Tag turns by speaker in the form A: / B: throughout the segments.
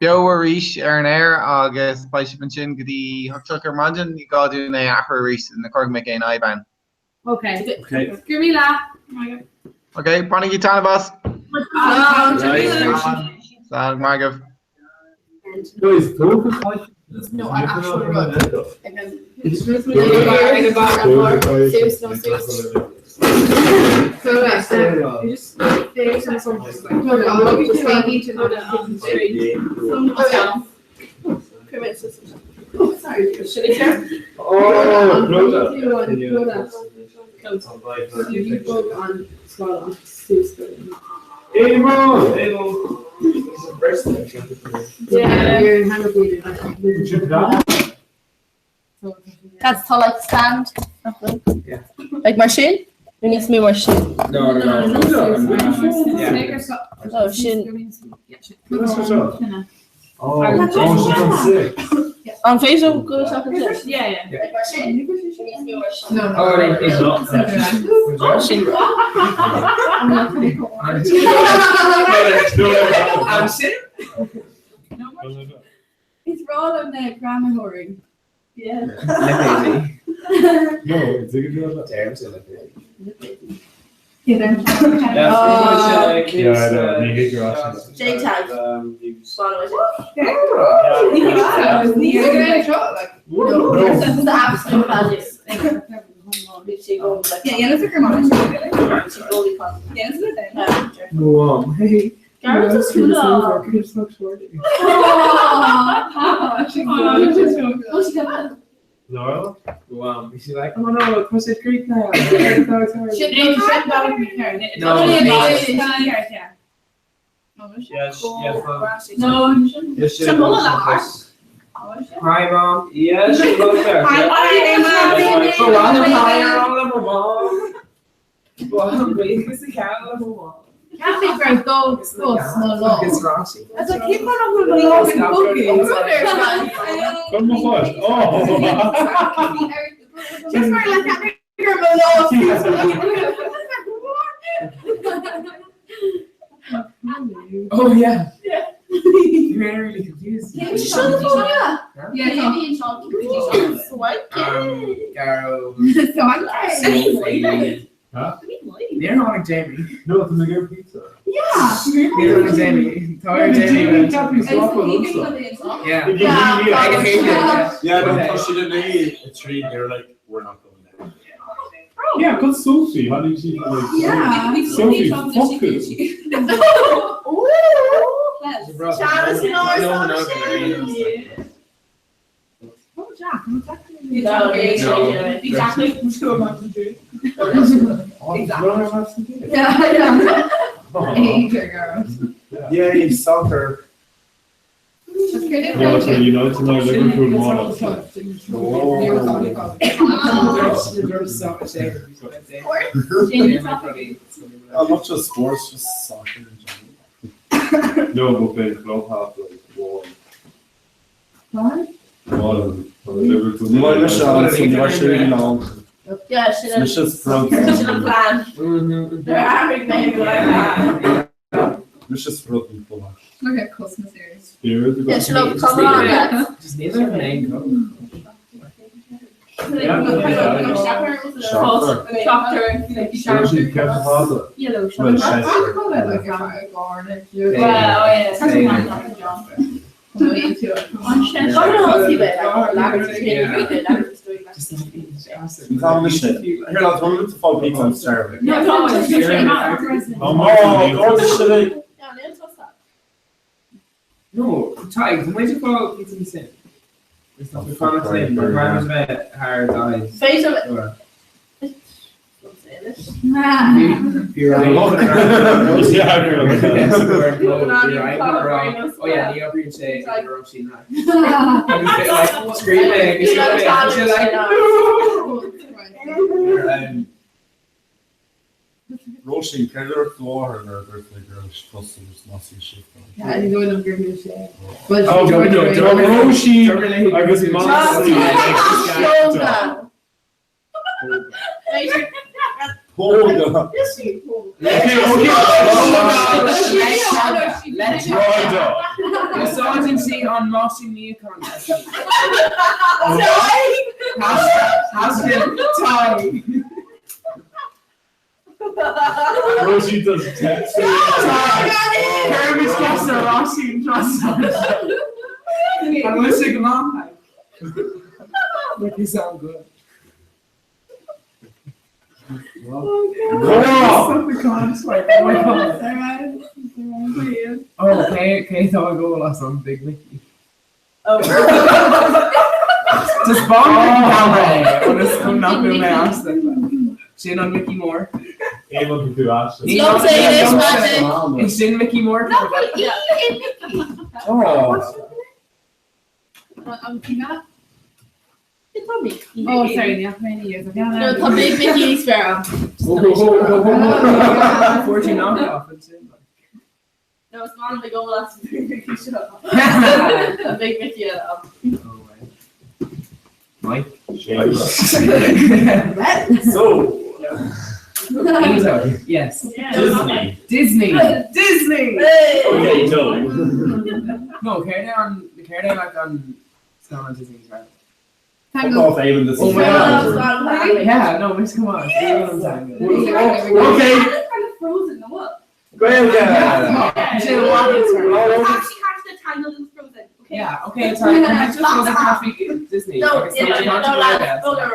A: Beo arís ar an aer agus beidh sibh ansin go dtí 8 ar maidin. Ní gá dúinn é a athrú arís ní go mbeidh aon fhadhb ann.
B: Ok. Go raibh míle.
A: Ok, bainigí taitneamh as. Slán, maith agaibh.
C: Cad tá like stand? Like mar sin? Nó níos mó mar sin?
D: No, no, no.
C: Oh, sin. An féidir go seach
B: Yeah, yeah.
C: Like mar sin? Níos mó mar sin.
D: Oh,
C: Sin.
D: An sin?
B: Is rá liom na greamaitheoirí. Yeah.
D: Lipéidí.
E: No, it's a good
D: Deirimse lipéidí.
E: Yeah, I know. Ní hé gur as sin.
C: JTag.
E: No.
C: The absolute values.
D: Go on. Hey.
C: Gareth is too long.
E: Laura?
D: Go on. Is she like, oh no, push it creek now. Sorry, sorry. No, Yes, yes, mom.
B: No,
D: Yes, she
B: Sin
D: loves
B: mula
D: us. Hi, mom. Yes, she loves her.
B: Hi, Mom.
D: Go on, hi, mom. Go on, baby. It's a cat, mom. It's Rossi.
E: Come on. Oh.
D: Oh yeah. You're really confused.
B: Yeah,
D: Garo.
E: Huh?
D: Níor tháinig Jamie.
E: No, it's a good pizza.
D: Níor tháinig Jamie. Tá ar Jamie. Yeah.
E: Yeah.
D: I can hate it.
F: Yeah, no,
D: Okay.
F: push it in a tree. They're like, we're not going there.
E: Yeah, because Sophie, how did she like
B: Yeah.
E: Sophie, fuck you.
F: Yay, soccer.
E: No, so United now Liverpool model.
F: Uh, not just sports, just soccer in general.
E: No, but they club have like one. One. Liverpool.
F: Well, no, Sean, so you're actually long.
C: Yeah, sin
F: It's just front.
C: sin an plan.
F: It's just front and full.
B: Look at Christmas series.
E: Here is the
C: Yeah, sin an come on. lads.
D: Just need like a name.
E: Soccer. Sophie Kevin Haza.
B: Yellow
E: Well, Chester.
F: Here, lads, we're going to follow pizza. I'm starving.
B: No, no,
E: Oh,
F: Oh, God, this shit.
D: No, Ty, where'd you call pizza the same? It's not the common thing. My grandma's met hard eyes.
C: Féidir
D: You're right.
E: Yeah, you're
D: right. Oh yeah, ní oibríonn sé ar raibh sí na. Screaming, she's like, no.
F: Roisin, céard láthair nuair a dúirt mé go raibh customers massí shift
E: Oh, no, no, Roisin agus Massí.
F: Tóga.
D: Úsáideann sí an meaisín níocháin freisin. Tadhg.
E: Rosie does text.
D: Cuirimid ceist ar Róisín trasna. An bhfuil sé go maith? Make you sound good. Oh, cé cé tá ag ól as an Big Mickey? Just bomb é agus go nach bhfuil mé astu. Sin an Mickey Mór.
E: Éamonn tú as.
D: Is sin Mickey Mór?
B: Nach bhfuil E in Mickey?
F: Oh.
B: An cine? Oh, sorry, ní mé ní
C: No, tá Big Mickey níos fearr.
D: Fuair sí knockoff ansin.
C: No, is maith liom ag ól as an Big Mickey seo. An Big Mickey eile.
D: Mike.
F: So,
D: Enzo, yes.
F: Disney.
D: Disney. Disney.
F: Okay, no.
D: No, céard é an céard é like an scannán Disney is right?
F: Fuck off, Eamon, this
D: Oh
F: is
D: my
F: over.
D: Yeah, no, it's come on. It's on
F: Okay.
B: Kind of frozen, no what?
F: Gaeilge!
D: Sin
B: Actually, catch the tangled and frozen. Okay.
D: Yeah, okay, sorry. Just was a coffee Disney.
C: No,
D: Agus
C: yeah,
D: tá
C: no,
D: sé
C: lads, bug ar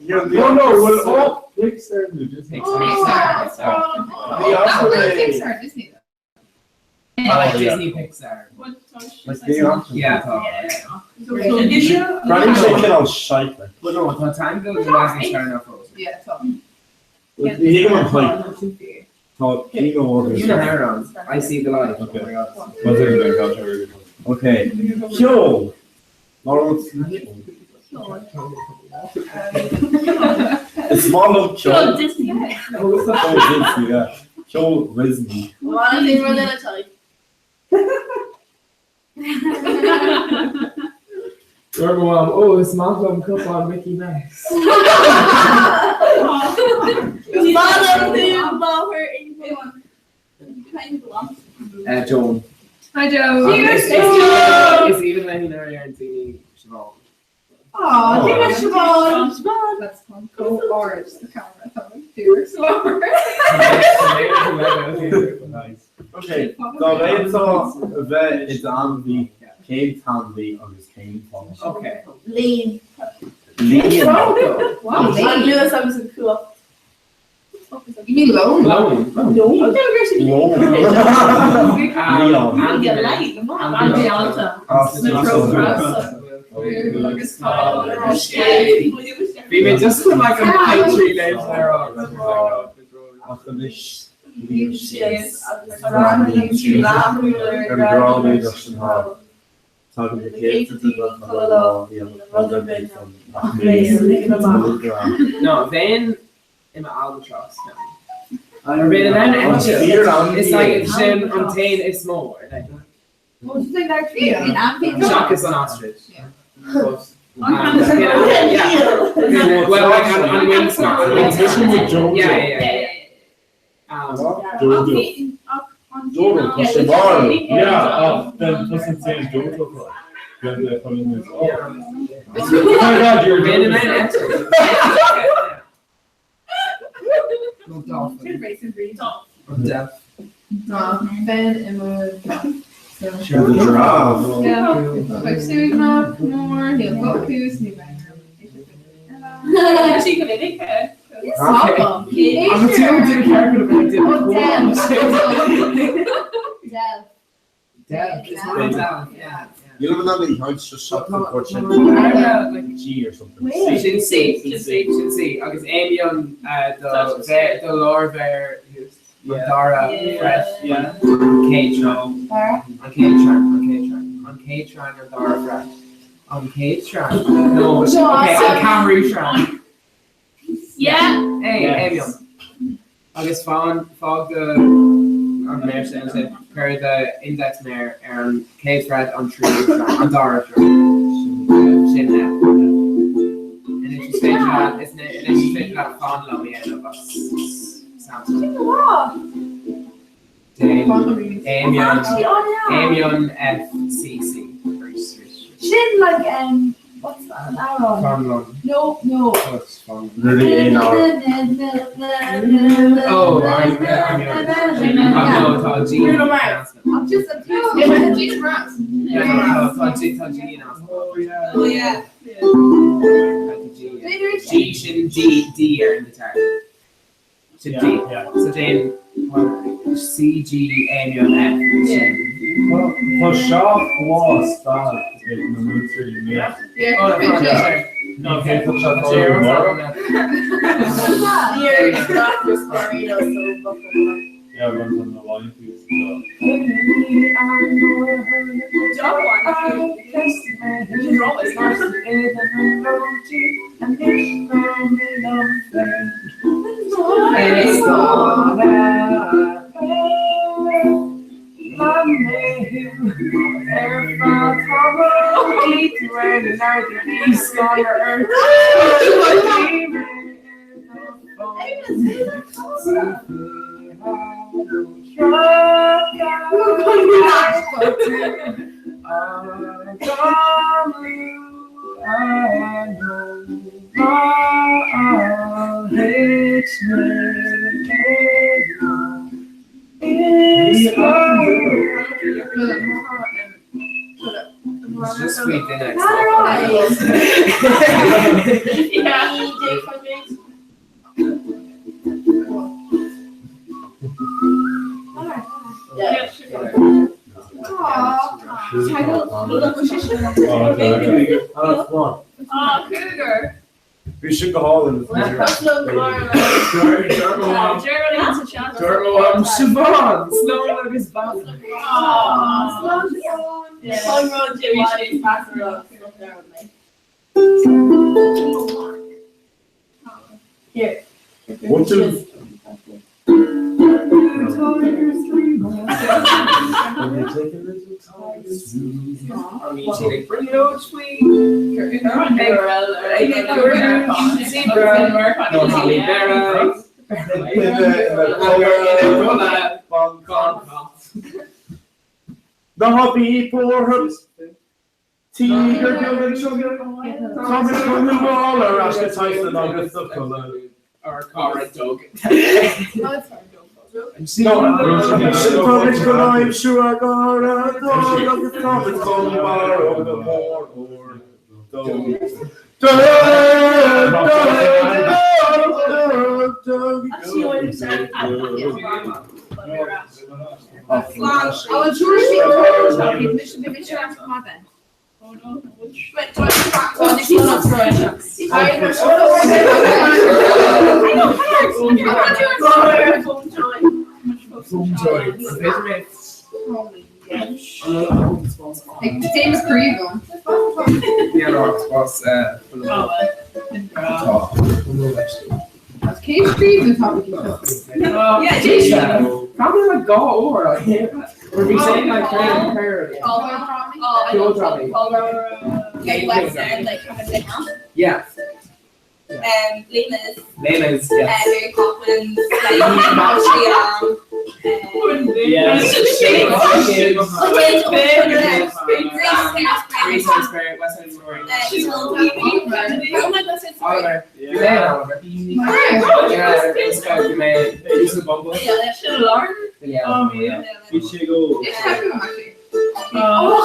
F: No, no, well, oh, Pixar nó Disney.
D: Pixar.
F: The answer is-
B: Pixar, Disney.
D: I like
F: Oh, yeah.
D: Disney Pixar.
F: Like the answer.
D: Yeah, tá.
F: Brandon sé cineál shite, like.
D: Well, no, tá Tangled and Disney star ná Frozen.
B: Yeah, tá.
F: Ní hé go an Tá cín
D: You know Aaron. I see the light.
E: Okay.
D: Oh my God.
E: One second, Ben, I'll try to
F: Okay. Ceol! Is maith liom ceol.
B: Disney.
F: Oh, Disney, yeah. Ceol Disney.
C: Mar an rud eile tá.
D: Dúirt mo mham, oh, is maith liom cupán Mickey Mouse.
C: Is maith liom tú máthair
D: Joan.
B: Hi Joe.
D: Is
B: Joe.
D: Is even léi nuair a dhéanann daoine Siobhán.
B: Aw, think of Siobhan. Siobhan. Let's go hard. The camera. Do slower.
E: Nice.
F: Okay. Dá bhféadfá a bheith i d'ainmhí, cén t-ainmhí agus cén fáth?
D: Okay.
C: Líon.
F: Líon.
C: An luas agus an cumhacht.
B: You mean loan?
D: Lone.
F: Lón. Leon.
B: Andialta.
D: Bhí mé just chun like an tree leis ar
F: Ach anois
D: No, bheinn i m'albatros. Bhí an Is like sin an t-éan is mó ar leith. Seachas an ostrich.
B: Yeah.
D: But, yeah. Well, like on wingspan. On wingspan. Yeah, yeah, yeah.
E: Jojo.
F: Jojo, tá sé mar.
E: Yeah, oh, then doesn't say Jojo. Then the phone is oh.
D: Yeah.
E: Oh my god, you're
D: Bhí an
E: Jojo.
D: an No dolphin. Or deaf.
B: Ben Emma.
F: The giraffe.
B: Yeah. Like Suigna, Moore, Neil Butkus, New
D: Okay. I'm a two did character but I did.
B: Oh, Dev.
C: Dev.
D: Dev. It's not Dev. Yeah.
F: You live in that house just shut the fortune.
D: Yeah.
F: G or something.
D: Sin C, sin C, sin C. Agus Amion do do láir Dara Fresh
F: Yeah.
D: Céitran an Céitran an Céitran an Céitran an Dara Fresh an Céitran no okay an Camrútran
B: Yeah.
D: Hey
F: Yes.
D: Amion agus fán fág an méir sin sé chuir the index méir ar an céad an trí an dara sin le. Is féidir is féidir le fán le dhéanamh as. Amion FCC.
B: Sin like what's that an amhrán?
D: Conlon.
B: No, no.
F: Really aon
D: Oh, I'm No, tá G.
B: Bruno Mars. I'm just a G Mars.
D: Tá G tá G
E: Oh yeah.
C: Oh yeah.
D: G sin D D ar an guitar. Sin D.
E: Yeah.
D: So déan C G Amion F sin.
E: Tá seach lá staid ag na múinteoirí nua.
D: Oh, no, no, sorry.
E: Ní féadfadh sé
D: Tá sé
E: dul
D: ar
E: mar. Yeah, runs on the line piece.
D: It's just sweet dinner.
E: Oh,
B: Cougar.
F: Bhí sin go hálainn.
D: Siobhan, Sloan agus Ban.
F: What is The hobby for Tiger Gilgan Sugar Thomas Waller Ashley Tyson agus the colour.
D: Or Cara Dog.
B: Oh, James Creegan. Case Creegan probably.
D: Yeah, Jason. Probably like go or like we're be saying like prayer.
C: Okay, West End, like kind of thing.
D: Yeah.
C: Lena's,
D: Lena's yes.
C: Mary Poppins, like Montreal.
D: Yes.
C: Grace
D: West West Side Story. Oliver. Yeah, Oliver. Yeah, it's got you made use of bumble. Yeah.
E: Oh, yeah. Bhí sé go
B: Oh,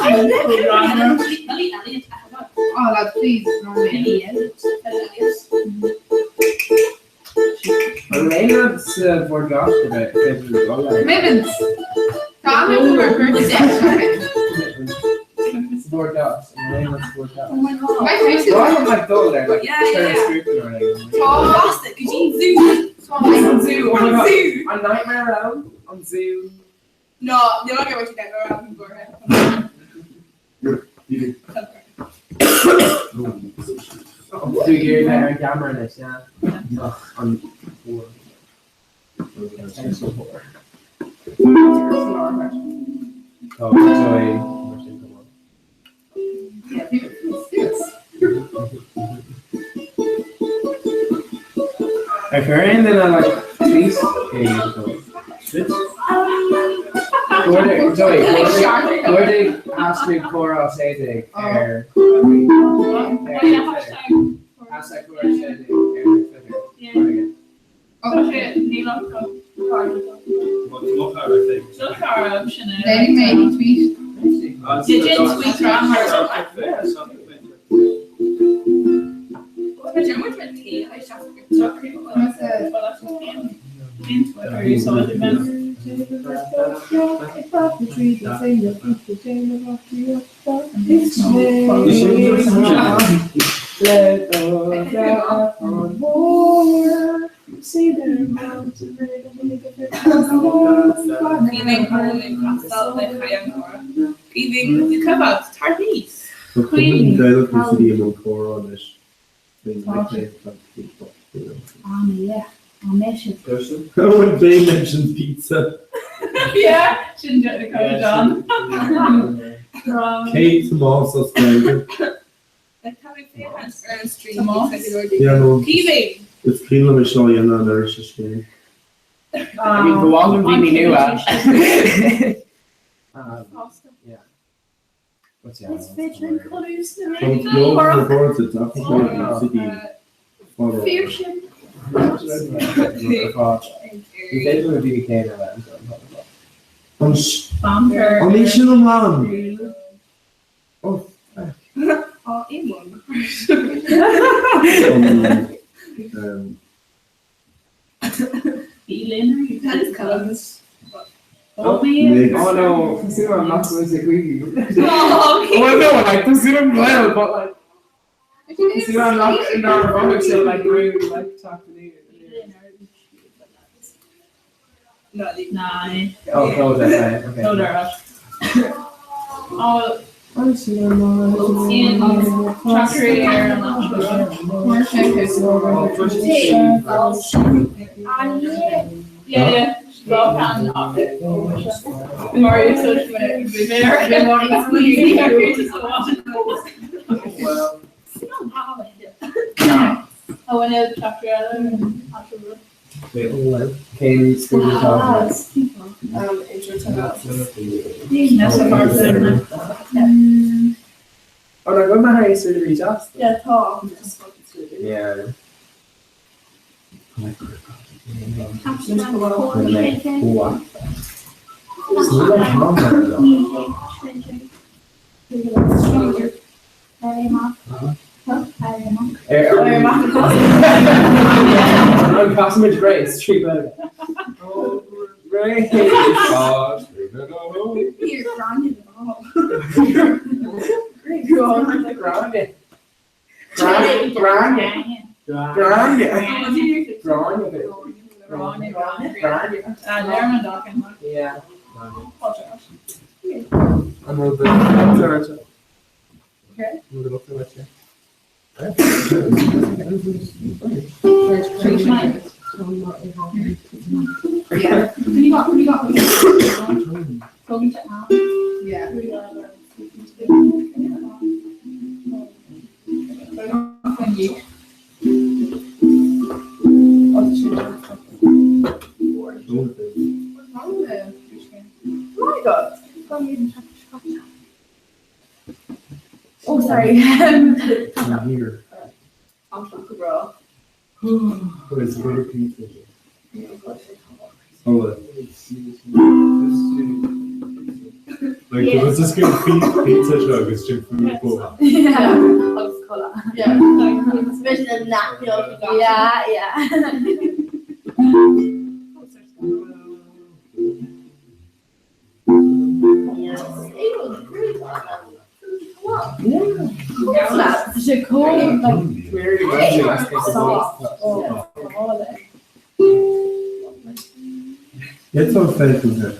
B: Oh, lad, please. No, me.
D: Lena's forgot about
B: Mibbons.
D: Forgot. Lena's forgot.
B: Oh my god. My face is
D: Why am I dull there? Like,
C: Yeah, yeah, yeah.
B: tall.
D: Zoo. Oh my god.
C: Zoo.
D: On Nightmare Realm. On Zoo.
C: No, you're not going to get around. Go ahead.
D: Do you ar gamma leis yeah. An Oh, sorry. If you're in then I like Tweet. Cuardaigh hashtag comhrá 16 ar Hashtag comhrá 16 ar Twitter.
B: Déanfaidh mé tweet.
F: When they mentioned pizza.
B: Yeah, sin John.
F: Cé Tomás as Gaeilge? Yeah, no. Is cuimhin liom é seo a dhéanamh an uair seo sin.
D: I mean, ba mhaith liom daoine nua. Yeah.
F: An é sin an man? Oh, feck.
D: Oh no, I'm not supposed to agree. Oh no, like the Zoom well, but like see I'm not in our vote so like really like talk to me. Oh, close that okay. Cén scrúdú atá Oh, no, go maith é súil rí deas. Yeah. An casamid Grace trí Gaeilge. Grace. Gráinne. Gráinne. Gráinne. Gráinne. Gráinne. Yeah. An bhfuil do An bhfuil do leite?
C: Oh sorry.
F: I'm here. Wait, so what are pizza? Oh,
E: Like there was this good pizza show agus sin food coma.
C: Yeah. Yeah. Yeah, yeah. Sé có
F: It's so faithful there.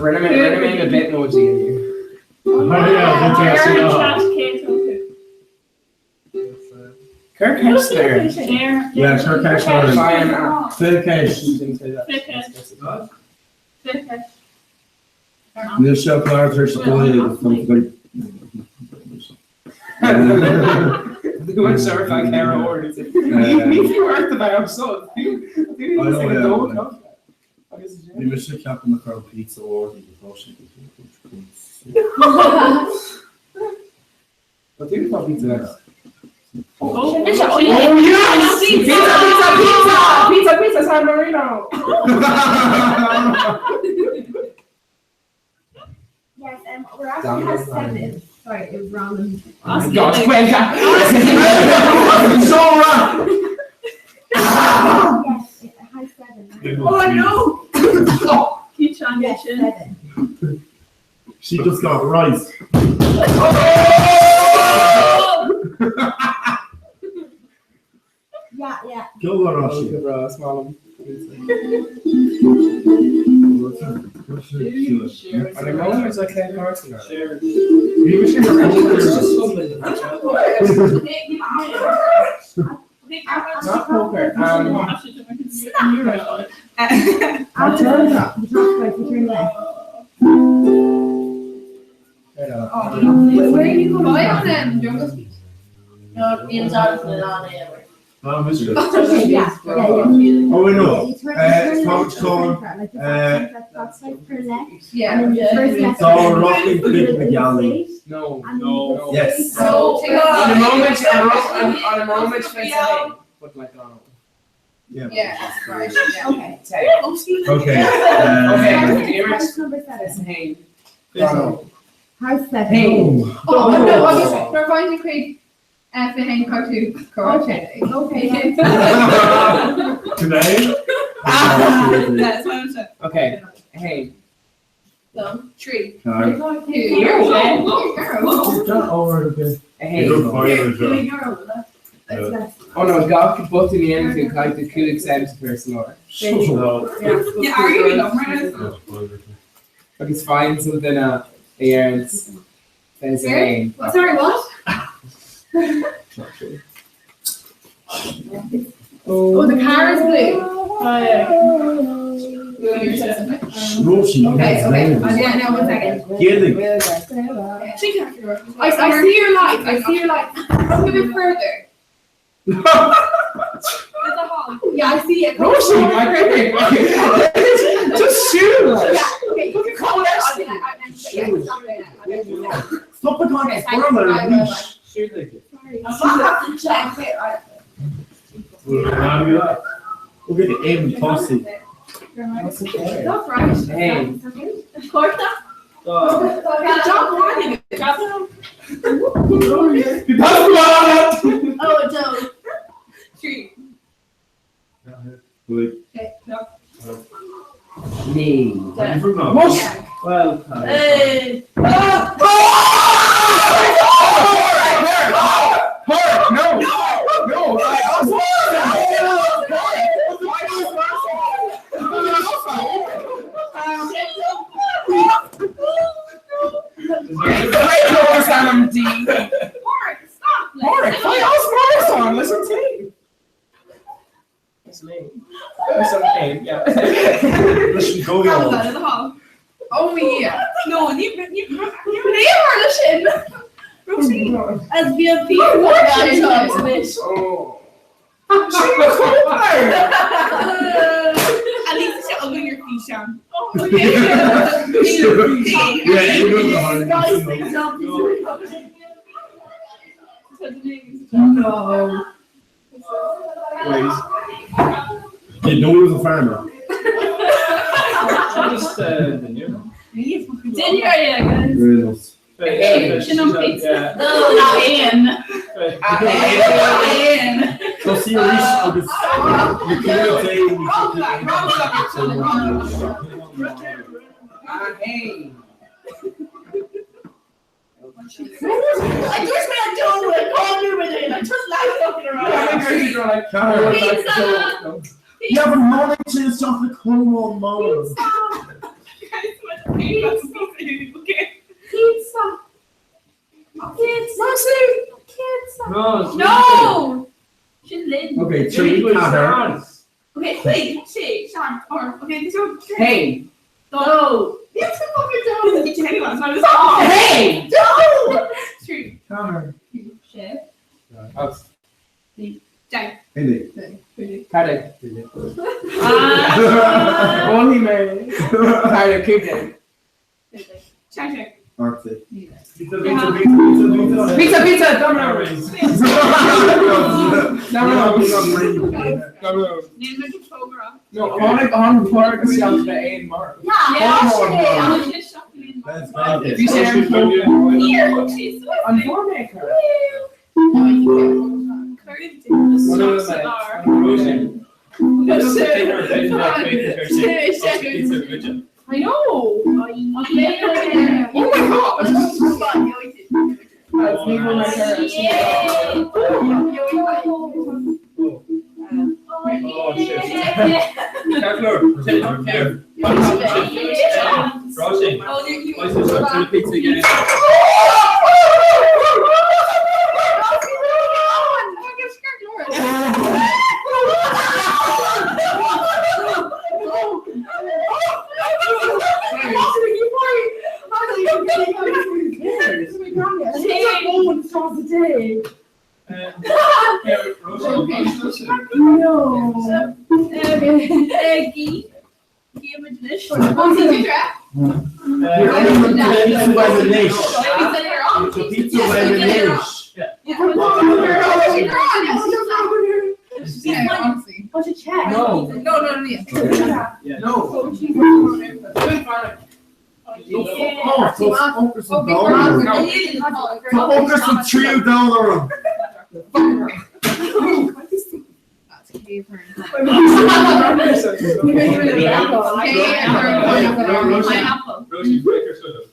D: Rinne mé na Bitmoji inniu. Cuir ceist air.
F: Yeah, cuir ceist air.
D: Fine app.
F: Cuir ceist. Níl sé ag labhairt ar scoil.
D: Bhuel seo ar feadh 4 uair. Ní fiú ort a bheith anseo.
F: Bhí mise ag ceapadh nach raibh pizza ordaithe go raibh sé go
D: Tá tú tá pizza leis.
C: Oh
D: yes! Pizza pizza pizza! Pizza pizza San Marino!
B: Yes, we're actually has seven. Sorry, it was wrong.
D: Oh God, Cuenca!
F: Zora!
B: Yes, it has seven.
C: Oh no! Keep trying
B: Yes, seven.
F: She just got rice.
B: Yeah.
F: Go Roshi.
D: Are there moments like Clay Carson? Not poker.
B: I'll turn that. You talk right, you turn left.
C: Where
B: are you going?
C: Buy on Jungle Speed. No, Ian's on the on ever.
F: Ah, Mister.
B: Okay, yeah.
F: Oh, wait, no.
B: You turn,
F: It's
B: you turn
F: Tom
B: left,
F: Con,
B: like the left, that's like turn left.
C: Yeah.
B: And then the first left.
F: So rocking big McGalley.
D: No.
B: And then
E: No.
B: you
F: Yes.
B: go
C: So,
B: straight.
D: On a moment, on a moment, say, but like on.
F: Yeah.
B: Yeah, right, yeah. Okay.
D: Say.
F: Okay.
D: Okay.
B: House number seven.
D: Hey.
B: House seven.
D: Hey.
B: Oh,
D: no,
B: no,
G: Nuair bhain chuig F hain cartú
B: Okay, okay.
E: Today?
D: Okay. Hey.
G: Tree.
F: Sorry.
G: Two.
F: over the
D: Hey.
E: Good fire, Joe.
B: It's left.
D: Oh no, gach button in to like the cool exempt person or.
E: No.
G: Yeah, are you right
D: Agus fine something a éarns fé hain.
G: Sorry, what? Oh, the car is blue.
C: Oh, yeah.
F: Roshi.
G: Okay, okay. Yeah, no, one second.
F: Gilly.
G: I see your lights. I see your lights. Look a bit further. Yeah, I see it.
D: Roshi, my great Just shoot.
G: Yeah, okay.
D: Look at call
G: Yeah,
F: Stop the con squirrel ar leash.
D: Shoot like it.
F: Okay, the aim and tossy.
G: That's right.
D: Hey.
C: Corta.
G: Good job warning.
C: Oh, no.
G: Tree.
E: Wait.
D: Knee.
E: Well,
C: Hey.
D: No! No!
G: Warwick, stop.
D: Warwick, play us Morrison. Listen to me. That's me. That's okay. Yeah.
F: Listen, go
G: That was
F: on.
G: out of the hall. Oh yeah. No, you
C: Listen. As we have people
D: Oh.
G: At least it's open your feet, Sean.
F: Yeah, you know the hard.
G: No.
F: Wait. You know he was a farmer.
E: Just the new.
C: Dinner, yeah, guys.
F: Very nice.
E: Yeah.
C: No, not Ian. Ian.
F: So see you reach agus
D: Hey.
C: I just made a door with a corner with it. I just like fucking around.
F: Pizza. You have a moment to stop the Cornwall moment.
G: Pizza.
C: Pizza. Pizza.
E: No.
G: No.
C: Lynn.
F: Okay, three Catter.
G: Okay, wait, shake, Sean, or okay, this one.
D: Hey.
C: No.
G: Yes, fucking don't. Get you anyone. So I
D: Hey.
G: was Three.
F: Catter.
G: Shit.
D: That's 14. Bhuailfidh mé. 14, 15.
G: 16.
F: 18.
E: Pizza, pizza, pizza, pizza, pizza.
D: Pizza, pizza, Domino's. Domino's. Domino's.
G: Níl mé go fógra.
D: No, tháinig an páirc isteach le aon mar. Bhí sé ar an An bhfuair mé cur?
B: I know.
D: Oh my god! That's me for my parents.
E: Oh, shit. Roisin. Pizza again.
F: Pizza by the niche.
D: No.
B: No, no, no.
D: No.
F: Focus on tríú dollar.
G: Pineapple.
E: Roisin, break or shut up.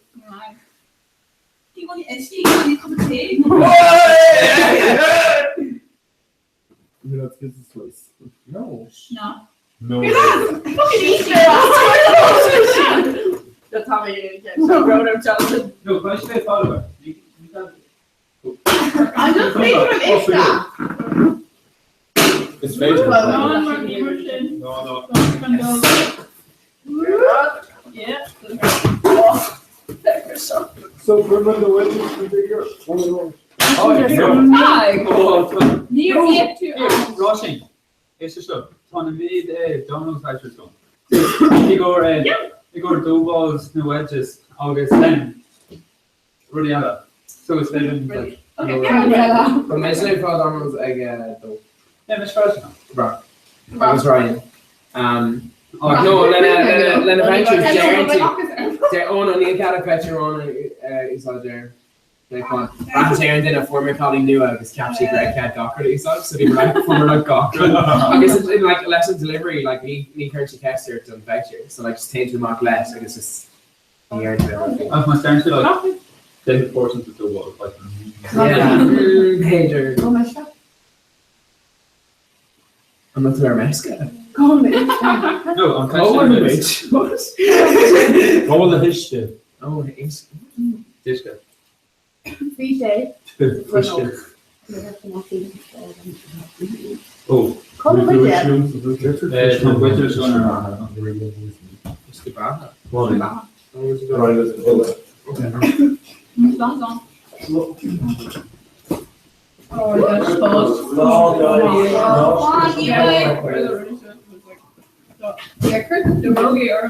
F: Let's get the slice.
D: No.
G: No.
E: No. No, question é follower. You can't.
B: I'm just thinking of Ishta.
E: It's Facebook. No, no.
G: Yeah.
F: So remember the wedges we did here? One and one.
E: Oh, yeah. Oh,
G: Níor iad tú
E: Here, Roisin. Is seo. Tá na méid é Domino's vouchers gom. I gcóir i gcóir dóbáils na wedges agus then rudaí eile. So is féidir like
D: Ba mé sin fá Domino's ag dó.
E: Yeah, mis freisin.
D: Bra. Agus Ryan. No, lena lena vouchers deir ó no níl cead voucher ann úsáid ar Braithfidh sé ar an duine fuair mé cailín nua agus cheap sí go raibh cead gach rud a úsáid so bhí mar fuair mar gach rud agus in like leis an delivery like ní ní chuireann sé ceist ort don voucher so like just téann tú amach leis agus just ní deireann tú aon rud.
E: Ach má deir tú like David Fortune to do what like
D: Yeah, b'fhéidir. An bhfuil tú ar meisce?
E: No, an
D: Cá bhfuil muid?
F: Cá bhfuil na huisce?
D: Ó, uisce.
E: Uisce.
C: Bhí sé.
F: Uisce.
E: Ó.
C: Cá bhfuil muid?
E: Tá buideal seo ar an
D: Uisce beatha.
B: Yeah, Chris, the rogue or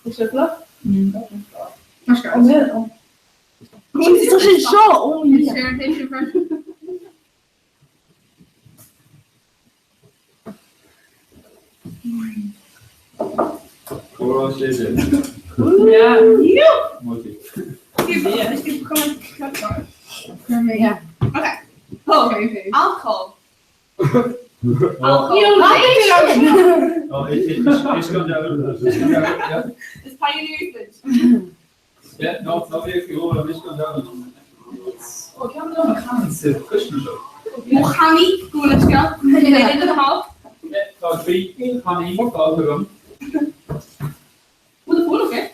C: Tá sé seo ó
E: Comhrá sé sin.
B: Yeah.
E: Multi.
B: Okay. Oh,
G: Alcohol.
E: Oh,
G: Alcohol.
E: oh, it's gone down. It's gone down. Yeah.
G: It's pioneers.
E: Yeah, no, no, if you go, it's gone down. Oh, ceann an can sa cushion seo.
G: Mochani, gúlaisce, in the hall.
E: Yeah, tá trí cannaí fágtha agam.
G: Bhfuil fór okay?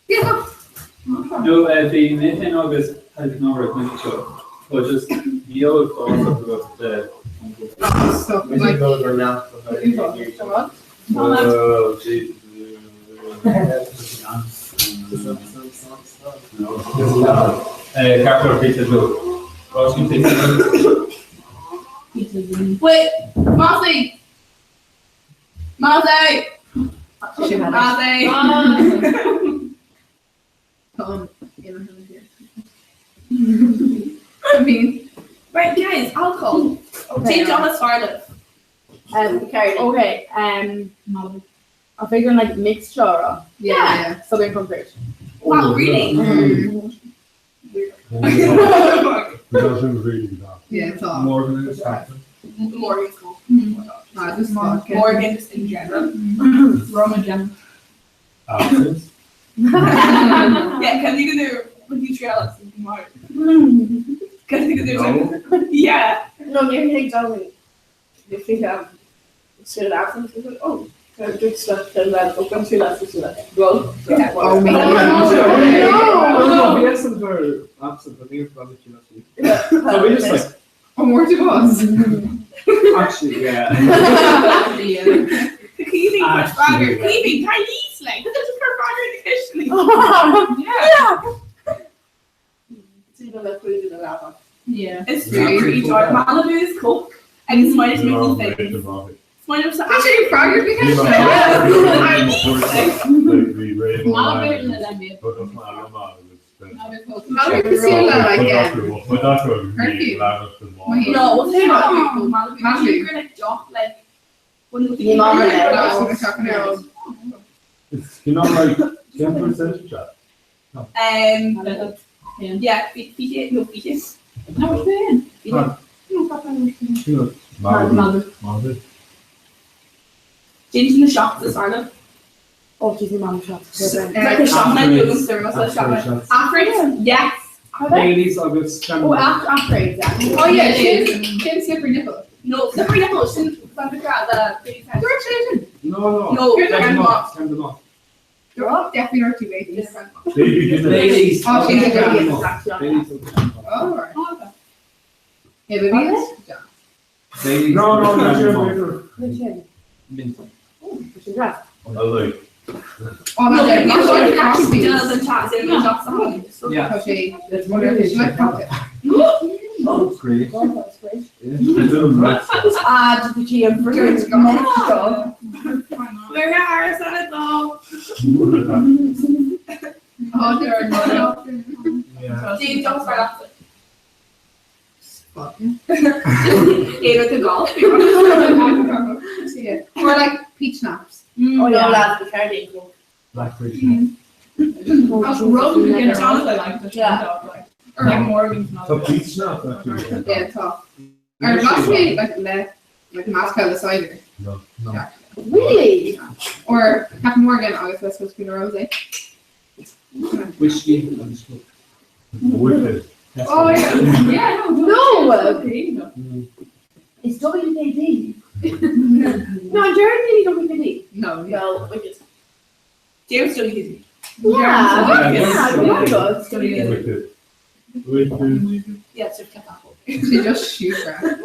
G: Yeah.
E: No, bhí mé féin agus Tadhg Nóra ag seo. Tá just níl ag fás agat
B: So, like,
E: Oh, gee. No. Ceapair pizza dó.
G: Wait, Mossy! Mossy! Mossy!
B: Tá an I mean,
G: Right, guys, alcohol.
C: Okay.
G: Cén deoch is fearr libh.
C: Okay, um, I'm figuring like mixed genre.
B: yeah.
C: Southern Comfort.
G: Wow, really?
H: Doesn't really that.
B: Yeah, it's all.
E: Morgan is happening.
G: Morgan's cool.
B: Ah, just vodka.
G: Morgan just in general.
B: Rum and gin.
H: Absence.
G: Yeah, can you do when you trail us in March? Can you do
H: No.
G: Yeah.
C: No, you think Jonathan, you think straight absence, you think, oh, drink stuff and then open to less to that. Well,
G: Yeah.
B: Oh, me.
C: No.
F: No, we had some for absent. I think it's probably too much. So we just like
B: Oh, more to us.
F: actually, yeah.
B: Yeah.
G: Keeping
F: Actually, yeah.
G: keeping Chinese like this is for frogger in the kitchen.
B: Yeah.
C: It's even like food in the lava.
B: Yeah.
G: It's really dark. Malibu is coke. And it's minus
H: No,
G: making
H: mate,
G: things.
H: the vomit.
G: It's minus
B: Actually, frogger because
G: No, what's it called? Malibu.
B: Malibu.
G: Like jock like one of the
C: Ní maith
B: No.
H: It's you know like 10% chat.
G: Yeah, fiche, no fiche.
H: Malibu. Malibu.
G: James in the shops this Ireland.
C: Oh, she's in mama shop.
G: Like the shop night, you service shop night. Africa? Yes.
C: Are they?
F: Ladies August.
C: Oh, after after exactly.
B: Oh yeah, Jim slippery nipple.
G: No, slippery nipple. Sin Santa Cruz.
B: You're children.
F: No, no.
G: No.
B: You're the
F: Send them
B: grandma.
F: off. Send them off.
B: You're all definitely not two babies.
H: Baby Guinness.
D: Ladies.
B: Oh, she's a
F: Send
B: girl.
F: them off. Ladies August.
B: Oh, right. Yeah, baby is. Yeah.
F: Ladies.
H: No, no, no,
F: Send them off.
H: no.
F: Mint.
H: I like.
B: Oh, no, they're not like
G: Does
B: Crosby's.
G: and chats in the shops.
F: Yeah.
B: Okay.
D: It's
B: Whatever. She like cocktail.
F: Oh, great.
H: Little nuts.
C: Ah, the GM for
B: Good God.
G: We're here, Sarah though.
B: Oh, they're not.
F: Yeah.
G: James don't start off.
B: Fuck.
G: Yeah, with the golf.
B: Yeah. Or like peach schnapps.
C: Oh, no, lads, the cardi.
H: Blackberry.
B: Oh, rum
C: Yeah.
B: Or like
G: Morgan's
H: So peach snap actually.
B: Yeah, tough. Or must be like le like Moscow the cider.
H: No, no.
C: Really?
B: Or Captain Morgan, obviously that's supposed to be the rosé.
F: Whiskey and smoke.
H: Wicked.
B: Oh yeah.
G: Yeah, no.
C: No.
F: Mm.
C: It's WKD. No, Jeremy WKD.
B: No, yeah.
C: No, we just.
G: James WKD.
C: Yeah.
F: Yeah,
C: Yeah,
F: yeah.
C: yeah.
H: Wicked. Wicked.
G: Yeah, so kept apple.
B: She just shoot her.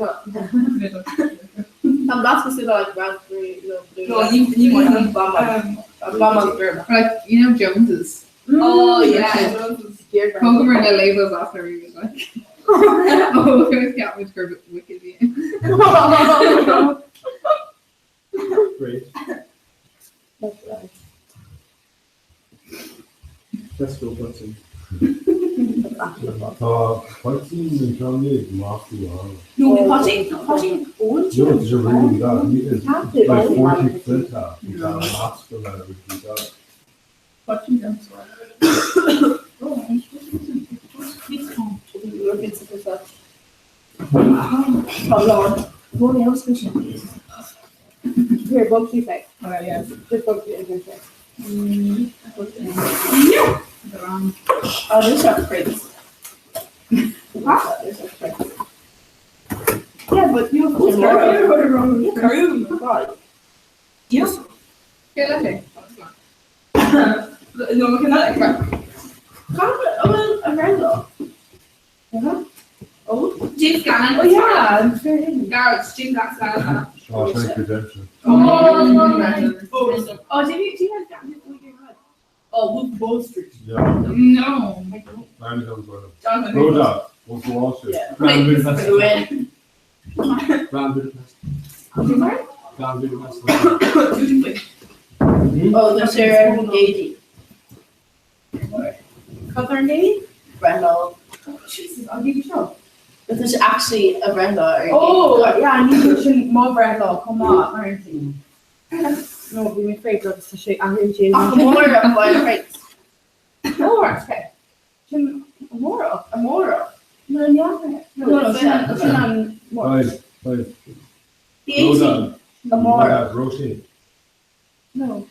C: I'm not supposed to like raspberry, no, blue.
G: No, you want
C: Bama. Bama
B: Or like you know Joneses.
G: Oh yeah.
B: Pokemon the labels off their was like Oh it was cat which girl wicked being.
F: Great. Let's go, Watson.
H: Tá poitín in Johnny Mafia.
G: No, we potting, potting orange.
H: No, it's a really bad. It's like 40% half. You got a mask for that, which you got.
C: Here, bump you say.
B: Oh yeah.
C: Just bump you in your
G: Oh, this shop crazy.
C: Huh? There's a prince.
G: Yeah, but you have
C: Room.
G: Room. Yes.
B: Yeah, lovely.
G: No, we cannot.
C: Oh, a Randall. Oh.
G: James Gannon.
C: Oh, yeah. I'm sure him.
G: Gareth, James Gannon.
H: Shawshank Redemption.
G: Oh, oh, do you do you have Gannon? Oh, Wolf of Wall Street.
H: Yeah.
B: No.
H: Iron Hills one.
G: Jonathan.
H: Road up. Wolf of Wall Street.
C: Yeah.
E: Grand Budapest.
C: For the win.
D: Grand Budapest. Grand Budapest.
C: Oh, the Sarah Gady.
G: Cover name?
C: Brendel.
B: Jesus, I'll give you show.
C: But there's actually a Brenda or a
B: Oh, yeah, ní sin má breithlá chomh maith mar an tí. No, bhí mé freagra agus tá sé athraíonn sé.
C: Ach amárach by right.
B: Amárach, okay. Sin amárach, amárach. No, ní No, no, sin an sin an
H: Five, five.
C: The 18th.
B: amárach.
H: Roisin.
B: No.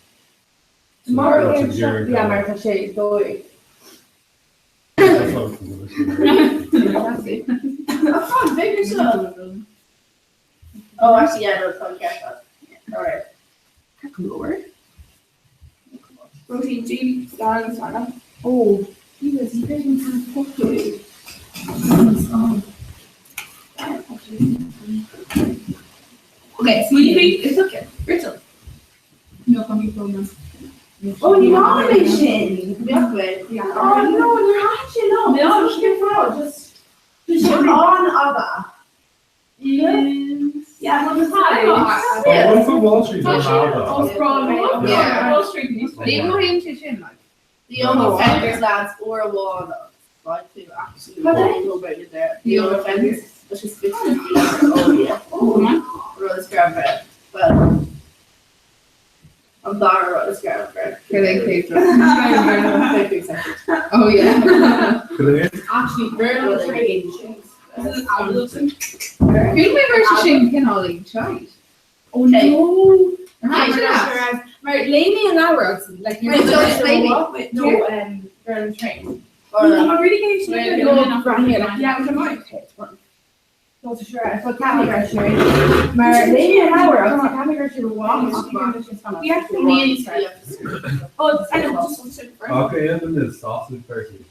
B: Tomorrow
H: That's a year
B: yeah,
H: ago.
B: mar tá sé dóigh.
H: That's what I'm
B: That's it.
C: Oh, big yourself. Oh, actually, yeah, no, it's probably cash out. All right.
G: Roisin G. Darren Sarah.
B: Oh, Jesus, you guys are fucking.
G: Okay, so you think it's okay. Rachel.
B: No, come here,
C: Oh, ní má é sin. Beag
G: Yeah.
B: Oh no, you're actually no.
G: No.
B: It's just for just.
C: Sin an aga.
G: Yeah, well, the
H: Oh, Wolf of Wall Street.
B: Tá
H: Not
B: sé
H: bad.
B: Yeah.
G: Wall Street news.
B: Ní mo haon sé sin like.
C: The only offenders lads or a one. Right, to actually go about it there. The only offenders, which is 50 Oh, yeah.
G: Oh,
C: Rose Grandpa. Well, I'm Dara Rose Grandpa.
B: Oh yeah.
H: Could I
B: Actually,
C: Really?
G: This is Ableton.
B: Who my version sin cinálín seit.
G: Oh no.
B: Right, Mar léine an leabhar like
C: Wait, so it's baby.
G: Wait, no,
B: girl in train.
C: Or
G: No, I'm really getting
B: Wait,
G: no,
B: no, right
G: Yeah, we can mind.
B: Mar léine an leabhar agus ceapaim gur siad
G: We actually
C: need
G: Oh, I know, just one second first.
H: Okay, and then there's sausage turkey.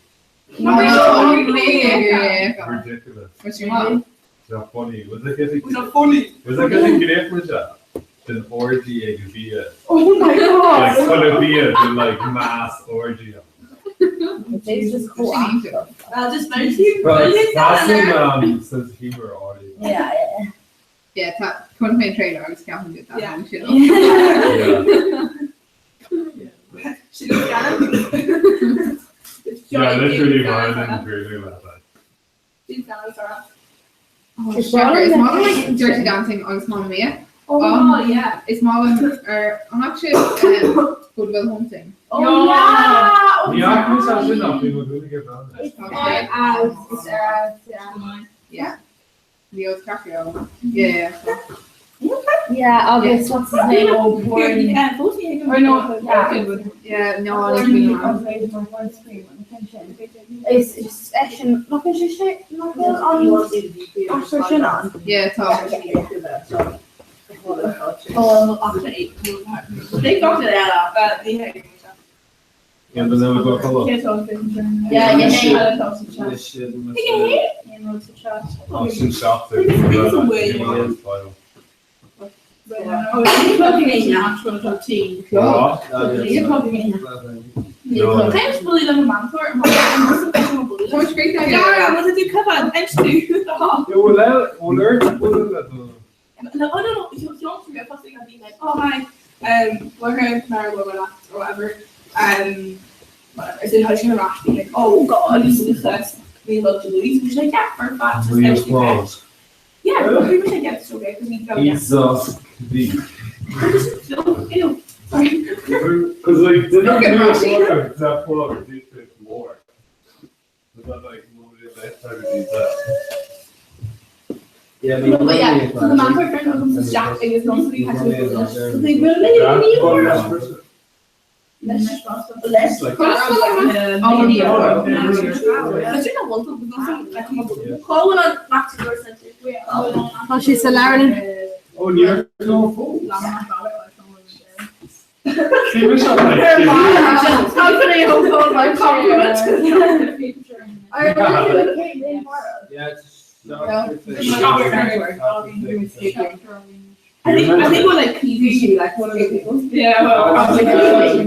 B: Oh, yeah.
H: Ridiculous.
B: What's your mom?
H: It's not funny. Was it getting
G: Was that funny?
H: was it getting great Den orgy ag bia.
B: Oh my
H: Like
B: god.
H: kind of bia the like mass orgy.
C: It's just cool.
G: I'll just mention
H: But that's in sense of humor already.
C: Yeah, yeah.
B: Yeah, tá chun mé trailer agus ceapaim go
G: Yeah.
B: that
H: Yeah.
G: She was down.
H: Yeah, literally mine and dreaming about that.
G: She's down, Sarah.
B: Is model like Dirty Dancing agus Mamma Mia?
G: Oh, yeah.
B: Is model or I'm actually Goodwill Hunting.
C: Oh, yeah.
H: Yeah, I can say that people really get around it.
B: Yeah. Leo DiCaprio. Yeah.
C: Yeah, August, what's his name? Oh, Born.
G: Yeah, both of you.
B: Or no, yeah. Yeah, no, I
C: Is eisean nach sé sé nach bhfuil an aimsir sin an?
B: Yeah, tá.
G: Oh, actually,
C: They got it out.
G: But the
H: Yeah, but then we got color.
C: Yeah, yeah, yeah.
H: Oh, sin shop there.
G: It's a way.
C: Oh, it's plugging in natural team.
H: What? No.
G: Times bully like a man for it.
B: Tá great
G: Yeah, was it do cover and do the hall.
H: Yeah, well, that, well, there, well,
G: No, oh, no, no, you don't forget possibly I'd be like, oh hi, we're here Mary or whatever. Whatever. So how she harassed me like, oh god, this is the we love to lose. Which like, yeah, for a fact, just
H: Real
G: actually fair.
H: close.
G: Yeah, but pretty much I get it's okay because we go yeah.
H: He's the.
G: So, ew, sorry.
H: Because like, didn't
B: Look at
H: do
B: Rosie.
H: water except for deep more. Is that like nobody that type of that?
D: Yeah,
G: But yeah, so the man for friend comes to Jack and is not somebody has to do
D: Yeah.
G: They will
H: Jack, well, that's
C: Leis
H: like
B: Oh, yeah.
C: Cá an Tá sé sa leir
H: Oh, you're no fool. See, we shall like.
D: Yeah, it's
B: No.
G: I think we're like PV, like one of the people. Yeah, well, probably.
H: Cyn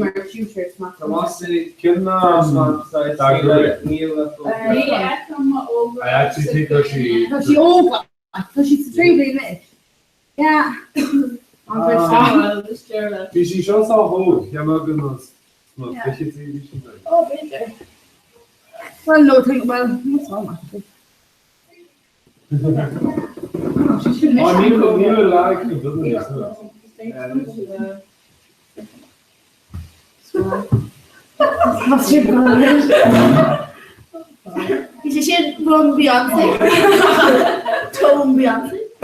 H: I actually think that she
B: Tá sí óg tá sí sa tríú bliain anois. Yeah.
H: Bhí sí seo sách óg, cheap mé go sna fichidí bhí sí.
C: Oh, b'fhéidir.
B: Well, no, think, well, that's all actually.
H: Oh, níl lag go dtí
C: Bhí sé sin run Beyoncé. Tone Beyoncé. I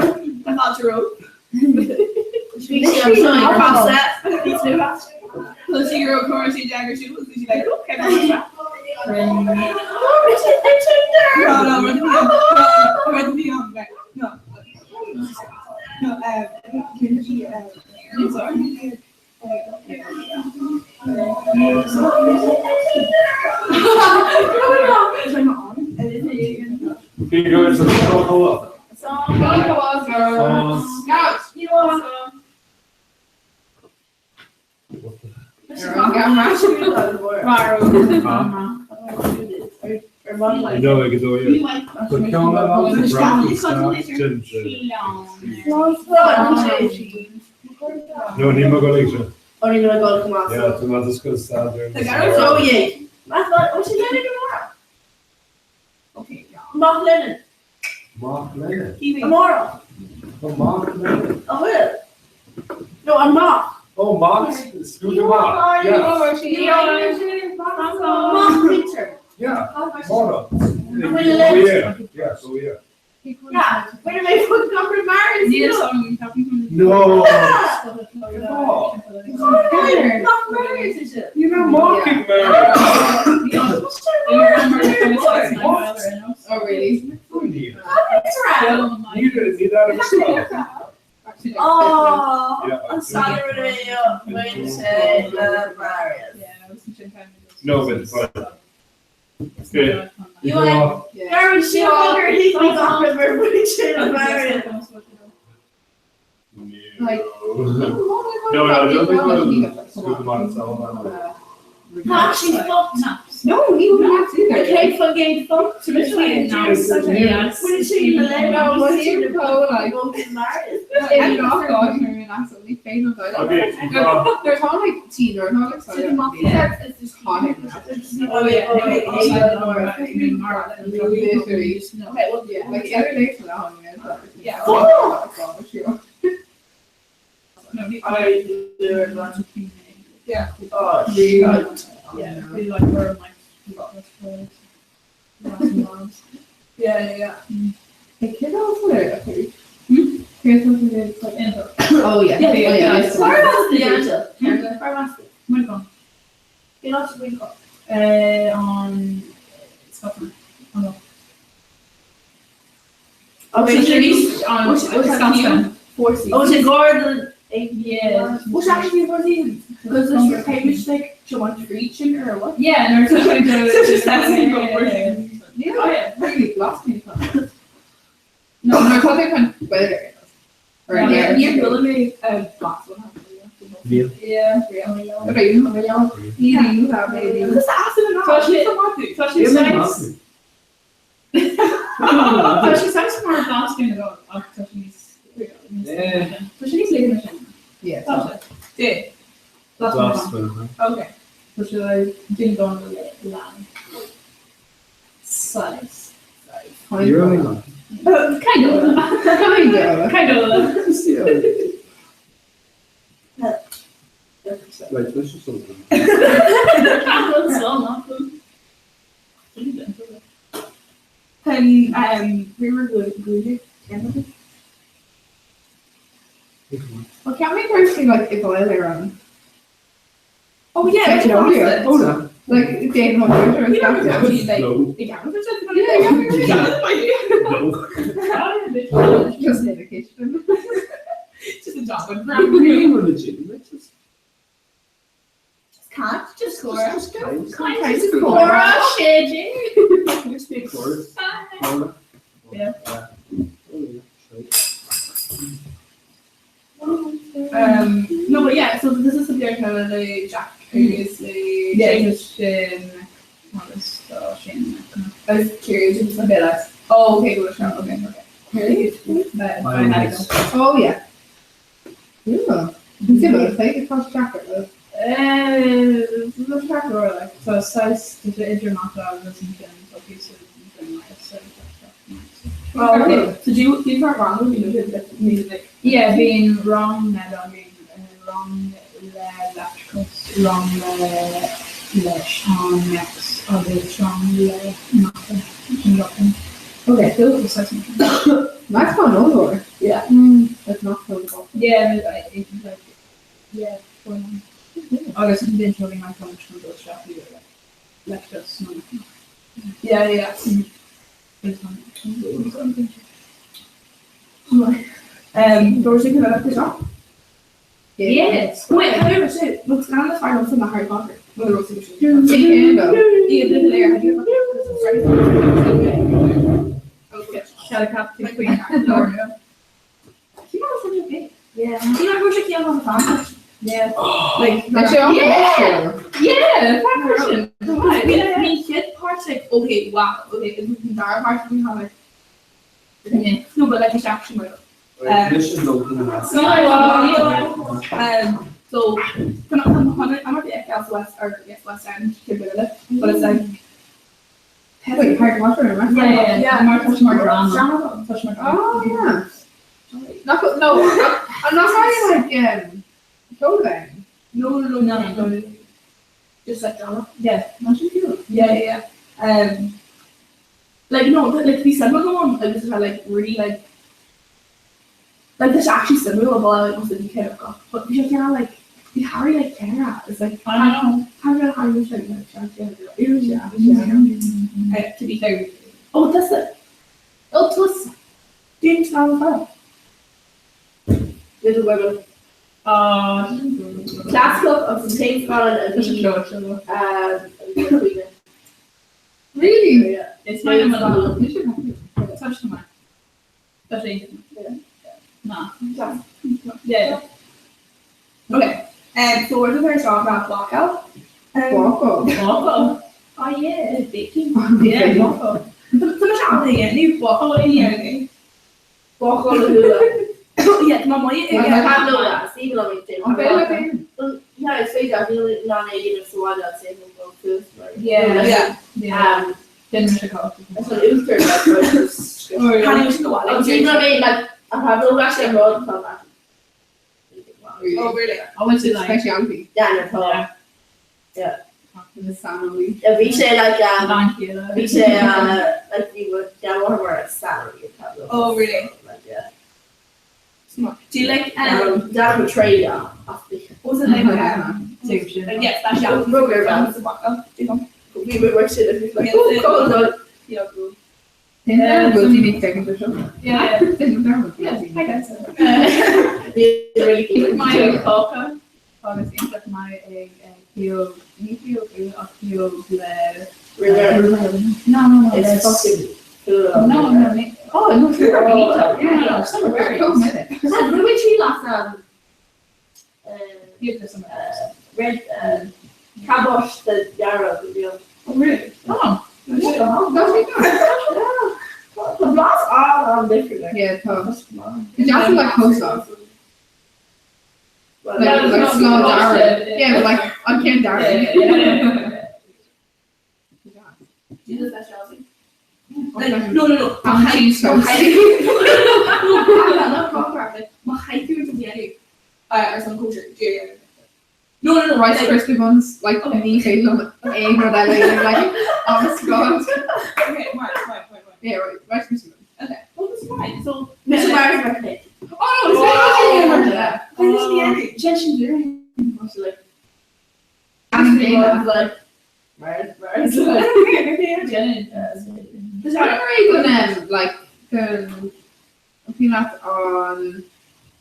C: thought you wrote. Bhí sí an process. Bhí sí
G: So she grew up corner she dagger she was she like okay No no we're the no no no um sorry
H: Cé go sa No, ag dó No, ní go leis.
C: Oh, ní go go
H: Yeah, tú má go
C: Oh yeah. Mark Lennon.
H: Mark Lennon.
C: Amárach.
H: Oh, Mark Lennon.
C: Oh, well. No, I'm Mark.
H: Oh, Mark. Scooter Mark. Yeah.
C: Mark Peter.
H: Yeah. Mora. Oh, yeah. Yeah, oh, yeah.
C: Yeah. Wait a minute, put number Marius.
H: No.
C: Mark Marius is it?
H: You're not mocking Mary.
B: Oh, really?
H: You didn't need that yourself.
C: Oh,
H: Yeah,
C: I'm sorry, Wednesday, Marius.
H: No, but it's fine. Okay.
C: You want Aaron Schumacher, he's my doctor, Wednesday, Marius.
B: Like-
H: No, no, I don't think we'll scoot them on itself.
C: Not she's fucked.
B: No, ní wouldn't
C: The
B: either.
C: cake for getting fucked. To When she
B: like
C: Marius.
B: I'm not going to absolutely fail
H: Okay, you go.
B: There's all like teen or not like
C: Oh yeah,
B: Literally.
G: Okay, well,
B: Yeah, like every day for that one,
G: Yeah.
B: Yeah.
C: I
G: Yeah.
C: Oh,
G: Yeah, really like her and like Yeah, yeah,
B: The kid also okay. Here's something that's like
G: yeah.
B: Oh yeah.
G: Yeah,
B: oh, yeah.
G: yeah.
B: yeah. On Scotland. Oh no.
C: Okay,
G: So she's on
C: What's- what's that
G: Scotland. Four seasons.
C: Oh, it's Gordon.
G: Yeah.
C: What's actually four seasons? Because there's page like do you want to reach in or what?
G: Yeah, and there's like the
C: So just that's like four
G: yeah.
B: Yeah,
G: Oh, yeah.
B: really lost me. No, no, I thought they kind of better. Or
G: Yeah,
B: yeah,
G: yeah,
H: Neil.
G: Yeah.
B: Okay, you Either you have maybe.
G: Tá sé Tá sé sex mar blasting go ach tá sé níos Tá sé níos léine sin.
B: Yeah.
G: Tá sé. Dé.
H: Last one.
G: Okay. Tá sé ding dong le lan. Size.
H: You're only not.
G: Kind of.
B: Kind of.
G: Kind of.
H: Like, this is something.
G: And we were good. Good.
B: Well, can't we personally like if I later on?
G: Oh yeah,
B: Check it out here.
H: Oh, no.
B: Like Dave Hunter or
G: You don't
B: something.
G: actually like
H: No.
G: the camera.
B: Yeah,
G: Yeah,
B: Just in the kitchen.
G: Just a job.
H: Really
C: Can't just
G: Cora.
H: Just kind.
G: Kind
B: of
G: Cora Shaggy.
H: Just be Cora. Cora.
G: Yeah.
H: Oh, yeah. Right.
G: No, but yeah, so this is the beag eile le Jack agus le
B: Yeah, sin agus tá sin.
G: Agus Ciarraí
B: just a bit less.
G: Oh, okay, go seo, okay, okay.
B: Oh yeah. Yeah. Tá Jack Tá sais idir mata agus an sin tá píosa
G: Oh, okay. So do you do you start wrong you know music?
B: Yeah, bíonn rang le againn rang le leictreachas, rang le leis an meics agus rang le mata an gach
G: Okay.
B: Cool. Max tá an óir.
G: Yeah.
B: Like not so Yeah, I like yeah, agus an bin bhí mar an leictreachas nó
G: Yeah, yeah. Dúirt sé go raibh sé seo?
B: Yes.
G: Wait, how do you look scan the fire on the Harry Potter? Well, the rest of it.
B: Helicopter Queen.
G: Yeah. You know, she came on the phone.
B: Yeah.
G: Like,
B: Yeah. Yeah, that person.
G: Bhí chéad part like, okay, wow, okay, is an dara part we have like, no, but like, it's actually my So, so I'm not the West West or yes West End but it's like
B: Wait, Harry Potter, remember?
G: Yeah, yeah,
B: More touch more drama. Touch more drama. Oh yeah. Not no, I'm not saying like clothing.
G: No, no, no, no, no. Just like drama.
B: Yeah. Not you.
G: Yeah, yeah, yeah. Like no, like the cinema one, like this is like really like like there's actually similar but like the UK of got but you know like the Harry like Kara is like
B: I don't know.
G: Harry Harry was like yeah yeah to be fair. Oh that's it.
C: Oh, tuas.
G: James Bond.
C: Little Women.
B: Oh,
C: Classical of the James Bond and
B: Touch
C: the
B: a
C: Queen.
B: Really?
C: Yeah.
B: It's my number. You should have it. Touch the mic. Touch it.
C: Yeah.
B: Nah. Yeah.
G: Okay. So we're the first off about blackout.
B: Waffle. Waffle.
G: Oh yeah, baking.
B: Yeah, waffle.
G: Tá sé an ní waffle in dhéanamh.
C: Waffle and
G: Yeah, má mai
C: Hula. See, love it.
B: Okay.
C: Yeah, it's fair. I feel not a so I don't say go first.
B: Yeah.
G: Yeah.
B: Yeah. Then Chicago.
C: That's what it was third. That's
B: Oh,
G: Can you go
C: what Do you know what I mean? Like, I have no actually rod from that.
G: Oh really?
B: I went to like
A: Speciality.
C: Yeah, no problem.
B: Yeah.
A: The salmon.
C: Yeah, we say like
B: Thank you.
C: we say like you would yeah, one more salary.
G: Oh really?
C: Like yeah.
G: Do you like
C: that would trade off the
G: what was it like like yeah, speciality.
C: Roger
G: It's a blackout. Do you know?
C: We would work shit if it's like
G: Yeah,
C: oh cold no.
G: Yeah, cool.
B: Yeah.
G: Yeah, I guess so.
C: Really cool.
B: My coca agus iontach mai ag cío ní cío ach cío le
C: Really?
B: No, no, no.
C: It's fucking cool.
B: No, no, no. Oh, no,
C: Oh,
B: yeah, summer berries.
C: What we tree last
B: Give this summer berries.
C: red Cabosh the Yarrow the real.
G: Oh really?
B: Oh,
C: The blast are on different. Like,
A: Yeah, tough. It's also like post off.
C: Well,
A: Like,
B: Yeah,
A: like
B: it's
A: small
B: not
A: Darren.
B: roasted.
A: Yeah, but like I can't Darren.
B: Yeah.
G: Do you know speciality? Like, no, no, no.
A: I'm cheese toast.
G: Má chaithú to dhéanamh ar some kosher. No, no, no.
A: Rice
G: like,
A: Krispie buns, like
G: Okay.
A: ní chéile aon rud eile, like honest to God.
G: Okay, right, right, right, right.
A: Yeah, right, Rice Krispie buns.
G: Okay. Well, that's fine. So,
C: Mr. Myers recommend.
A: Oh no, it's not
C: Was like,
A: Dana.
C: like, Myers, Myers, like,
G: There's
A: I'm very good um, like um, peanut on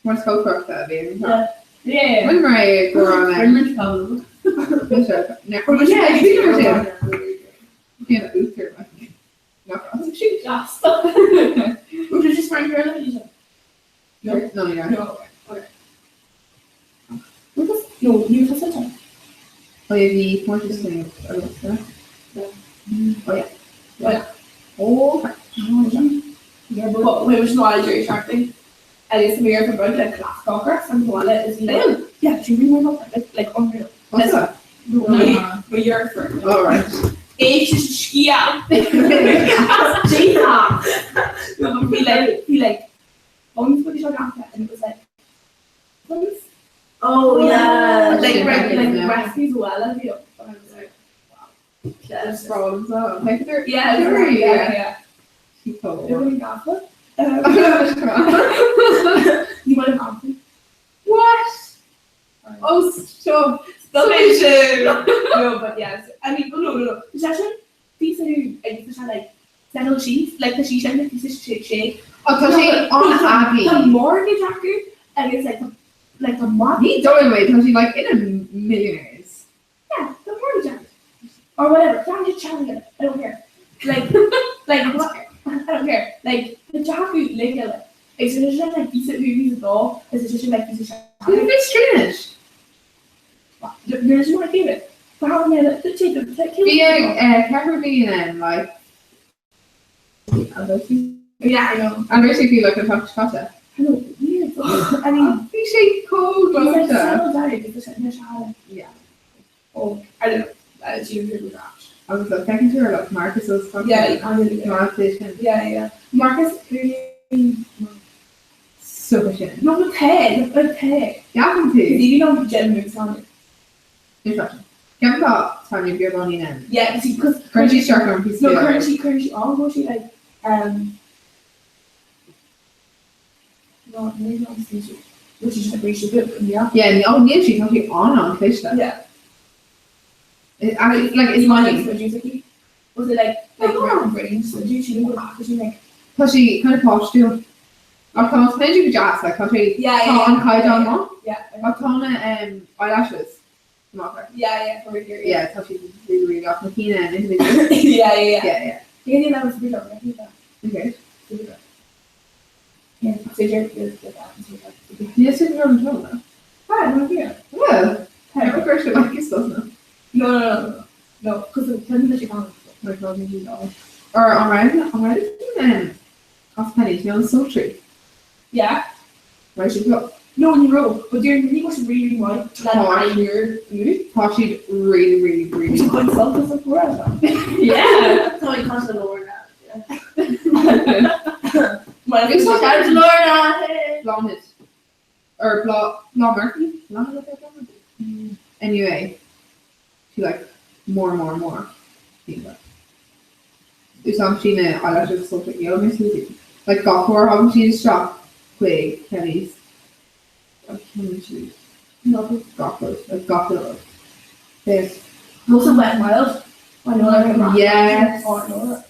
A: what's called a bhí.
C: Yeah.
B: Yeah.
A: When mar go an
B: Rimmer Pablo.
A: Yeah, Bhí útar
B: She just.
G: Which is just fine girl.
A: No, no, yeah.
G: No. Okay. No, ní raibh tusa ann.
I: Oh yeah, bhí comórtas faoi agamsa. Oh yeah.
G: Oh yeah.
I: Oh right.
G: Yeah, but when was an deireadh seachtaine agus mé ar an like class an bhaile is bhí like yeah, she really went like like unreal.
I: What's that?
G: No, but you're for
I: Oh right.
G: Éist scéal. No, but bhí like bhí like an bhí seo ganta and it was like
C: Oh yeah.
G: Like
I: Right,
G: like
I: yeah.
G: recipes well and you I was like wow.
I: That's problems out. Like they're
G: Yeah,
I: they're
G: yeah, yeah. yeah.
I: people.
G: They're really gafa. You might have answered.
I: What? Oh stop.
G: Salvation. No, but yes. I mean, oh, no, no, no. The session, pizza who, like, the like, settle cheese, like the she said, pizza shake, shake.
I: Oh, tá sé an
G: The
I: abbey.
G: mortgage acu, and it's like the, like the mortgage.
I: Ní dóigh mé, tá sí like in a millionaires.
G: Yeah, the mortgage acu. Or whatever. Can't just chat again. I don't care. Like, like, what? I don't care. Like, the jacu, like, it's just like pizza who, pizza dog, it's just like pizza shake.
I: Bhí bit strange.
G: There's no favorite.
I: Bhí ceithre bhliain ann, like
G: Yeah, I know.
I: An raibh sé faoi like an t-am seo caite?
G: I know. Weird. I mean,
I: Bhí sé chomh
G: he's like
I: gleoite.
G: settled down because there's no
I: Yeah.
G: Oh, I don't know. It's usually that.
I: Agus like feiceann tú ar like Marcus os
G: Yeah, I really
I: Marcus sin.
G: Yeah, yeah. Marcus,
I: Super sin.
G: no, the peg, the peg.
I: Ceapann tú?
G: You know, Jen moves on it.
I: Interesting. Ceapann tá Tanya beagáinín ann.
G: Yeah, see, because
I: Cuireann sí isteach ar an píosa
G: no,
I: beag.
G: currently, currently, all go she like, um, no, maybe not see which is like we should do, yeah.
I: Yeah, oh níl sí tá sí an an cliste.
G: Yeah.
I: Like is money.
G: Was it like like
I: Oh.
G: brain surgery? She didn't go back. She like
I: Tá sí kind of páistiúil. Ach tá an go deas, like tá sé
G: yeah
I: tá
G: yeah
I: an caighdeán maith.
G: yeah
I: Ach tá na eyelashes amach air.
G: yeah yeah over here
I: Yeah, tá sí really really off na cíine an individual.
G: yeah yeah yeah.
I: Yeah, yeah.
G: Yeah yeah that was super dark. I think that
I: Okay.
G: super dark. Yeah, surgery is the that super dark.
I: Níl sin ar an tón.
G: Ah, no here.
I: Well, never cuir sé like is no.
G: No no no no no because the person that she found.
I: Like not really all. Or an raibh an raibh as Penny, you know, sultry.
G: Yeah.
I: Right, she got
G: No, you wrote, but during the was really really white. That
I: Oh.
G: year, you.
I: tá siad really really really.
G: Consult us for us.
I: Yeah.
C: So I can't Lorna.
G: My
I: It's not
C: Shout out to Lorna. Hey.
I: Blonde. Or Bla Bla Murphy? Blonde Bla Murphy? Anyway, she like more more more. Úsáideann sí na eyelashes sultry yellow mé sí. Like gach uair thagann sí isteach chuig Penny's. Like ceann sí.
G: No.
I: Gach rud, like gach rud. Yes.
G: Most of Wet n Wild. I know like
I: Yes.
G: Oh, I know that.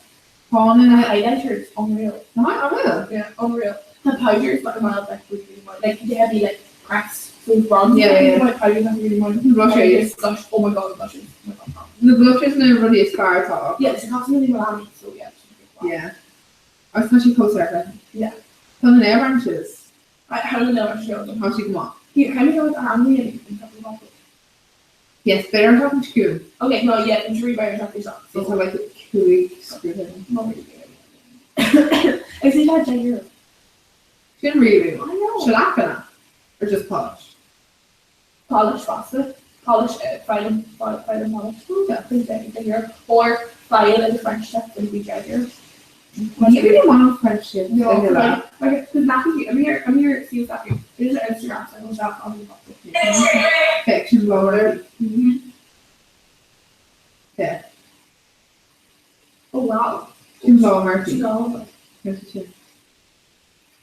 I: Tá
G: The
I: na
G: highlighter is unreal.
I: Ná an bhfuil?
G: Yeah, unreal. The powder is Wet n Wild like really really white. Like they have the like pressed so bronze.
I: Yeah, yeah.
G: My powder is really white.
I: The blushes.
G: Blush. Oh my god, the blushes. Oh my god.
I: Na blushes na rudaí is fearr atá.
G: Yeah, it's constantly Milani, so yeah. it's really wow.
I: Yeah. Agus tá sí chomh saor.
G: Yeah.
I: Tá na nail branches.
G: I how do you know I show them?
I: Tá sí go maith.
G: Here, how do you know it's angry and
I: Yes, better talking to you.
G: Okay, no, yeah, I'm sure you buy your chocolate shop.
I: It's
G: So
I: like cúig screwed.
G: not really good. Is it that ginger?
I: Sin really really
G: I know.
I: Shellac or just polish.
G: Polish pasta. Polish file and file file and polish. Yeah, please ginger. Or file in the French step would be ginger.
I: You really want French shit.
G: No,
I: like
G: like, like, because Matthew, I'm here, I'm here, see what's happening. There's an Instagram, so I will shop on the
I: fiction blower.
G: Mm-hmm.
I: Yeah.
G: Oh wow.
I: Sin blower Murphy.
G: She's all over.
I: Yes, she is.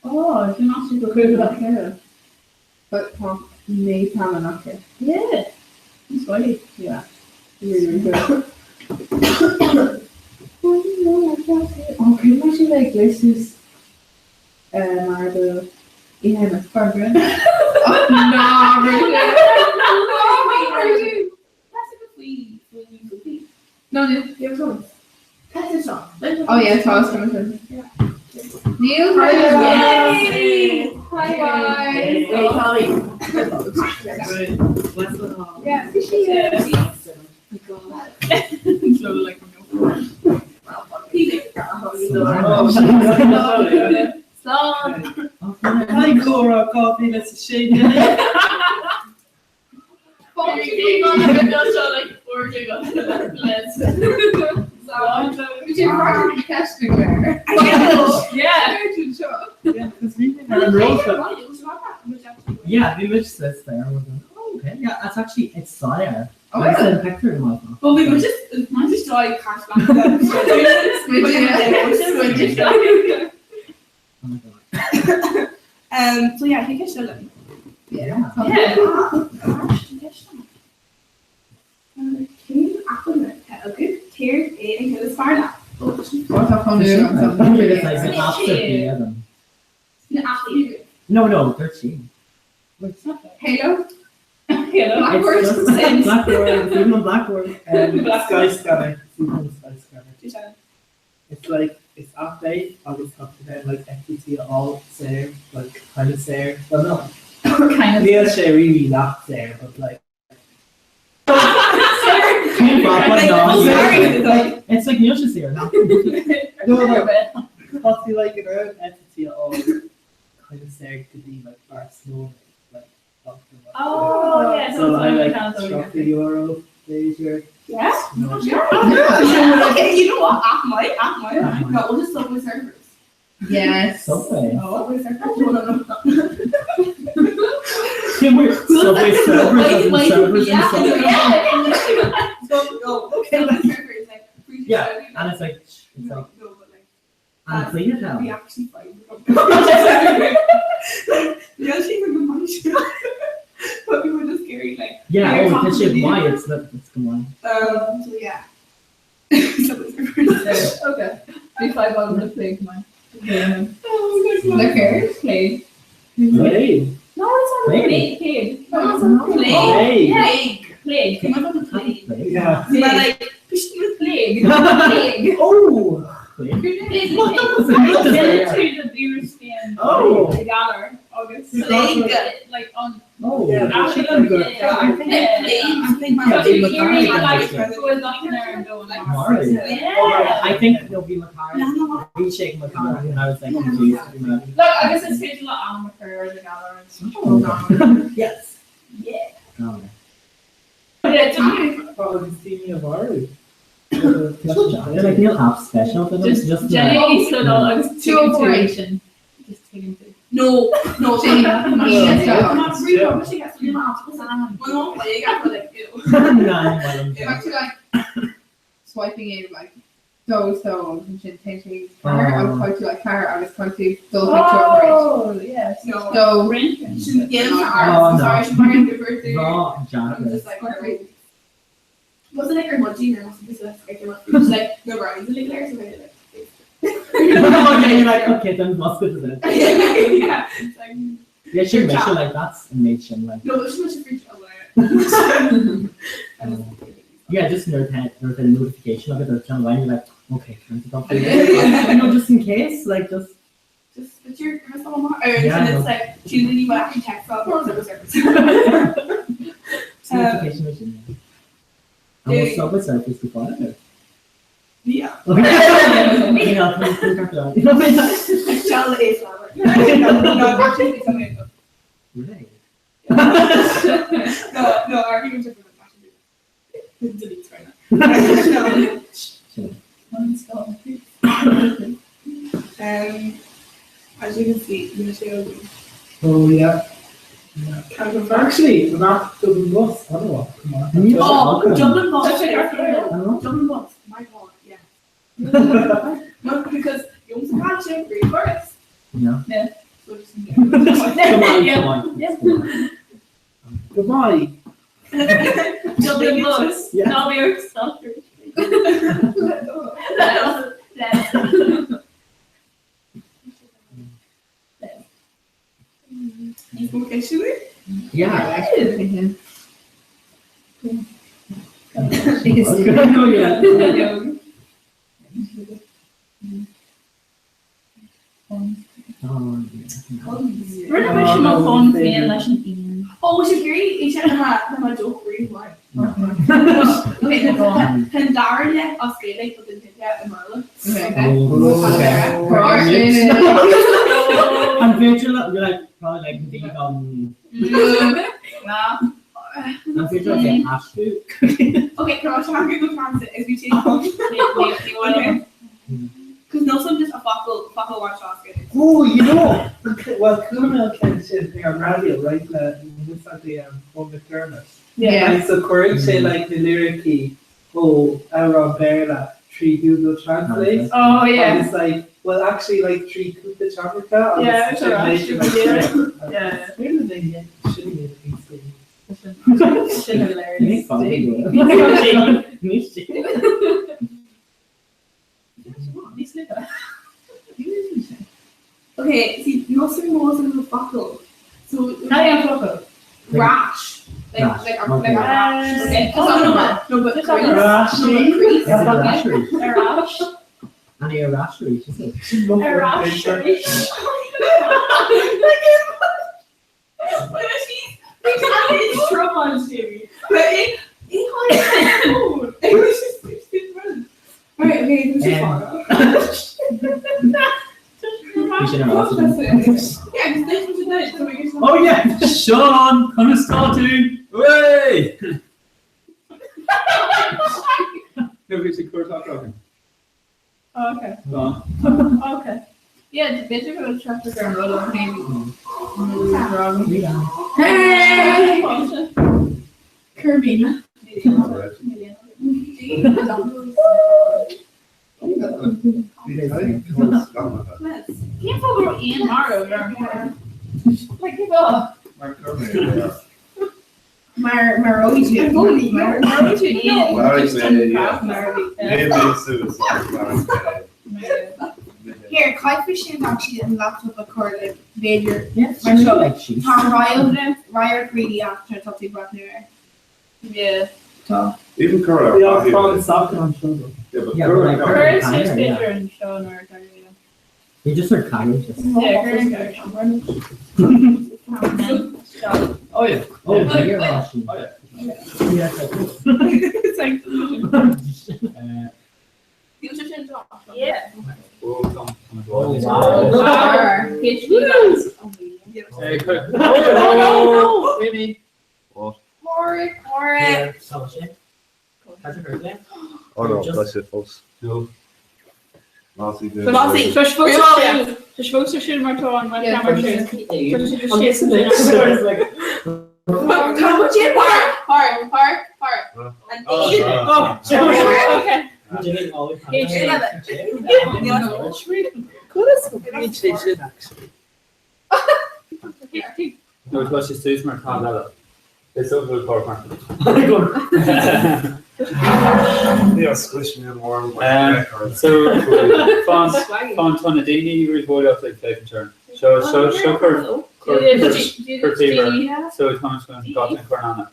C: Oh, you're not super cool.
I: Yeah. But tá mé tá
C: Yeah. It's funny.
I: Yeah. Really, really good. Oh, can you imagine like this is mar do ihe
C: Burger.
I: Oh, no, really? No, really?
G: That's a good wee, wee, wee, wee.
I: No, no.
G: Yeah, it was That's a song.
I: Oh yeah, so I was gonna say.
G: Yeah.
I: Neil,
C: Yay!
I: Hi guys.
C: Hey, Tommy.
G: Yeah. Slán.
F: Hi Cora, 2006.
J: Yeah, bhí muid suas there. Oh, okay. Yeah, that's actually it's soiléir.
G: Oh,
J: Agus
G: yeah.
J: an picture in my phone.
G: Well, we were just just like cash back.
J: Oh my God.
G: So yeah, I think I should.
J: Yeah.
G: Yeah. Cén acmhainn atá agat céard é an ceann is fearr leat? Na aclaí.
J: No, no, 13. Wait, it's not that.
I: Halo?
G: Halo.
I: Blackboard?
J: It's just Blackboard, it's even on Blackboard.
F: Sky Scanner. It's even on Sky Scanner. It's like it's app day agus tá tú like FTT all saor like kind of saor well no
B: Kind of.
F: Níl sé really that saor but like
J: Like, it's like níl sé saor no
F: no like tá tú like in around FTT all kind of saor go dtí like Barcelona like
B: Oh, yeah,
F: so
B: so
F: I
B: it's
F: like
B: kind of-
F: drop euro b'fhéidir
G: Yeah?
F: No.
G: Yeah. Okay, you know what? At my, at my. No, we'll just Subway Surfers.
I: Yes.
J: Subway.
G: Subway Surfers? No, no, no.
J: Subway Surfers as in
G: Wait, wait,
J: servers in
G: yeah,
J: Subway.
G: yeah. So, no, okay, Subway Surfers, like, free
J: Yeah,
G: to
J: and it's like, it's like,
G: No, no, but like,
J: and clean it out.
G: we actually find Yeah, she even the money. But we were just scary, like,
J: Yeah,
G: We're
J: oh,
G: talking
J: this
G: to
J: shit,
G: you.
J: why? It's not, it's come on.
G: so yeah. Subway Surfers.
B: Okay. Bhí five on the play man.
G: Oh my god.
I: Liquor.
B: Play.
F: Play.
B: No, it's not
J: Play.
B: play. Play.
G: No, it's not
B: Play.
F: Play.
B: Yeah. Plague.
G: Come on, the plague.
J: Play.
F: Yeah.
G: But like, push the
B: Plague. Plague.
F: Oh.
J: Play.
B: Plague.
J: What was it?
B: To the European.
F: Oh.
B: The Galar. August.
G: Plague.
B: Like on.
J: Oh,
F: Yeah,
B: Actually,
F: I'm good.
B: yeah.
G: I think
B: Yeah.
G: plague.
B: So
G: Plague.
B: you hear like
G: Yeah.
B: goes on there and going like.
J: Mari.
B: Yeah.
J: I think there'll be Makari. We shake Makari, and I was like confused.
B: Look, I guess it's huge lot on McCur the Galar and stuff.
J: Yes.
B: Yeah.
J: Oh.
B: Yeah, it's okay.
F: Probably senior Mari.
J: Like Neil app special for them.
B: Just,
J: Just
B: genuinely so dull. I was
I: 204.
B: Just taking two.
G: No, no,
I: Jane.
G: Yeah.
I: Not
G: Well, no, plague. I feel like, ew.
J: Nine.
I: Back to like swiping in like those those and sin ten car agus tá tú like car agus tá tú dul chuig two
B: Oh, yes.
G: No.
I: So
G: Yeah,
J: Oh,
G: I'm
J: no.
G: sorry, she's wearing the birthday.
J: Raw
G: I'm
J: jacket.
G: just like, wasn't like her munching or must be like there must be just like no brownies in there, so I did like
J: okay, you're like okay, then what's good is it?
G: yeah, it's like
J: Yeah, she mentioned like that's amazing. Like
G: no, but she was a free other.
J: yeah, just nerd had nerd had a notification of it or channel line. You're like okay, can I talk to you? know, just in case, like just
G: Just but you're you're so much.
J: Yeah,
G: and
J: I
G: it's
J: know.
G: like she didn't even actually text about the service service.
J: It's notification machine. And we'll stop with surface before it.
G: Yeah.
J: Okay. You know, please, please cut it out.
G: Shall a flower. No, no, actually, it's something.
J: Right.
G: No, no, our humans are from the Delete right now. No. As you can see, Michelle
F: Oh yeah.
G: can confirm.
F: Actually, the map Dublin bus. I don't know. Come on.
G: Oh, Dublin bus.
J: Hello?
G: Dublin bus. My God, yeah. No, because you almost catch it very first.
J: Yeah.
G: So just
J: Come on,
B: Yeah.
J: come on.
B: Yeah.
F: Goodbye.
B: Dublin bus.
F: Yeah.
B: No, we were stalkers. Let us. Let us.
G: Okay, should we?
J: Yeah.
I: Yeah.
J: Oh, yeah. Oh, yeah.
B: Rinne me sin mo fón féin leis an fhíon.
G: Oh, is agree í sé na joke rí mhaith. Tá dara leath as Gaeilge but den leath i mBéarla.
J: An féidir le like probably like the
G: Ná.
J: An féidir le aistriú?
G: Okay, tá sé go transit is bhí sé Cos no some just a focal focal one shot.
F: Oh, you know, well, chuala mé an ceann sin ar an raidió, right, le the Paul McDermott.
I: Yeah.
F: And so cuireann sé like na liricí ó amhrán Béarla trí Google Translate.
B: Oh, yeah.
F: Agus like, well, actually like trí cúpla teangacha agus
B: Yeah,
F: sin
B: sure.
F: méid
B: Yeah.
F: Sin sin sin
B: Sin hilarious.
J: Ní
G: Okay, see, no sé mó an focal. So
B: Ná an focal.
G: Rash. Like,
J: Rash,
G: like, a,
J: okay.
G: like a rash. Okay.
B: Oh,
G: So, no, but, no, but
B: Just
G: crease.
B: a
F: rash.
G: No, but crease.
J: Is it
G: Okay.
J: rashery?
B: A rash.
J: An é rashery, is it?
B: A rash.
G: Right, okay, this is
J: Bhí sin ar
G: Yeah, because this was a night, so we can
E: Oh yeah! Sean, conas tá tú? Way! No, bhí sé cuairteach againn.
B: Okay.
E: Go on.
B: Okay. Yeah, b'fhéidir go bhfuil traffic ar an rud maybe.
C: Hey! Kirby.
B: Cén fáth go raibh aon marbh ar an chlár? Like, cén fáth?
C: Mar mar tú.
B: Mar mar tú
H: Maraigh mé, yeah.
B: Mar
C: Here, caithfidh sin actually an laptop a chur le b'fhéidir
J: Yeah,
C: Mar seo.
J: like she's.
C: Tá radharc radharc really after tá tú breathnú air.
B: Yeah.
C: Tá.
H: Even Cora.
F: Bhí an fán socan an seo.
H: Yeah, but
J: Yeah, but
H: Cora.
J: like
H: Cora.
B: Cuir
J: Connor,
B: suas
J: yeah.
B: b'fhéidir an seo nuair atá yeah.
J: You just heard Kanye just.
B: Yeah, cuir an
E: Oh yeah.
J: Oh, dear, Rashi.
E: Oh yeah.
J: Yeah, it's like.
B: It's like
G: Yeah.
E: Oh, come on.
J: Oh, wow.
B: Wow. PhD lads.
E: Hey, quick.
B: Oh, no.
E: Amy.
H: What?
C: Correct, correct.
J: Yeah, so shit. Has you heard that?
H: Oh no,
J: Just-
H: that's it, folks.
E: No.
H: Nazi
G: But Nazi.
B: Tá sé fós
G: Yeah.
B: ar siúl. Tá sé fós ar siúl mar tá an
I: Yeah,
B: webcam ar siúl. Tá sé just
J: This
B: síos
J: is like.
C: Tá muid in
G: Park, park, park, park. And
E: Oh,
G: eight.
E: oh.
B: Okay.
E: No, it was just Susan or Tom Lella. It's over the park market.
H: Yeah, squish me in warm.
E: So, Font, Font Tonadini, revoid off like five and turn. So, so, so, cur, cur, cur, cur, so, Thomas Gotten Cornana.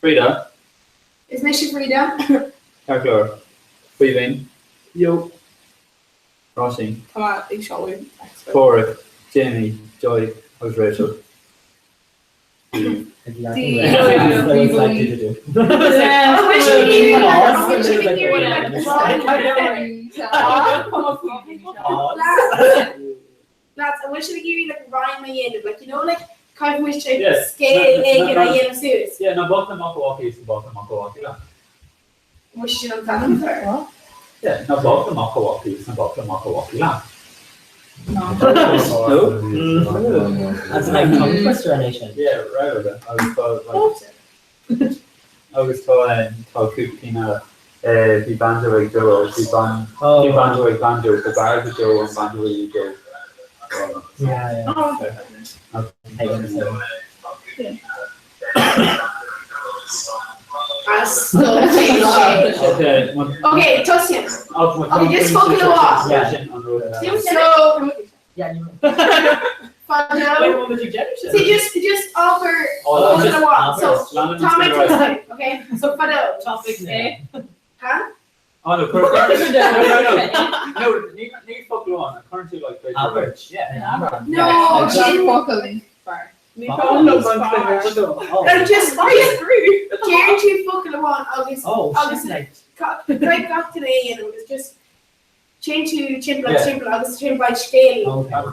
E: Frida,
C: Is mise Frida?
E: Carclor, Freevane,
F: Yo.
E: Roisin,
G: Come on, ag seoladh.
E: Corey, Jamie, Joy, agus Rachel.
C: Lads, I wish I could give you like rhyme a dhéanamh, like you know like kind of wish I
E: Yes.
C: scéal
E: No,
C: éigin
E: no,
C: a
E: no.
C: dhéanamh suas.
E: Yeah, na botna Milwaukee is botna Milwaukee.
C: Wish sin an t-ainm air.
E: Yeah, na botna Milwaukee is na botna Milwaukee.
J: No? That's like tongue twister nation.
E: Yeah, right with it. I was told like I was told tá cúpla bhí banjo ag Joe bhí ban bhí banjo ag banjo go bar go Joe an banjo ag Joe.
J: Yeah, yeah.
E: Okay,
C: Okay, Tosin. Okay, just focus on So,
J: Yeah, you
C: Fano.
J: Wait, what was your gender?
C: See, just just offer
E: Oh,
C: one
E: just
C: and one. So,
E: Lannan
C: Tom and
E: is
C: Tosin, okay? So, Fano.
J: Topic
B: Eh?
C: Huh?
E: Oh no, no, no, no, no, ní ní focal on, currently like
J: Average.
E: Yeah.
C: No,
I: Sin
C: sin
I: focal bar.
C: No, just Deireann tú focal amháin agus agus caithfidh gach duine é a dhéanamh agus just téann tú timpeall agus timpeall agus sin beidh scéal ag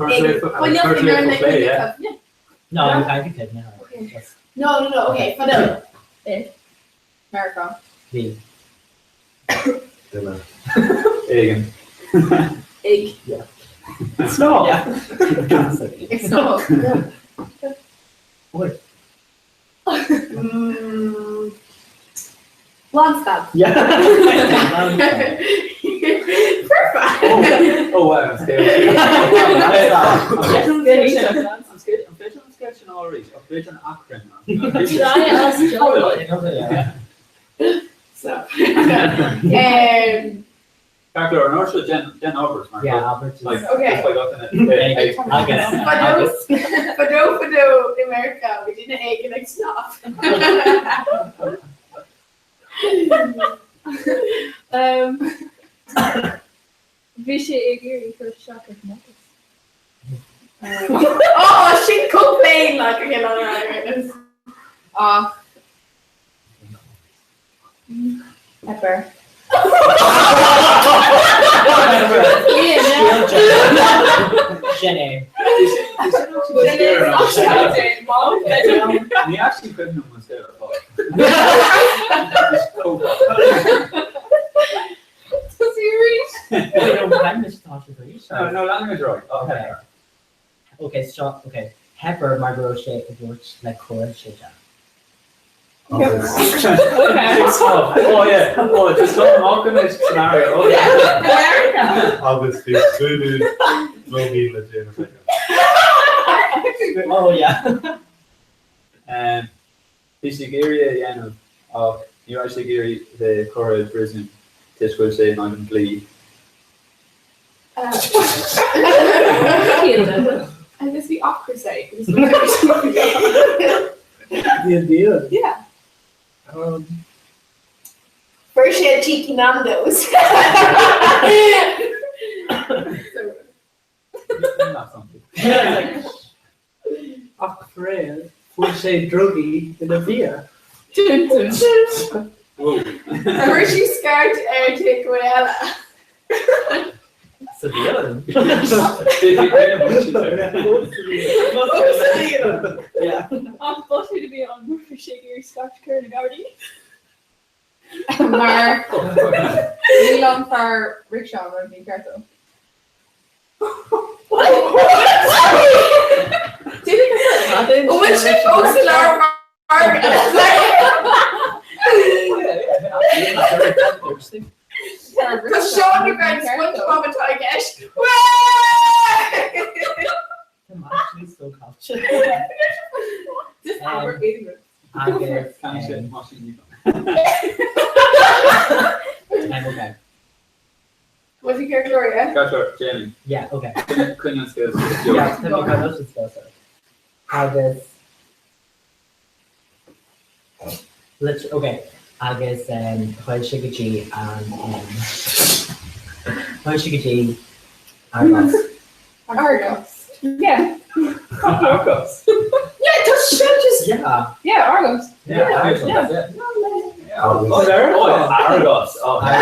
J: No, I'm kind of kidding.
C: No, no, no, okay, fadó.
I: Meiriceá.
J: Bhí.
H: Duine.
E: Éigin.
C: Ig.
J: Yeah.
F: Snámh.
J: Yeah.
I: Ag snámh.
J: Oi.
C: Lánstad.
J: Yeah.
C: Perfect.
E: Oh, wow, an scéal. An féidir an scéal sin a fháil arís? An féidir an acrainm?
C: So. Um,
E: Ceart go leor, an uair seo déan abairt mar.
J: Yeah, abairt.
E: Like,
C: Okay.
E: just like that,
J: Agus.
C: Fadó, fadó, fadó i Meiriceá, bhí duine éigin ag snámh.
G: Um, Bhí sé ag iarraidh cur isteach ar chomórtas.
C: Oh, sin complain like okay, no, no, no, no.
I: Ach. Pepper.
J: Sin é.
E: Ní actually cuimhin liom an scéal ar fad. No, no, leanfaimid ar aghaidh.
J: Okay. Okay, so, okay. Theip air mar go raibh sé ag labhairt le cara s'aige.
E: Oh yeah, oh just go amach anois scenario. Oh yeah.
H: Agus bhí scrúdú drugaí le déanamh aige.
J: Oh yeah.
E: Um, Bhí sé ag iarraidh é a dhéanamh ach ní raibh sé ag iarraidh bheith curtha i bpríosún toisc go bhfuil sé in aghaidh an dlí.
G: Agus bhí ocras air agus
F: Bhí an bia.
G: Yeah.
C: Fuair sé a cheeky Nando's.
F: Ach faraor, fuair sé drugaí ina bhia.
C: Chuir sí scairt ar takeaway eile.
J: Sa bhialann.
G: Ach botún a bhí ann mar bhí sé ag iarraidh scairt a chur ar na Gardaí.
I: Mar níl an fear rickshaw mar bhí ceart dó.
C: Ó bhfuil sé fós i lár Tá Seán na Grand SpongeBob atá i gceist.
J: I'm actually so cultured.
G: Just abair aon
J: Agus
E: Ceann sin,
J: um,
E: má sin ní.
J: I'm okay.
C: Was he care Gloria?
E: Ceart go leor, Jamie.
J: Yeah, okay.
E: Coinnigh an scéal
J: Yeah, tá mé chun an scéal seo. Agus Lit okay. Agus um, chuaigh sé go dtí an um, chuaigh sé go dtí Argos.
I: Argos.
G: Yeah.
E: Argos.
G: Yeah, tá sé just
J: Yeah.
G: Yeah, Argos.
E: Yeah,
G: Yeah.
E: yeah.
H: Agus
E: Oh, Argos. Oh,
J: Yeah,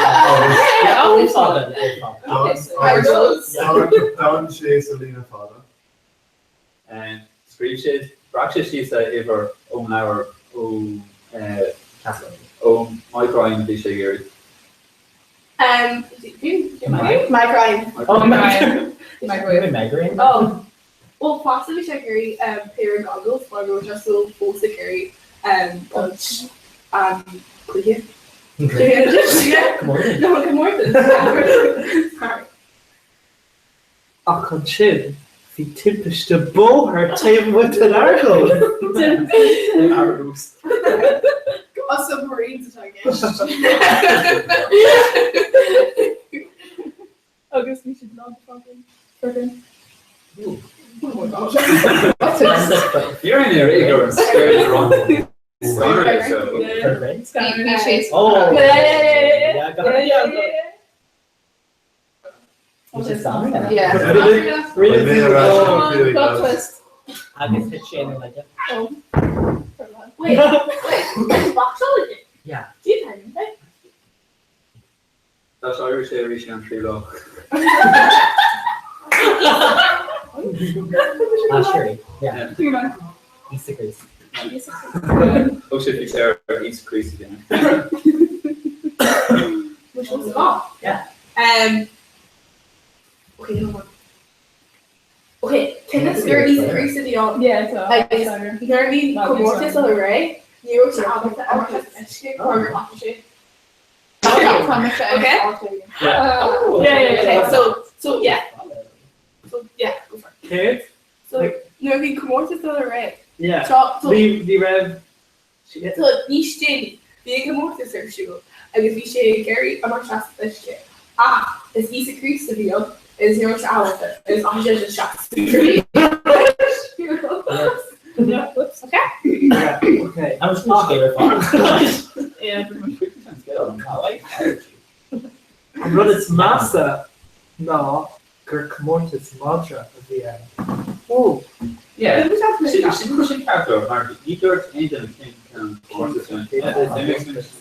G: Yeah,
J: ó fada, ó fada.
C: Argos.
H: D'fhan sé sa líne fada.
E: Um, Scríobh sé, bhreac sé síos a uimhir ón leabhar ó ó Mike Ryan a bhí sé ag iarraidh.
G: Um,
C: Mike Ryan.
J: Oh, Meg.
I: Microwave.
J: Migraine.
G: Oh. Well, fosta bhí sé ag iarraidh um, pair of goggles mar go raibh sé so fós ag iarraidh um, baint an cluiche.
J: Come on.
G: No, comórtas. Sorry.
F: Ach ansin, bhí timpiste bóthair taobh amuigh den Argos.
E: Argos.
C: Go submarines atá i gceist.
G: Agus bhí siad lán fucking fucking.
E: You're in there, Igor. Scared the wrong. Scanner, so.
I: Bhí sé
J: Oh.
G: Yeah, yeah, yeah, yeah.
J: Yeah, got it.
G: Yeah, yeah, yeah.
J: Which is song.
I: Yeah.
F: Really?
H: Really?
G: Plot twist.
J: Agus thit sé ina laige.
G: Oh. Wait, wait, boxáil?
J: Yeah.
G: Do you think?
E: Tá sé éirigh sé arís an trí lá.
J: Ah, sure. Yeah. Íosa Críost.
E: Thug sé faoi deara Íosa Críost a dhéanamh.
J: Yeah.
C: Okay, hold on. Okay, cionn is gur Íosa Críost a bhí ann.
G: Yeah, tá.
C: Agus nuair a bhí comórtas á ré, ní raibh sé ábalta amach as uisce mar gur thapaigh sé. Okay?
G: Yeah, yeah,
C: Okay, so, so yeah. So yeah, go for it.
F: Céard?
C: So nuair a bhí comórtas á ré,
F: Yeah.
C: so so
F: Bhí bhí raibh
C: so níos déanaí, bhí an comórtas ar siúl agus bhí sé ag iarraidh amach as uisce. Ach is Íosa Críost a bhí ann agus ní raibh sé ábalta agus thapaigh sé just seasamh.
G: Yeah, whoops.
C: Okay?
F: Yeah, okay.
J: I'm just gonna scale it
G: Yeah.
F: An rud is measa ná gur comórtas madra a bhí ann.
E: Oh. Yeah. Sin sin ceart mar ní dúirt aon duine cén cén comórtas sin.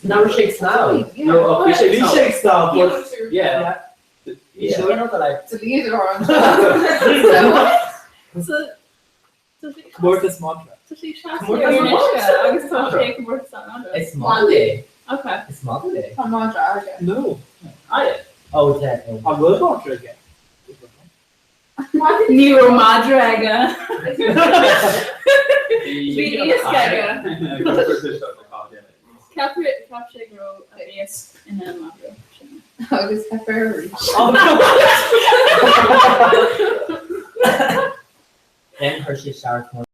J: Now we're shakes now.
E: No, oh, bhí sé
F: Bhí sé ag snámh, but
E: Yeah.
J: Yeah. You know, like,
I: Deleted orange.
G: So, so she-
F: comórtas madra.
G: so she seasamh
F: Comórtas
G: ar an
F: madra.
G: uisce agus tá sé comórtas an madra.
J: it's model day.
G: Okay.
J: It's model day.
I: Tá madra aige.
F: No.
E: Ah, yeah.
J: Oh, that. Oh.
F: An bhfuil madra aige?
B: Ní raibh madra aige.
G: Bhí iasc aige. Ceap ceap sé go raibh an iasc ina madra. Sin.
I: Agus pepper arís.
J: Then Hershey shower tomorrow.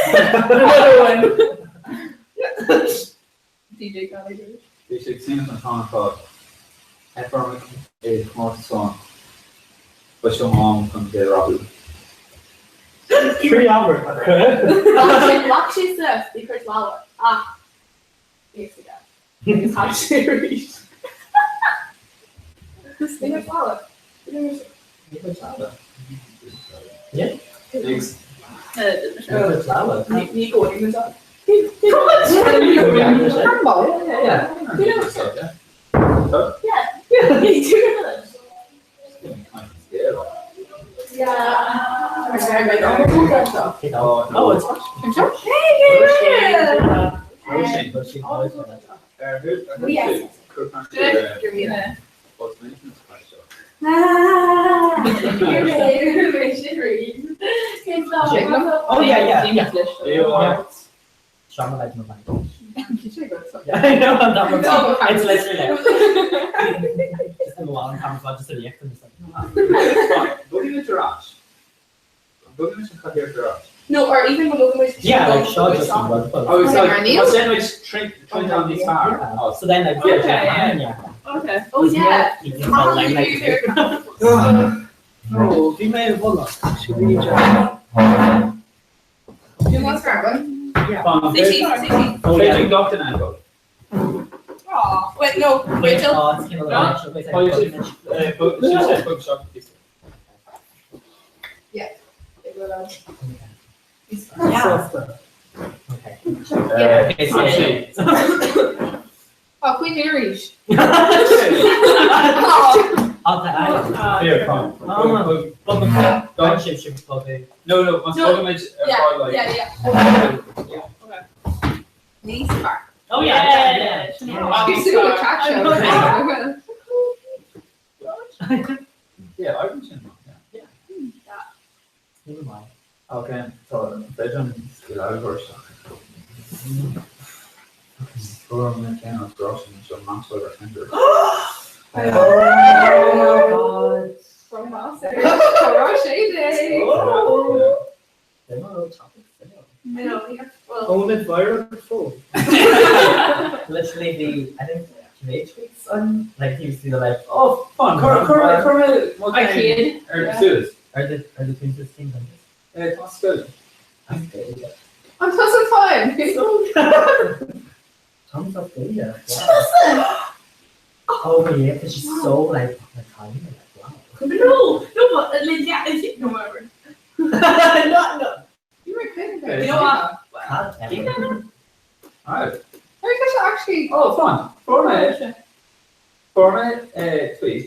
G: Another one. DJ Khaled.
E: Bhí sé ag seinm an t-am ar fad. Ephraim é comórtas amháin. Ba seo am chun dé rathú.
F: Trí amar acu.
C: Ghlac sé suas, bhí cuid lámha ach bhí a fhios aige. Agus thapaigh sé arís. Bhí cuid lámha.
J: Yeah.
E: Thanks.
J: Flower.
C: Ní go bhfuil muid ann.
J: Yeah.
C: Yeah. Yeah, you do know that. Yeah.
J: Oh, oh, it's
C: Hey,
J: Oh, yeah, yeah, yeah. Sean like my bike. Yeah, I know, I'm not. It's literally like just in the wall and camouflage just a react and just like.
C: No, or even when we
J: Yeah, like Sean just in one
E: Oh,
I: Like Arneil?
J: Yeah. So then like yeah,
G: Okay,
J: yeah,
G: yeah.
J: yeah.
G: Okay.
C: Oh yeah.
J: You can call like like
F: Oh, bhí mé i bhfolach. Sé bhí Jack.
I: Do you want scramble?
J: Oh yeah.
C: Aw, wait, no, wait till
J: Oh, it's kind of like
I: Yeah.
J: Yeah. Okay.
E: Yeah.
J: Okay, so yeah.
I: Oh, Queen Mary's.
J: I'll ta-
E: Here, fine.
J: Oh,
E: Go.
J: Ship, ship, probably.
E: No, no, mas
C: No,
E: image
C: yeah, yeah, yeah.
I: Nice bar.
J: Oh yeah, yeah, yeah.
I: You're still a chat show.
E: Yeah, I've been yeah.
J: Never mind.
E: Okay, so Belgium
J: Oh god.
I: From Rocher Day.
J: Oh. They're not real topics, they are.
C: I know, we have, well,
F: Own it viral full.
J: Literally the I think Matrix on like you see the like oh
E: Fun.
J: Cor-
E: Cor- cor-
G: Arcade.
E: Ar suas.
J: are the are the Princess King
E: Eh, Tá scoil.
J: That's good. yeah.
I: I'm so so fun.
J: Tom's up there. Yeah. Wow. Oh yeah, because she's so like Italian. Like wow.
G: No, no, but like, yeah, it's, no, whatever.
J: no, no.
G: You were You know what?
J: Cad
E: Alright.
I: Tá sé actually.
E: Oh, fine. Fuair mé fuair mé tweet.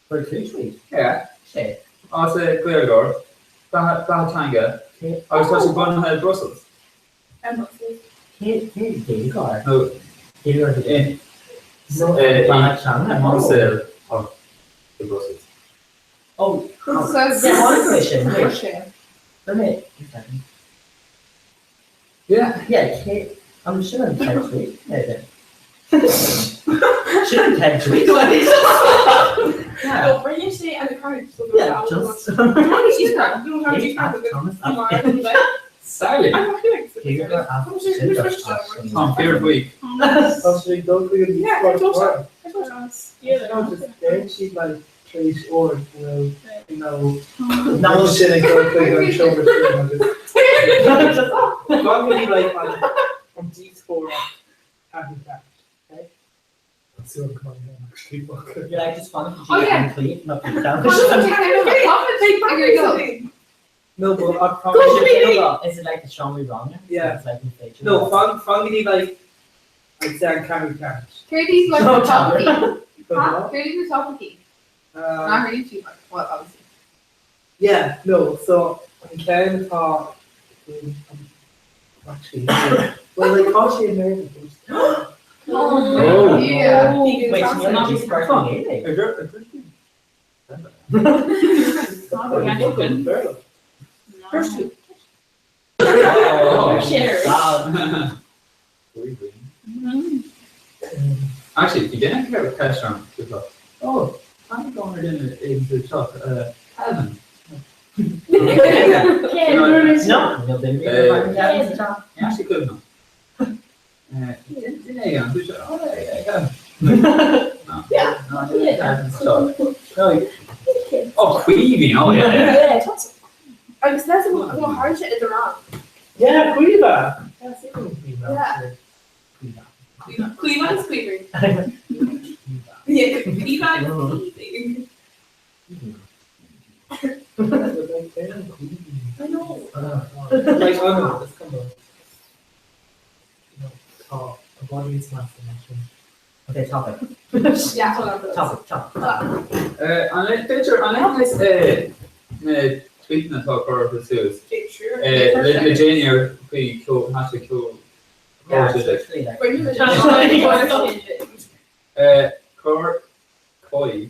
J: Fuair tú tweet?
E: Yeah.
J: Sé.
E: As Gaeilgeoir, beatha teanga, agus tá sé bunaithe i Brussels.
J: Cé Gaeilgeoir?
E: No.
J: Gaeilgeoir
E: In
J: No, beatha teanga.
E: i mBruiséil ach i Brussels.
J: Oh,
I: Says
J: yeah, tháinig mé sin. Wait,
I: Russia.
J: Fuair mé.
E: Yeah.
J: Yeah, cé an sin an TED tweet? Sin an TED tweet. Yeah.
G: No, bring sé and the crowd.
J: Yeah, just. Thomas.
E: Sally.
J: Gaeilgeoir as
E: Tá fear buí.
F: Tá sé ag dul chuig an
G: Yeah,
F: sport
G: Yeah.
F: No, just deir siad like tar éis uair go bhfuil, you know,
J: No.
F: sin ag dul chuig an seomra sin agus Gan go dtí like an an díospóireacht taithí ceart, okay? Súil go maith actually fuck.
J: You're like just funny.
I: Oh, yeah.
J: Clean, not
F: No, but I
G: Go
F: promise
G: to
J: Is it like the Sean Wrong?
F: Yeah.
J: It's like the feature.
F: No, fan fan go dtí like I'd say an ceathrú ceart.
I: Céard like
J: No,
I: the topic?
F: But what?
I: Céard the topic? Not really too much. Well, obviously.
F: Yeah, no, so an ceann atá actually well like tá sé in America
E: Oh.
I: Yeah.
J: Wait, so you're not just sparkling
F: First
E: Oh.
G: Share.
J: Wow.
E: Actually, you didn't have a question on Oh, I'm going in into the shop. Calvin.
J: No, no, then
E: Yeah, actually could not. Duine oh, yeah, No.
G: Yeah.
E: No, yeah. So, no, oh, Queevy, oh, yeah.
G: Yeah, that's.
C: Agus that's go hard i the rang.
F: Yeah, Cuiva. Yeah, Cuiva.
C: Yeah.
F: Cuiva.
G: Cleveland is Cleveland. Yeah, Cleveland is Cleveland.
C: I know.
F: Like, oh no, let's come on. No, tá a body is massive.
J: Okay, topic.
G: Yeah, hold on.
J: Topic, topic.
E: An b'fhéidir an leis na tweetanna atá curtha suas.
G: Sure.
E: Le déanaí ar faoi ceol hashtag ceol
J: Yeah, it's literally like.
G: Bring the
E: Cor coi.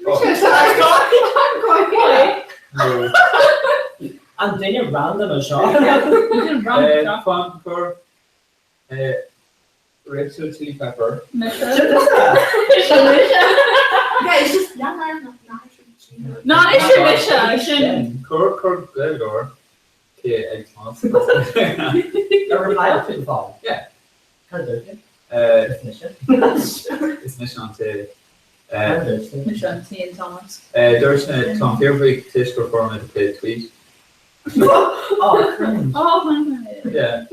E: No.
J: An duine random a seo.
E: Fan cor Rachel Chili Pepper.
C: Yeah, it's just
G: Ná is mise sin.
E: Cor cor Gaeilgeoir cé ag Thomas.
J: A reply up to the phone.
E: Yeah.
J: Cad dúirt tú? Is mise.
E: Is mise an té.
J: Cad dúirt tú?
B: Mise an T Thomas.
E: Dúirt mé Tom Fearbuigh tuis gur fuair mé do chéad tweet.
J: Oh, cringe.
B: Oh, my
E: Yeah,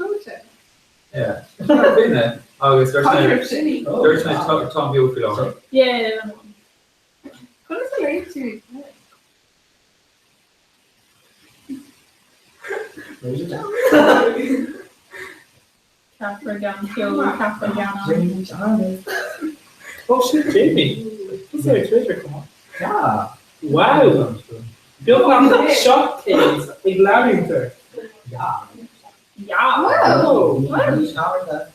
E: yeah. Bhí agus dúirt mé dúirt mé Tom Beo faoi láthair.
B: Yeah.
I: Conas a léigh tú?
B: Capra gan ceol, capra gan.
J: Range army.
F: Oh shit, Jamie. He's there Twitter, come on.
J: Yeah.
F: Wow. Beagnach 700 ag leanúint air.
J: Yeah.
B: Yeah.
I: Wow.
J: Range army.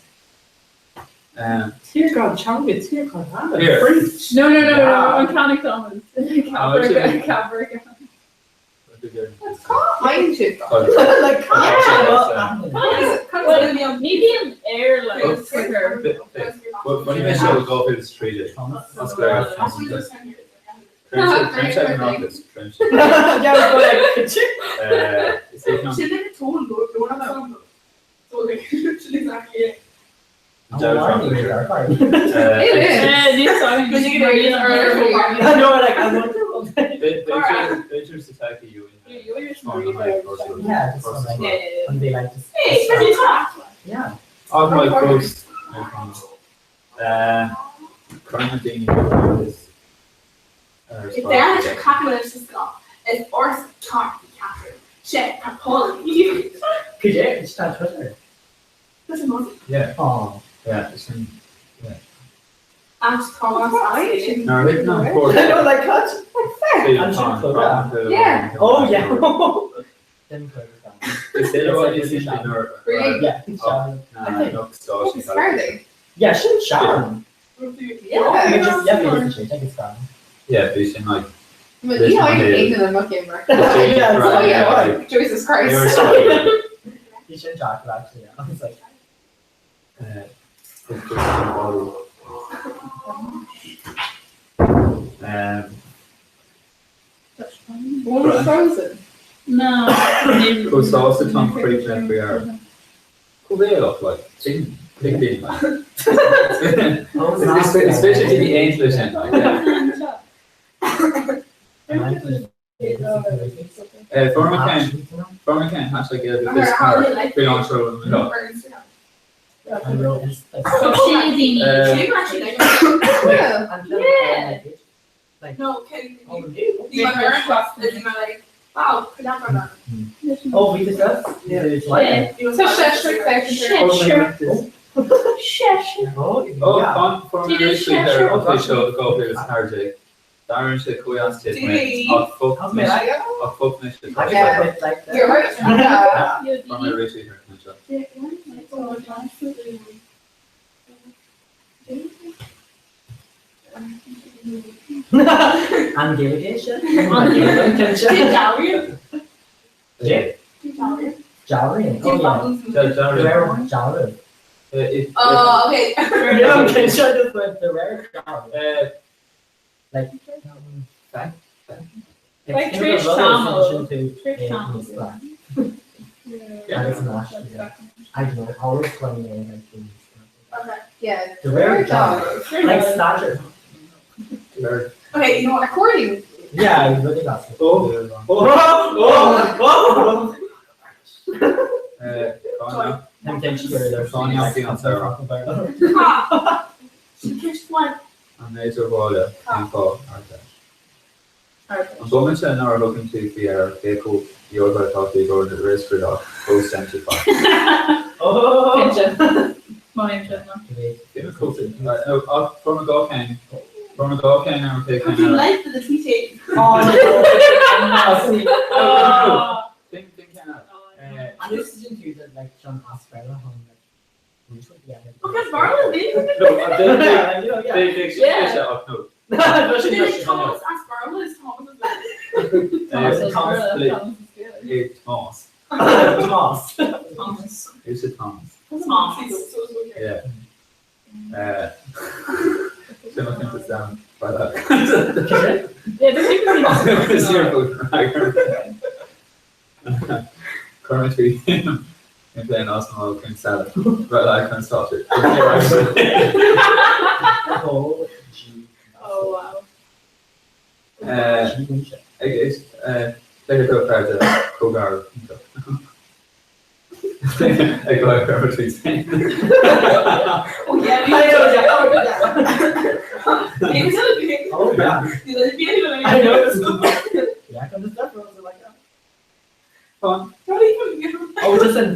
F: Tír gan teanga, tír gan teanga.
E: Here.
F: Preach.
B: No, no, no, no,
J: Yeah.
B: no, Mechanic Thomas.
E: Oh,
B: Capra, Capra gan.
I: That's kind shit.
E: Oh.
I: Like
E: Yeah.
I: kind.
B: Maybe an air like
E: Oh.
B: Twitter.
E: When you mention it, go through the street.
J: Thomas.
E: That's great. Trench.
J: Yeah, but like,
E: Is it not
G: Sin le tón So like sin exactly it.
I: It is.
B: Yeah, ní
G: Because you can read it earlier.
J: No, like, I wonder.
E: B'fhéidir sa todhchaí
J: Yeah, just like,
G: Yeah, yeah, yeah.
J: and they like just.
G: Hey, pretty hot.
J: Yeah.
E: Ach fós Crime daoine is
C: If there is a capital is just got is or talk Catherine.
G: Sé tá Paul.
J: Cad é? Is tá Twitter.
G: That's a mod.
E: Yeah.
J: Oh.
E: Yeah, sin yeah.
G: At Thomas Askin.
E: Nuair a thit an port
I: I know, like, cut. Like, fair.
J: I'm sure Clodagh.
I: Yeah.
J: Oh yeah. Then Clodagh.
E: Is é what is in nuair
I: Really?
J: Yeah. Sharon.
E: na nach stáisiún
I: It's Saturday.
J: Yeah, sin Sharon.
I: Yeah.
J: Just yeah, bhí sé it's gone.
E: Yeah, bhí sin like
I: But
E: This
I: you know,
E: one
I: I
E: here.
I: hate them looking.
E: Yeah,
J: Yeah,
I: Oh
E: right,
I: yeah,
E: yeah, like,
I: Jesus
E: they were
I: Christ.
E: so
J: You should talk actually. Yeah. I was like,
E: it's just a bottle.
I: One was frozen.
B: No.
E: Chomh sásta tá críochnaithe faoi air. Chomh béalach like sin big deal like.
J: oh,
E: Is féidir daoine aon leis sin like yeah. Form ceann hashtag Gaeilge
G: Okay,
E: this
G: how
E: car
G: do you like
E: faoi lán seol an lá.
G: Or Instagram.
J: I wrote
G: She actually like
I: Yeah.
G: Yeah.
J: Like,
G: No, can
J: oh,
G: you
J: you.
G: my parents is my like wow, could that run
J: Oh, we discussed? Yeah.
G: on?
I: So Cheshire
J: Oh,
E: Oh,
J: yeah.
E: fan form
G: Did
E: réisí
G: you
E: ar
G: share?
E: an seo go is Harjay. Darren sé chuas
G: Did he?
E: ach
J: How's me like
E: ach fo
J: I
I: Yeah.
J: feel like that.
I: You're right. Yeah.
E: Form réisí ar an seo.
J: An Gaeilge sin? An Gaeilge
E: Yeah.
J: Jowrian. Oh, yeah.
E: Darren.
J: Rare Jowrian.
G: Oh, okay.
J: Yeah, okay, so just went the rare Jowrian. Like,
E: Back?
B: Like
J: it's
B: Trish
J: kind of
B: Samuel.
J: a to
B: Trish Samuel.
J: Black.
E: Yeah.
J: And it's an ash, yeah. I don't know, always playing in like things.
G: Okay.
I: Yeah.
J: The rare Jowrian. Like stature.
G: Okay, you know what?
I: According.
J: Yeah, I really got it.
E: Oh.
J: Oh, oh, oh! I'm getting sure there's
E: Sonia Fianza.
G: Ah. She one.
E: An méidir bháile an fá An bmid se ná thugann tú faoi ar céú yoga atá tú go na réiscrúdach ó 75.
J: Oh!
E: Form a gá Form a gá cean ar cé
G: Would you like for the teaching?
J: Oh, no.
B: Oh.
E: Think think
J: And this is into that like John Asperger on like yeah.
G: Okay, Barla, they
J: Yeah, you know, yeah.
G: Yeah.
E: no.
G: Did Thomas ask Barla? Is Thomas is
J: Thomas.
E: Thomas.
J: Thomas.
B: Thomas.
E: Is it Thomas?
B: Thomas.
E: Yeah. Sin think it's down by that.
B: Yeah, the
E: Currently, in playing Arsenal can sell it, but I can start it.
J: Oh, G.
G: Oh wow.
J: G.
E: Ag le go fearde cógar ag go trí
G: Oh yeah.
J: I know, yeah. Oh, yeah.
G: It was a big.
J: Oh, yeah.
G: I
J: I know. Yeah, come to step like that.
E: Fun.
G: Not even.
J: Oh, listen.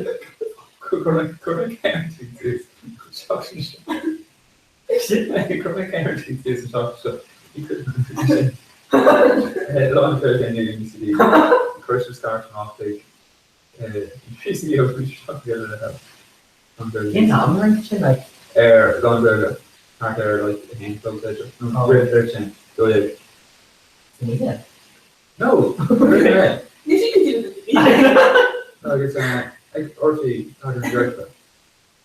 E: Lá UCD Cuir start off
J: Cén t-am sin like
E: ar lá thart ar like a haon
J: Oh.
E: rith sin dó
J: san oíche?
E: No
G: You should continue the
E: agus ag ortaí agus an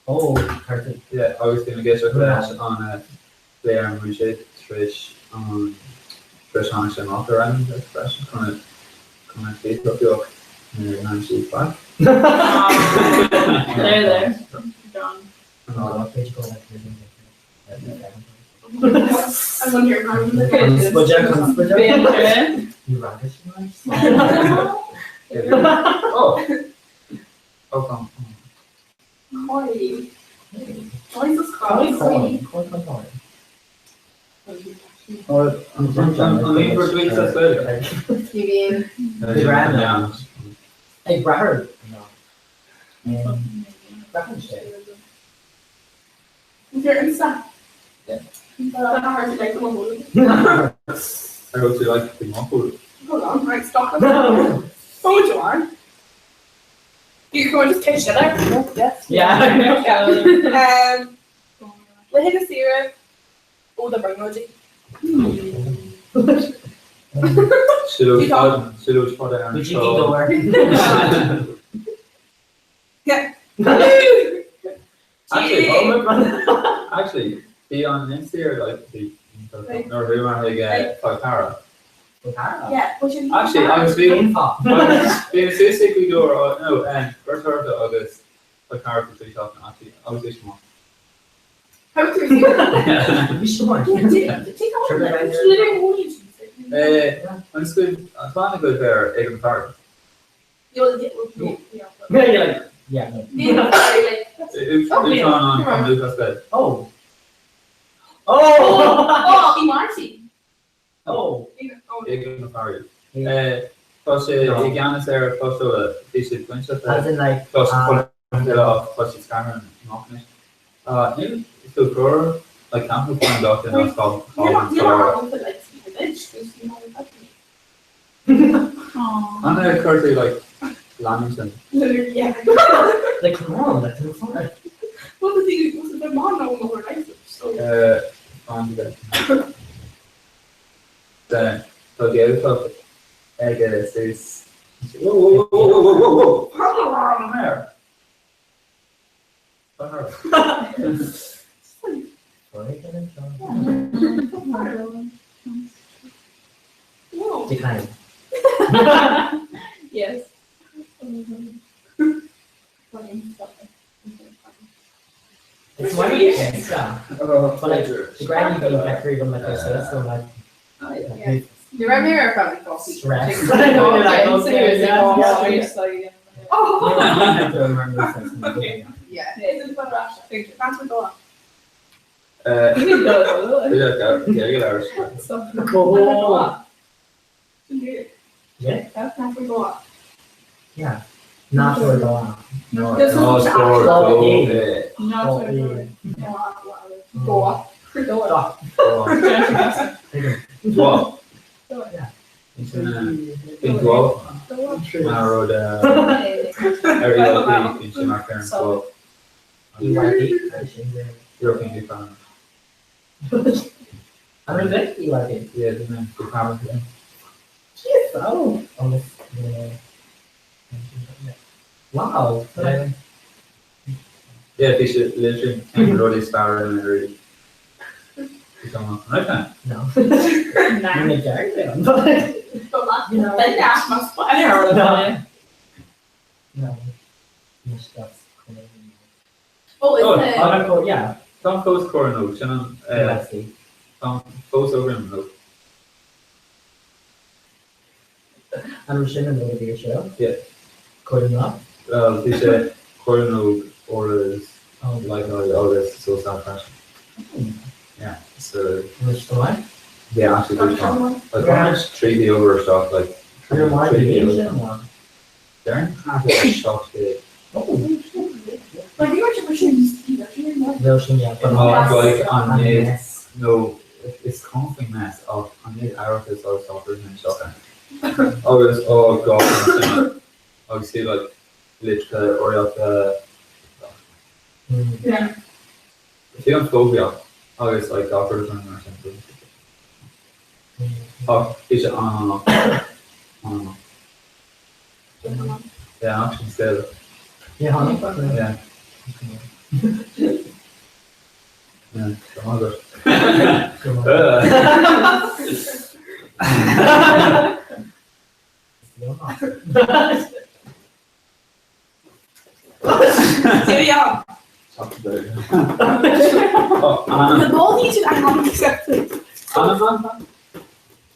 J: Oh, perfect.
E: Yeah, agus bhí gceist leis an lé an bhú sé tris an tris an sem amach ar an freisin chun chun féoch ná sí fa.
B: There, there. John.
J: Oh, page go like
G: I wonder if I'm
B: Been
J: You rubbish nice.
E: Oh. Oh, come.
G: Corey. Jesus Christ.
J: Corn, corn, corn, corn.
E: An líon dweud
I: You mean
E: Yeah.
J: Ag brath ar no. Braitheann sé.
E: Yeah. I hope you like the muffled.
G: Hold on, right, stop. Oh, Joanne. You can just catch it there. Yes.
J: Yeah.
G: Laethanta saoire ó do bhrionglóidí.
E: Siúlóid fada ar an
J: Would you
E: trá.
J: be door?
G: Yeah.
E: Actually, actually, bhí an insaor like bhí nuair a bhí mar ag Cara.
G: Yeah, but you
E: Actually, agus bhí bhí an suas ag go no Bertarta agus Cara for 3 seachtain actually agus é sin
G: How to Take off.
E: An scuid an tlána go bheith ag an fear.
G: You'll get yeah.
J: Yeah, you're like, yeah, no.
E: Útán an Lucas bed.
J: Oh. Oh!
G: Oh, i Marty.
J: Oh.
E: Ag an fear. Tá sé i gceannas ar Cloisteola bhí sé bainte
J: As in like,
E: Tá sé scanradh amach Níl tú cur like campa fan gach duine as
G: You're not you're not open like to the bench because you know
E: An chuir tú like Lamington.
G: Literally, yeah.
J: Like, come on, that's no fun.
G: What was he was the man no more like so
E: Fan Tá géach aige suas. Whoa, whoa, whoa, whoa, whoa, whoa, whoa. There.
G: Whoa.
J: Decline.
G: Yes.
J: It's one of the But like, the grand you like freedom like this, so like,
I: Yeah. You remember our family coffee?
J: Stress.
I: Like,
J: Like,
I: oh,
J: okay, yeah, yeah.
I: yeah.
G: Oh.
J: Okay.
I: Yeah.
G: Is it about That's what go on.
J: Oh.
G: Yeah.
J: Yeah.
G: That's what go on.
J: Yeah. Not for the one.
E: No,
G: This
E: no,
G: is
E: score,
J: Oh,
E: go,
G: Not
J: Oh,
G: for
J: yeah.
G: Go on. Go on.
E: Dwa.
G: Go
J: Yeah.
E: Bíonn dwa mar rud ar ELP bíonn sé mar cheann dwa.
J: EYP.
E: European Youth Parliament.
J: I'm a bit EYP.
E: Yeah, isn't it? Good parliament. yeah.
J: Yes. Oh. Almost. Yeah. Wow.
E: Yeah. Yeah, bhí sé literally ceann rudaí stair in really. Bhí sé an right then.
J: No. I'm a Jerry.
G: But
J: You know.
G: then that's my spot.
J: No. No. That's
G: Oh,
E: Oh,
G: is it?
J: I'm go, yeah.
E: Tá fós cóir nó sin an
J: Let's see.
E: tá fós over nó.
J: I'm sin an over show.
E: Yeah.
J: Cordon
E: Well, bhí sé cóir nó orders
J: Oh,
E: like all this so sad fashion. Yeah, so
J: Which the one?
E: yeah, actually good one. Like how much treaty over shop like
J: Your mind
E: treaty
J: is
E: over.
J: one.
E: Darren has a shop today.
J: Oh.
G: Like you were just
J: Notion, yeah. But
E: Oh, like on the
J: yes.
E: no, it's confing mess of on the Irish or soccer and shop. Agus oh god, agus see like literally or
G: Yeah.
E: Bhí an phobia agus like gach rud mar sin. Ach bhí sé an an Yeah, action still.
J: Yeah, honey.
E: Yeah. Yeah, come on, good.
J: Come on.
G: Yeah.
E: Oh,
G: The
E: Anna.
G: ball needs to I haven't accepted.
E: Anna,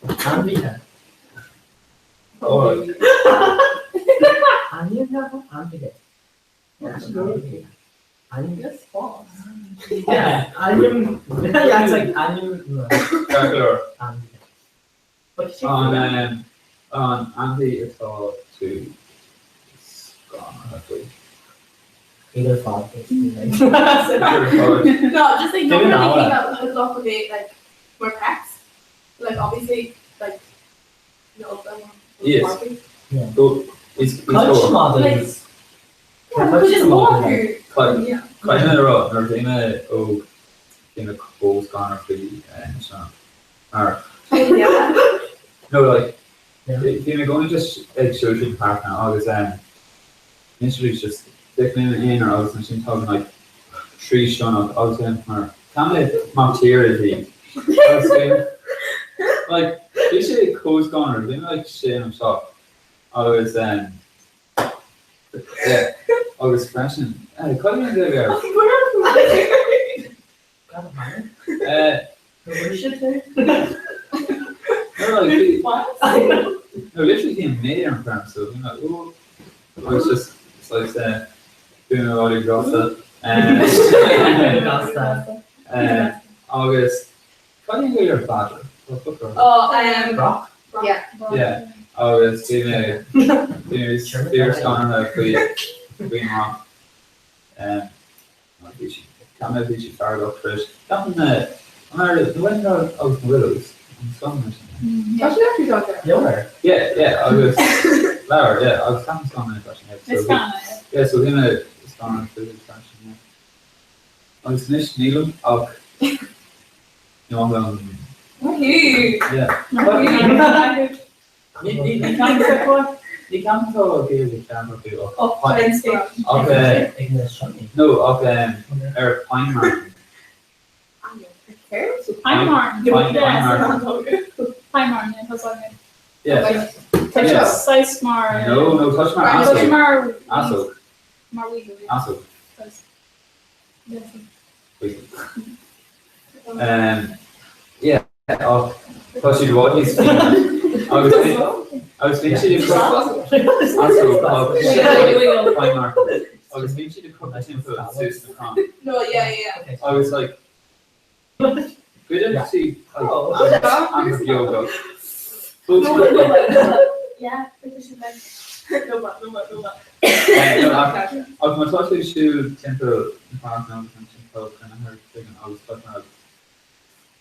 J: Anvita.
E: Oh,
J: Anvita. Anvita. Anvita.
I: Yes, boss.
J: Yeah, Anum. Yeah, it's like Anum.
E: Calculor.
J: Anvita. What
E: On, um, on Andy, it's all to scanraithe faoi.
J: Iad ar fad basically like.
G: No, just like not really think that would look a bit like more pets. Like obviously like no
E: Yes.
J: Yeah.
E: Go is
J: Cuid madaí.
G: Yeah, because it's more
E: Caithfidh mé a rá nuair a bhí mé óg bhí mé chomh scanraithe faoi seo mar no like bhí mé i gcónaí just ag siúl tríd na páirceanna agus initially just d'fhéach mé i m'aonar agus ansin tagann like trí sionnach agus bhí mar tá mé mac tíre a bhí agus bhí like bhí sé chomh scanrúil bhí mé like sé nó seacht agus yeah agus freisin cad é an Ghaeilge air? No like bhí no literally bhí an méid ar an bhfeirm so bhí mé ooh agus just it's like bhí mé bhí gasta agus cad é an Ghaeilge ar badger?
G: Oh um
J: Broc?
I: Yeah.
E: Yeah agus bhí mé bhí mé fíor-scanraithe faoi faoin mbroc. Bhí sí, ceap mé bhí sí feargach freisin. Ceapaim na, an aire, na Wendell agus na Willows, an scannán sin.
I: Tá sin actually dá dear.
J: Leabhar.
E: Yeah, yeah, agus leabhar, yeah, agus ceapaim scannán é freisin, yeah.
B: Is scannán é.
E: Yeah, so bhí mé scanraithe faoi freisin, yeah. Agus anois nílim ach ní maith liom.
G: Woohoo!
E: Yeah. Ní ceapaim tá Gaeilge ceann acu ach
J: Ag na sionnaigh.
E: no ach ar Pine Marten.
B: Pine Marten.
E: Pine Marten.
B: Pine Marten, yeah, tá sé.
E: Yeah.
B: Tá sé saghas mar
E: No, no, tá sé mar
B: Tá sé
E: easóg.
B: mar
E: Easóg.
B: Mar weasel.
E: Easóg. Weasel. Yeah. Ach tá siad i bhfad níos fine agus agus bíonn siad ag agus bíonn siad ag crochadh timpeall suas na crainn.
G: No, yeah, yeah.
E: Agus like goideann siad like an-bheag.
G: Yeah, no, no, no, no.
E: Ach má tá tú ag siúl timpeall na páirce agus ansin tá cruinnithe agus tá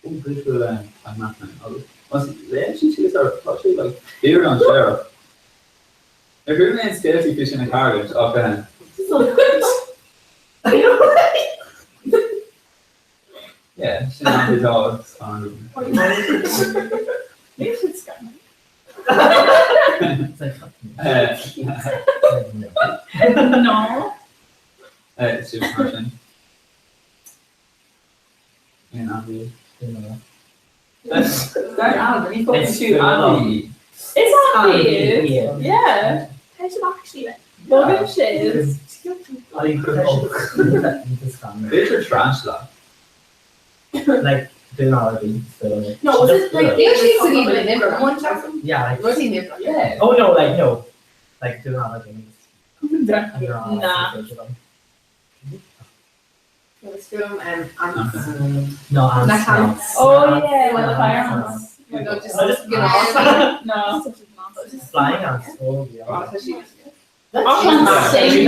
E: Ó b'fhéidir an mbeadh agus más léann sí síos ar tá sé like fíor-dainséarach. Ar chuala mé aon scéaltaí faoi sin a tharlúint ach eh. Yeah, sin an dá scanrúil.
B: Níl siad scanrúil. No.
E: Eh, sin mar sin. Aon ainmhí. Ainmhí.
B: Is ainmhí. Yeah.
G: Tá siad actually like.
B: Bogann siad.
E: B'fhéidir tarantula.
J: Like do not be so
G: No, was it like
I: Níl siad san even in nimh
G: One second.
J: Yeah, like
I: Rudaí nimh.
E: Yeah.
J: Oh no, like no. Like do not like
B: Nah.
I: Agus film ants.
J: No, ants.
I: Na hants.
B: Oh yeah, like the fire ants.
I: No, just
J: No, just
I: you know.
J: ants.
B: No.
J: Flying ants. Oh yeah.
I: Oh, tá siad.
B: That's
I: Sting.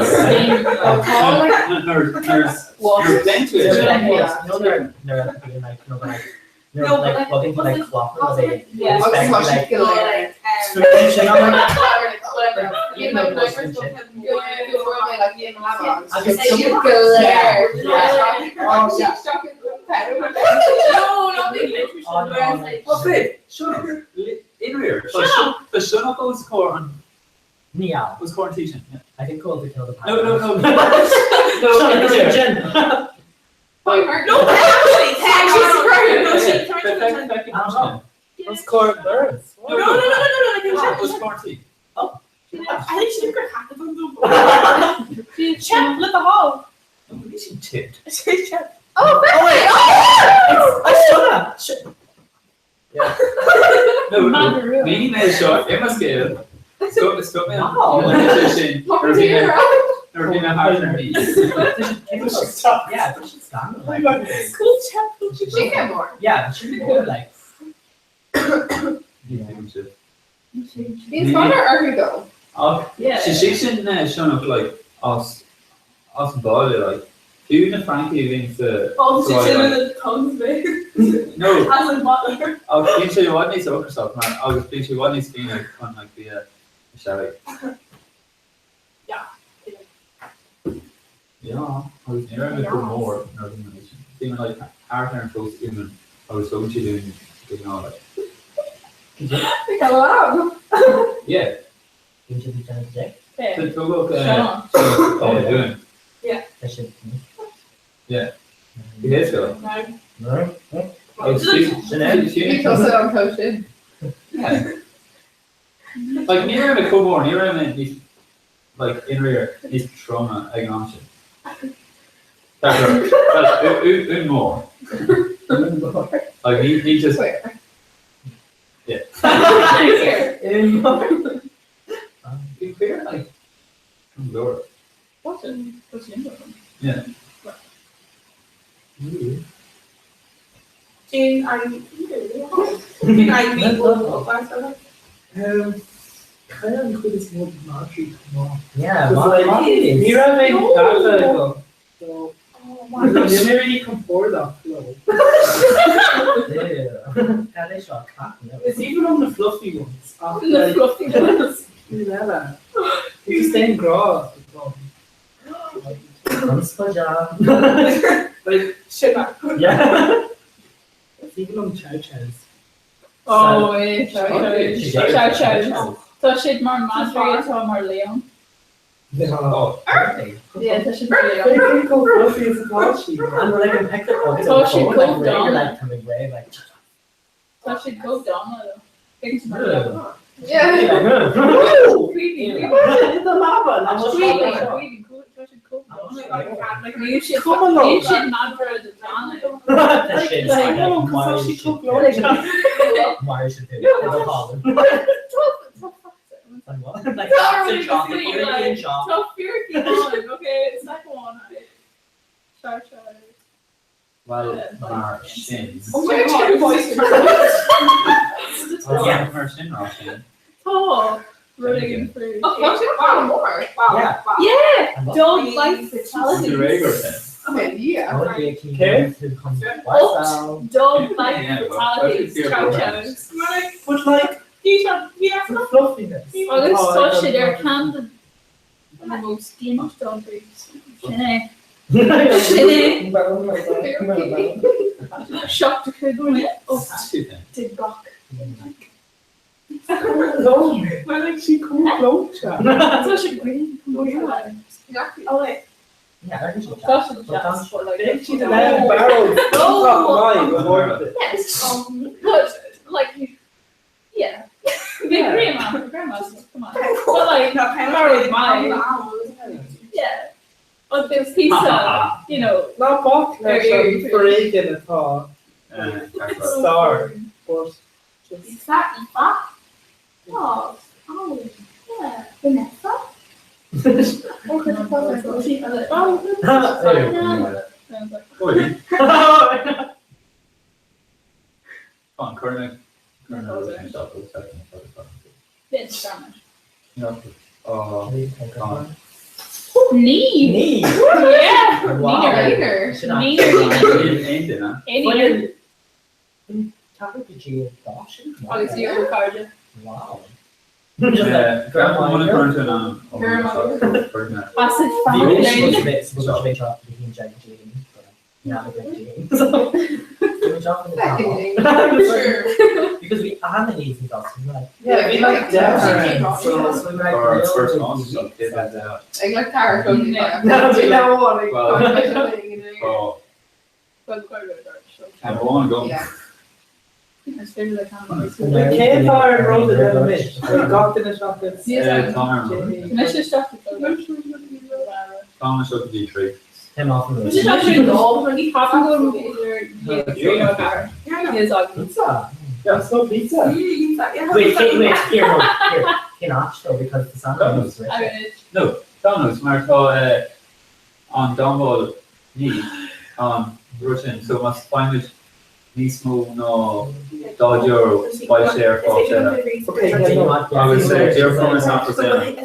B: Sting.
E: There's plenty of
J: Yeah. No, they're they're being like no, but like they're
G: No, but
J: like
G: like,
J: plugging to
G: what's
J: like
G: it-
J: clock or
G: what's
J: they
G: it- Yeah.
I: Agus
J: expect
I: tá
J: like
I: siad go léir.
J: screaming I'm like
G: Whatever.
I: Even like when I first woke up, you were like in the lab,
J: Agus
I: agus siad go léir.
J: Yeah.
I: Oh, yeah.
G: No, not the literally.
J: Oh, no,
G: Whereas,
J: no.
G: like,
E: Oh, babe, sionnach. Inriar. Tá sionnach os comhair an
J: Meow.
E: os comhair an tí sin.
J: I think called to kill the
E: No, no, no.
J: No,
E: No,
J: Jin.
G: No, actually, actually, no, she
J: I don't know. Let's call it birds.
G: No, no, no, no, no, no, like,
E: Os comhair an tí.
G: I think she took her hat off.
B: She check look the hall.
E: Bhí sin tipped.
G: She checked.
I: Oh,
J: Oh wait. Oh, it's a Shut
E: No, no.
B: Mangaroo.
E: Ní mé seo i scéal. Stop stop mé
J: Wow.
E: sin nuair a bhí mé thart ar mí.
J: Yeah, but she's gone. Like,
B: Cool check. Cool
I: She
B: check.
I: get more.
J: yeah, she more like. Yeah.
I: Bhíonn scanradh orthu though.
E: Ach
G: Yeah.
E: sé sé sin sionnach like as as an baile like fiú na francaigh a bhíonn sa
G: Oh,
E: sa
G: sé sin
E: bhaile,
G: na tongues mé.
E: like, no
G: As an butler.
E: ach bíonn sé i bhfad níos ocrasach mar agus bíonn sé i bhfad níos fíona chun like bia a seilg.
G: Yeah.
E: Yeah, agus ní raibh mé chomh mór nuair a bhí mé sin. Bhí mé like thart ar an fós uain agus tugann siad uainn de ghnáth like.
I: Like a lab.
E: Yeah.
J: Bíonn siad ag déanamh today?
E: So tugadh
G: Seán.
E: uainn.
G: Yeah.
J: Tá siad
E: Yeah. Bhí héasca.
G: No.
J: No?
E: Agus
J: Sin é.
I: Bhí tusa an t-am sin.
E: Yeah. Like ní raibh mé chomh mór, ní raibh mé níos like in riar níos troma ag an am sin. Well, un mór. Like ní ní just yeah.
J: Un mór.
E: Bhí queer like an leor.
G: What's in what's in them?
E: Yeah.
C: Jane an Jane an bhí
F: Kind an chuid is mó madraí chomh maith.
J: Yeah,
F: Because, like,
J: madraí.
F: Ní raibh mé
G: No.
F: gafa agam. So
G: Oh,
F: níl mé really compordach leo.
J: Cad é seo cat?
F: It's even on the fluffy ones. Ach,
G: The
F: like,
G: fluffy ones.
F: Ní eile. It's the same grá atá.
J: An
F: Like,
G: Sugar.
J: Yeah.
F: it's even on chow chows.
B: Oh, é, chow
E: Chow
B: chow.
E: chow.
B: Chow chow. Tá siad mar madraí atá mar leon.
F: No.
B: Yeah, tá siad mar leon.
F: They're chomh fluffy is atá siad.
J: And we're like, pick the
B: Tá siad chomh dána.
J: Like, coming way, like,
B: Tá siad chomh dána though. Things mar leon.
I: Yeah.
B: Creepy.
F: Imagine the lava.
B: Creepy. Creepy. Tá siad chomh dána. Níl siad
F: Come along.
B: níl siad madra de dána.
J: That shit's
F: Like,
J: like,
F: no, 'cause
J: why
F: she
J: should
F: took long.
J: Why should they? Like what? Like,
B: Tá
J: it's a chocolate,
B: really
J: it's a chocolate.
B: Tá fíorchaoi ann, okay? Second one. Chow chow.
E: Well, mar sin.
G: Oh my god, voice
J: Yeah.
E: Mar sin rá sin.
B: Tá running through.
I: Oh, what's it? Wow, more.
C: Wow.
J: Yeah.
C: Wow.
B: Yeah,
J: And what?
B: dog bite
E: Is it
B: fatalities.
E: regular sin?
I: Okay, yeah.
J: I would be a keen
F: Okay.
J: to come
B: Oat. Dog bite
E: Yeah, well,
B: fatalities.
E: that's
B: Chow
E: your
B: chows.
F: But like, the fluffiness.
B: Agus
F: Oh,
B: tá
F: I
B: siad
F: don't
B: ar
F: know.
B: ceann de na most déanach dog breeds. Sin é. Sin é. Seach chuig de gach.
F: No, well, like she cool clóite.
B: Tá sé green.
I: Exactly.
G: Oh wait.
J: Yeah, I reckon she'll
B: Tá
J: chat.
B: sé jazz, but like.
F: Big she the lamb barrel.
B: Oh.
F: Oh.
B: Yes. But like, yeah. The
F: Yeah.
B: grandma, grandma's come on. But like,
G: Not
B: mine. Yeah. But this pizza, you know.
F: Ná boc leis an foréigean atá star, but just
B: Is that Aoife? Oh, oh, yeah. Vanessa? Oh,
E: Oi. Come on, Cormac.
B: This
E: Oh,
J: Come
B: Knee.
J: Knee.
B: Yeah.
J: Wow.
I: Neener.
J: Sin á-
B: Neener. Any
J: Tacair go dtí dá sin.
B: Agus í ó carde.
J: Wow. Just like,
E: Grandma.
B: Acid
J: Bhí
B: family.
J: mé supposed to be bhí Jack Jane, but not a Jane. So, we jump in the
I: Second
J: car.
I: thing. Sure.
J: Because we are the needs and us. We're like,
F: yeah, we like
J: Yeah.
F: Devon.
J: So, so we're like,
E: Or
J: real
E: first
J: big
E: off,
J: geeks.
I: Like, like Tara Cody.
B: Yeah.
E: Well,
I: Yeah.
B: Well, quite a bit of so.
E: I want to go.
I: Yeah.
B: It's fairly like
F: Like cé atá ar rud a mis gach duine seachas
B: Yes,
F: Jamie.
B: Anois isteach
E: Thomas up to D3.
J: Him off the
B: Which is actually no, ní go idir
F: Pizza. Yeah, it's not pizza.
J: Wait, wait, wait, here, no, here. Cannot though, because the sound was rich.
E: No, Domino's mar tá an domhall ní an Russian, so mas fáimid níos mó ná €40 beidh sé ar fáil eile. Agus deir Thomas nach bhfuil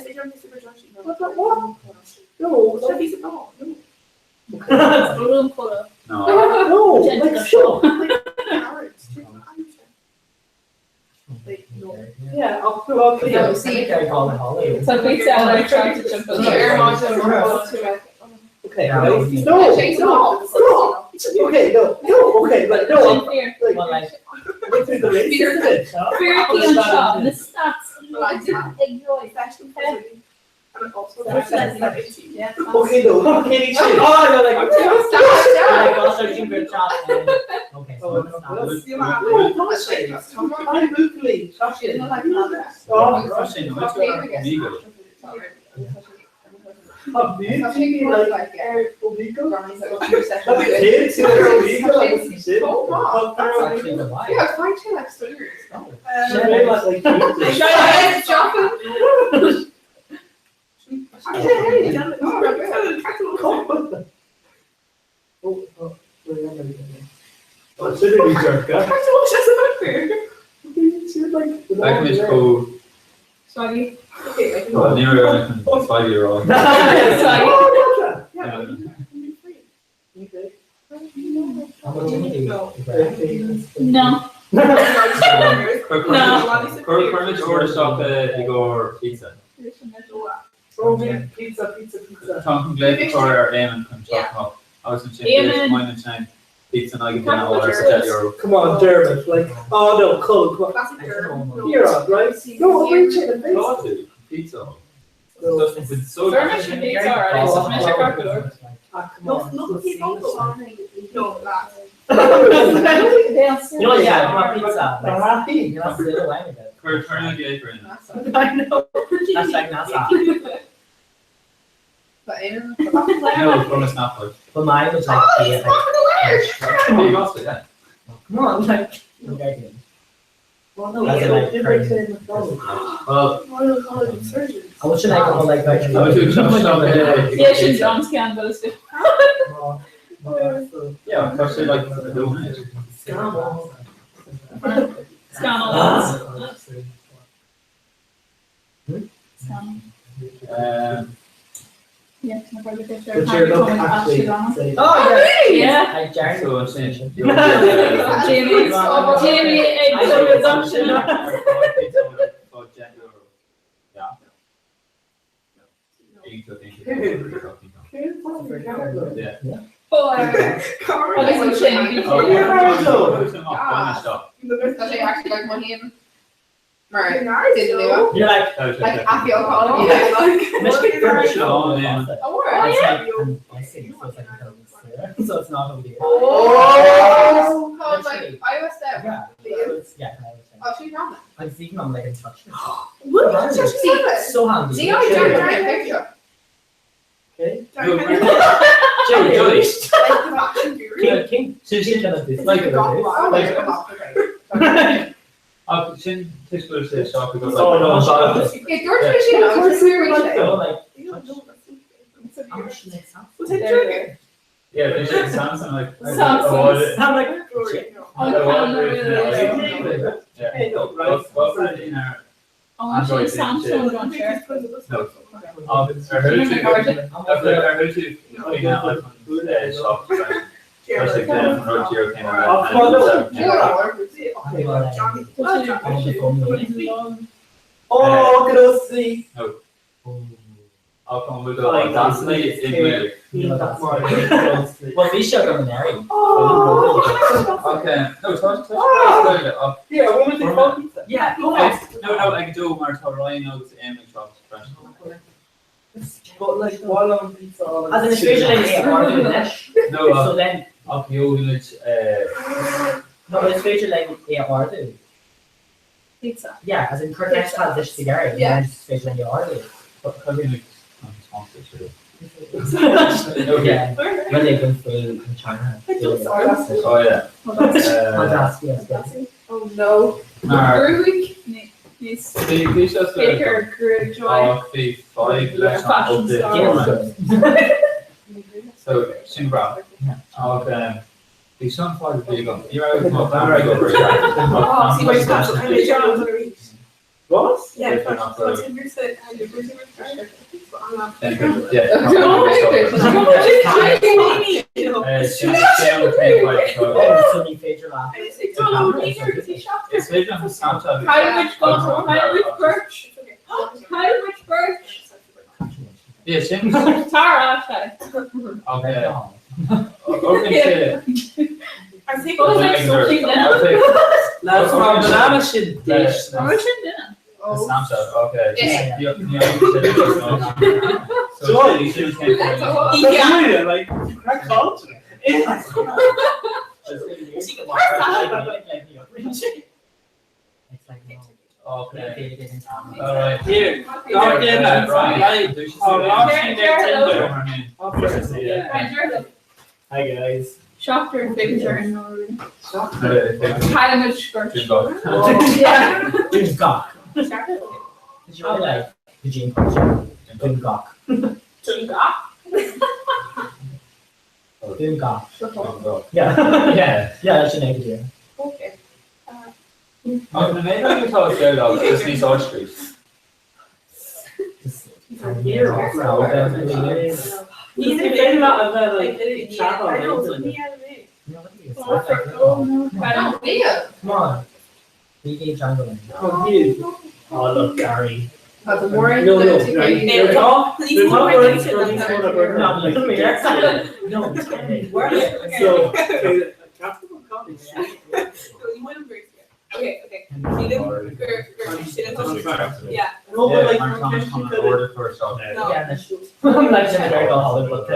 E: Feicimid chomh Ní raibh an swaggy a rá.
G: No.
E: Cuirfimid order isteach i gcomhair pizza.
F: Pizza, pizza, pizza.
E: Tá an glaoch a chur ar Éamonn chun teacht amach agus ansin maith ansin pizza in aghaidh duine ar €10.
F: Come on, Dermot, like, oh no, Cole, come on. Here on, right? No, reach in and face.
E: Pizza. Cuir turn ag
J: I know.
E: No, promise not for.
J: But mine was like
C: Oh, he's walking away.
J: Come on, like
F: Well, no,
E: Well,
J: I wish I could like
G: Yeah, sin John Scan
E: Yeah, tá sé like a donut.
G: Scan Yeah,
F: But you're look actually say-
J: Oh,
G: yeah.
J: I Jeremy.
E: So I'm saying
G: Jamie, Jamie, ag resumption.
E: Yeah.
G: Agus sin
I: Tá sé actually like main mar duine
J: You're like
I: like I feel called like
E: Oh, man.
I: Oh,
J: It's like an icing, so it's like a syrup, so it's not over here.
I: Oh, called like I was there.
J: Yeah. So it's, yeah, kind of
I: Oh, she's wrong.
J: I'm seeing them like in touch.
I: What? See,
J: So handy.
I: see, I don't picture.
F: Okay.
E: Jolly, Jolly.
J: King, king, so she kind of this.
E: Like,
I: Oh,
E: like,
I: like,
E: Ach, sin tuisle sé seo go
F: Oh, no, sorry.
I: Yeah, George Machine, I was
J: So like,
E: Yeah, bhí sé Samsung like
G: Samsung.
J: I'm like,
G: Oh, Samsung don sure.
E: No. Ar ar thuú shop
F: Oh, grossly.
J: Well, bhí sé go an
F: Oh.
E: Okay. No,
F: Yeah, woman to call pizza.
J: Yeah, go ahead.
E: No, no, I can do mar tá Ryan agus Éamonn shop freisin.
F: But like while on pizza, all
J: As an especially like order leis.
E: No,
J: So then,
E: ach gheobhaimid
J: no, but it's féidir like é ordú.
G: Pizza.
J: Yeah, as in cur next had this cigarette,
I: Yeah.
J: and then it's féidir like ordú.
E: sponsor.
J: Yeah, when they go through in China.
E: Oh yeah.
J: Fantastic. yes.
I: Oh no.
E: Mar
I: Gruig.
G: Níos
E: bhí bhí sé
G: Baker Grid Joy.
E: Ach bhí 5 leis an
G: Fashion
E: update.
G: star.
E: So sin bra. Ach Bhí sin an fáth a bhí agam. Ní raibh mo
F: What?
G: Tara
F: Hi guys.
G: Seachtar picture in Caithfimid scoirt.
J: Dún gach. Dún gach.
G: Dún gach.
J: Dún gach. Yeah. Yeah. Yeah, sin é go dtí.
G: Okay.
E: Ach na méid atá sé just níos áistrí.
J: Come on. Bhí jungle.
F: Oh, look, Gary.
I: Tá the more
F: No, no, right. They're not- they're not words for these one of our-
J: No,
F: So,
G: Okay, okay. Yeah.
F: No, but like,
E: order for a shop.
J: Yeah, I'm like very Hollywood.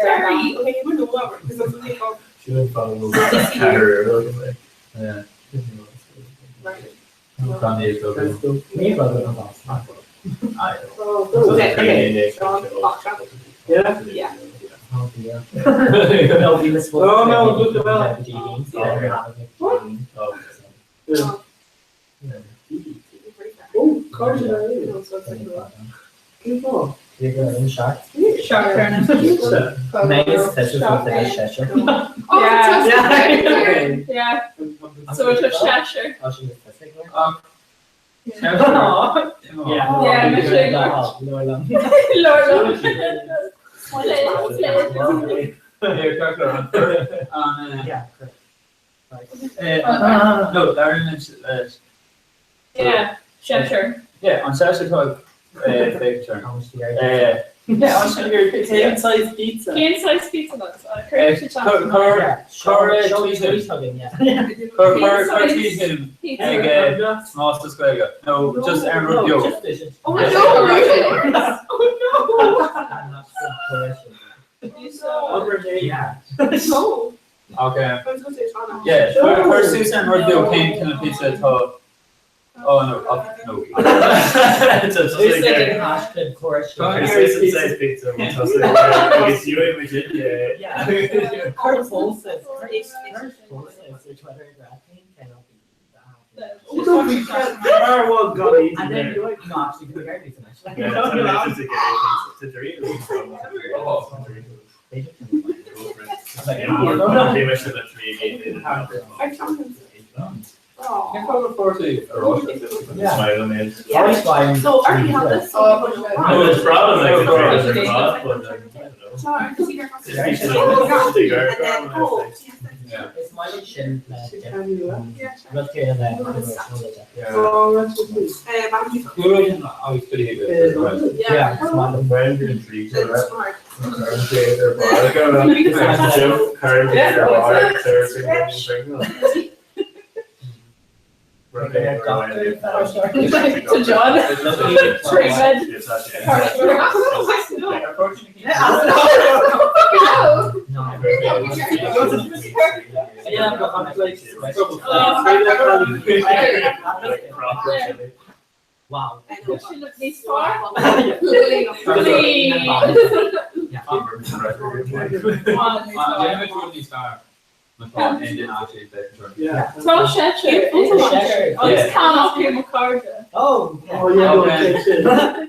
G: Sorry, okay, you know what because that's what they call
E: Yeah.
F: Yeah.
G: Yeah.
J: No, we missed
F: Oh, no, good develop.
J: Yeah.
F: Oh, Carson, Good ball.
B: Shark
G: Yeah.
F: Yeah.
G: Yeah. So it's a Cheshire.
J: Yeah.
G: Yeah, Lord.
E: Yeah.
J: Yeah.
E: No, Larry leis.
G: Yeah, Cheshire.
E: Yeah, an se tá picture. Yeah, an sin gur
F: Cane size pizza.
G: Cane size pizza nuts.
E: Chuir ag snásta scuige. No, just ar rud beag.
G: Oh no! Oh no!
J: Yeah.
G: No.
E: Okay. Yeah, chuir Susan rud beag cén cineál pizza atá Oh no, up, no.
J: Yeah. Kurt Folsen. And then you like, no, actually, the very
G: Yeah. So already have this.
H: No, it's probably like the
J: It's my shin.
G: Yeah. To John. Treatment.
J: Wow.
F: Yeah.
G: Tá sé Agus cannot be McCarter.
J: Oh, yeah.
F: Oh, yeah, okay, shit.
G: Hello.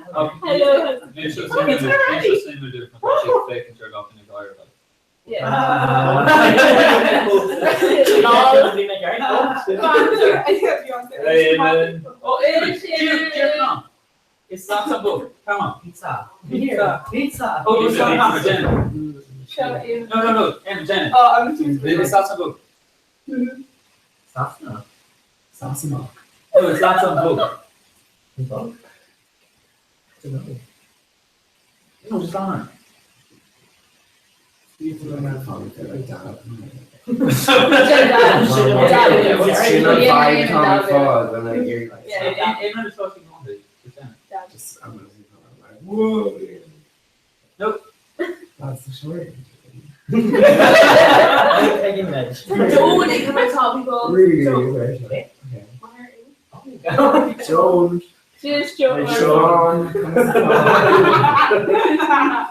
G: Yeah.
E: Oh, It's not a book. Come on.
J: Pizza.
E: Pizza.
J: Pizza.
E: Oh, it's not a Jen. No, no, no. Em, Jen.
G: Oh, I'm too
E: It's not a book.
J: Sasna.
D: Sasana.
E: No, it's not a book.
J: Book? I don't know.
E: No, just on.
D: Just, I'm gonna like, whoa.
E: Nope.
D: That's the short.
G: Don't my top people.
D: Really, really Okay. Joan.
G: Just Joan.
D: Sean.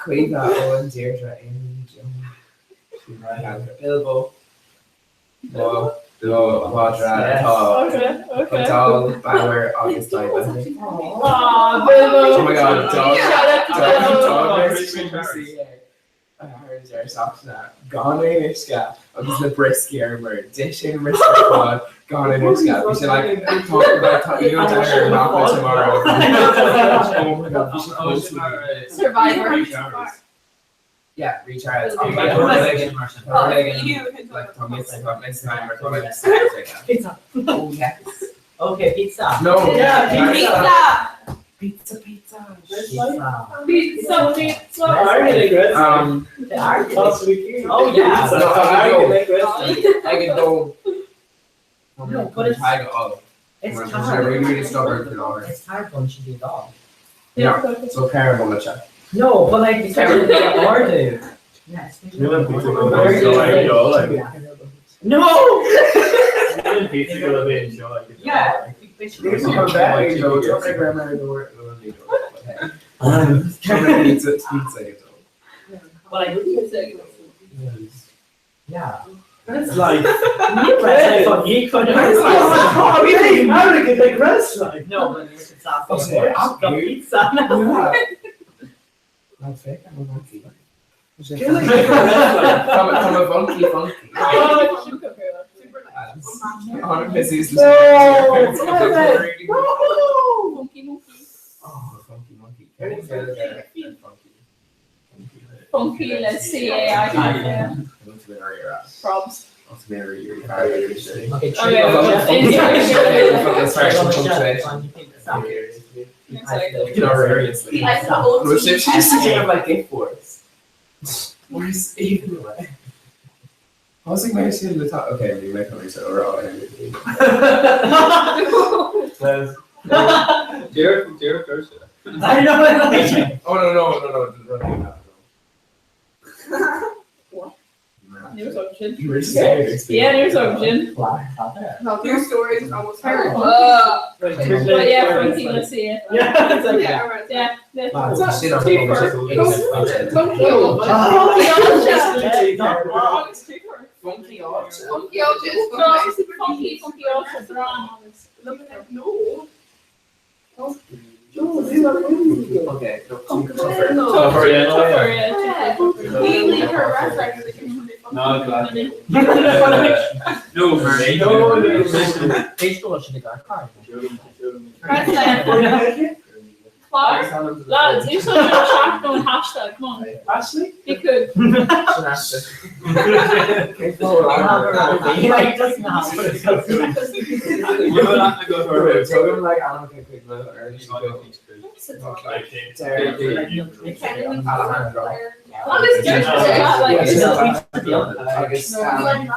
D: Cuiva, Owen, Deirdre, Amy, Joan. Bilbo. Bo, Bo, Quadra, Tá, Dal, Bauer, August, Diamond.
G: Aw, Bilbo.
D: Oh my god, dog.
G: Shout out to
D: Dog,
G: Bilbo.
D: dog, Gan uisce agus na briscí ar mar di sin briscí gan uisce. We should like talk about you and I are not tomorrow. Oh my god, we should post it.
G: Survivor.
D: Yeah, reach out.
J: Pizza.
D: Oh yes.
J: Okay, pizza.
D: No.
J: Yeah,
G: pizza.
D: Pizza, pizza.
J: Pizza.
G: Pizza, pizza.
J: Oh yeah.
D: No, I can go. I can go.
J: No, but it's
D: I go.
J: It's
D: Really,
J: hard.
D: really stubborn for longer.
J: It's hard bunch to do dog.
D: Yeah. So terrible, Mitchell.
J: No, but like it's order. Yes. No. Yeah. But I Yeah.
F: That's like.
J: No, but it's pizza.
D: That's fake. I'm a monkey. Come a funky, funky. On busy.
F: No!
G: Funky monkey.
D: Oh, funky monkey. Funky.
G: Funky, let's see. Yeah, Probs.
J: Okay,
D: Where's even way? I was like, my in the top. Okay, we might come so we're all
E: Derek, Derek Garcia.
J: I know.
D: Oh no no no no no no.
G: What? News option.
D: You were scared.
G: Yeah, news option.
I: Your story is almost
G: terrible. But yeah, funky, let's see it.
F: Yeah, it's like
G: yeah, alright. Yeah, yeah.
D: Funky Funky
I: Funky
G: Funky, funky
I: No.
D: Okay.
E: Tougher, yeah.
G: Tougher, yeah.
C: We leave her reference.
E: No, glad. No,
J: No, Baseball should have got card.
G: Clark? Lads, you saw your chat going hashtag, come on.
F: Ashley?
G: You could.
J: Like, doesn't have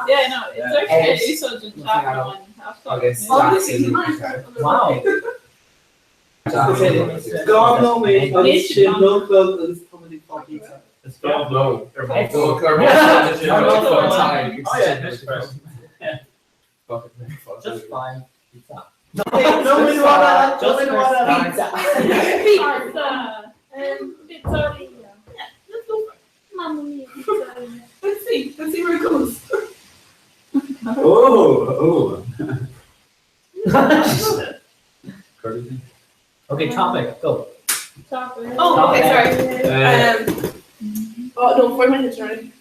G: Yeah, no, it's okay. You saw the chat going hashtag.
J: Wow.
F: Gone no mate, agus sin no club agus comedy for pizza.
E: It's gone low.
J: Just fine. Pizza.
F: Nobody wanna,
J: Just
F: nobody wanna.
J: pizza.
G: Pizza. Pizza. Yeah, let's go for it. Mamma mia, pizza.
C: Let's see. Let's see where it goes.
E: Oh, oh.
J: Okay, topic, go.
G: Oh, okay, sorry. Oh, no, 4 minutes already.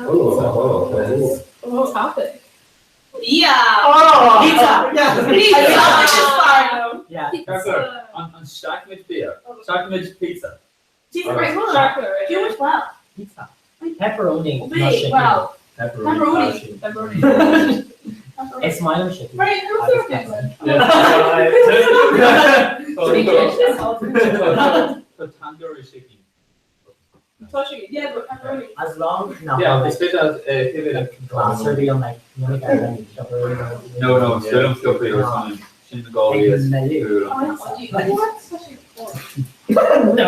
H: Oh,
G: Oh, topic. Yeah.
J: Oh! Pizza!
G: Yeah. Pizza.
J: Yeah.
E: Pepper, an seaicméid bia, seaicméid pizza.
G: Jesus Christ, hold on. Do which well?
J: Pizza. Pepperoni.
G: Wait,
J: not chicken.
G: well. Pepperoni. Pepperoni.
J: It's my own chicken.
G: Right, who's
J: I just
E: Tá tandoori chicken.
G: Yeah, but pepperoni.
J: As long no,
E: Yeah, is féidir cibé
J: glass or be on like you know, like pepperoni.
E: No, no, still still pretty or sin na gáí
J: No.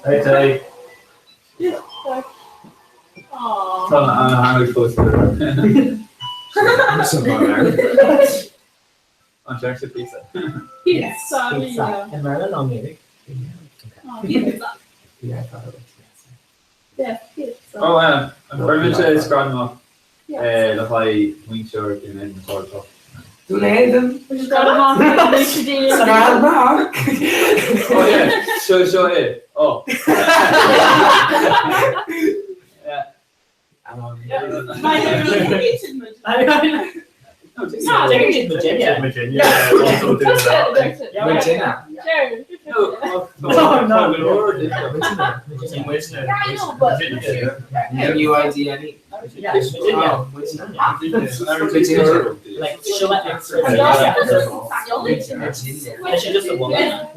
E: Hey, Teddy.
G: Aww.
E: Tá an hang fós. An Jackson pizza.
G: Pizza.
J: Pizza. In Maryland on maybe.
G: Pizza.
D: Yeah, I thought it was.
G: Yeah, pizza.
E: Oh, an fermente scranach
G: Yeah.
E: le haigh muintir in an sá.
D: Dún éan.
G: Which is got a half.
D: Scranach.
E: Oh yeah, seo seo é. Oh. Yeah.
J: Virginia.
H: Virginia. Also doing that.
D: Virginia.
E: No,
J: no.
H: Virginia.
G: Yeah, I know, but
D: M U I D N E.
J: Yeah, Virginia.
D: Oh, Virginia.
J: Like she'll let
D: Virginia.
J: Is she just a woman?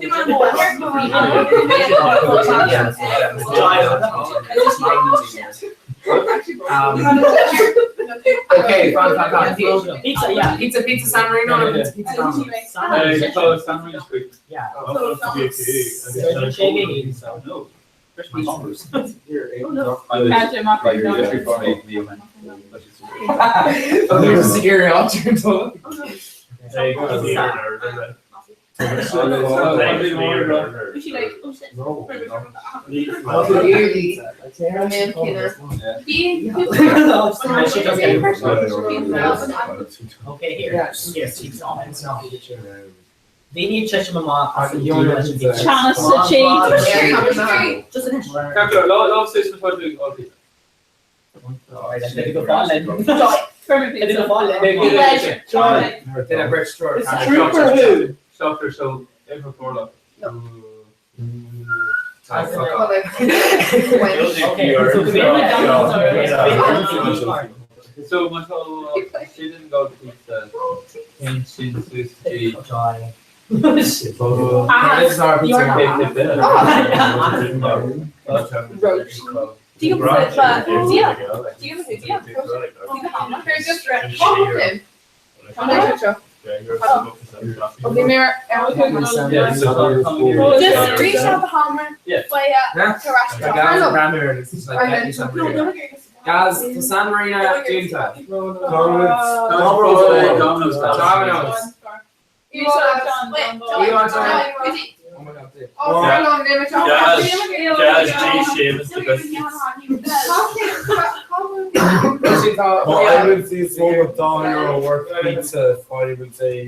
D: Okay, fine, fine, fine.
J: Pizza, yeah.
D: Pizza, pizza, San Marino, or pizza, pizza, Domino's?
E: San Marino quick.
J: Yeah.
E: No.
J: Okay, here. Here, pizza. They need church mama. Just an inch.
D: Did a bridge store.
E: Soccer, so every four
J: Okay,
E: So much she didn't go to pizza. Sin Sushi.
D: This is our pizza.
G: Do you Just reach out the hammer.
E: Yeah.
D: Guys, to San Marino, Junta.
E: Domino's.
D: Domino's. Oh my god, dude.
H: Jazz G Seamus the best.
K: Well, I would say it's more of dollar worth pizza. I would say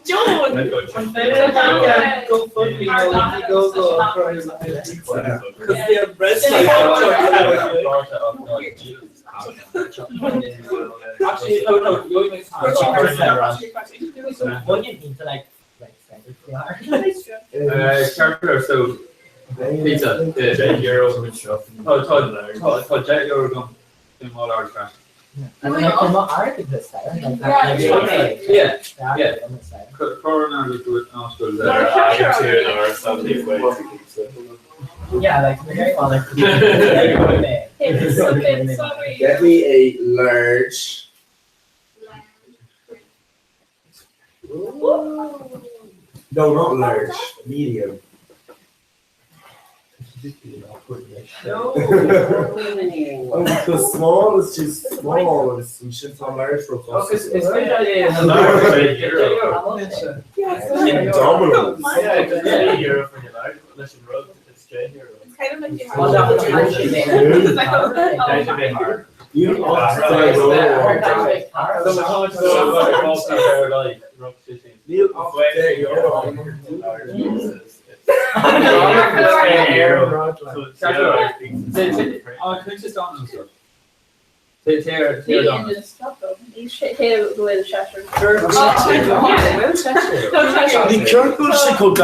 G: John!
F: Go fund me, go go Because they're bread
E: Actually, no, no, you're
J: What do you mean to like
E: Character, so pizza.
H: J Euro with stuff.
E: Oh, Todd, Todd, J Euro gum. In all our trash.
J: And then come on, this
E: Yeah, yeah. Corona was good.
J: Yeah, like very well, like
D: Get me a large.
K: No, not large. Medium.
D: No.
K: Oh, because small is just small. It's, we should have large for
D: Oh,
K: us.
D: it's
K: Domino's.
H: Yeah, just euro for your large. Unless you rub, it's J euro.
G: It's kind of like you
H: have.
K: You Ní ceart go bhfuil sé chomh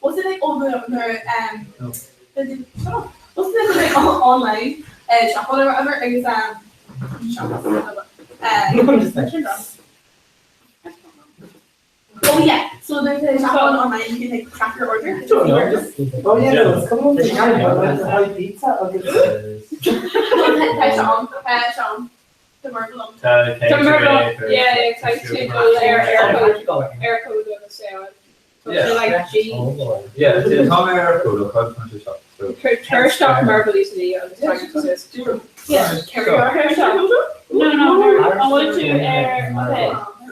G: Was it like all the the shut up. Was it like online shop or whatever agus Oh yeah, so there's a shop online you can like track your order.
F: Oh yeah, no, it's come on. High pizza agus
G: Sean Yeah,
E: Yeah, tá mé ar cód
B: Tuirseach mar bhí
G: Yeah,
B: No, no, an bhfuil tú ar okay,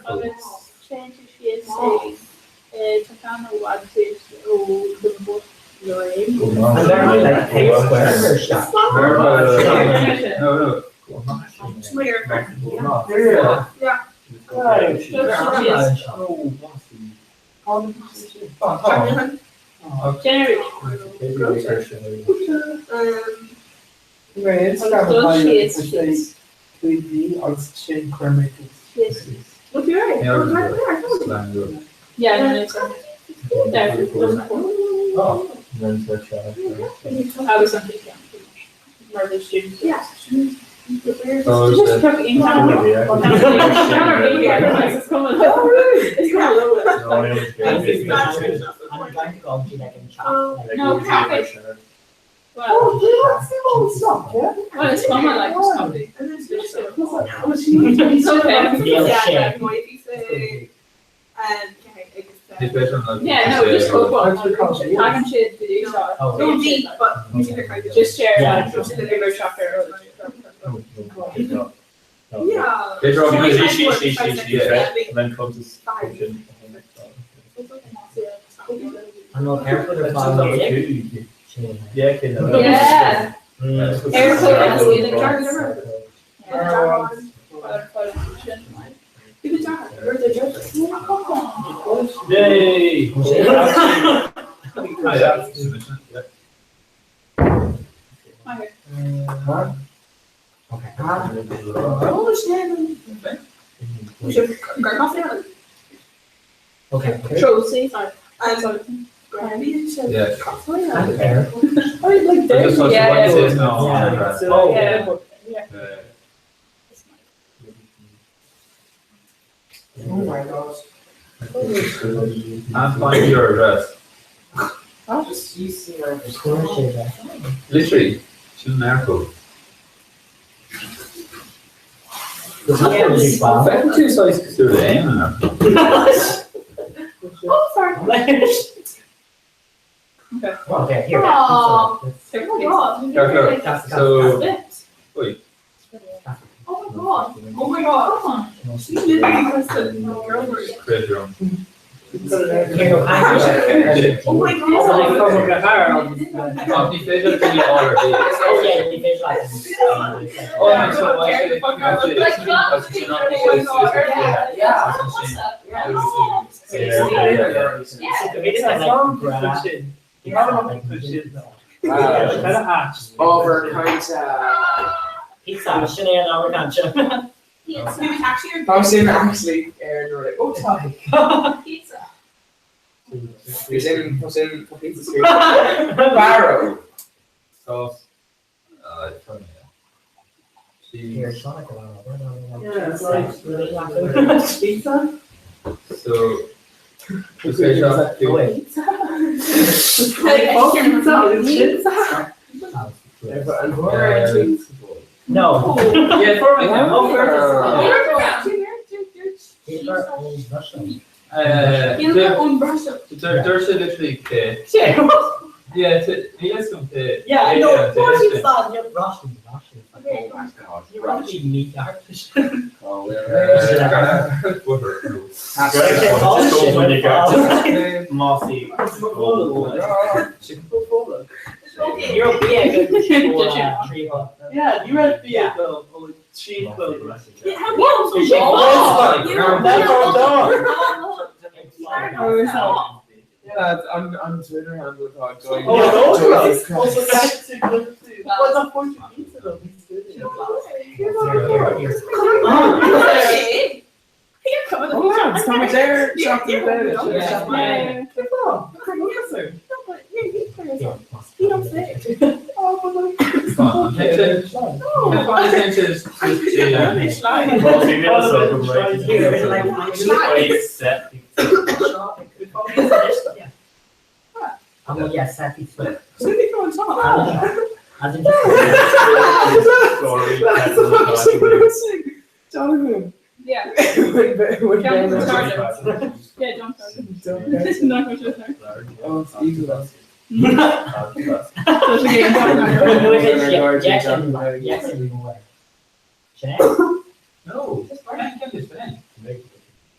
B: agus téann tú síos ag tá ceann ó bhfad suas ó do bhus
G: Oh,
B: Well, it's from my life, it's comedy. It's okay. Yeah, no, just go for it. Tagann siad go dtí seo. Just share like the shop Yeah.
E: Yay!
J: Okay.
G: Rosie.
E: Yeah.
B: Yeah.
F: Oh my gosh.
E: And find your address.
F: Just you see her.
E: Literally, sin an Eircode. Feiceann tú saghas cosúil le Éamonn air.
G: Oh, sorry.
J: Okay, here.
G: Aw. Oh my god.
E: Go, go. So, wait.
G: Oh my god. Oh my god. She literally requested a girl
E: Create your own.
G: Oh my god.
E: Oh, ní féidir daoine áir Oh, no, so why should it-
D: Over kind
J: Pizza, sin é an ábhar cainte.
D: Tá sin actually ar nuair ó tá.
G: Pizza.
D: Sin sin pizza street. Barrow.
E: Sauce. Funny, yeah.
J: Here,
E: Cheese.
J: Sean,
F: Yeah, it's like pizza.
E: So is é seo
J: No.
E: Yeah, for me. Dúirt sé literally cé. Yeah, níl a fhios agam cé.
J: Yeah, no, Russian style, yeah, Russian, Russian. Russian meat art.
F: Mossy. Yeah, you read Bia though. Oh, cheap though.
D: Yeah, on on Twitter handle atá Joy.
F: Oh,
D: Jesus
F: no.
D: Christ.
F: Also, that's What the Portuguese though?
D: Oh, lads, tá muid ar seachtain
J: Yeah. I'm yeah, Seth Swift. As in
D: Jonathan.
G: Yeah.
D: When
G: Jonathan
D: Ben-
G: started. Yeah, John started. Not much of there.
D: Oh, it's easy though.
J: Yes, more. Sinead?
E: No. Can't be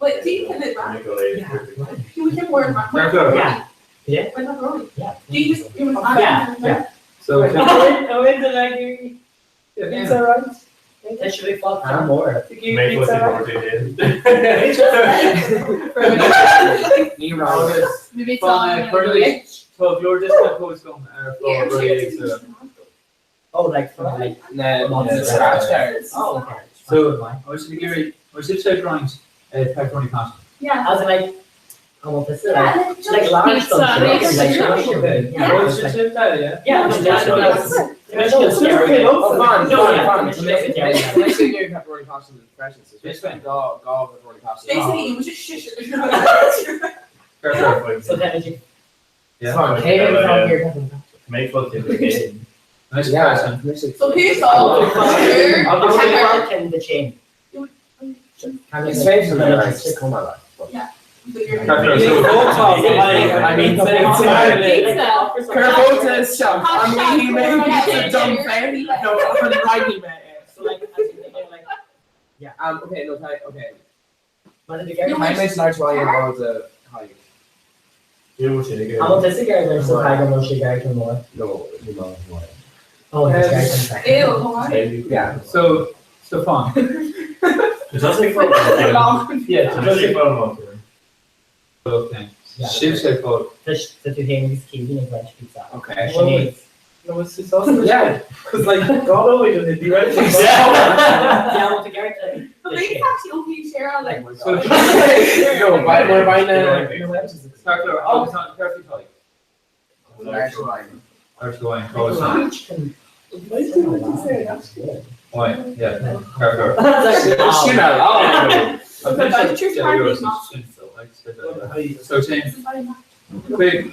C: Wait, do you put it back?
E: Spain.
C: We can wear back.
J: Yeah. Yeah.
C: Wait, not really.
J: Yeah.
C: Do you just you
J: Yeah, yeah.
E: So
F: Oh, in the like, pizza right?
J: That should be fun. And more.
D: Ní raibh.
G: Maybe it's
E: Fan
G: on.
E: Tá glór dis gom ar
C: Yeah, I'm sure it's
E: fáil
J: Oh, like from like
D: Na scratch cards.
J: Oh, okay.
E: So I should say roinnt pepperoni pasta.
C: Yeah.
J: As in like, I want this like,
C: Yeah, like just
J: like large
G: Pizza,
J: stuff, like,
G: yeah.
J: like large, yeah,
E: Oh,
J: it's like-
E: should say yeah.
J: yeah,
G: Yeah,
J: yeah,
G: yeah.
J: yeah.
D: Oh, fan,
J: No,
D: fan,
J: yeah,
D: fan.
J: yeah.
D: Let's say pepperoni pasta with freshness. It's basically gá pepperoni pasta.
C: Basically, it was just shish.
J: So then it's you
E: Yeah.
D: Fine.
J: came from here.
L: Make fun of it.
E: Nice
D: Yeah.
E: question.
C: So who saw?
J: How can the chain?
D: It's favorite like come on.
F: I mean,
D: Carbotas shop. I'm leaving pizza dumb fan. No, I'm writing
J: So like, as in, like,
D: Okay, no, okay.
J: but the
D: I made large volume of the high.
J: I want this again. There's some tiger motion guy can more.
K: No, you know why.
J: Oh, this guy can
C: Ew, why?
D: Yeah.
E: So so fun.
L: Is that like for
E: Yeah.
L: Just for
E: Okay.
J: Yeah.
E: Should say fáil.
J: The the two things keeping in French pizza.
D: Okay.
J: Sinead.
F: No, it's just also
D: Yeah.
F: Because like God always does it. Right?
J: Yeah, I want to get the
C: But maybe it's actually okay, Sarah. Like,
E: So
D: No, by we're buying the
E: Carlo, oh, it's not perfect like.
D: large volume.
E: Irish wine,
J: large can.
E: Wine, yeah. Carlo.
D: Sin
E: So sin quick.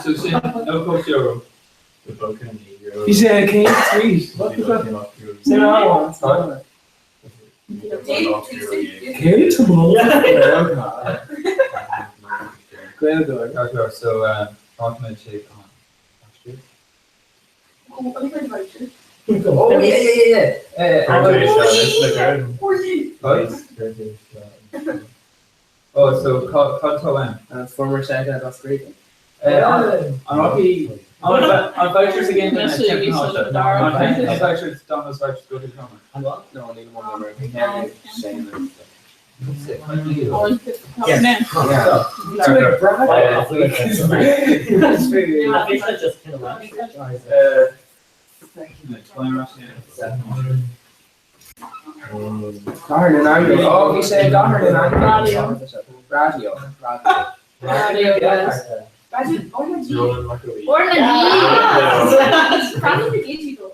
E: So sin no coach euro.
D: He said, "Can you tweet?" Sin Cé Gaeilgeoir.
E: Carlo, so document shape on.
D: Oh yeah yeah yeah yeah.
E: Oh, so Conto M.
D: Former Sega, that's great.
E: I'm lucky. On vouchers again.
G: This should be so dark.
E: On vouchers, Domino's vouchers go to Cromer.
J: And what?
D: No, I need one more. Shame.
J: Yes.
D: Yeah.
J: I think that's just kind of like.
D: Gahar na Anglo. Oh, bhí sé gahar na Anglo. Radio. Radio.
I: Radio, yes.
C: Or na Probably digital.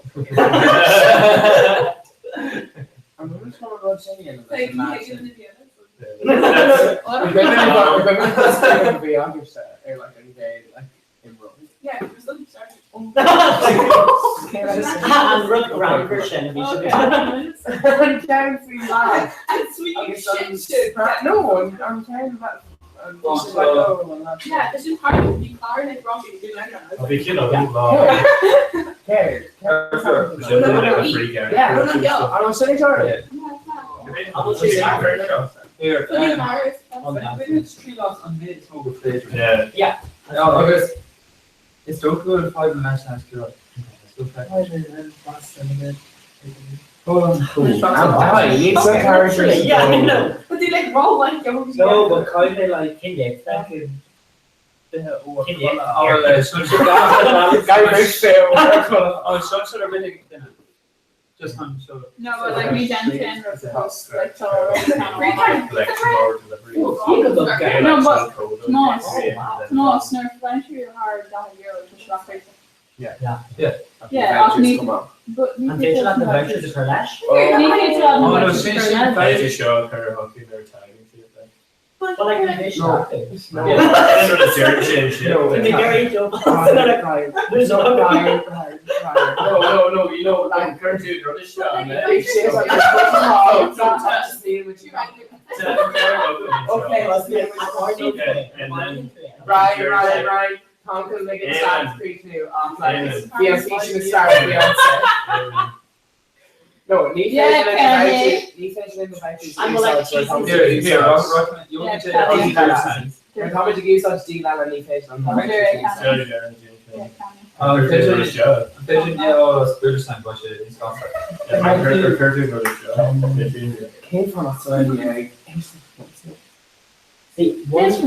D: I'm going to rud sin
C: Like, you take it in the
D: Bhí agamsa ar like an gcéad like imreoir.
G: Yeah, it was like started.
J: An rud greannmhar sin a bhí siad
D: An ceann faoi leath.
G: And sweet shit shit.
D: No, an ceann
G: Yeah, it's just hard to be clear like Robbie do like that.
L: Bhí cin agam lá.
D: Céard?
L: Yeah.
D: An sin ag
E: Here,
G: Bloody Maris.
E: Trí lá an méid is mó go féidir.
L: Yeah.
J: Yeah.
E: Agus is dócha go bhfuil fadhb leis an sciorra.
J: Yeah, I know.
G: But they like roll like yo.
F: No, but kind of like
J: Cin léamh.
F: fucking bit or
J: Cin léamh.
E: Just on show.
B: No, but like me dancing like so
L: Like tomorrow delivery.
B: No, but Tomás, Tomás, nuair a bhain thar €40 tá sé le
D: Yeah.
J: Yeah.
E: Yeah.
B: Yeah, ach ní but ní
J: An féidir leat na vouchers a chur leis?
B: Ní féidir leat na
E: Oh, no,
B: vouchers a
E: sin
B: chur
E: sin
B: leis.
L: Féidir seo chur hockey ar tagging
J: Well, like, ní féidir leat.
D: No.
L: No.
J: Bhí mé ag
D: No, no, no, you know, like, Okay, let's get
L: Okay, and then
D: Right, right, right. Tom can make it sound pretty new. Like, Beyonce should start with Beyonce. No, ní
B: Yeah,
D: féidir
B: Kenny.
D: ní féidir linn a
J: I'm like, Jesus.
E: Here, here, rock, you want me to
B: Yeah,
D: Tá muid ag úsáid díleán an ní féidir an
B: Yeah,
D: Cén fáth ag
J: See, one
B: But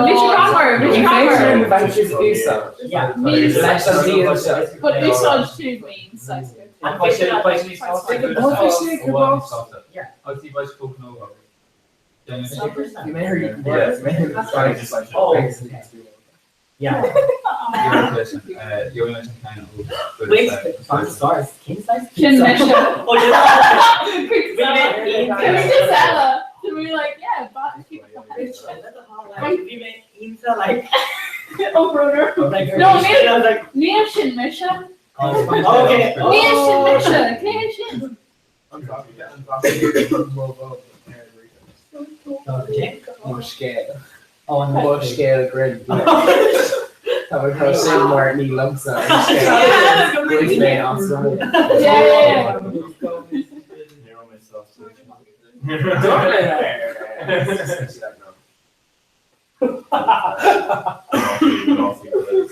B: bhí sé grammar, bhí sé grammar.
J: Yeah.
B: But úsáid tú means like
J: An féidir
E: Yeah.
J: Oh, Yeah. Wait, fun stars. King size
B: Sin
J: pizza.
B: mise.
J: Oh, yeah.
B: Can we just Ella? Can we like yeah, but keep
J: Bhí mé ionta like
B: Oh, brother.
J: like
B: No,
J: I was like
B: Níl sin mise.
J: okay.
B: Níl sin mise. Cé sin?
D: Mo scéal
J: Oh,
D: Mo
J: no.
D: scéal grin. Tá chu sin mar ní lumsa mé an
B: Yeah, yeah,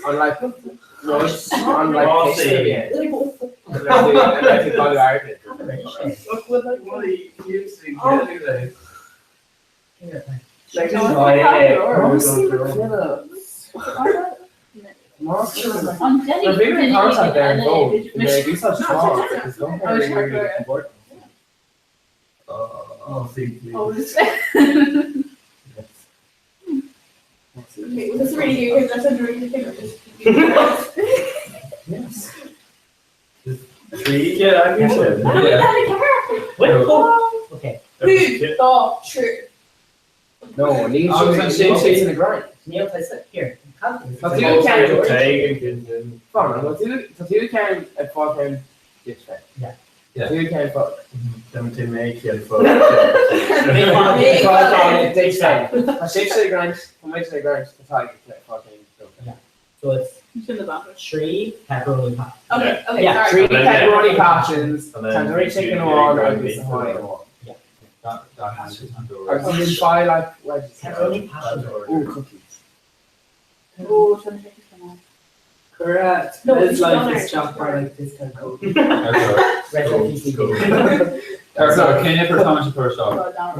D: Unlike unlike
B: An Jenny.
G: Okay, well, this is really good because that's a really thing.
D: Yes.
L: Three, yeah, I guess.
E: Yeah.
J: Wait, oh. Okay.
G: Who thought true?
D: No, ní
E: I was on Shane Shane.
D: in the grind.
J: Neil Tyson here.
D: Tá tú cean
L: Take
D: Fan, tá tú cean ag fá cean
J: Yeah.
E: Yeah.
D: Tú cean fá
L: Them to make it
D: Tá sé sé grind tá grind tá fá cean.
J: So it's
B: Sin the bathroom.
J: three pepperoni pie.
G: Okay, okay,
J: Yeah,
G: sorry.
D: Three pepperoni passions,
L: And then
D: tandoori chicken on agus a high Agus sin fá like wedges.
J: Pepperoni passion.
D: Ooh, cookies.
B: Oh, sin the
F: Correct.
J: No,
F: This
J: it's
F: life
J: not.
F: is shot by like discount code.
J: Red PCB.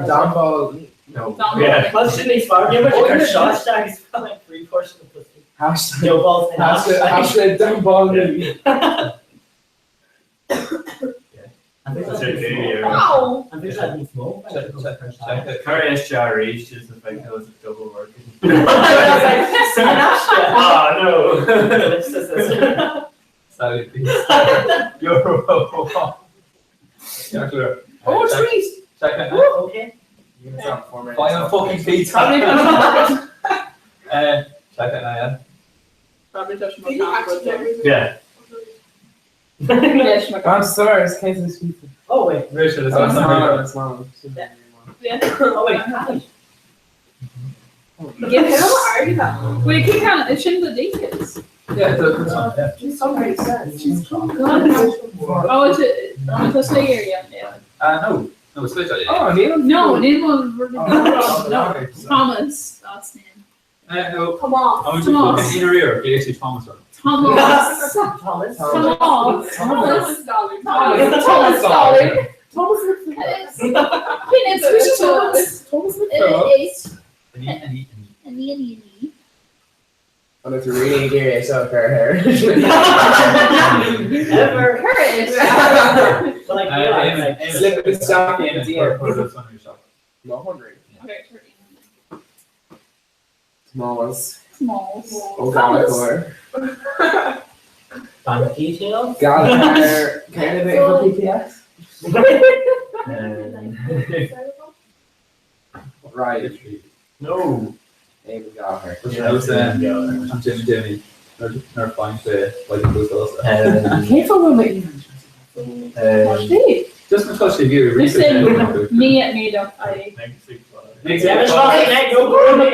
D: Don Ball.
L: No.
B: Don
L: Yeah.
J: Well, shouldn't he farm you?
D: Oh,
J: But
D: yeah.
J: shot tags for like three portions of pussy.
D: Hashtag
J: No balls and
D: hashtag hashtag Don Ball. me.
J: And there's
L: It's
J: like
L: okay, yeah.
G: Wow.
J: And there's like these more.
L: Curry SJRH is the fact that was a double working.
J: Ah,
L: Ah, no.
E: Oh,
D: trees.
E: Check
J: Okay.
E: Faigh an fucking pizza. Check it out, yeah. Yeah.
D: I'm sorry, it's case of pizza.
J: Oh wait.
E: Rachel, it's
D: Oh, it's
E: not
D: not, it's not.
J: Oh wait.
G: Give him argument. Wait, keep count. It shouldn't the details.
E: Yeah, it's on, yeah.
G: Oh, it's a oh, it's a slayer, yeah. Yeah.
E: No. No, it's literally.
D: Oh, Neil?
G: No, Neil
E: Oh,
G: no. Thomas. That's name.
E: No.
C: Come on.
E: I'm
G: Thomas.
E: just in her ear. Actually, Thomas.
G: Thomas.
J: Thomas.
G: Thomas.
D: Thomas.
G: Thomas.
D: Thomas.
G: Thomas. Darling.
D: Thomas
G: Thomas. Thomas.
D: Thomas McPhillips.
G: Eight.
E: An E, an E, an E.
G: An E, an E, an E.
D: Oh, it's really gear so fair hair.
J: Ever.
G: Courage.
J: But like, yeah,
E: Eamon,
J: like,
E: Eamon.
D: Slip the sock in
E: Eamon,
D: the
E: for-
D: DM.
E: for the summary shop.
D: Not hungry.
G: Okay, turn.
D: Smalls.
G: Smalls.
D: Oh, Gallagher.
J: Bank details.
D: Gallagher. Can I bit for PPS? Right.
L: No.
D: Eamon Gallagher.
E: Yeah, was, I'm Jimmy Jimmy. Nor find the like it goes also.
D: Cén fáth bhfuil mé
E: Just because she gave research.
G: Listen, me at me dot I.
J: Yeah, it's not like no problem.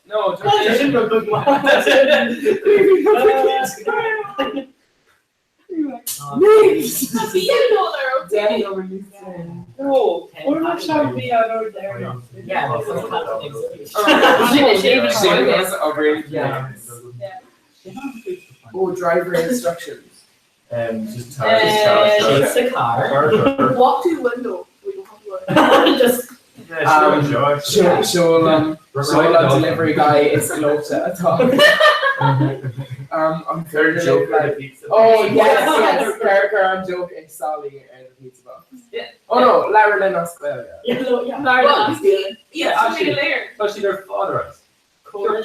D: No,
F: No, we're not shall be out there.
J: Yeah,
D: Yeah. Oh, driver instructions.
L: Just tar, just tar,
J: Chase the car.
C: Walk to the window. We don't have to worry.
J: Just
L: Yeah, sure,
D: Show show delivery guy is closer at all. I'm
L: Third joke
D: like,
L: pizza.
D: Oh yes, yes, Kirker and joke is Sally and the pizza box.
G: Yeah.
D: Oh no, Larry Lynn Australia.
J: yeah, no, yeah.
G: Larry
E: Well,
G: Yeah,
E: actually,
G: later.
E: Especially their father.
J: Yeah.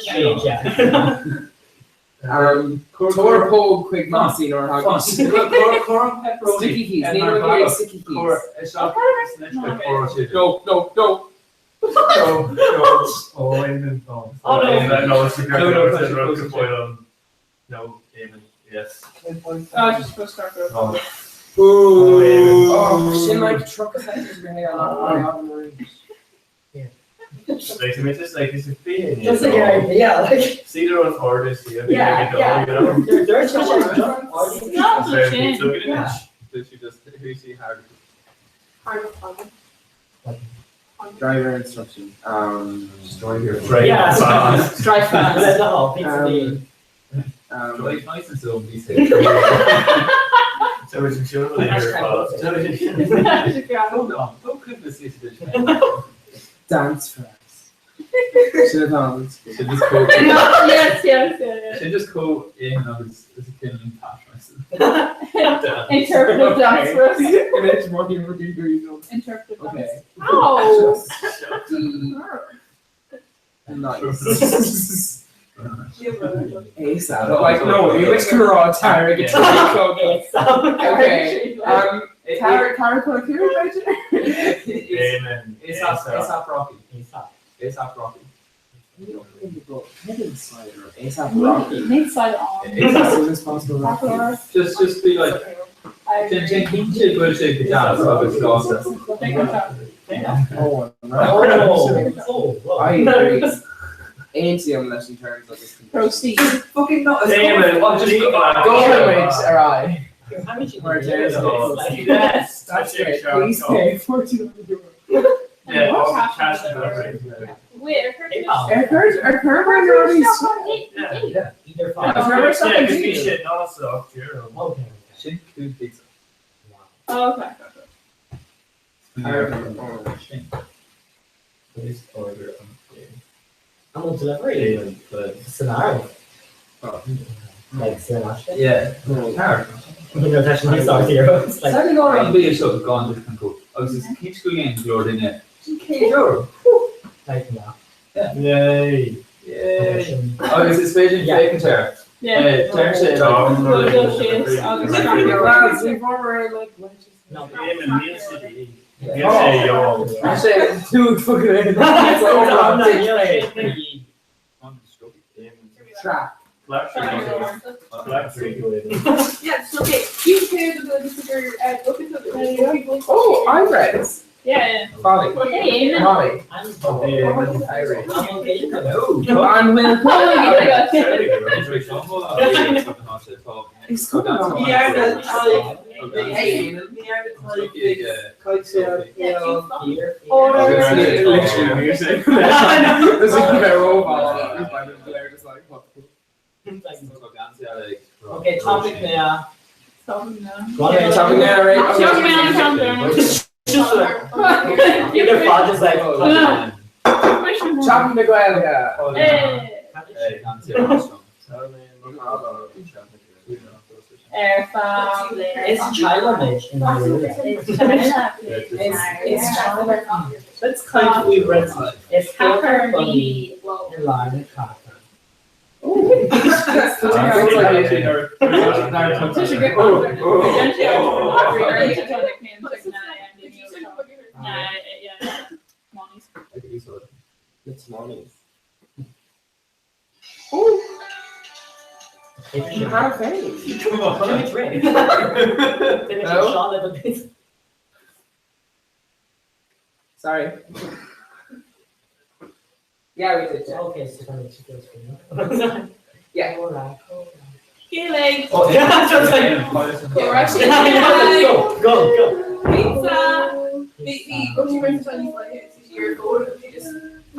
D: Tor Pogue Quig Mossy nor Hoggish.
E: pepperoni.
D: Sticky keys.
E: And
D: Neither
E: my
D: of you
E: brother.
D: sticky keys.
E: Cor, a shop.
D: No, no, no. No.
L: No, oh, Eamon, oh.
J: Oh, no.
L: Eamon, no, it's the
E: No, no,
L: no,
E: no,
L: no,
E: no,
L: no, no, Eamon, yes.
G: Oh, just go start over.
L: Oh,
D: Ooh. Oh, sin like truck
L: Like, I mean, just like, it's a feeling.
J: Just like an idea, like
L: See their own artists, yeah,
J: Yeah, yeah.
L: you know.
J: they're they're such a
G: Not the chin.
E: Yeah. Did she just who she hired?
D: Driver instruction.
L: Drive
J: Yeah.
L: fast.
F: Drive fast.
J: Let the whole pizza be.
E: Drive nice and slow, these days.
L: So it's sure they hear fast.
E: Hold on, go cook this dish.
D: Dance for us. Should have done.
E: Should just go.
G: Yes, yes, yes.
E: Should just go in and it's it's a killing patch.
G: yes. Interpretive dance for us.
D: Image working for you.
G: Interpretive dance.
D: Okay.
G: Ow.
D: Just be nice. ASAP. Like no, you which garage Tara gets Okay. Tara Tara Kuru
L: Eamon,
E: ASAP ASAP Rocky.
J: ASAP.
E: ASAP Rocky.
D: ASAP Rocky.
G: Need side on.
D: As soon as possible Rocky.
E: Just be like
G: I
E: Jen
G: agree.
E: Jen Kinche bullshit the jazz of it's awesome.
G: Take your time.
D: Oh no.
J: Oh, oh,
D: I agree. Auntie unless in terms of this.
G: Proceed.
F: Fucking not.
L: Eamon,
E: I'll just go-
D: Go with alright.
J: How much
D: Or Jerry's
L: Yes,
D: That's great. Please pay €14.
L: Yeah,
G: What
L: all
G: happened
L: cash
G: to
L: and
G: the
L: delivery.
G: Wait, our curfew.
J: PayPal.
D: Our current already.
G: Yeah.
J: Either
D: Yeah.
J: five.
D: Remember
L: Yeah,
D: something
L: because we
D: to do.
L: shit not soft, euro.
J: Okay.
E: Shin food pizza.
G: Oh, okay.
E: Shin.
L: Please order on
J: I'm on delivery.
L: Eamon, but
J: Scenario.
D: Oh.
J: Like scenario.
E: Yeah.
D: No.
E: Tara.
J: No, that's not sorry, zero. It's like
E: Second order on be so gone different go. I was just keep screwing Lord in it. Euro.
J: like no.
L: Yay.
E: Yay. Oh, is it Spain
J: Yeah.
E: bacon chair?
G: Yeah.
E: Terry said,
L: Oh,
G: We'll go shit. I'll just
D: Lads, we've already like wedges.
J: No.
L: Eamon, Neil City.
D: Sé tú fucking Trap.
G: Yeah, it's okay. You can the sticker look at the people.
D: Oh, eyebrows.
G: Yeah.
D: Molly.
G: Hey,
D: Molly.
J: Irish.
D: I'm with Literally music. There's like a robot. Just like what
J: Okay, topic now.
D: Okay, topic now, right? Okay.
J: Either father's like,
D: Chopping the Gaeilge.
J: It's childhood in
F: It's Let's kind we read
J: It's funny in line
D: It's mommies.
J: Come on.
D: No? Sorry. Yeah, we did.
J: Okay, so then it's just
D: Yeah.
G: Gaelic.
J: Oh, yeah, just like
G: Correct.
J: Go, go, go.
G: Pizza.
C: The go to friends when you go you just
J: I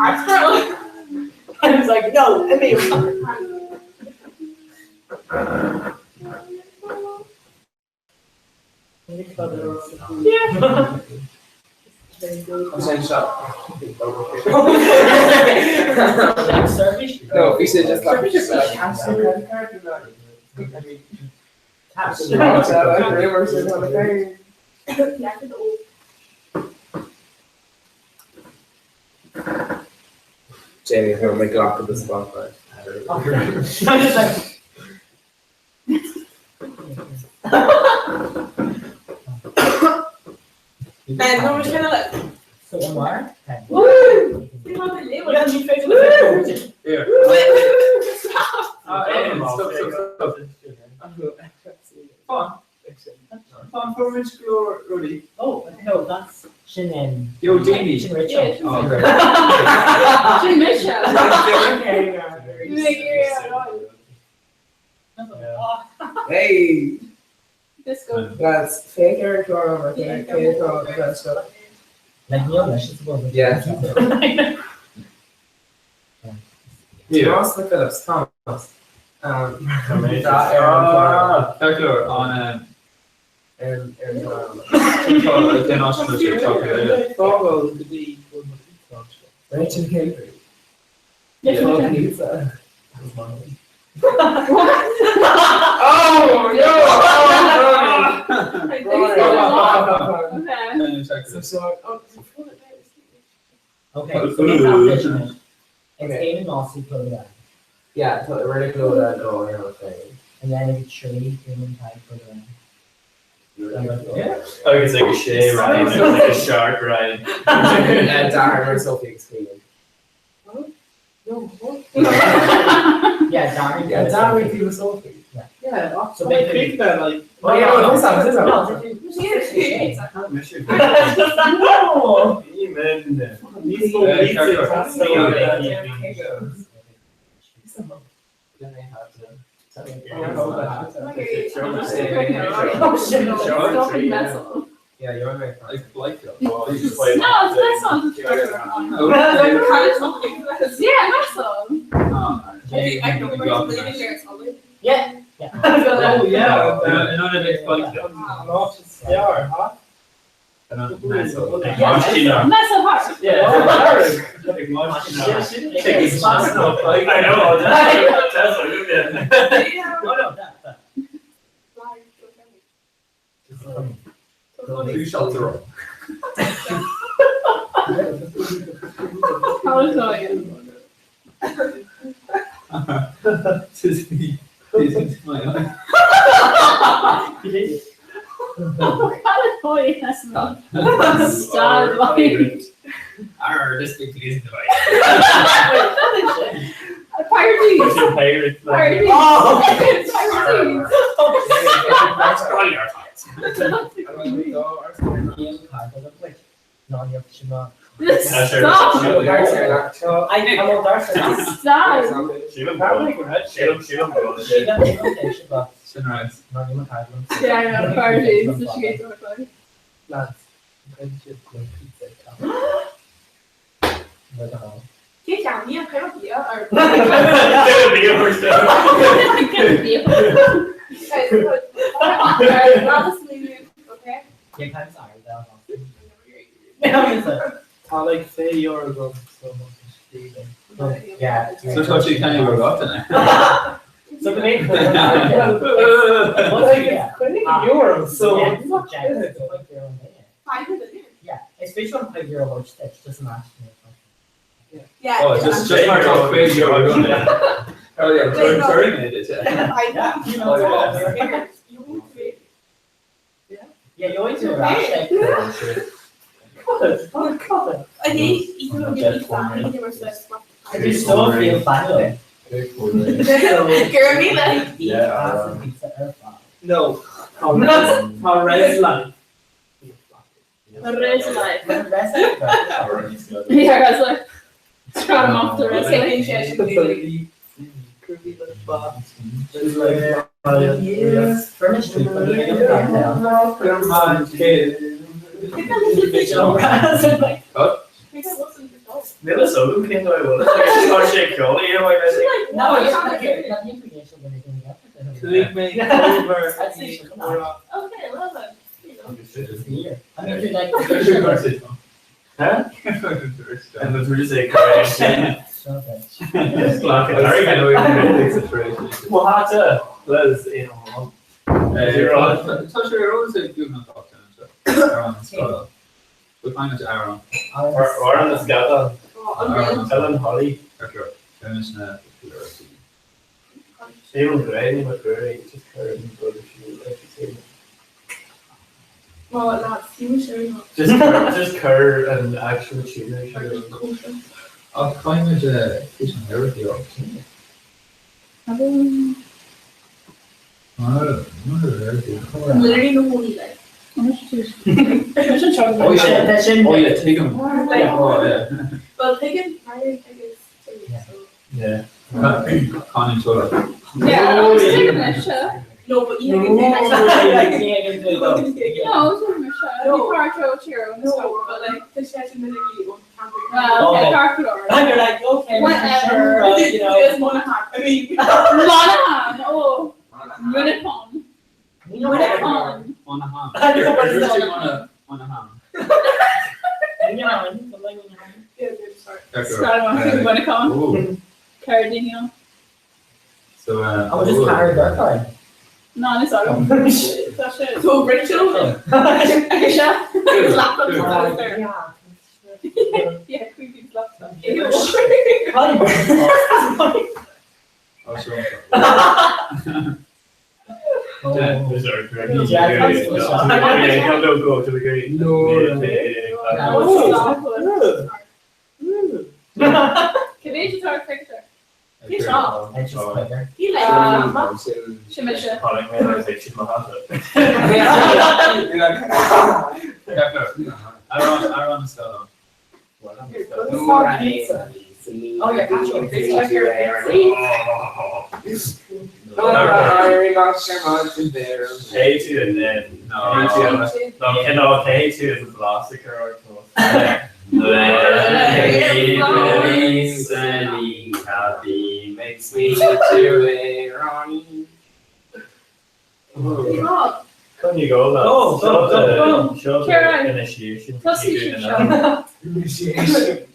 J: was like, no, I mean.
G: Yeah.
D: I'm saying shut.
J: Service?
D: No, we should just like, like cash the credit card and like, I mean,
J: Cash.
D: like reimburse it on the thing. Jamie, I'm gonna make lock of the Spotify.
J: I'm just like.
C: And no, we're just gonna like.
J: So Omar.
C: Woo!
J: Yeah, me face.
E: Here.
C: Woo! Stop.
E: Stop, stop, stop. Fun. Fun for which Rudy.
J: Oh, no, that's Shannon.
E: Yo, Jamie.
J: Shin Rachel.
E: Oh, okay.
G: Shin Michelle.
D: Hey,
G: Disco.
D: that's fake Eric Laura over there. Fake Laura over
J: Like Neil Nash is supposed to.
D: Yeah.
E: Yeah.
D: Ross McPhillips, Thomas. That Aaron
E: Ah, Calculator on
D: Aaron Aaron Laura.
F: Follow the
D: Rachel Cavery.
G: Yeah.
D: Pizza. Oh no!
G: Okay.
D: So sorry. Oh,
J: Okay, so we have this one. It's
D: Okay.
J: Amy Mossy put it on.
D: Yeah, so we're gonna go that go around thing.
J: And then if it's Tree, Human Type put it on.
D: Yeah.
L: Oh, it's like a shea, right? It's like a shark, right?
D: Darren or Sophie Excluded.
F: No, what?
J: Yeah, Darren.
D: Yeah, Darren people Sophie.
J: Yeah.
F: Yeah,
J: So
F: so
J: basically-
F: big then, like.
D: Oh yeah, no, this one, this one.
J: No,
F: No!
L: Even.
G: Stop and mess up.
D: Yeah, you're right.
E: Like
G: No, it's mess on. Yeah, mess on.
C: I know we're leaving there. It's all
J: Yeah. Yeah.
F: Oh, yeah. Not yeah, huh?
G: Mess up hard.
L: Yeah. I know. That's what you did.
J: No, no, that, that.
E: Two shots a row.
G: How is that?
E: This is me. This is my eye.
J: You did it.
E: Arr, this big is the way.
G: Pirates.
L: Pirates.
G: Pirates.
J: Oh!
G: Stop. Yeah, I know. Pirates. She gets on the
F: Lads, friendship like pizza.
C: Cé cheannaí an chuir bia ar
F: Tá like €20 agam so
J: Yeah.
E: So tá sí cean go gata
J: So the main
F: euro so
J: Yeah, it's based on €5 watch that's just an action.
C: Yeah.
E: Oh, just mar tá €5 Oh yeah, sorry made it.
J: Yeah, you always do a rash like
C: I think you can give me that.
J: I do so feel fine.
C: Jeremy, like
J: Yeah.
F: No, tá res life.
G: Res life. Yeah, res life. Scrap him off the res life.
L: Níl a sógam cén dóigh bhfuil tá sé ceolaí
J: No, it's not
F: Chuaigh mé over
G: Okay, love it.
L: Huh? And the say Well, Les in on.
E: Tá sé ar sé dú an Aaron We find it Aaron.
L: Or on the scada. Ellen Holly.
E: na
L: Even Gray, McCurry, just heard and go to shoot like you say.
G: Well, lads, you were showing off.
L: Just just Kerr and actual shooter.
E: Ach caiimid is an
G: Literally the whole like.
E: Oh yeah, oh yeah, take him. Oh yeah.
G: Well, take him. I guess.
L: Yeah.
E: Conan Tola.
G: Yeah, I was taking this show.
C: No, but you
G: No, I was taking this show. No, but like the session that you Well, okay, dark floor.
J: And you're like, okay,
G: whatever.
J: Sure, you know.
G: It's Monahan. I mean, Monahan. Oh, Monahan. Monahan.
E: Monahan. Monahan.
G: Yeah, sorry. Monahan. Cardinal.
E: So,
J: I was just carried that time.
G: No, it's all right. So Rachel, Aisha, laptop there.
J: Yeah.
G: Yeah, Queen's laptop.
E: Oh, sure.
G: Can you talk picture?
C: He's not.
J: It's just quicker.
C: He like
G: Shimisha.
E: Aaron Scott.
J: Oh yeah, actually.
L: Hey to and then
E: No.
L: No, hey to is a philosopher or
D: Happy makes me to a Ronnie.
L: Can you go, lads?
F: Go, go, go, go.
L: Show
G: Karen.
L: the initiation.
G: Plus you should show.
D: Initiation.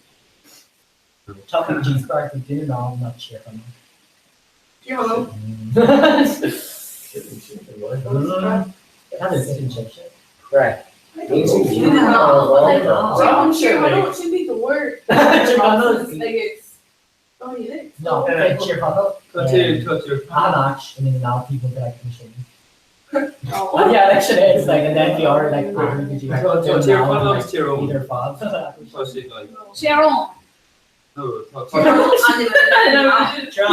J: Talking cheese bar, we do now, not cheer for me.
C: Hello.
J: That is it in shit.
D: Right.
C: I'm sure I don't should be the word. Like it's oh yeah.
J: No, cheer for
E: Touch you, touch you.
J: I'm actually, I mean, now people that I can show you. Oh yeah, like sin it's like and then bhí like athrú go dtí
E: Tá Tír Chonaill agus Tír Eoghain.
J: Idir fad.
E: Tá siad like.
G: Sharon.
E: No, tá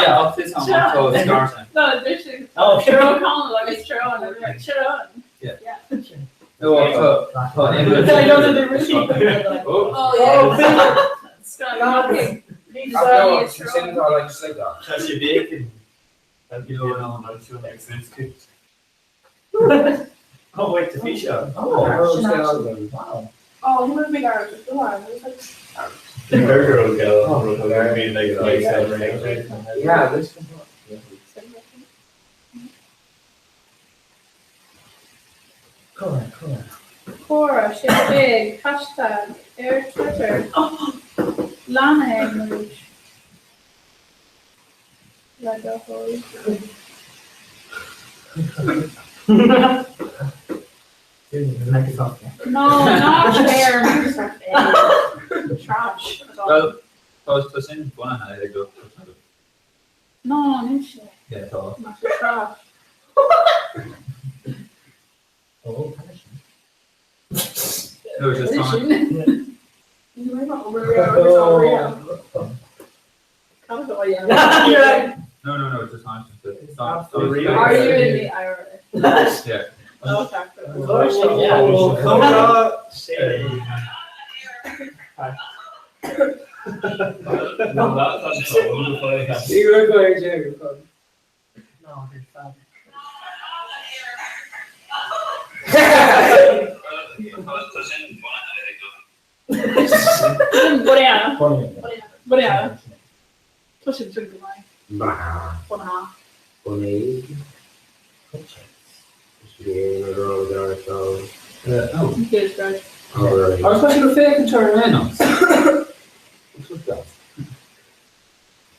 E: Yeah, ach is an tá scarsan.
G: No, there's sin.
J: Oh,
G: Sharon O'Connell agus Sharon. Like Sharon.
E: Yeah.
G: Yeah.
E: No, tá tá
J: I know that they really.
E: Oh.
G: Oh yeah. Scott.
D: No, sin tá like just like that.
L: Tá sé bacon. Nó sense cooked. Oh wait, the fish out.
J: Oh,
D: sin
J: wow.
C: Oh, who would be our the one?
L: The burger will go. I mean, like like
D: Yeah, this
J: Cora, Cora.
B: Cora, sé big, hashtag, ar Twitter. Lana muid. Le do thoil.
J: Microsoft.
B: No, not there. Microsoft. Trash.
E: Well, tá tá sin bunaithe ag go.
B: No, ní sé.
E: Yeah, tá.
B: Not trash.
J: Oh,
E: No, it's just time. No, no, no, it's just time. It's not.
B: Are you in the IRA?
E: Yeah.
B: Oh, sorry.
F: Oh, Cora.
L: No, that's not
D: You were going to
F: No, they're fab.
B: Brea. Brea. Tá sin sin go maith.
D: Bah.
B: Bunaithe.
D: Bunaí.
E: Oh.
B: Good, right.
D: Oh,
E: I was supposed to féachaint ar an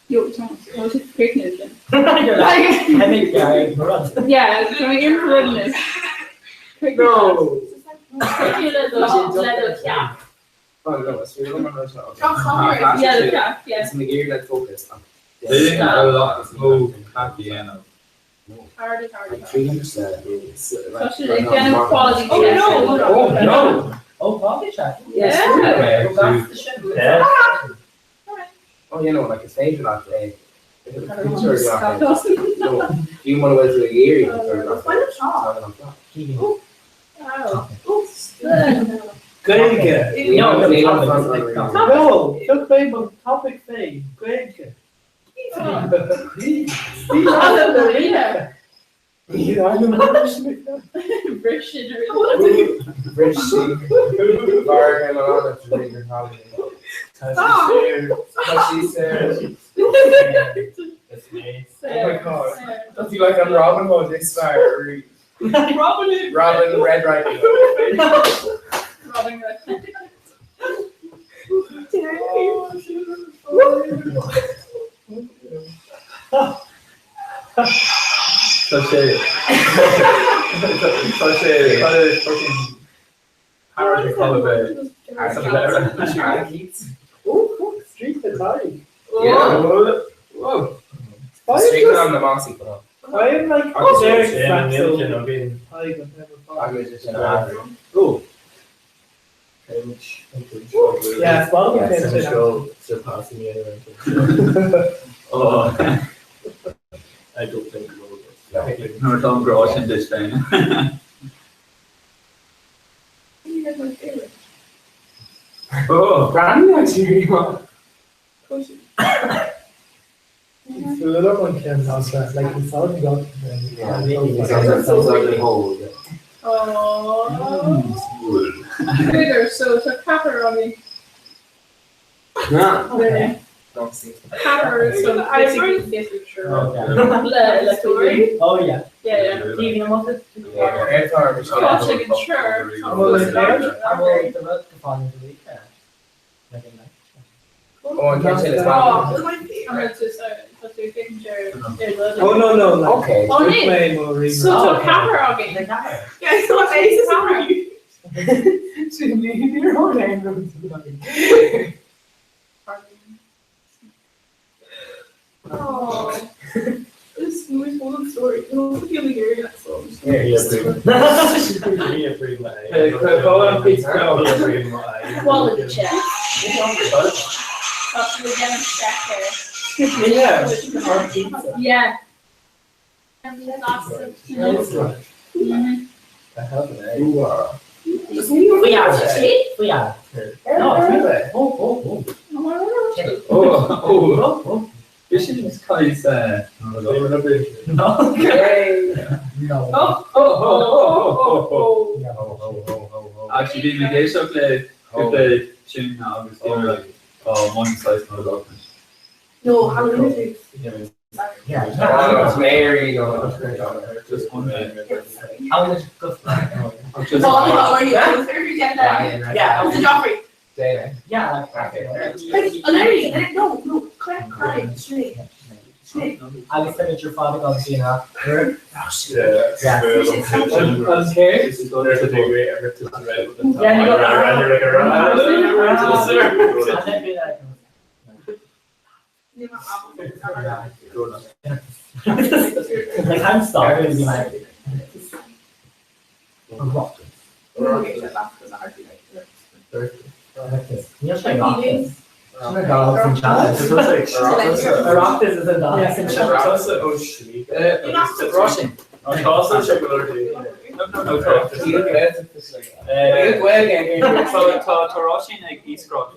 B: Yo, Thomas, I was just pregnant then.
J: You're like, I make Gary run.
B: Yeah, so I'm running.
D: No.
G: Le do
D: Oh, no, it's really not okay.
B: Yeah, the cap, yeah.
D: It's in the gear like focus.
E: They didn't a lot of happy end.
B: Hardy, hardy.
D: 300
B: Tá sin ag déanamh quality
G: Oh,
B: check.
G: no.
D: Oh, no.
J: Oh, quality check.
B: Yeah.
J: Oh, that's the shit.
L: Yeah.
D: Oh, you know, like it's major that day. No, you want to wait till a year? You can turn it off.
B: Wow.
F: Gaeilge.
J: No,
D: no,
J: no,
F: No, took mé mo topic féin, Gaeilge.
B: Marina.
G: Brishin
L: It's me.
D: Oh my god. That's you like I'm Robin Hood this far.
G: Robin Hood.
D: Robin Red Riding Hood.
B: Robin Hood.
E: Tá sé Tá sé fucking
F: Oh, street the time.
D: Yeah.
E: Whoa.
F: I
D: Street
F: just,
D: on the mossy club.
F: I am like
D: Oh,
F: Derek
L: Sin
F: Saxo.
L: and Milton
F: Oh. Yeah, well,
L: Yeah,
F: okay,
L: Seneschal surpassing me anyway. Oh, I don't think we'll.
E: No, tá grá sin dis féin. Oh,
D: Brand new
F: It's a little one can also like the sound got.
D: Yeah, it's hold.
B: Oh. Bigger, so it's a capper on me.
D: No.
B: Okay.
D: Don't see.
B: Capper, so basically basically sure.
J: Okay.
G: Le le story.
J: Oh yeah.
G: Yeah, yeah.
J: Do you know what it?
D: Yeah,
B: Tá sé go sure.
J: I will the road to find the weekend. Like a night.
D: Oh, and can't say this
B: Oh, I'm going to sorry. Tá tú féin sure.
F: Oh no no. Like,
D: Okay.
B: Oh, nee.
F: Way more
B: So tá capper againn.
J: The capper.
C: Yeah, so what is Oh, this is my own story. No, the other year, so I'm just
G: Quality check. Tá tú ag déanamh check air. Yeah.
E: Actually bhí mé ag éisteacht le cúpla tune agus bhí mé like oh one slice more dolphin.
C: No, Halloween is
D: Mary
E: Just one day.
C: Yeah, Joffrey.
J: Yeah.
C: No, no, crack, crack, straight. Straight.
J: Agus tá idir fada gan daoine.
L: Yeah.
J: Like I'm sorry to be like Níl sé Oireachtas is an dá
E: Tá Róisín ag iascaireacht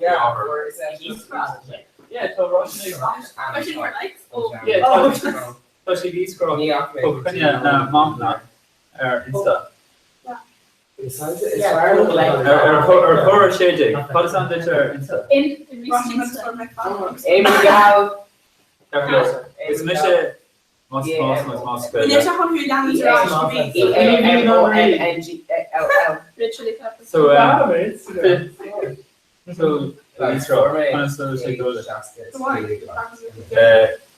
E: Yeah, tá Róisín ag Yeah, tá sí ag iascaireacht coinne na mamanna ar Insta. Ar chóir 16, cad is ainm duit ar Insta?
D: Amy Gal.
E: Is mise más más más más
D: E A M O N N G L L.
E: So so sé go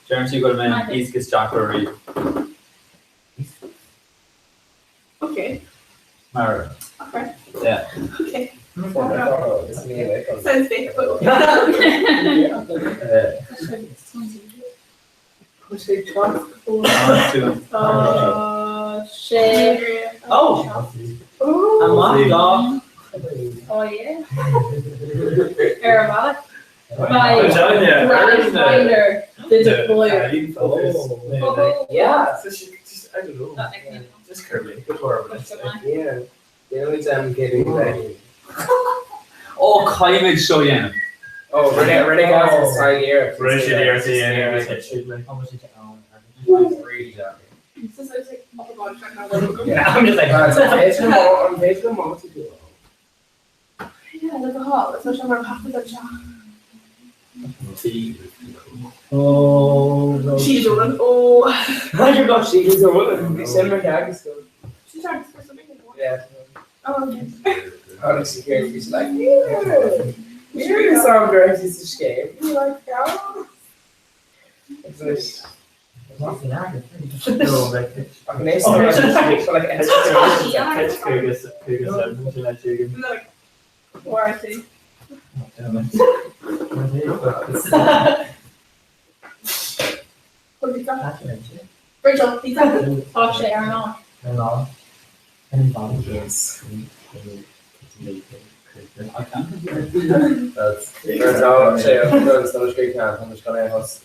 E: Deireann sí go bhfuil mé an iasc is deacra riamh.
C: Okay.
E: Mar
C: Okay.
E: yeah.
C: Okay. Sounds fake, but okay.
G: Tá sé.
J: Oh! Amach dá.
G: Oh yeah. Ar an mbealach. By Grindr, the deployer.
D: Yeah.
L: So she just, I don't know. Just curly. Good for her.
D: Yeah. The only time getting like
E: Ó caithfimid seo a dhéanamh.
D: Oh, rinne rinne gas side ear.
L: Rinne siad iarracht é a dhéanamh.
D: Really dark.
J: Yeah, I'm just like
D: I'm basically multi
C: Yeah, like a hot. It's not sure half of the chat.
J: Oh no.
C: She's on. Oh.
J: You're not
D: She is a woman. Bhí sin mar theagasc.
C: She's trying for something.
D: Yeah.
C: Oh, okay.
D: Tháinig sí céir bhí sí like, yeah. Song go sí sa scéim. Bhí like, yeah. It's
C: Like, where I see. Rachel, pizza.
G: Tá sé ar an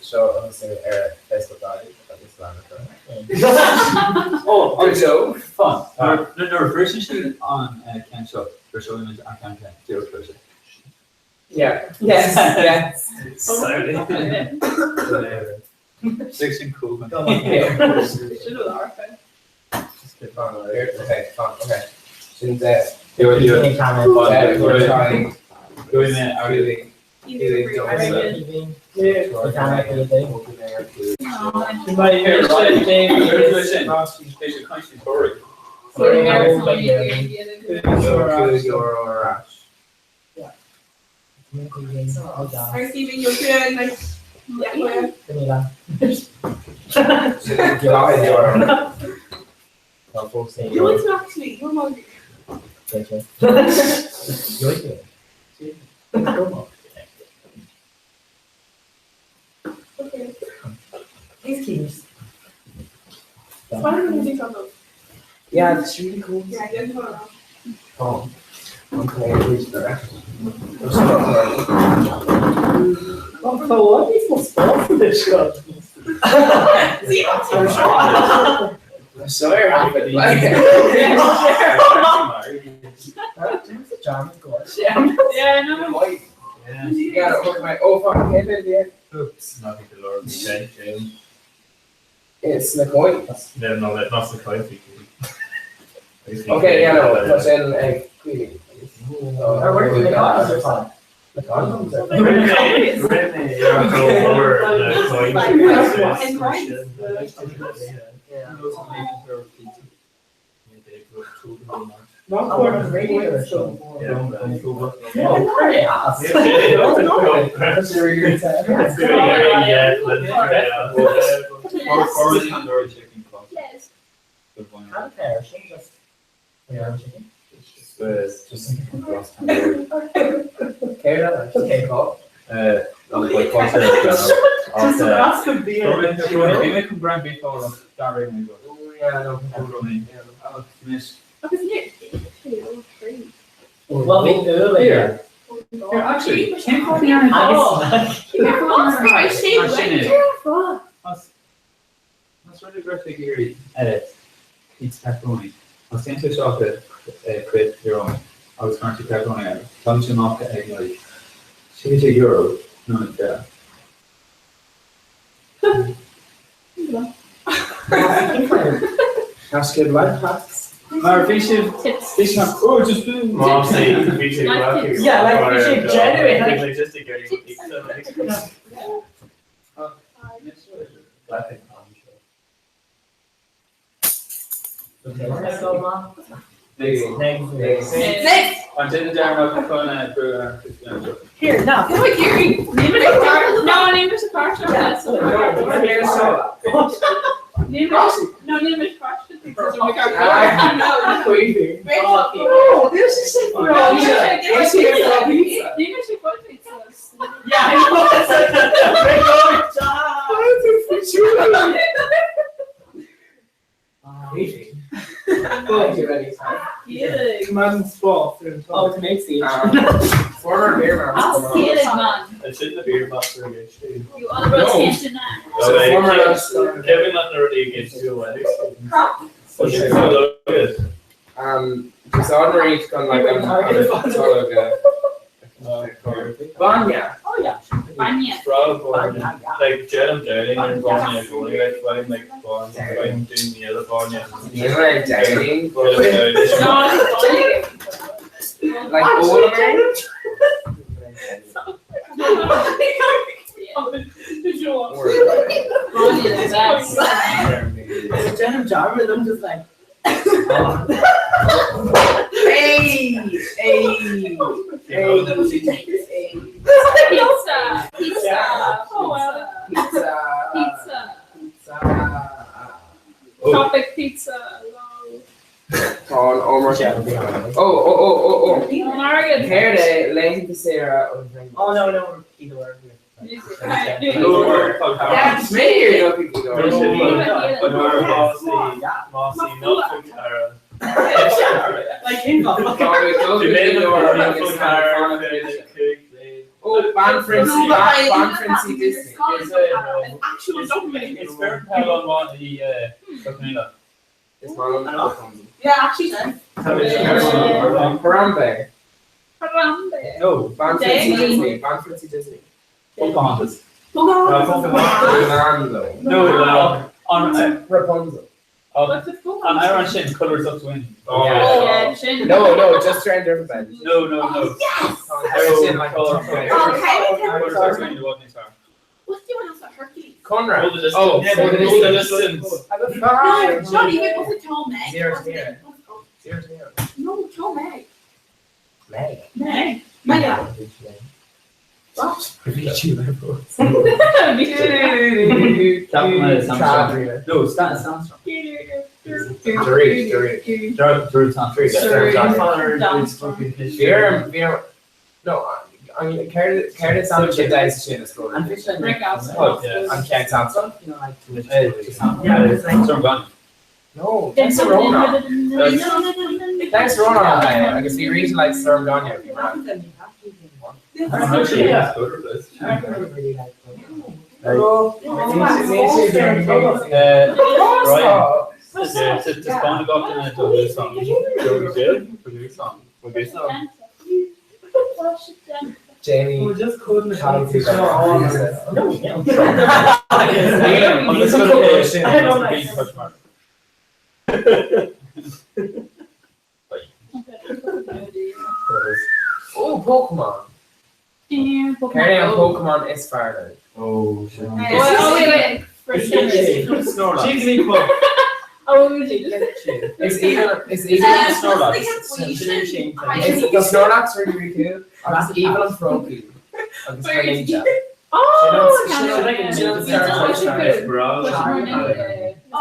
D: seo ar Facebook Live agus
E: Oh,
D: Good show.
E: Fun. Nuair a bhriseann siad an ceann seo, briseoidh an ceann ceann, díreach tar éis.
D: Yeah. Yes. Yes.
E: Sorry. Section cool.
D: Okay, fine, okay. Sin de.
C: Receiving your food, like, yeah, You want to actually, you're more. Okay.
J: These keys.
C: Why don't we do something?
D: Yeah, it's really cool.
G: Yeah, déan fá.
D: Oh, okay, please direct.
F: Tá níos mó spás anois seo.
D: Sorry, rapid.
G: Yeah, no.
D: Yeah, oh, fuck, hey, yeah.
L: Oops, not the Lord.
D: It's na coin.
L: No, no, that's the coin.
D: Okay, yeah, no, tá sin ag cuiú.
J: Ar bhfuil na condoms ar fad?
D: Na condoms ar
F: Not quite the radio show.
G: Yes.
D: Okay, cool.
F: Just ask him beer.
G: Agus ní
J: Well, bhí earlier.
E: Actually, Mas rud gur ag iarraidh pizza pepperoni agus déantar isteach cuid arán agus cuireann tú pepperoni air. Tá sé amach ag like €16 nó an deich.
D: Cascade life hacks.
E: Mar bhí sibh bhí sibh oh just
J: Yeah, like, bhí sé genuine, like-
G: Next.
E: An duine dearnach chun bua
G: Here, now. Come on, Gary. Name it a car. No, name it a car. Name it. No, name it car.
F: Oh, this is so
G: Name it a car.
F: Yeah, Command spot.
J: Oh, to make seeds.
D: Former beer man.
G: man.
L: It's in the beer master against you.
G: You all rotation now.
L: So,
D: Former
L: Kevin Lutner against you, Alex.
G: Crap.
D: Just ordinary gone like Vanya.
J: Oh yeah.
G: Vanya.
L: Like Jerem Downing and Vanya going like I'm like Vanya, I'm doing the other Vanya.
D: You know like Downing, but
G: No,
D: like ordinary.
J: Jen Jarvis, I'm just like.
D: Hey, hey, hey,
G: Pizza. Pizza. Oh, well.
D: pizza,
G: Pizza.
D: pizza.
G: Tropic pizza. Lol.
D: Con Omar. Oh, oh, oh, oh, oh.
G: Margaret.
D: Hair day, to Sarah.
J: Oh no, no, either word.
D: Yeah, it's me here, you know, people go.
F: Like in
D: Oh, Ban Francie, Ban Francie Disney.
G: An actual document.
E: It's very pale on what the
D: It's not
G: Yeah, actually, no.
D: Harambe.
G: Harambe.
E: No,
D: Ban Francie Disney. Ban Francie Disney.
E: Pocahontas.
D: Orlando.
E: No, on
D: Rapunzel.
G: What's it called?
E: On Iron Shin, colors up to win.
L: Oh,
G: yeah. Shin.
D: No, no, just turn different.
E: No, no, no.
G: Yes!
D: Oh,
G: Okay.
E: Colors up to win, the one
G: What's the one else at Hercules?
D: Conrad.
L: All the distance.
D: Oh,
E: Yeah,
D: all the
E: all the
D: distance.
E: distance.
G: No, not even. What's it called, Meg?
D: Zero
G: What's it
D: zero.
G: called?
D: Zero zero.
G: No, kill Meg.
J: Meg.
G: Meg. Mega. What?
E: No, Stan Samstrom.
D: Three, three.
E: Drew Samstrom.
D: Vera, Vera. No, I'm Cardiff Samstrom dies to
G: Rick
D: I'm Ken Samstrom.
J: Yeah, it's like
E: Storm gone.
D: No, Thanks Rona. Thanks Rona agus bhí Rita like Storm Donia bhí mar. Jamie
F: Well, just couldn't
D: How to Oh, Pokemon. Céard é an Pokemon is fearr leat?
L: Oh, shit.
G: Oh, wait, wait.
D: Is even is even Is the Snorlax really really cool? Agus even an Froakie. Agus Greninja.
G: Oh,
D: Oh,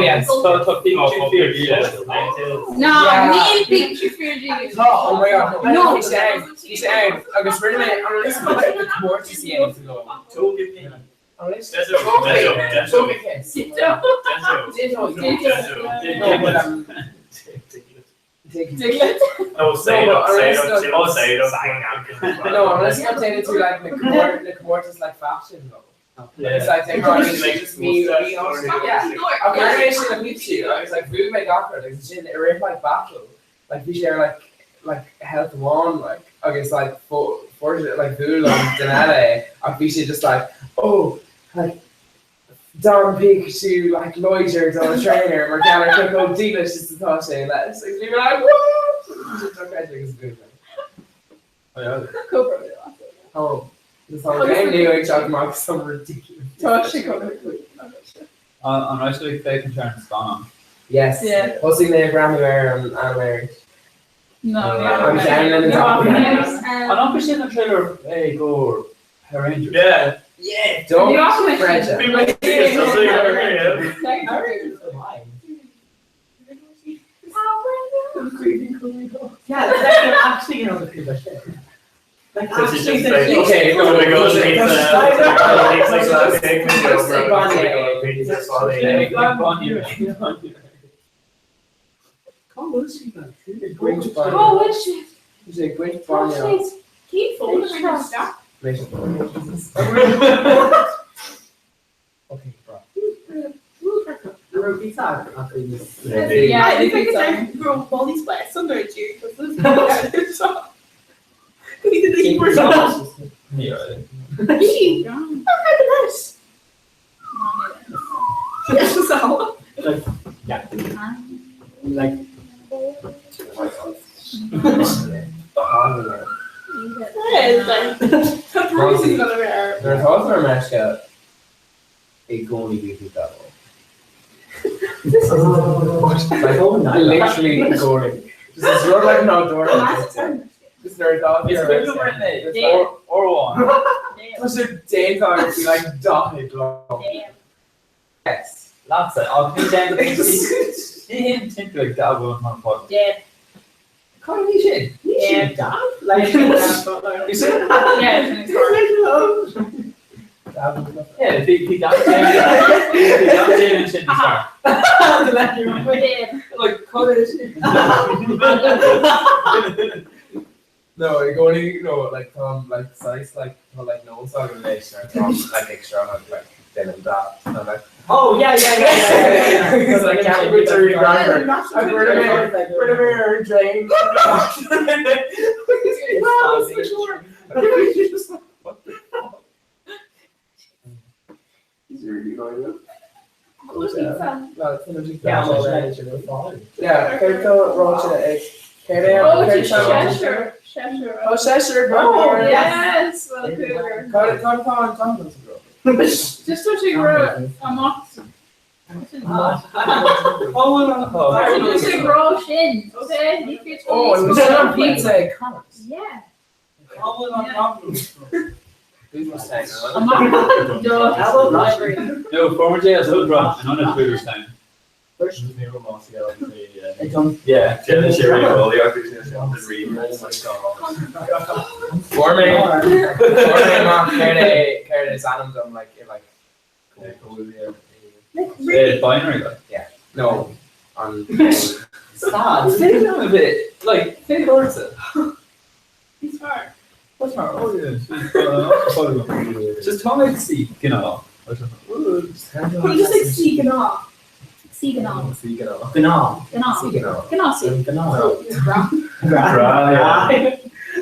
D: yes.
I: No, níl Pikachu fíor
D: Oh my god.
I: No.
D: Bhí sé ann. Bhí sé ann. Agus rinne mé an list na comórtas a dhéanamh go. An list? Togekiss. Ditto. No, but Diglett.
L: No, say it up, say it up, say it up.
D: No, unless you update it to like the comórtas like fashion though. It's like they brought me just me me yeah. Okay, I sin Pikachu. I was like bhuaigh mé gach rud agus sin i rith like battle like bhí sé ar like like health amháin like agus like fuair sé like bhuail an duine eile é ach bhí sé just like oh like Don Pikachu like láidir don trainer mar gheall ar cé chomh dílis is atá sé leis agus bhí mé like what? Bhí sé dochreidte agus bhuaigh mé. Oh, this whole game nua ag teacht amach some ridiculous.
I: Tá sé go
E: An raibh sé ag féachaint ar an scannán?
D: Yes.
I: Yeah.
D: Thosaigh mé ag breathnú ar an animated.
G: No,
D: An ceann lena
E: An fhaca sibh an trailer é go Power Rangers?
L: Yeah.
D: Yeah. Don't Fredja.
F: Yeah, like they're actually going to the shit. Like
L: So she
F: actually,
L: just like,
D: Okay,
L: oh my god,
G: Oh, what shit?
D: Is it Gwynch Bonnie?
C: Keep phone ar stop.
D: Okay, bro.
C: Yeah, I think it's grow Molly's West under it because He did the Hebrew
E: Yeah.
L: Like,
J: yeah. Like,
D: Nuair atá tú ar meisce i gcónaí bíonn tú dall. Like, literally i gcónaí. Just is rud like nádúrtha. Just nuair atá tú ar meisce.
E: Or one.
D: Tá sé déanta agus bhí like 40 lá. Yes.
E: Lots of. I'll be down. Ní him timp like dab on my pod.
J: Yeah.
D: Can't be sin.
J: Yeah.
D: Dab? Like, you said?
G: Yeah.
E: Yeah, bhí dab déan sin star. Like cad é sin?
D: No, i gcónaí no, like tá like size like tá like nós agam anois ar tá like ag seo like déanam dab and like
J: Oh, yeah, yeah, yeah, yeah, yeah.
D: Because like can't wait to read grammar. I've heard of it, heard of it, or James. Well, for sure. Just like, what the fuck? He's really going to.
J: Yeah, I'm like,
D: Yeah, céard tá ráite ag céard é
G: Oh,
D: céard
G: it's
D: tá ráite?
G: Cheshire. Cheshire.
D: Oh, Cheshire,
G: Oh,
D: bro.
G: yes. Well, Cougar.
D: Cad cad tá an tan bro?
G: Just so she wrote amach.
E: Oh, well,
G: Just a raw shin, okay? Ní féidir
D: Oh, and was on pizza ag Connacht.
G: Yeah.
D: Amach.
E: No, former jail so drop and on a Twitter sign. Yeah.
D: Fuair mé amach céard é céard is ainm dom like i like
G: Like really?
E: Binary like.
D: Yeah. No. An
J: Sad.
E: Féach a bit like féach ortsa.
G: He's far.
E: What's my oh yeah. Just tá mé sí gná.
G: Well, just like seeking off.
C: Seeking off.
D: Gná.
J: Gná.
C: Gná.
D: Gná.
C: Gná.
J: Gná.
D: Grá.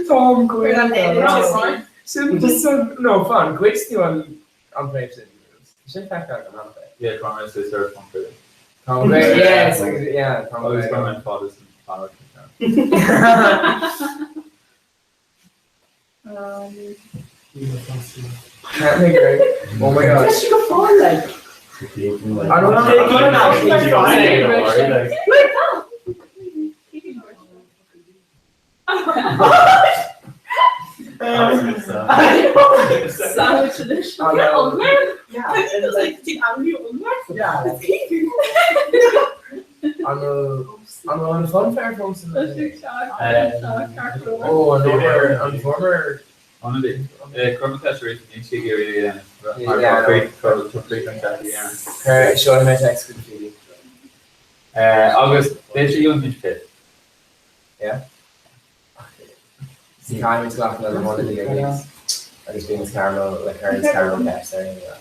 D: Tom
G: Grá.
D: Sin just some no fun. Cuid tú an an pléip sin. Sin feicthe agam cheana féin.
E: Yeah, Tom is sister from Korea.
D: Tom Grey. Yeah, it's like yeah, Tom
E: Always
D: Grey.
E: my father's in power.
D: Can't make it. Oh my god.
J: She go fall like.
D: I don't know.
G: Savage edition.
D: I know.
J: Yeah.
G: I think it was like the angry ungler.
J: Yeah.
G: It's Keith.
D: An an an funfair fós
G: Oh,
D: Oh, an former an former
E: Honestly,
D: Yeah, Seo mé text go dtí.
E: Agus b'fhéidir go bhfuil fit.
D: Yeah. See time is left another one of the agus agus bíonn caramel le Karen's caramel cash there anyway.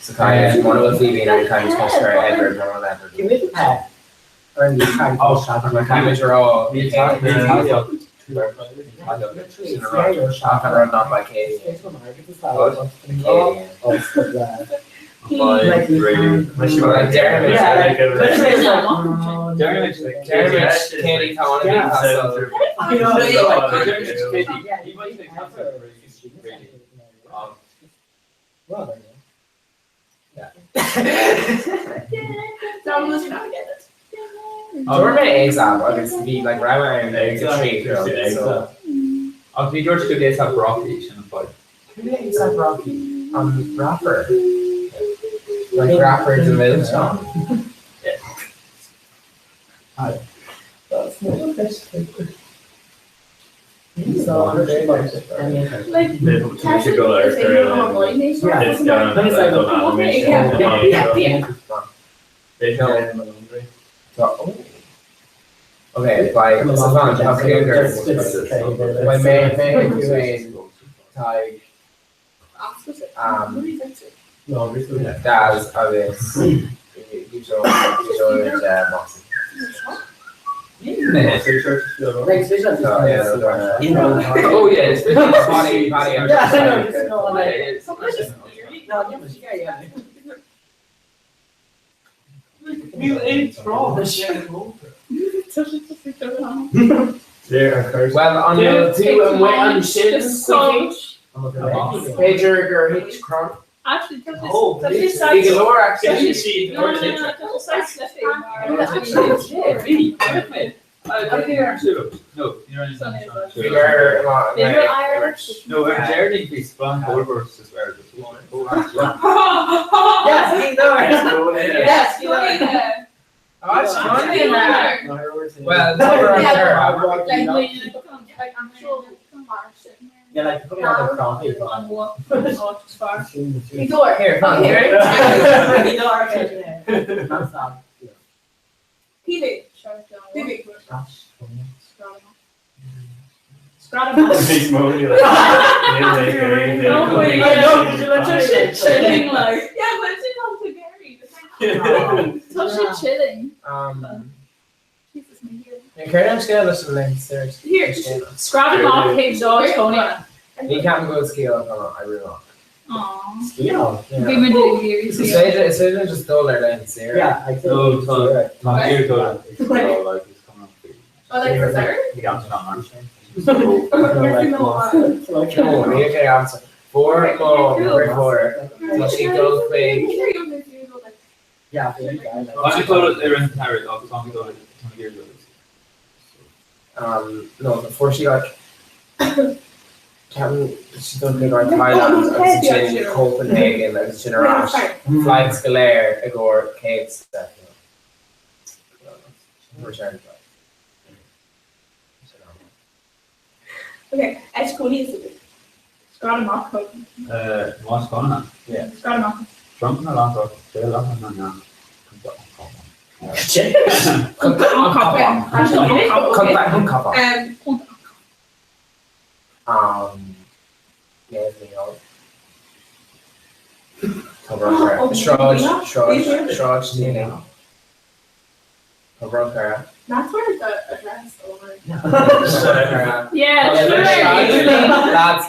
D: So kind of one of the Phoebe and kind of touch her Edward one of Edward.
J: Give me the pet. Or you try to
D: Oh, my kind of draw.
J: Literally,
D: not by Katie.
E: Like really.
D: Jeremy, Katie,
G: Domino's not get it.
D: Dúirt mé ASAP agus bhí like rogha ann ag a trí so.
E: Ach bhí dúirt go ASAP Rocky sin an fáid.
D: Cé ASAP Rocky an rapper? Like rapper de Milton.
G: Like,
D: Okay, by Savant, okay, by May May Duane Tig Daz agus Moxie.
E: Oh yeah, it's
D: Body, body.
J: Yeah, I know, just go like-
F: Níl aon tráth
D: Well, an tú an an sin B'fhéidir gur hitch crank.
G: Actually,
F: Oh,
G: touch
D: Bhí go leor actually.
G: No, no, no, no, touch
E: No, you're
D: Bhí mar
G: Irish.
E: No, Jerry bhí splan Goldberg is where
J: Yes, he knows. Yes, he knows.
D: Oh, it's funny. Well, never
G: Like, actual comparison.
J: Yeah, like put me on the coffee.
G: On what? What far?
D: Here, come here.
G: Peter. Peter.
D: Chilling
G: like. Yeah, but it's not to Gary. Tá sé chilling.
D: Um,
G: Jesus, my ear.
D: Céard an scéal leis an link
G: Here, scrap him off page dot Tony.
D: Ní ceapaim go scéal I really
G: Aww.
J: Scéal?
G: Bhí mé ag
D: Is féidir is féidir just dul ar link saor.
J: Yeah, I think.
E: No, tá
G: Oh, like for third?
D: No, ní é answer. Four mo four. Tá sí dul chuig
J: Yeah,
D: no, before she like ceapaim sí dul chuig an Thailand agus sin Copenhagen agus sin ar ais flights go léir i gcomhair céad step. Return flight.
G: Okay, Ed Cody is the Scrap him off.
E: Más
G: Scrap him off.
E: Trump na láithreach, dé láthair na nGan, Contae an Chabháin.
D: Contae an Chabháin. Contae an Chabháin. Sráid, Sráid, Sráid Teeling. Tá brón orm.
G: That's where the address or.
D: Yeah,
G: sure.
D: Lads,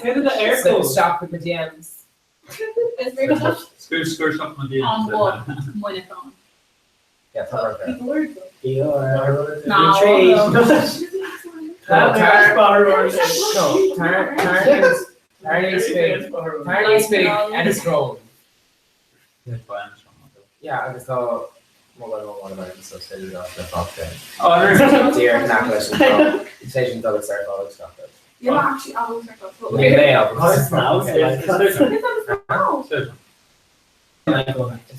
D: stop with the DMs.
E: Screw screw shop my DMs.
B: An bud, Muineachán.
D: Yeah, tá brón orm.
B: No.
D: Tarraing big Enniscrone. Yeah, agus tá mobile phone one of so steady off the top there.
E: Oh,
D: Dear nach leis an station dul ag surfáil agus gach rud.
C: You're not actually on the circle.
D: Ní mé
C: It's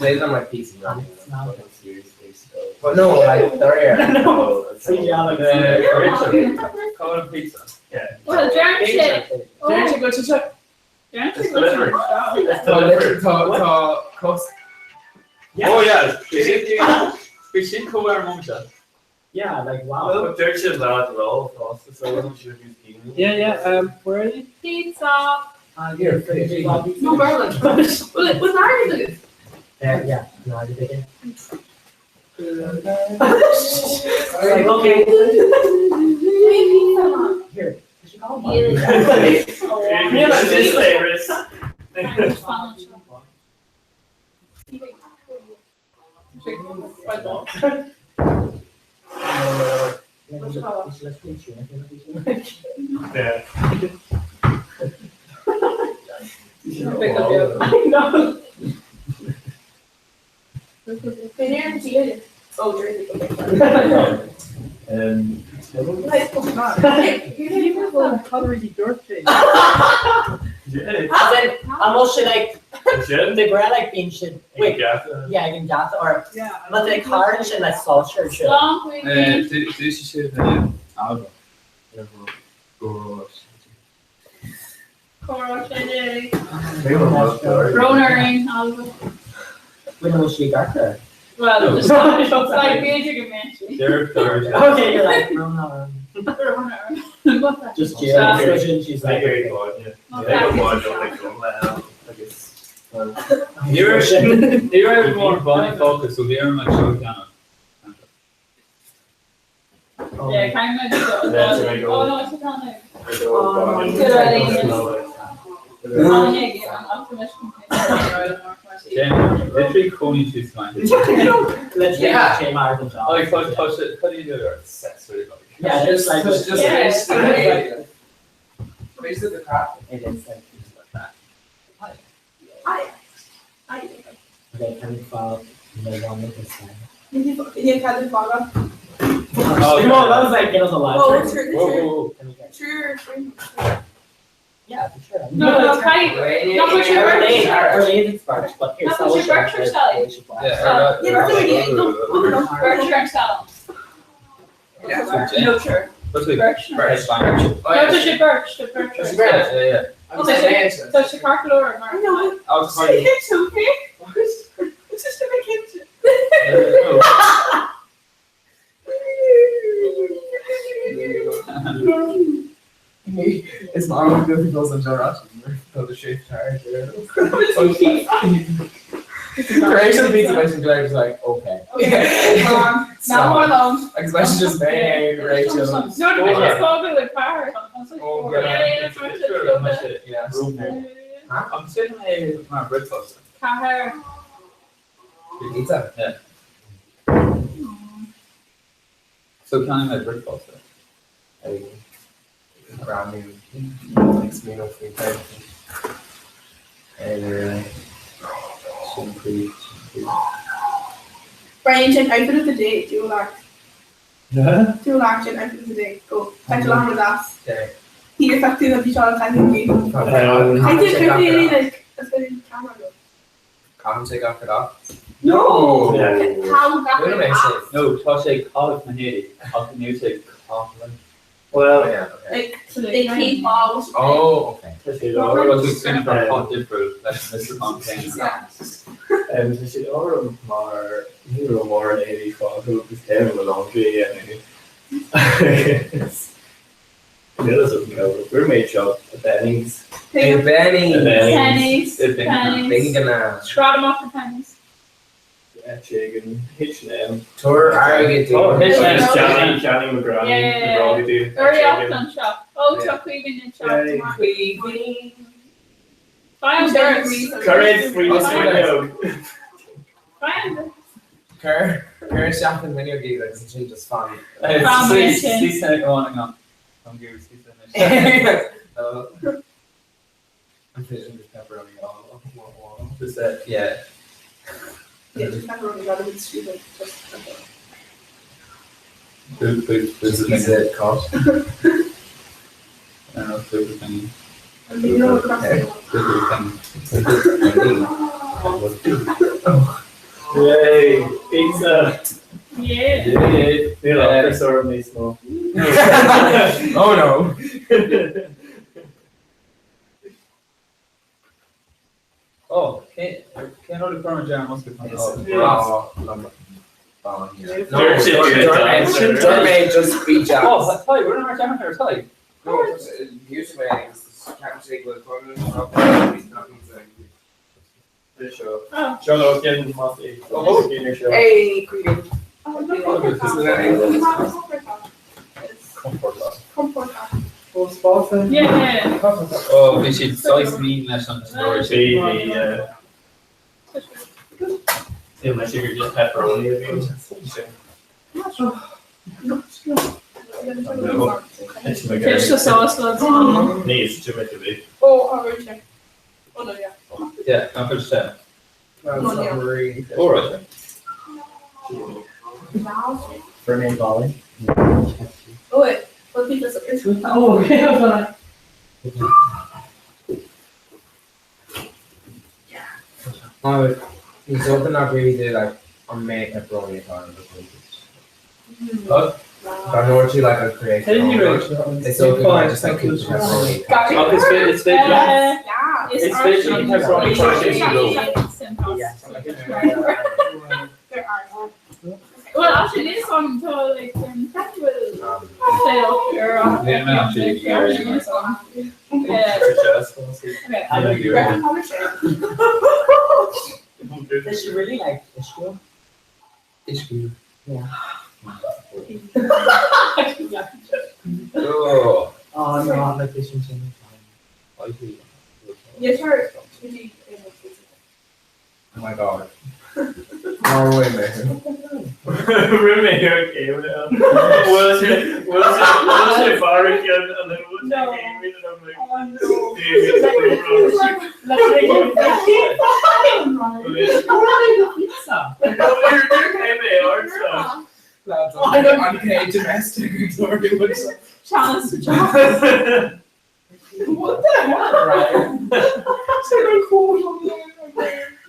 D: It's on my PC. Not But no, like they're here.
F: No.
E: Call it pizza.
L: Yeah.
G: Well, Jeremy said.
D: Didn't you go to check?
G: Jeremy
L: It's delivery. It's
D: Tá
L: delivery.
D: tá tá cos.
E: Oh yeah, bhí sin comh ar mse.
J: Yeah, like wow.
L: Well, dirt shit lad at all, so I wasn't sure if he was keen.
F: Yeah, yeah. Where are you?
G: Pizza.
D: Here,
G: No, Berlin. Well, it was Ireland.
J: Yeah, no, I did it. Like, okay. Here, did you call
G: Yeah.
L: Yeah.
F: No.
C: Oh, Jersey.
J: As in, I'm also like, the girl like being shit. Wait, yeah, I can gas or
F: Yeah.
J: but the car and shit like salt or shit.
E: Do si alba.
B: Ronaring, Alba.
J: When was she got there?
B: Well, just like Major Gimmick.
J: Okay, you're like, no, no,
B: Ronaring.
J: Just Jill. She's like,
E: Ní raibh mór bhain focus ó bhí an seo cean.
B: Yeah, kind of. Oh no, it's a kind of.
E: Literally cóí tú smain.
J: Literally, Jay Martin job.
E: Like cut you do sex really like.
J: Yeah, just like
D: just
B: Yeah.
D: face the face of the crap.
J: It is like just like that.
C: I I
J: Okay, can we file the one with this one?
C: Yeah, kind of follow.
J: Oh, no, that was like it was a live.
C: Oh,
J: stream.
C: true,
E: Whoa, whoa, whoa.
J: Can we get-
C: True.
J: Yeah, for sure.
B: No, no, kind Not what you
J: Our
B: were.
J: name, our name is Birch, but here's
B: Not what you Birch or Sally.
E: Yeah,
C: Yeah, that's what you do.
B: Birch or Sally.
D: Yeah.
B: No, sure.
E: What's it?
B: Birch.
E: Birch.
B: No, does she birch? The birch.
D: It's
B: or-
D: birch.
E: Yeah, yeah.
D: I'm saying so.
B: Does she carcalo or
C: I know.
E: I was partying.
C: It's okay. It's just a kitchen.
D: It's not only the people in Joe Rush, the shape tire. Creation pizza by Sinclair is like, okay.
B: Okay. Now more long.
D: Like, especially just hey, Rachel.
B: No, the bitch is probably like power.
D: Oh,
B: Yeah,
D: yeah.
B: yeah, that's what it is.
D: Yeah.
E: I'm sitting here my breakfast.
B: Car.
D: Pizza.
E: Yeah. So can I make breakfast?
D: There you go. Brand new, like, Smino free type. And, some pre.
C: Brian, Jen, outfit of the day. Do you like?
L: Yeah.
C: Do you like Jen, outfit of the day? Go. Thank you, Lamar Das.
D: Okay.
C: He affected the visual kind of me. I did really like a film camera.
D: Can't take off it off.
C: No.
L: Yeah.
C: How
D: Wait a minute.
C: that?
E: No, tá sé cáil na héirí ach níl sé cálan.
L: Well,
D: Yeah, okay.
C: Like they keep all.
D: Oh, okay.
E: Difriúil leis Mr. Contain.
C: Yeah.
L: Tá siad orm mar ní raibh mórán éadaí fágtha agus cé mo laundry a dhéanamh agus níl fhios agam cá bhfuil. Fuair mé job i Penneys.
D: I Penneys.
G: Penneys.
D: Penneys. Bingana.
G: Scread amach na Penneys.
L: Áit éigin, H&M.
D: Tabhair airgead
L: Oh,
D: dúinn.
L: H&M. Cheannaigh, cheannaigh mo granny na bróga dúinn.
G: Urraíocht anseo. Ó, tá Caoimhín anseo.
D: Caoimhín.
G: Faigh an doras.
L: Cuir faoi na fuinneog.
G: Faigh an doras.
D: Cuir, cuir isteach an fhuinneog iad agus ansin just fan.
G: Fan mar sin.
E: Sí sa on an an gu sí sa anois.
D: I'm finishing this pepperoni all all. Just that, yeah.
C: Yeah, just pepperoni rather than stupid. Just pepperoni.
E: Boot boot boot
D: Is it caught?
E: I don't know, boot thing.
C: And you know across the
E: Boot thing.
L: Yay, pizza.
G: Yeah.
E: Yeah.
L: Níl ocras orm níos mó.
D: Oh no.
E: Oh, cén rud a chuir Jerry Muscat
D: Dúirt mé just bí deas.
E: Oh, tá, we're not Jerry ar tá.
D: No, use mé ceapaim sé go bhfuil
L: Seo. Seo le cinn Mossy.
D: Oh.
L: Cinn ar seo.
D: Hey, Caoimhín.
C: Oh, no, comfort.
F: Oh, spása.
G: Yeah.
E: Oh, bhí siad saghas mín leis an story
L: Bhí bhí Bhí mé sigur just pepperoni a bhí.
G: Fish the sauce lads.
L: Níos tú me bhí.
C: Oh, alright. Oh no, yeah.
E: Yeah, I'm pretty sure.
D: All
E: right.
J: Fernan Volley.
C: Oh wait, what pizza is
F: Oh, okay. I was like,
D: Oh, he's something not really do like on mé pepperoni atá an
E: What?
D: Tá nóir like a create.
E: Can you really?
D: It's so good just like cook pepperoni.
E: Oh, it's been, it's been,
C: Yeah.
E: it's basically pepperoni
C: There are.
G: Well, actually, this one to like festival sale or
E: Yeah, man, actually, yeah.
G: Yeah. Okay.
J: Does she really like Ishku?
D: Ishku.
J: Yeah.
D: Oh.
J: Oh no, I'm like this one.
C: Yeah, sure.
D: Oh my god. No way, man.
L: Roommate okay with it. Will she will she will she barbecue and then we'll take Amy and I'm like
F: pizza.
D: Lads, I'm K domestic sorry, what is
G: Challenge to challenge.
F: What the hell?
D: Right.
F: It's like cold on the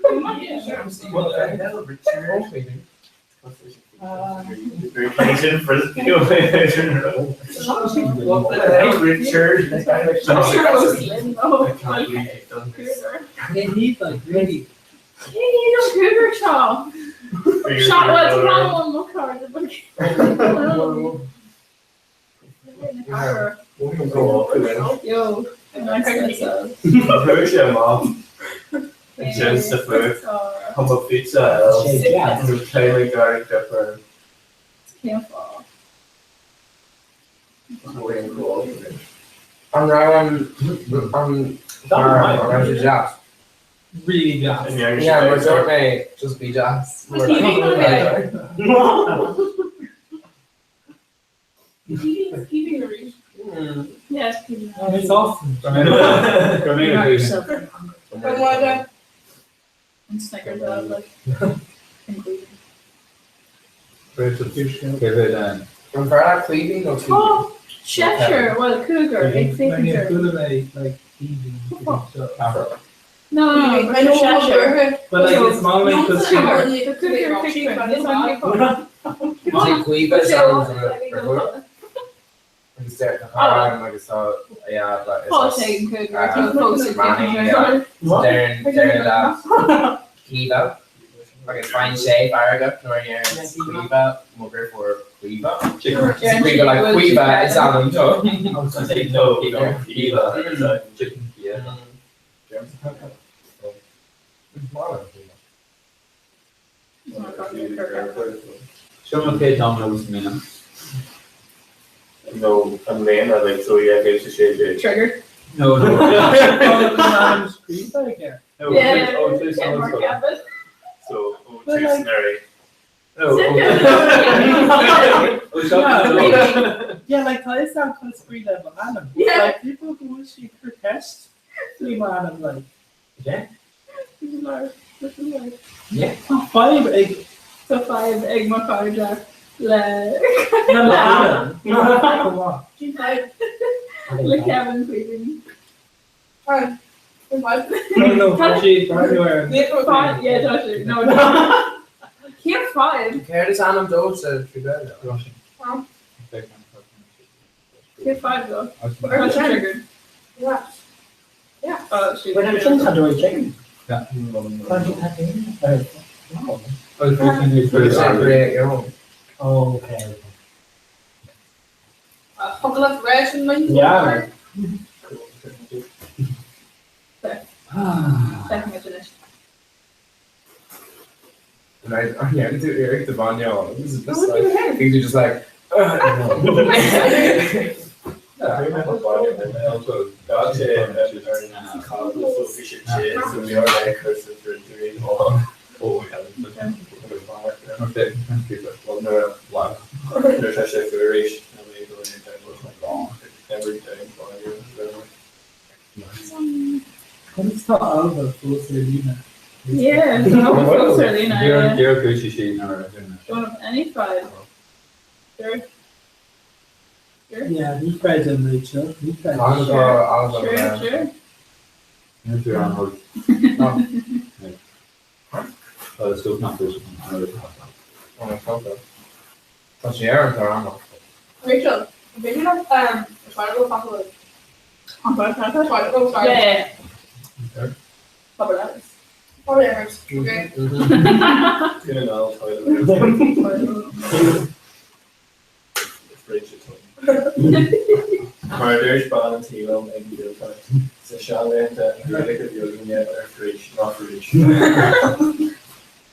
D: What the hell, Richard?
L: What the hell, Richard?
G: Oh,
D: I can't believe you've done this.
F: They need like really.
G: Cougar Shaw. Shot was one more card. Yo,
L: Push him off. Just the food. Humble pizza else. Play garlic pepper.
D: I'm now on I'm jazz.
F: Really jazz.
D: Yeah, we're sort of just be jazz.
G: Yes,
F: It's awesome.
G: And Snickers out like
E: Give it um
D: I'm very Cleveland or
G: Oh, Cheshire, well, Cougar, like
F: Like
G: No, no, no,
C: I know
G: Cheshire.
F: But like it's not like because she
G: The Cougar picture. This one
D: Is it Cleveland sounds like so yeah like
G: Cougar,
D: Darren Darren Kiva Agus faigheann sé feargach nuair a deireann Caoimhe mo dheirfiúr Caoimhe. Caoimhe like Caoimhe is ainm dó.
L: No, no, Caoimhe.
E: Seo mo chéad Domino's i mbliana.
L: No, i mbliana, like, so yeah, bhí sé 16.
G: Trigger.
E: No, no.
F: Scríofa aige.
E: No, ó tús an ollscoile.
L: So, ó tús an earraigh.
E: No, ó ó seo
F: Yeah, like tá is an chun scrí le mo ainm.
G: Yeah.
F: Like people go bhfuil sí cur ceist faoi mo ainm like.
D: Yeah. Yeah.
F: Tá fadhb ag
G: Tá fadhb ag mo chairde le
F: le mo ainm. Go maith.
G: le Kevin Caoimhín.
F: No, no, tá sí ar
G: Yeah, tá sé. No, no. Cén fadhb?
D: Céard is ainm dó sa Gaeilge?
G: Cén fadhb dó? Tá sé triggered.
C: Yeah. Yeah.
G: Oh, shoot.
J: When I'm sin cadóir chicken.
E: Yeah.
J: No.
D: Create your own.
J: Oh, okay.
G: Focal leis an mí?
F: Yeah.
G: Feicfimid anois.
K: And I, oh yeah, do Eric the Vanya. This is just
G: Oh,
K: like,
G: look at him.
K: things are just like,
F: Conas tá Ailbhe fós ar líne?
G: Yeah, no, fós ar líne. yeah.
E: Dear Gucci sí nar
G: Don't have any fadhb. Sure. Sure.
F: Yeah, ní chreidim Rachel, ní chreidim.
G: Sure, sure.
K: Tá sé ar an drama.
C: Rachel, bhí um toilet roll
G: An fadhb?
C: Toilet roll, sorry.
G: Yeah, yeah. Probably that.
C: Probably hurts. Okay.
L: Mar a dúirt bean an tí liom ag an Ghaeltacht, sa seanlaethanta an Ghaeilge a bhí againne ar fríd ná fríd.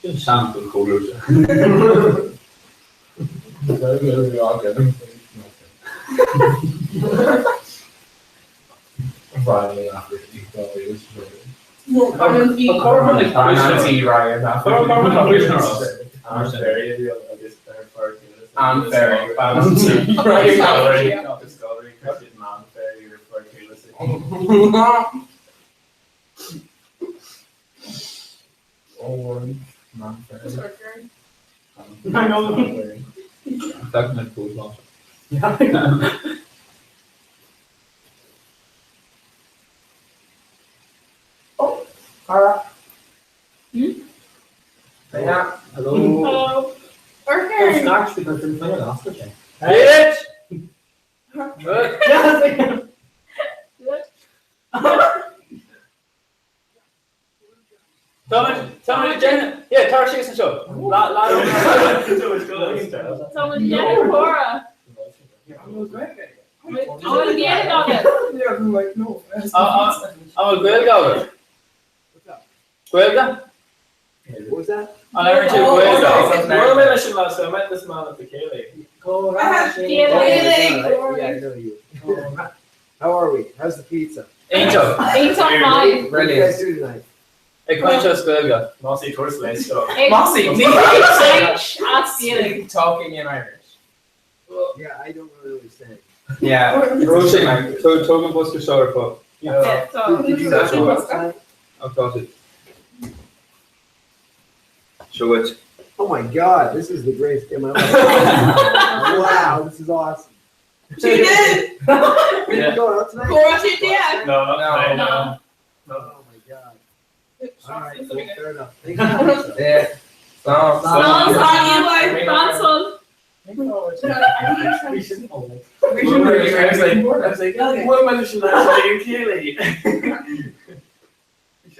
E: Sin sean don chomhlúite.
L: An ferry a bhí ann agus ar fear céile
D: An ferry.
L: Discovery chuir man ferry ar fear céile sa
K: Oh, man ferry.
E: I know. Definitely cool launch.
D: Cara.
G: Hmm?
D: Yeah.
J: Hello.
G: Hello.
C: Okay.
J: Scotch because I'm playing Oscar check.
L: Bitch!
E: Tá Jen, yeah, tar sé seo. Lá
G: Tá an dhéanamh córa. Tá an dhéanamh agat.
K: Yeah, I'm like, no.
E: An bhfuil Gaeilge agat? Gaeilge?
J: What was that?
E: An air tú Gaeilge?
L: Well, I leis an last I met this man at the céilí.
J: Yeah, I know you. How are we? How's the pizza?
E: Angel.
G: Aonach maith.
J: What do you guys do tonight?
E: Ag caint as Gaeilge.
L: Mossy Torres leis seo.
D: Mossy,
G: Ag as Gaeilge.
D: talking in Irish.
J: Yeah, I don't really understand.
D: Yeah.
E: Roisin, tógann bosca seo ar fáil.
G: Yeah, so.
J: Did you guys go out tonight?
E: I've it. Seo it.
J: Oh my God, this is the greatest day of my life. Wow, this is awesome.
G: She did.
J: Are you going out tonight?
G: Córa sí yeah.
L: No, not
D: No.
L: tonight,
G: No.
L: No.
J: Oh my God. All right, well, fair enough. Thank you.
D: Yeah. So,
G: Slán slán Fransol.
L: We shouldn't I was like, what am I listening to? Céilí.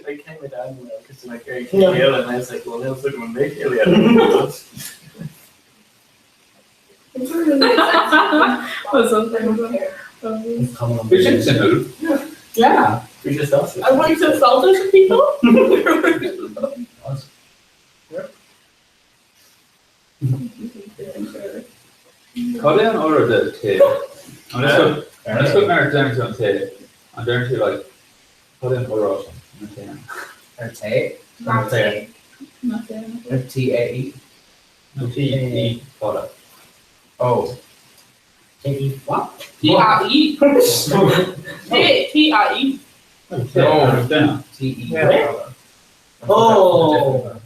L: Like came my dad and because like very céile and I was like, well, níl fhios agam an mbeidh céile
E: Bhí sin suimiúil.
D: Yeah.
L: Bhí sé sásta.
G: I want to sell those to people.
E: Cad é an urra de tae? An is go mar deireann tú an tae, an deireann tú like cad é an urra sin an tae?
D: Ar tae?
E: Ar tae.
D: Ar T A E?
E: No T E fada.
D: Oh.
J: T E what?
E: T A E.
G: T T A E.
E: No.
D: T E.
J: Oh.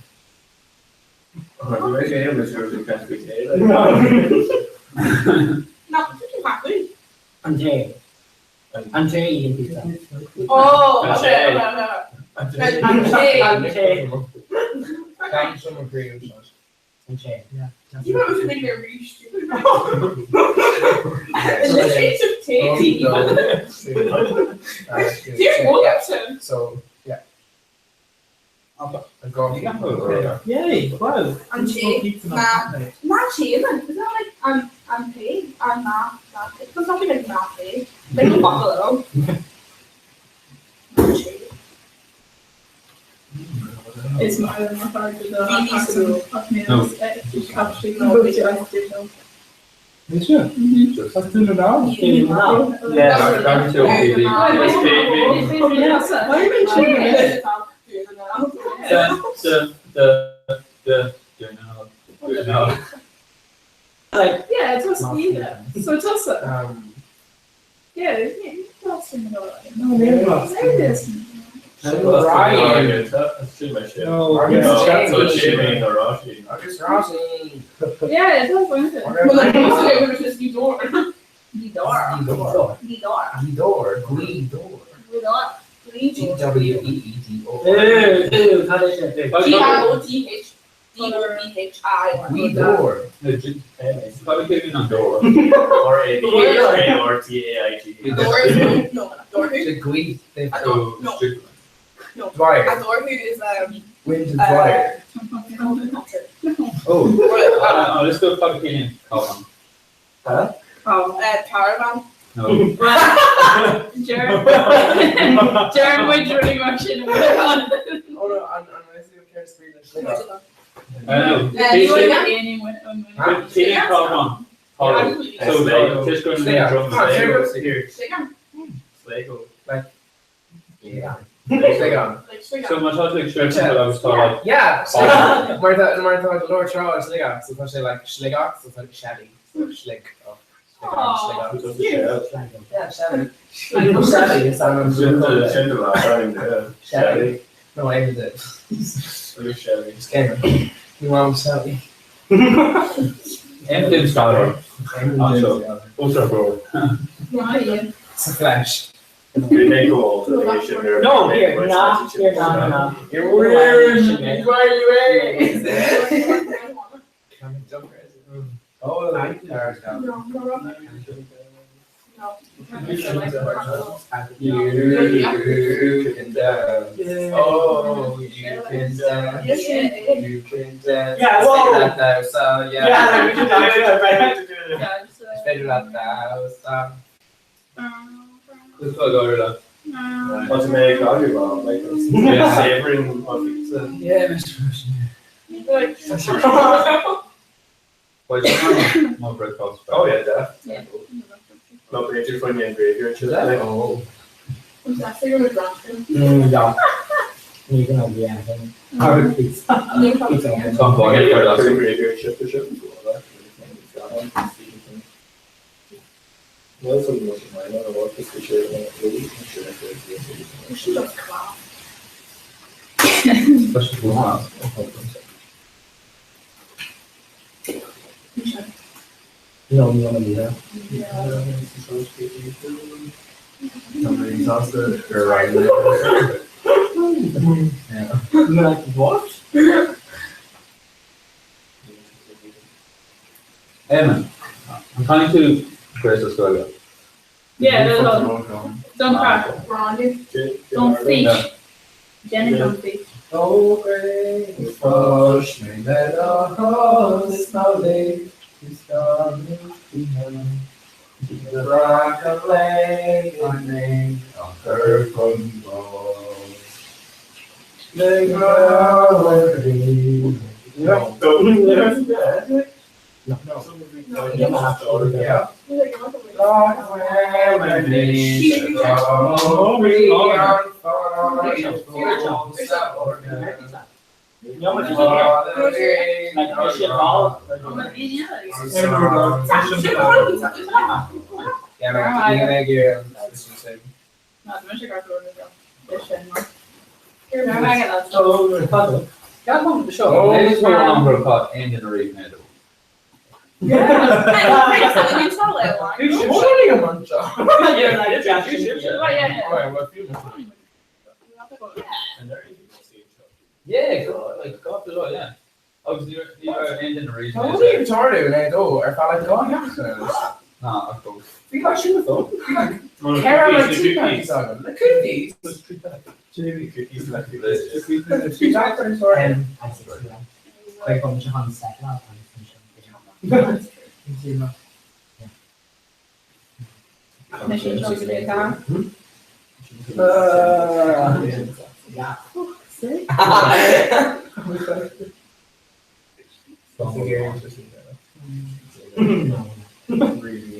J: An tae. An tae í an pizza.
G: Oh, okay, okay, okay. An tae.
D: An tae. Gan some agree with us.
J: An tae.
G: You know what you're really stupid. Alliteration tae. Dear Williamson.
D: So, yeah. I've got
F: Yay, wow.
G: An tae. Na. Na tae, is that like an an tae? An na na tae? It's something like na tae. Like a buffalo.
B: Is my
E: No.
K: Is it? That's doing it now.
E: Yeah. Gan tú
B: Why are you mentioning it?
J: Like
B: Yeah, it's us either. So it's us.
D: Um,
B: Yeah, it's us in the
F: No, they're not.
B: There it is.
D: Ryan.
F: No,
D: Agus Rossi.
B: Yeah, it's us, isn't it?
G: Well, like, most of it was just Eudora.
B: Eudora.
D: Gidor.
G: Eudora.
D: Gidor. Gidor.
G: Eudora.
D: G W E E D O.
J: Ew, ew, cad é sin?
G: G R O T H D O B H I.
D: Gidor.
L: R A B H A R T A I G.
G: Dor no, Dorhu.
D: The Gui.
G: Ador, no, no.
D: Dwyer.
G: Adorhu is
D: Wind and Dwyer.
G: Not sure.
E: Oh, let's go Fabian. Colin.
D: Huh?
B: Oh.
G: Caravan.
E: No.
B: Jeremy. Jeremy really much in
D: Oh no, I'm I'm
G: No.
E: No.
B: You want to anyone?
E: Killian Colin. Colin. So just going to drum.
L: Sligo.
D: Like yeah. Sligo.
E: So much I took sure I was taught.
D: Yeah. Mar tá mar tá go leor trá Sligeach, so tá sé like Sligeach, so tá Shelly, so Slig. Oh, Sligeach, Sligeach. Yeah, Shelly. Shelly is an Shelly. No, I ended it.
L: Shelly.
D: Just came. You want Shelly?
E: Emden Scholar. Also,
B: Ryan.
D: It's a flash.
J: No, here, nah, here, nah, nah.
D: You're weird. Why are you wearing? Oh,
G: No, no, no.
D: You can dance. Oh, you can dance. You can dance.
F: Yeah, whoa.
D: That now, so yeah.
F: Yeah, we can dance, right?
D: Better that now, so.
E: Let's go go
L: What's mé gaú like savoring of pizza.
D: Yeah, Mr.
E: Wait, more breakfast.
L: Oh yeah, def.
B: Yeah.
L: No, but it's funny and graveyard.
D: Oh.
J: Yeah. Ní go bhí anything. Pizza.
E: Tom Bonnie for that.
L: Graveyard shift or something. No, something was mine. I don't know what this is.
J: No, ní an lída.
H: Somebody's also or right. Yeah.
J: You're like, what?
E: Eamon, I'm trying to Grace Australia.
B: Yeah, no, no. Don't crack.
G: Ronnie.
B: Don't fish.
G: Déanann John C.
E: Yeah, go, like, go the lot, yeah. Agus ní raibh aon duine riamh
D: Tá rudaí ag tarlú in A2 ar feadh like 2 sheachtain anois.
E: Ná, ach fós.
D: Bhí like sin fó. Ceithre like tea parties agam. Na cookies.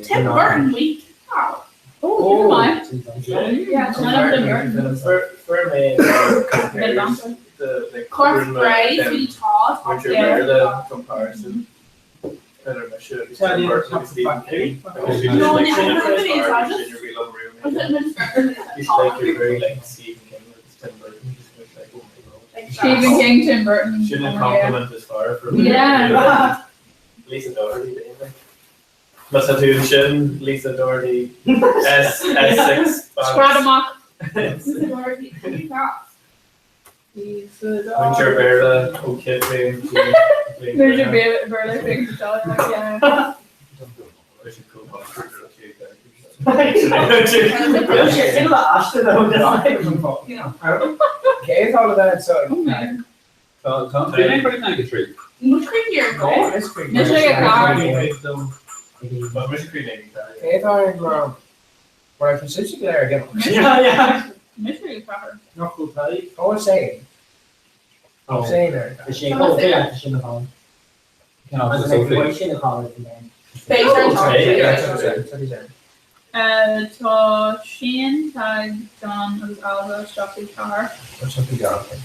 G: Tim Burton week. Oh. Oh, Yeah,
L: Fuair mé
G: Cork Braid, we taught up there.
L: comparison.
B: Stephen King, Tim Burton.
L: Shouldn't compliment this far for
B: Yeah.
L: Lisa Doherty Mas tú sin Lisa Doherty S S6
B: Scradamach.
L: Muintir Béarla ó Kidley
B: There's a bit Burley thing to tell yeah.
D: Cé tá le bheith so? Cé tá ar mar mar tá si léir again.
B: Mystery proper.
D: Ó sé. Sé ar.
B: Tá Shane Tag John agus Alba isteach ag ceathair.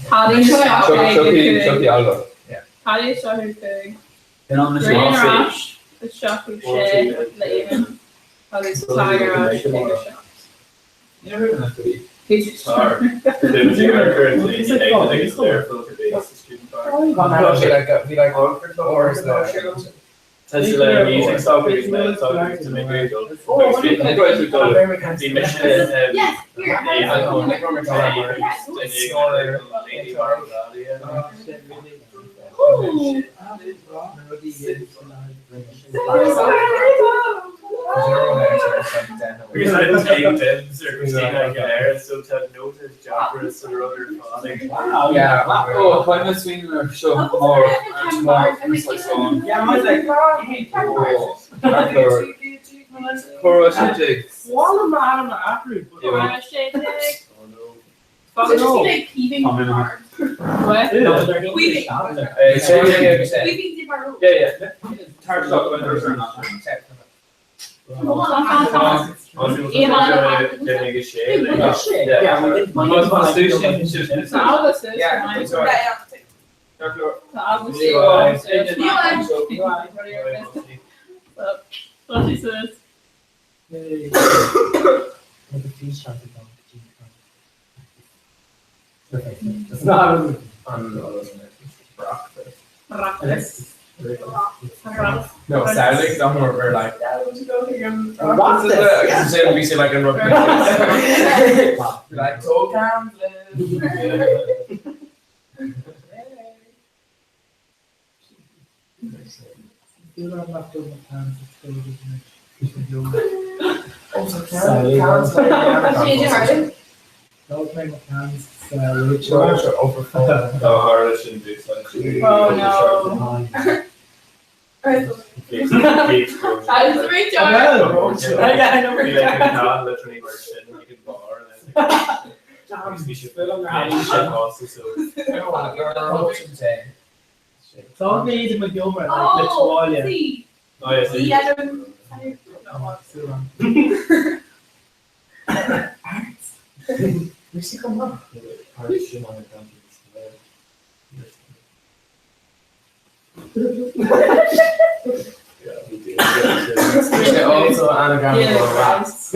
B: Paddy isteach ag Paddy isteach ag 5. Brian ar ais isteach ag 6 le Eamon agus Tag ar ais ag 7.
D: Bhí like
L: Tá sé le music soccer is me soccer to make Bhí mise
D: No, sadly, some were like, we say like in rugby. Like, toe
F: D'ól mé mo cans sa luaiteoir.
L: Dá tharla sin duit.
B: Oh no.
F: Tá mé i mo sheomra le tuáille.
D: Also anagram for rats.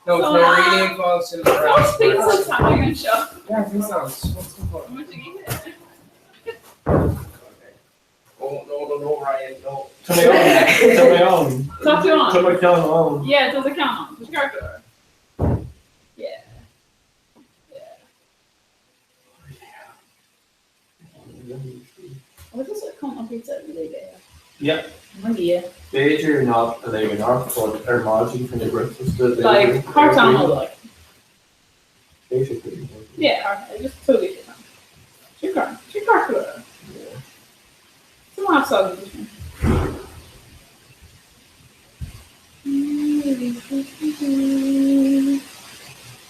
D: No, it's not really involved in the rats. Yeah, I think so. Oh, no, no, no, Ryan, no.
L: Tá mé ann. Tá mé ann.
B: Tá tú ann.
L: Tá mo cheann ann.
B: Yeah, tá do cheann ann. Tá ceart go leor. Yeah. Yeah. What is it called on pizza?
L: Yeah.
B: My yeah.
L: B'fhéidir nach uilig anocht, but ar maidin for the breakfast.
B: Like, thart ama, like.
L: Basically.
B: Yeah, I just totally did that. Sin sin ceart go leor. Some half solid.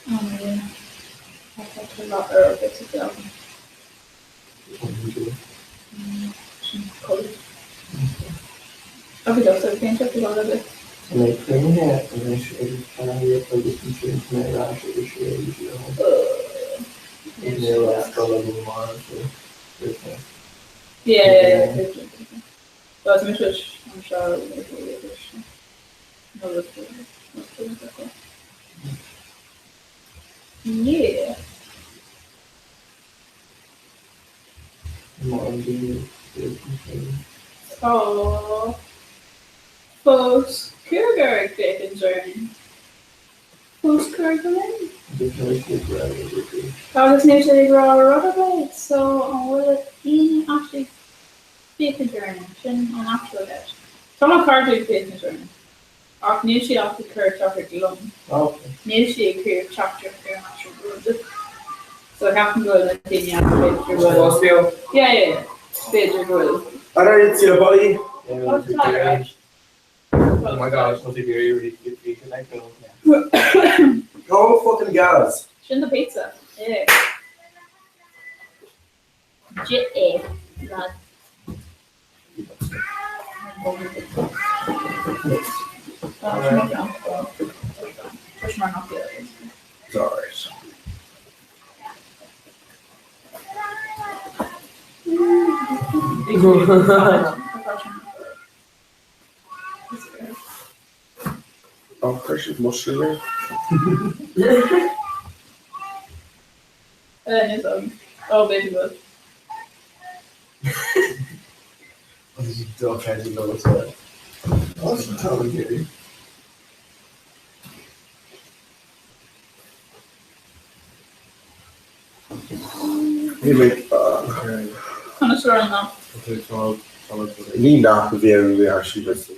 B: Oh yeah. I thought a lot of bits of them. Agus also cén seo go bit.
L: Tá mé cruinnithe anois agus ceannaithe agus ansin tá mé ar ais ag a sé agus a Níl a scoil agam amárach so beidh mé.
B: Yeah, Well, tá mise anseo Yeah. Tá fós cúigear ag féachaint orainn. Fós cúigear linn? Agus níl siad ag rá rud ar bith, so an bhfuil aoinne actually ag féachaint orainn? Sin an actual ceist. Tá mo chairde ag féachaint orainn, ach níl siad ach ag cur teachtaireacht liom. Níl siad ag cur teachtaireacht ar an actual rud. So ceapaim go bhfuil na daoine ann b'fhéidir go bhfuil.
D: Fós beo?
B: Yeah, yeah, yeah. B'fhéidir go bhfuil.
K: Alright, see you, buddy.
D: Oh my god.
K: Go fucking gas.
B: Sin the pizza. Yeah. J lad.
K: Sorry. Oh, chuir siad mustard air.
B: Oh, baby good.
K: Ní mé
B: Conas ar an ná?
K: Ní nach a bhí ann bhí actually just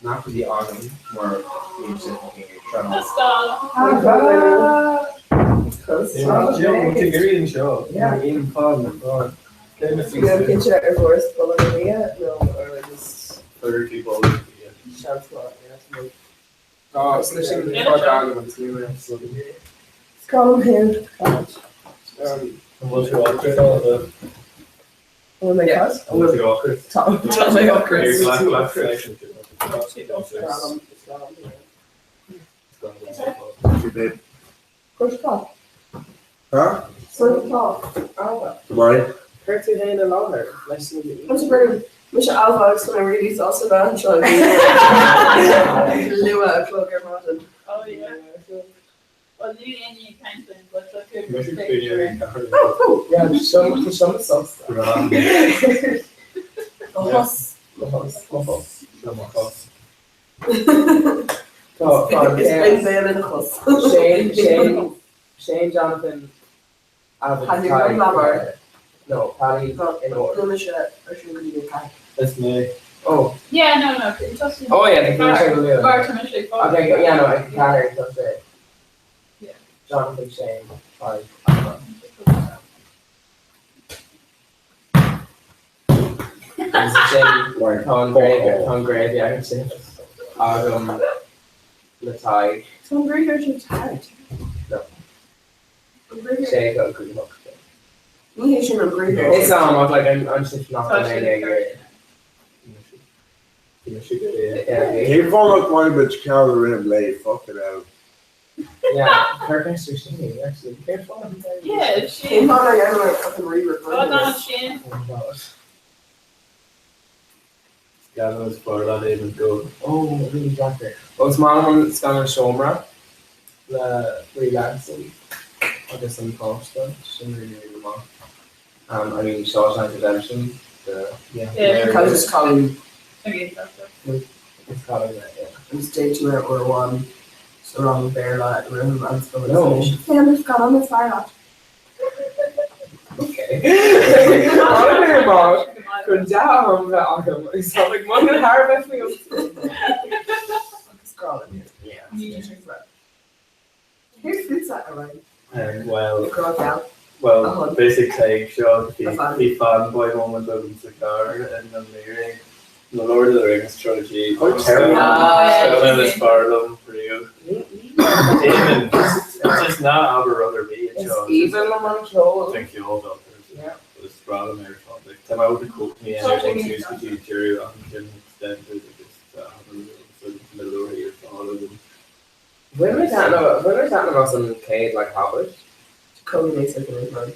D: Nach a bhí agam mar bhí sé
K: Huh? Mary?
F: Chuir tú féin i láthair leis na
C: Mise Ailbhe agus tá mé really sásta bheith anseo luath a chlog ar maidin.
B: Oh yeah. Well, ní aon caint but
G: Mo chos.
D: Mo chos. Mo chos.
E: Seo mo chos.
D: Tá
F: Is binn béal ina chos.
D: Shane, Shane, Shane Jonathan Abbott
F: Paddy Ryan Lamar.
D: No, Paddy in order.
F: Dúna sé ar sin go dtí an
E: Is mé.
D: Oh.
B: Yeah, no, no. Just
D: Oh yeah, the King
B: Bar tá sé fá.
D: Okay, go, yeah, no, I can carry it, that's it.
B: Yeah.
D: Jonathan Shane, Paddy, Abbott. Agus sin tá an graveyard, tá an graveyard sin agam le Tadhg.
G: Tá an graveyard sin Tadhg.
D: No.
G: An graveyard.
D: Sé go go go.
F: Ní hé sin an graveyard.
D: It's am ach like I'm I'm just not
B: Tá
D: gonna
B: sin
D: yeah, yeah. Yeah,
H: Cén fáth nach bhfuil muid ceann roim lé fucking hell.
D: yeah, Kirk Esther Shane, actually. Careful.
B: Yeah,
F: Cén
B: Shane.
F: fáth ar dhéanamh ar an re-record
B: Well done, Shane.
D: Oh God.
E: Gavin is far that even go.
D: Oh, really exactly. Well, it's man an scan seomra le relaxing agus an páiste sin really really maith. I mean Shawshank Redemption, the yeah.
B: Yeah.
F: Because it's Colin
B: Okay, that's it.
D: It's Colin, yeah.
F: It's day two or one. So wrong bear lot room and so
D: No.
G: Yeah, we've got on the fire lot.
D: Okay. An Gun dea-am bheith agam agus tá like man thar a bheith faoi
F: Agus Colin.
D: Yeah.
F: Here's food set around.
E: Well,
F: Girl down.
E: well,
F: Uh-huh.
E: basic tag seo
F: A fan.
E: bhí fanboy moment agam sa car in an léirí. The Lord of the Rings trilogy.
D: Oh, terrible.
B: Ah,
E: Is fearr liom riamh. Damon, just ná abair rud ar bith
D: It's
E: anseo.
D: even le man ceol.
E: Thank you all doctors.
D: Yeah.
E: Is breá liom ar fad. Like, tá mé go me
B: Sorry.
E: choose go dtí deireadh an sin extended agus middle ar fad agam.
D: When was that no when was that about some cade like Hobbit?
F: Colin makes it really man.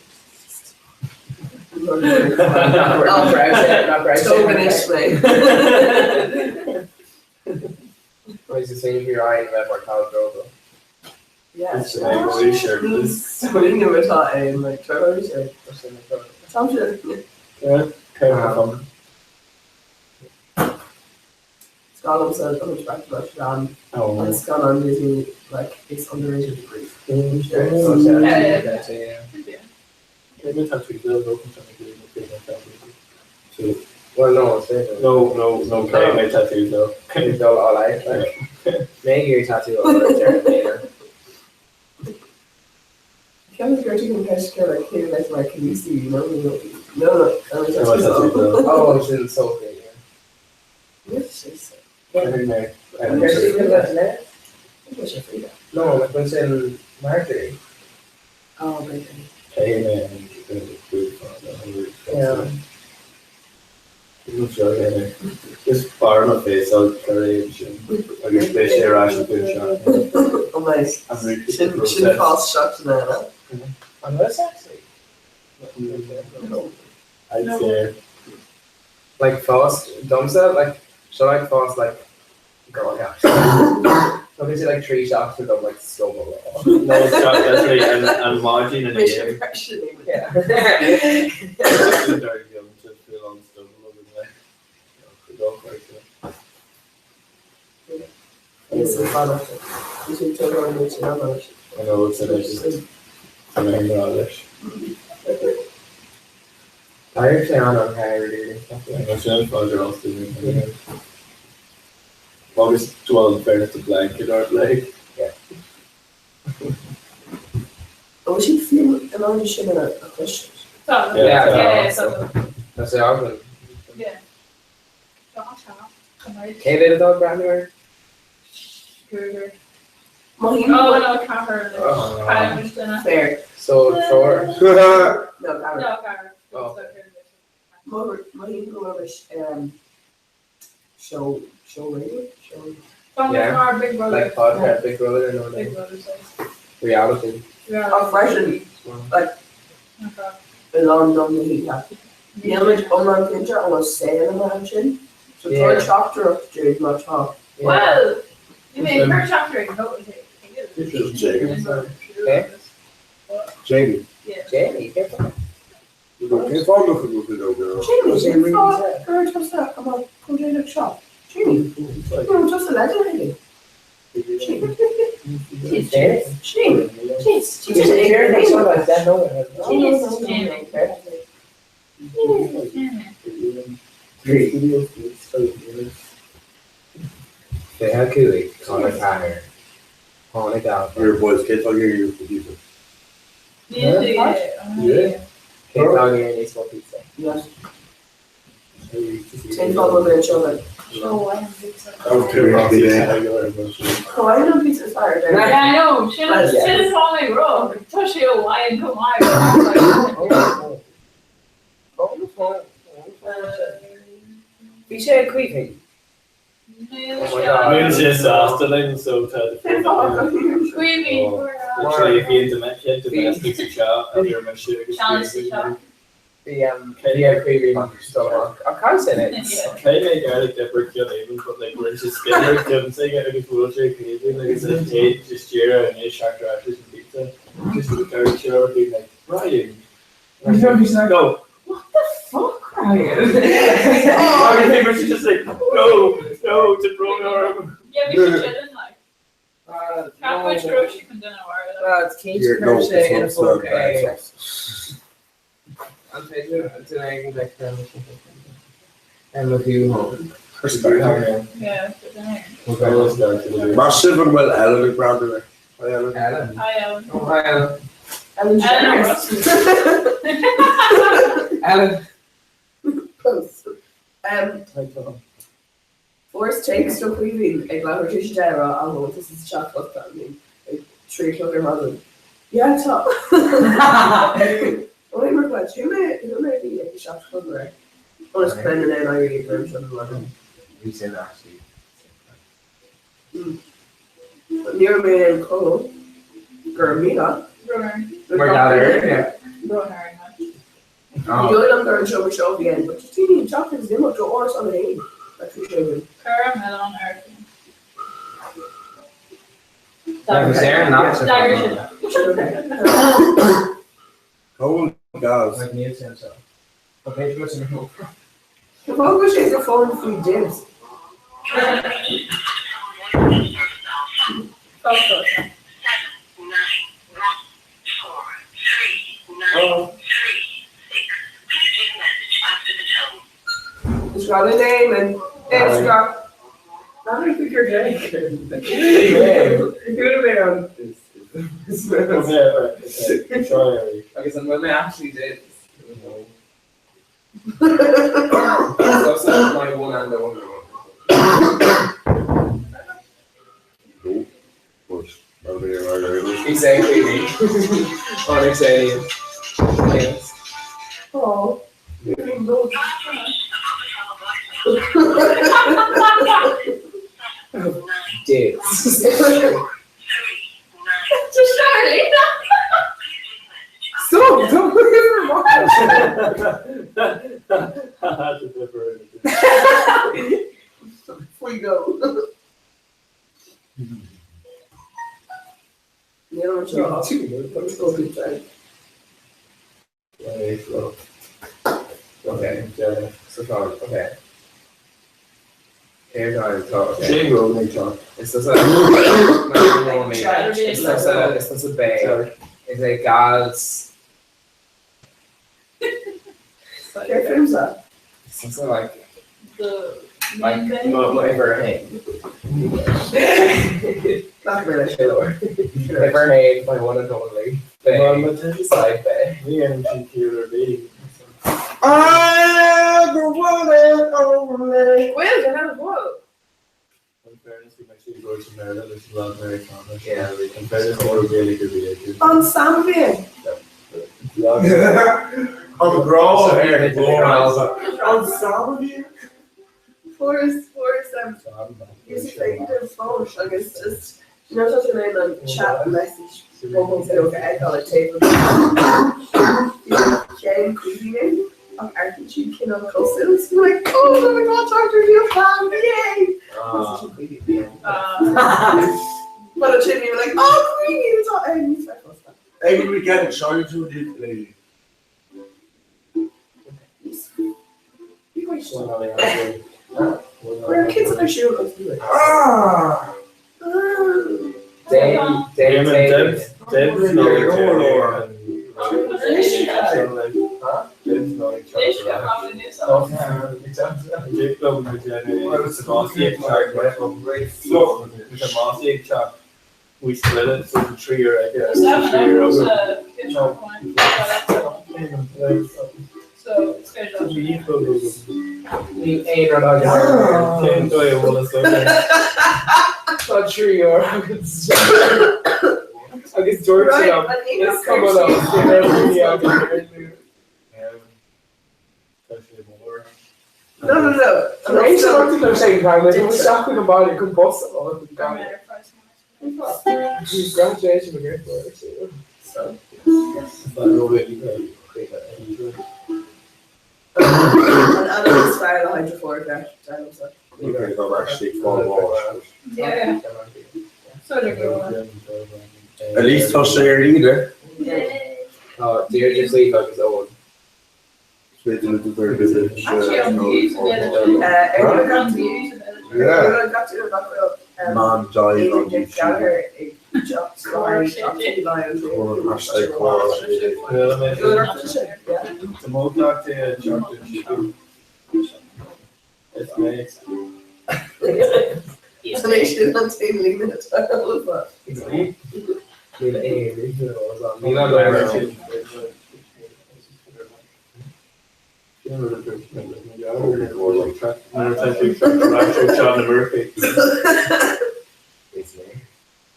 D: Not not Brexit, not Brexit.
F: Tobinish way.
D: Was the same here I and Red Khal Drogo.
F: Yeah.
E: It's like, what are you sure?
F: Swimming with that aim like try to Some
E: Yeah, kind of fun.
F: Scotland said on the back of Ran
E: Oh,
F: and Scotland Disney like it's underrated degree.
D: Oh,
B: Yeah.
D: yeah.
B: Yeah.
E: Maybe tattoos though, no, I'm trying to get my tattoos. So
D: Well, no, it's it.
E: no, no, no, okay, my tattoos though.
D: It's all all I like. Make your tattoo all right there.
F: Kevin Gertie can catch like here like my can you see you know no no no
E: My tattoos though.
D: Oh, it's in Sophie. Yeah.
F: Yes, she's
E: Every night.
D: Kirsty can let it.
F: Frida.
D: No, like what's in Marjorie.
F: Oh baby.
E: Hey man,
D: Yeah.
E: Just fire my face out, courage, and agus beidh sé ar ais an dún seo.
F: Oh nice.
E: An repeat
F: Sin
E: the
F: sin
E: process.
F: fás seachtaine
D: And what's sexy?
F: No.
E: I'd say
D: Like fast dumsa, like so like fast like girl yeah. Obviously like tree shots with them like so
E: no it's not that's right and and margin and
F: Mission
E: air.
F: impression.
D: Yeah.
F: Yes, it's fun after. You should talk about it in Irish.
E: I know it's an issue. I'm Irish.
D: I actually am on Harry.
E: I'm sure Roger Austin. August 12 fairness to blanket art like.
D: Yeah.
F: Oh, she feel an Irish in a question.
B: So,
E: Yeah,
B: yeah,
D: yeah,
B: yeah, so,
D: That's the argument.
B: yeah.
D: Cé mhéad atá breathnú air?
B: Oh, no, Cahir.
D: Oh.
B: Cahir duine.
F: Fair.
D: So for
F: No, Cahir.
B: No, Cahir.
D: Oh.
F: Mohín go raibh show show radio show
D: Yeah.
B: Our Big Brother.
D: like podcast Big Brother no
B: Big
D: no
B: Brother says.
D: reality.
B: Yeah.
F: Ach freisin
B: Okay.
F: lán dom na híle. Níl iomlán cinnte an bhfuil saol an sin, so tá
D: Yeah.
F: teachtaireacht dúinn má tá.
D: Yeah.
B: Well, you mean her chapter in vote
H: This is Jamie.
D: Eh?
H: Jamie.
B: Yeah.
D: Jamie, careful.
H: Cén fáth nach bhfuil cuideoga ann?
C: Jamie, cén fáth go raibh tusa amuigh chomh déanach seo? Jamie, ní raibh tusa le do thuilleadh. Jamie. Jamie.
D: 25 Conor 4 Tháinig Ailbhe.
H: Here boys, cé atá ag iarraidh pizza?
D: Cé atá ag iarraidh níos mó pizza?
C: Cén fáth go bhfuil seo like? Hawaiian an pizza is fearr.
B: Yeah, I know. Sin sin is mé rá. Tá sé Hawaiian chomh maith.
D: Bhí sé ag Caoimhín.
L: Níl sé sásta linn so tá Literally bhí an domestic sa teach idir mise agus Caoimhín.
D: Bhí ar Caoimhín dul amach. Ach cad sin é?
L: Cé mé garlic dipper Cill Aoibhinn but like rinne sé skinner Cinntigh agus bhuail sé Caoimhín agus an chéad just díreach i ndiaidh seacht ar ais an pizza just the sure being like Brian No.
D: What the fuck, Ryan?
L: Agus bhí sí just like, no, no, to brón orm.
B: Yeah, bhí sí chilling like. Cheap muid go raibh sí chun duine a mharú.
D: Well, it's cinnte go raibh sé ina phóca é. An féidir duine éigin bheith cur leis an ar mo ghuthán?
B: Yeah, but duine éigin.
H: Mar sibh an bhfuil Ellen ag breathnú air? Hi Ellen.
D: Ellen.
B: Hi Ellen.
D: Oh, hi Ellen.
C: Ellen
B: Ellen
D: Ellen.
C: Close. Fuaireas téacs ó Chaoimhín ag leathuair tar éis 10 ag rá an bhfuil tusa sa teach lochta I mean ag 3 a chlog ar maidin. Yeah tá. Ó mar go bhfuil mé who mé a bhí ag a 7 a chlog aréir. Ionas go mbeinn in ann éirí ag an am seo den maidin.
D: Bhí sin actually.
C: Ní raibh mé in ann codladh. Go raibh míle.
D: Mar gheall air, yeah.
C: Ní dóigh liom gur an seomra seo a bhí ann, but just daoine ag teacht agus ag imeacht ó árasán a haon, like bhí sé againn.
B: Cuir an milleán air féin.
D: Agus ar an leacht
B: D'eagraigh sé seo.
H: Cá bhfuil Gaz?
D: Like níl sé anseo. Ok, go sin
C: Tá fág go sé sa fón faoi dibs. It's got a name and it's got
D: Agus an bhfuil mé actually dead? So my one and only one.
H: No. But that'll be alright.
D: Exactly. On exciting. Yes.
C: Oh.
D: Dibs.
B: Just Charlie.
D: Stop! Don't look at her watch.
L: That's a different.
C: Before you go. Níl an seo.
D: Okay. So far, okay. Air guy tá okay.
L: Sin go mé seo.
D: Is this a Is this a is this a bay? Is a God's
C: Céard fúmsa?
D: Is this a like
B: The
D: like
B: main thing.
D: whatever hey.
C: Nach mé leis.
D: Ever made my one and only bay. Side bay.
L: Ní an sin cíar bhí.
H: I'm the one and only.
C: Bhfuil den an bhfuil?
L: In fairness, we actually go to Maryland, there's a lot of very common.
D: Yeah.
L: In fairness, we're really good at
C: An Samhain.
H: On the ground.
D: Sorry,
H: On Saturday.
C: Fuaireas fuaireas music like fós agus just you know tá sé an chat message bubbles beag a fheiceáil ag taobh an chéim Caoimhín ach amharcann siad cineál cosúil so you're like oh my god Dr. Neil Fan yay! But ansin you were like oh Caoimhín atá ann níos fearr fosta.
H: Every weekend, show you to the lady.
F: Where kids ar siúl agus
L: We split it so the tree or I guess the tree or
D: Tá triúr agus agus dúirt sé liom, is cuma liom cé mhéad a bhí agam ar ndú.
F: No, no, no.
D: Tar éis an rud liom sé go raibh mé isteach chuig an baile chun bus a fháil chun Gaillimh. Bhí graduation mo dheirfiúr ar siúl.
F: An ainm is fearr le hydrophoric air, dar liomsa.
K: At least tá sé ar líne.
D: Tá Deirdre Clive agus Eoin.
K: Man died on YouTube.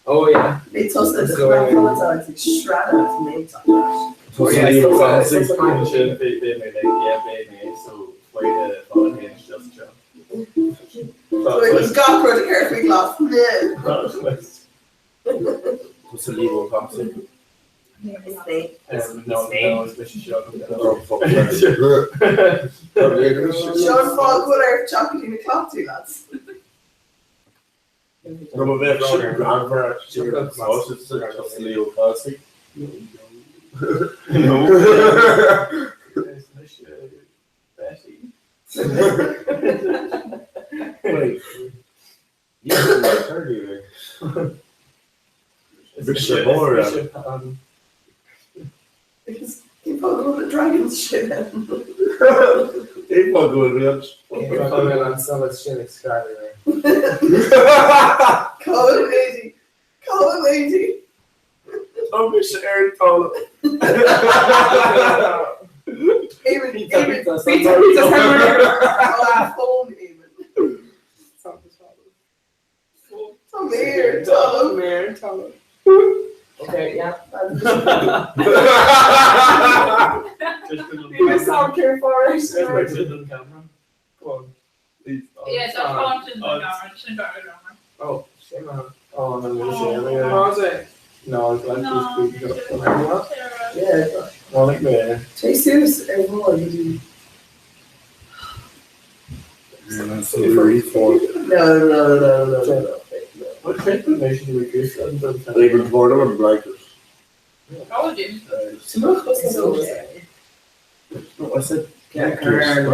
D: Oh yeah.
F: Bhí tusa ag srannadh Gach rud a chur faoi ghlas. Seo an fáth go bhfuil ort teacht go dtí na cleachtaí, lads. Cén fáth go bhfuil na dragons sin ann?
K: Cén fáth go bhfuil rialt?
D: Cén fáth go bhfuil an solas sin ag scaradh mé?
F: Cá bhfuil Lady? Cá bhfuil Lady?
K: Tá mise ar an talamh.
F: Eamon, Eamon, Pizza, pizza, hamburger. Fón, Eamon. Tá mé ar an talamh.
D: Mé ar an talamh. Okay, yeah. Bhí mé sam céard fáth
B: Yeah, that's haunted the camera, sin better
D: Oh, sin man. Oh, no, no,
L: No, it's like
B: No,
D: Yeah,
L: Tháinig mé.
F: Téigh suas ar bharr go dtí. No, no, no, no, no.
L: What transformation do we goose and
K: Even part of a blanket. No, I said
D: Yeah, Aaron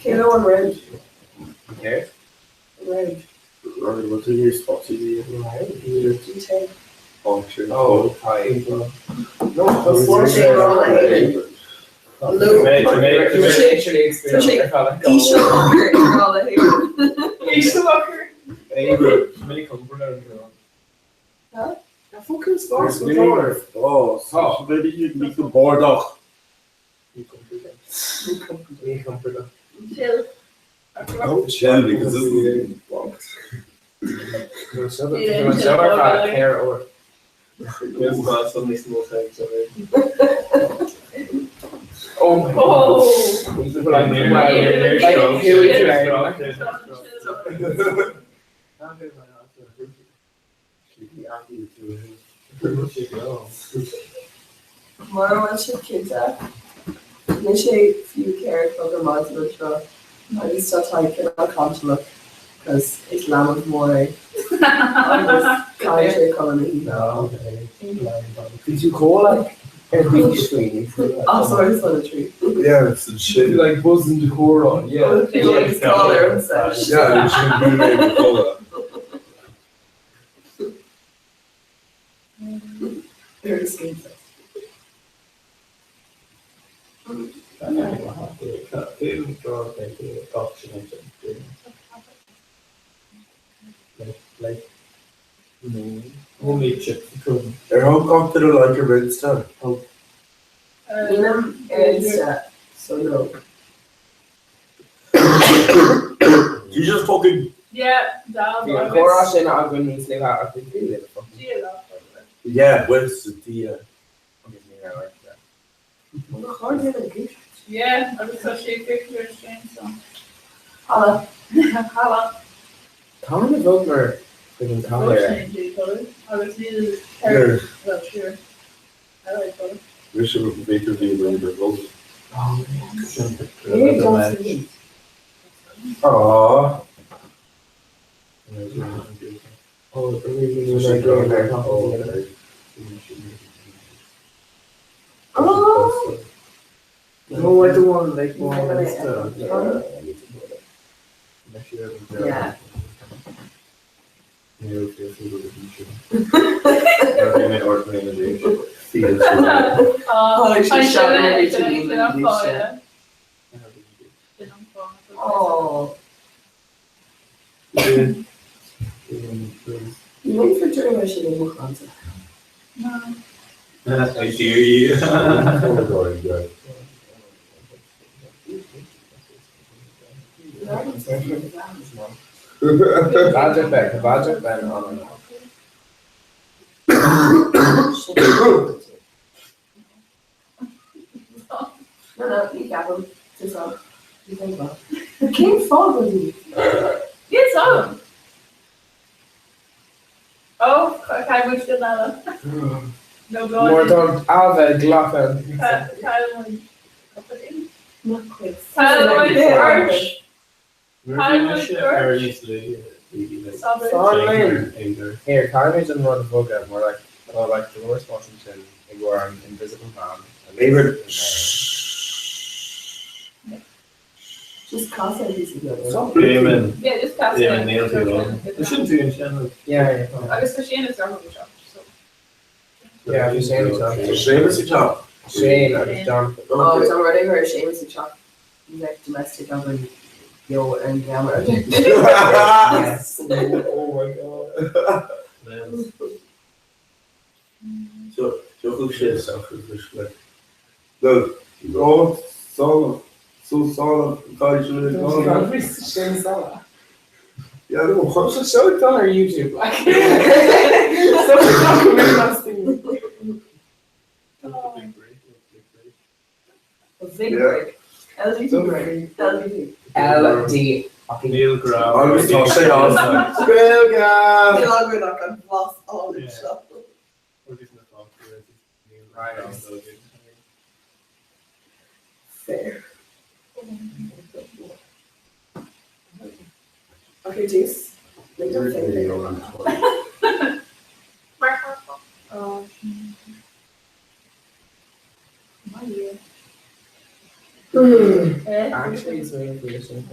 F: Cé an round?
D: Okay.
F: Round.
K: Right, what's in your spot TV?
F: G10.
K: Oh, sure.
D: Oh, hi. No, Fucking spás
K: Oh, oh, maybe you meet the board off.
B: Chill.
K: Don't chill because this is fucked.
D: Oh my
B: Oh.
D: Like, who is
F: Mar bhfuil sé cinnte, níl sé fiú 4 a chlog ar maidin anseo agus tá Tadhg cineál cantalach cos is leanbh mór é agus caithfidh sé codladh na hoíche.
D: Bhí tú chomh like.
F: Sorry, son tree.
K: Yeah, it's the shit.
D: Like buzzing the core yeah.
K: Yeah, sin colour. Ar thug gach duine like ar Insta? Thug.
F: Nílim ar Insta, so no.
K: You just fucking
B: Yeah, dab
D: Bhí an comhrá sin againn níos luaithe ach bhí fiú le fucking.
K: Yeah, with the
D: Agus ní raibh like that.
B: Yeah, agus tá sé picture sin so.
F: Hala.
B: Hala.
D: Tá na bhog mar chuig an cathair.
B: Agus níl
K: Yeah.
B: well, sure. I like colour.
K: Mise b'fhéidir bhí mé ar bhog. Aww.
F: Oh!
D: No, I don't want like more on Insta.
F: Yeah. Oh. Ní for dúir sin i machanta.
L: I hear you.
D: Bhaideach bheith, tá bhaideach bheith an an.
F: No, no, ní ceapaim. Cén fáth go dtí?
B: Yes, oh. Oh, caithfidh muid go eile. No go.
D: Mar tá Ailbhe ag glacadh.
B: Caithfidh muid.
F: Nach cuid.
B: Caithfidh
D: Here, caithfimid an rud a bhogadh mar like tá like go leor spás ansin i gcomhair an invisible man.
K: David.
F: Just cas ar píosa beag.
L: Damon.
B: Yeah, just cas
L: Damon níl tú ann. Sin tú ansin.
D: Yeah, yeah.
B: Agus tá Shane is ar seo. So.
D: Yeah, bhí Shane ag teacht.
K: Séamus ag teacht.
D: Shane agus Jonathan.
F: Oh, tá rud ag chur Séamus ag teacht like domestic oven beo ar an gceamara.
D: Yes. Oh my god.
K: So, tiocfaidh sé isteach agus like, Look, oh, so, so so,
D: Shane Salah.
K: Yeah, no,
D: Chuir sé seo done ar YouTube. Like. So
F: Big break. LDT break. LDT.
D: LD.
L: Níl grá.
K: Agus tá sé an. Gaeilge!
F: Níl againn ach an blas álainn seo. Fair. Okay, Jace. Make them think.
B: Oh. My year.
D: Actually, it's really creation.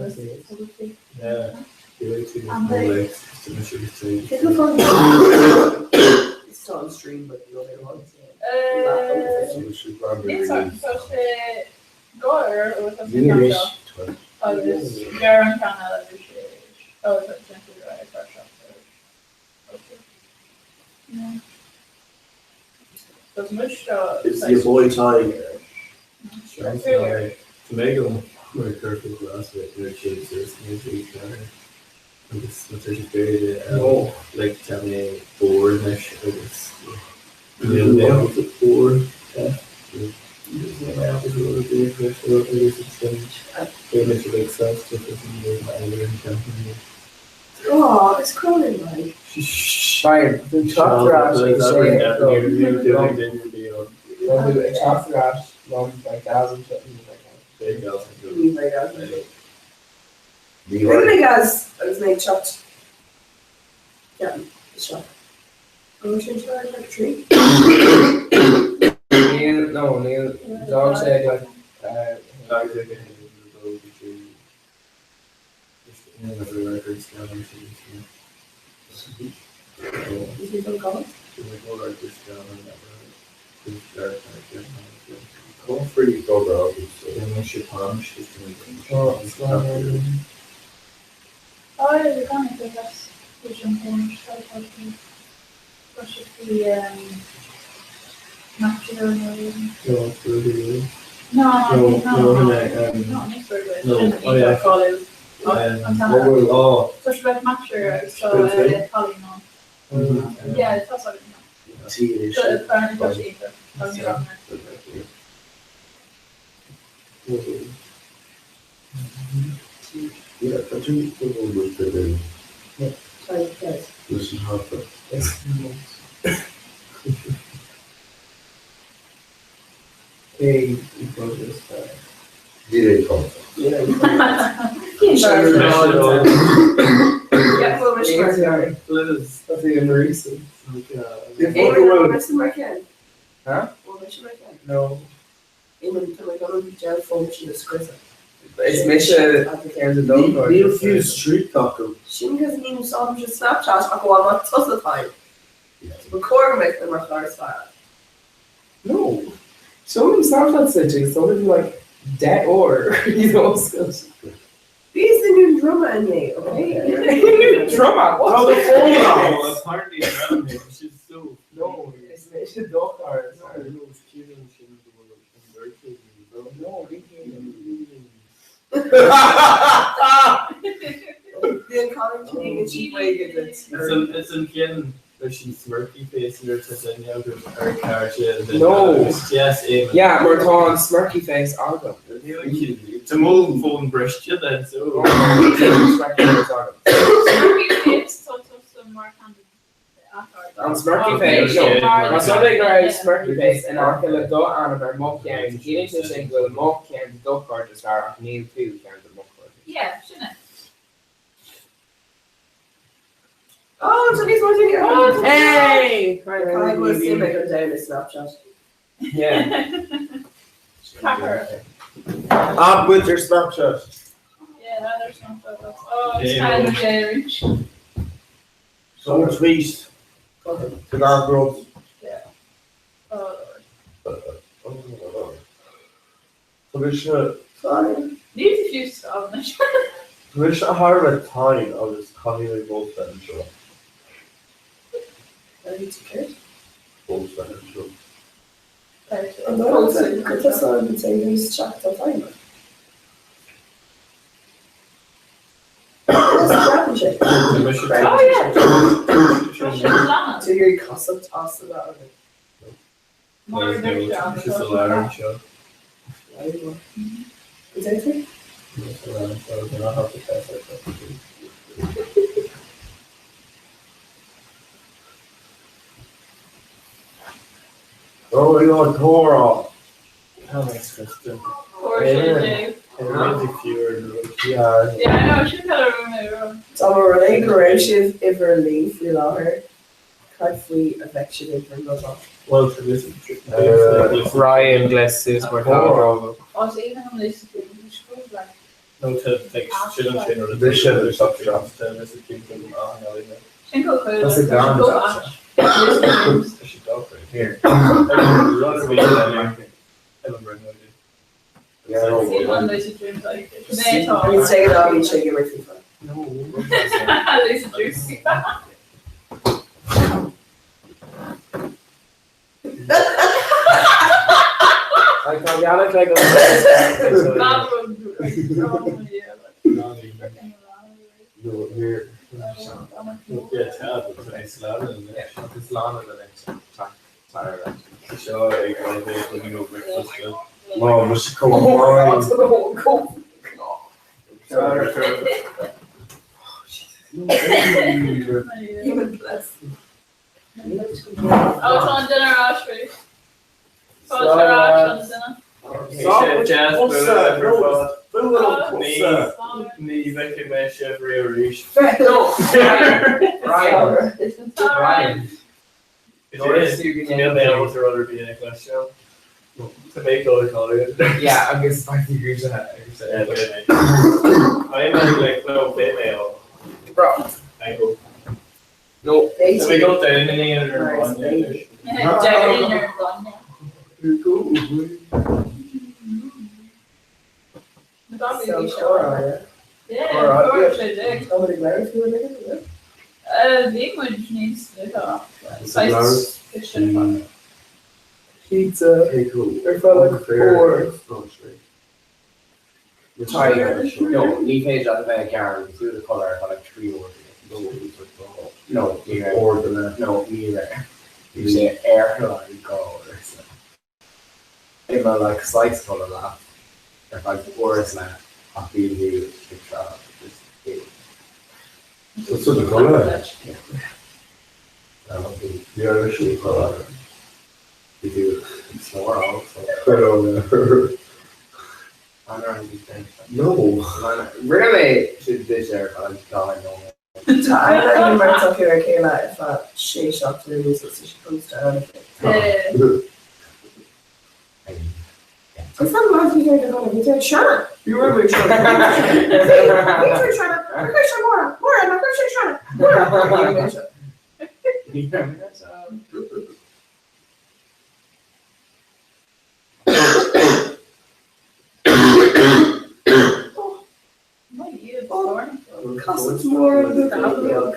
L: Yeah.
F: Take a phone. It's still on stream, but the other ones.
B: Níl tá sé gáir ó tá sé seo agus gearr an ceann eile bhí sé ó tá sé ag cur seo. Tá muid seo
K: It's your boy Ty.
L: Tomago mar curfú glas agus like tá mé bór leis agus níl mé bór
F: Oh, it's crawling like.
D: Ryan, bhí teacht ar ais ag sé Bhí ag teacht ar ais liom like thousand
F: Really guys, agus mé teacht. Yeah, seo. An sin seo like tree?
D: Níl no níl d'fhág sé ag like Is mise ceann de dó.
K: Níl fiú streak acu.
F: Sin cos ní úsáidimse Snapchat ach amháin má tusa táim. Ba chóir go mbeadh mé mar chara is fearr.
D: No. Seolaim Snapchat duit agus tá tú like 10 uair i do oscailt.
F: Bhíos i nDún Droma inné, okay?
D: Dún Droma? What?
L: Tá do fón ann!
E: Apparently around him, she's so.
D: No, is mise do chara is fearr.
L: No, it's Kieran sin go bhfuil an bheirt againn.
D: No, ní Kieran.
F: Bhí an cailín sin ag sí buige duit.
L: It's an ceann leis an smirky face nuair atá duine agam ar cairde
D: No.
L: Yes, Eamon.
D: Yeah, mar tá an smirky face agam.
L: Tá mo fón briste then so.
D: Smirky face agam.
B: Smirky face tá tusa mar cheann
D: An smirky face, no. Más rud é go raibh smirky face in aice le do ainm ar mo cheann, ciallaíonn sé sin go bhfuil mo cheann de do chairde is fearr ach níl tú ceann de mo chairde.
B: Yeah, sin é.
F: Oh, tá níos mó daoine ar
D: Hey!
F: Caithfidh go bhfuil suim ag an domhan i Snapchat.
D: Yeah.
B: Ceathair.
K: Ab with your Snapchat.
B: Yeah, there's Snapchat. Oh, it's kind of gay.
K: So tweet. To that growth.
B: Yeah. Oh, Lord.
K: Tá mise
F: Sorry.
B: Níl tú fiú scáil.
K: Tá mise thar a bheith tinn agus caithfidh mé fós bheith anseo.
F: Are you tired?
K: Fós bheith anseo.
F: An dóigh go tusa an té isteach tá time.
B: Oh, yeah.
F: Tú ag casacht as a bheith agat.
B: Mar
L: She's a learn seo.
F: Is that it?
K: Oh, you're Cora. Yeah.
B: Yeah, I know, sin tá roommate.
F: Tá mar rud é go raibh sibh uimhir a naoi faoi láthair, cad faoi a bheidh sibh uimhir a dó?
L: Well, to listen
D: Ryan gléas suas mar tá
B: Oh, so even on this, like,
L: No to like sin an sin or
K: This shit is up to
B: sin go cool.
D: That's a gone
B: Go
D: Here.
K: Yeah, no,
B: See one lucid dreams like today tá.
F: Níl sé go bhí sé go FIFA.
D: No.
B: Lucid dreams.
D: Like tá gealach like
B: That would yeah.
K: No, here.
L: Yeah, tab, it's nice loud and
D: Is lána le
L: seo ag go go breakfast.
K: No, Mr. Cohen.
F: Go. Human bless.
B: Oh, it's on dinner ashry. Oh, it's on dinner.
L: Jazz Ní bheith mé sé ri arís.
D: No. Ryan. Ryan.
L: Níl mé other be ag leis seo. To make all the colours.
D: Yeah, agus beidh tú grúsaithe agus
L: Yeah, beidh mé. I'm like, no, beidh mé ann.
D: Bro.
L: I hope.
D: No.
L: If we go down in the end or one, yeah.
B: Down ar bhaine. Bhí muid níos luaithe.
F: Pizza ar feadh uair.
D: No, ní féidir leat a bheith ag gearán agus tú i do chodladh ar feadh like 3 uair. No, ní raibh. No, ní raibh. Bhí sé ar feadh 2 uair. I mo like slice codladh leat ar feadh uair is leath ach bhí tú ag tráth just
H: So so do codladh? Bhí ar mise ag codladh.
D: Bhí tú ag snoráil so.
H: No.
D: Rinne mé sin duit ar feadh 40 nóiméad.
F: Tá aithne ag an mbeirt acu ar a chéile ar feadh sé seachtaine anuas agus tá sé pósta ann aici. Is an maith bhí ar do dhuine, bhí tú ag srannadh! Bhí rud ag srannadh. Bhí tú ag srannadh! Nach raibh sé Máire! Máire, nach raibh sé ag srannadh! Máire!
D: Ní raibh mé ag srannadh.
F: Casadh mór an buachaill beag.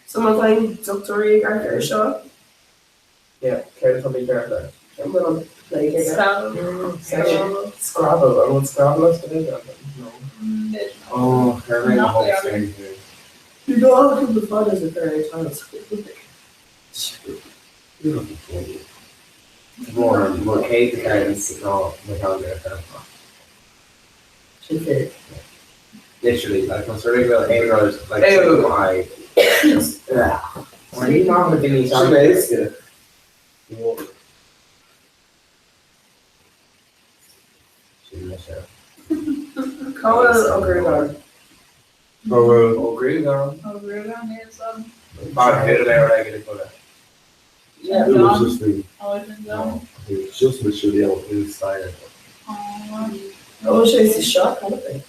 F: So má tá aon dochtúirí ag amharc air seo, yeah, céard atá mícheart leis? An bhfuil an plague aige?
D: Scrabble, an bhfuil Scrabble as Gaeilge? No. Oh, chuir mé mo hopes ar you.
F: Bhí gá cúpla fada sa bhfear é Thomas.
D: Mór mo chéad parents ná mo theanga ar feadh.
F: Sin fíor.
D: Literally, like más rud é go bhfuil aon rud like ag mo aghaidh, just ugh. Mar ní maith le daoine
K: Sin éasca.
D: Sin mise.
F: Cá bhfuil Ó Gruagáin?
K: Cá bhfuil?
D: Ó Gruagáin.
B: Ó Gruagáin, níl 'fhios a'm.
D: Bad hit ar air ag an
F: Yeah.
H: Who was this thing?
B: Oh, I didn't know.
H: He was just literally out his side.
F: Oh, sé sa seo canapé.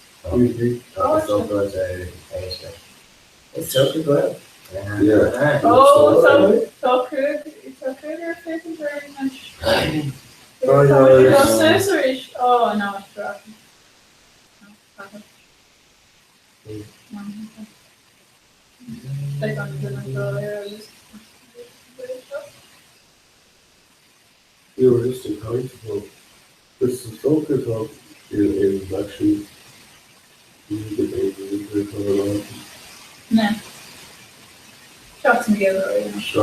F: Is dócha go bhfuil.
H: Yeah.
B: Oh, tá tá cúig tá cúigear féachaint ar anois.
K: Oh, yeah.
B: Tá suas arís. Oh, no, it's dropped. No,
H: You were just a kind of This is so good talk in actually the baby
B: Ne. Seachtain Gaeilge B'fhéidir seo.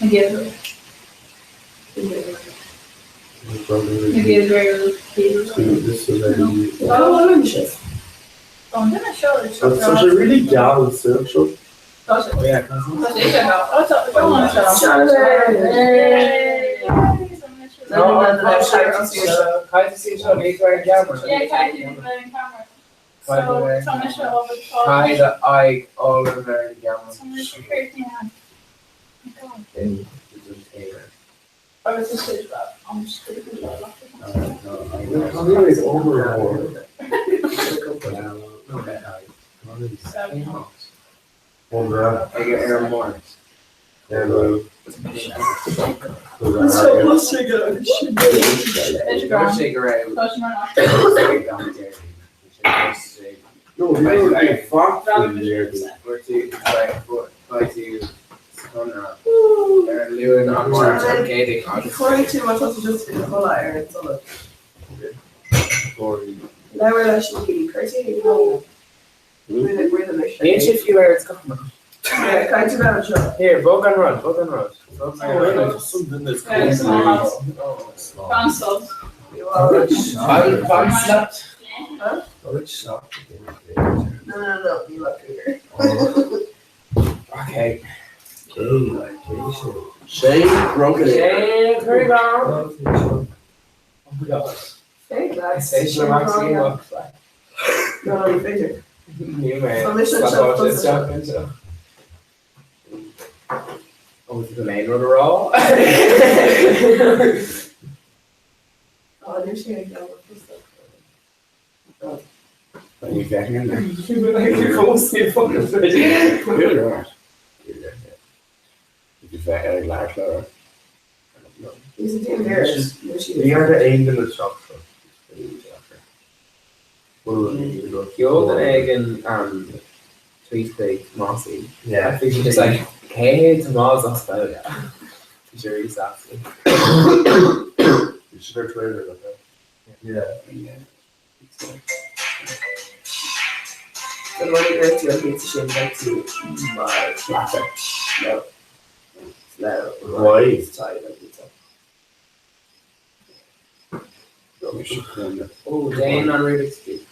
B: Na Gaeilge. Na Gaeilge
K: Tá sé really geal sa seo.
D: Caithfidh aghaidh all over ar an gceamara.
B: Agus is féidir leat an scrúdú a
D: Ag ar an mbord. Dúirt sé go raibh Ar an Luan, an Máirt, an Chéadaoin agus.
F: Chóirigh tú má tá tú just i do chodladh ar an tsolad. Labhair leis na daoine, cuir tú féin roimhe mise.
D: Níl sé fiú ar an scáileán.
F: Yeah, caithfidh tú bheith anseo.
D: Here, bog an rud, bog an rud. Bog an rud. Fan slat.
F: Huh? No, no, no, níl ach cúigear.
D: Okay.
K: Shane Grogan.
D: Shane Grogan. Oh my god.
F: Fake lads.
D: Is é sin Maxine Walk.
F: No, ní féidir.
D: Níl mé
F: Tá mise anseo
D: slapáilte
F: fosta.
D: isteach anseo. Ó, is go aon rud a rá?
F: Á, níl sé ag leabhar fosta.
M: Ní bheinn in ann. Bheith ar lear chlár.
K: Ní raibh aon duine isteach seo.
D: Ceol duine éigin tweet chuig Mossy. Bhí sé just like, cé hé Tomás as Baile? Bhí sé rí sásta.
K: Bhí sé ar Twitter, like. Yeah.
F: An rud a dúirt tú an píosa sin beidh tú mar flatter. No. No.
K: Why?
F: Sorry, an pizza.
D: Ó, déan an Rubik's Cube.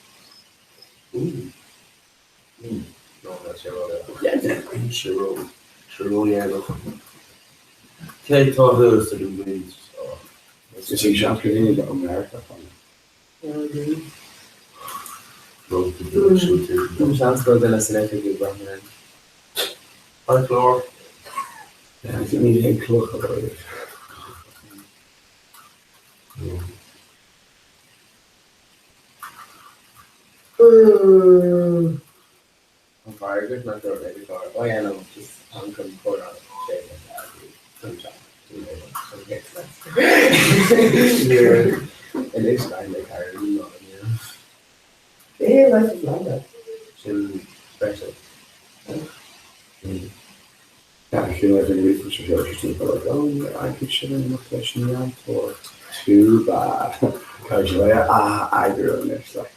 D: No, that's sé ró.
K: Sé ró. Sé ró dhéanach. Cé tá thuas ag an bhfuil?
M: Is í seachtain ó Meiriceá fan.
D: Seans go duine san oifig ag breathnú air.
K: An clár.
M: Ní haon cloch a bhfuil.
D: An bhfearr nach raibh ag an Oh yeah, no, just an chun comhrá sé Anois le ceir
F: É life of Landa.
D: sin special.
M: Yeah, she was in research she was like, oh, I could shit in the leis an neantóir. Too bad. Cos like, ah, I grew in this, like.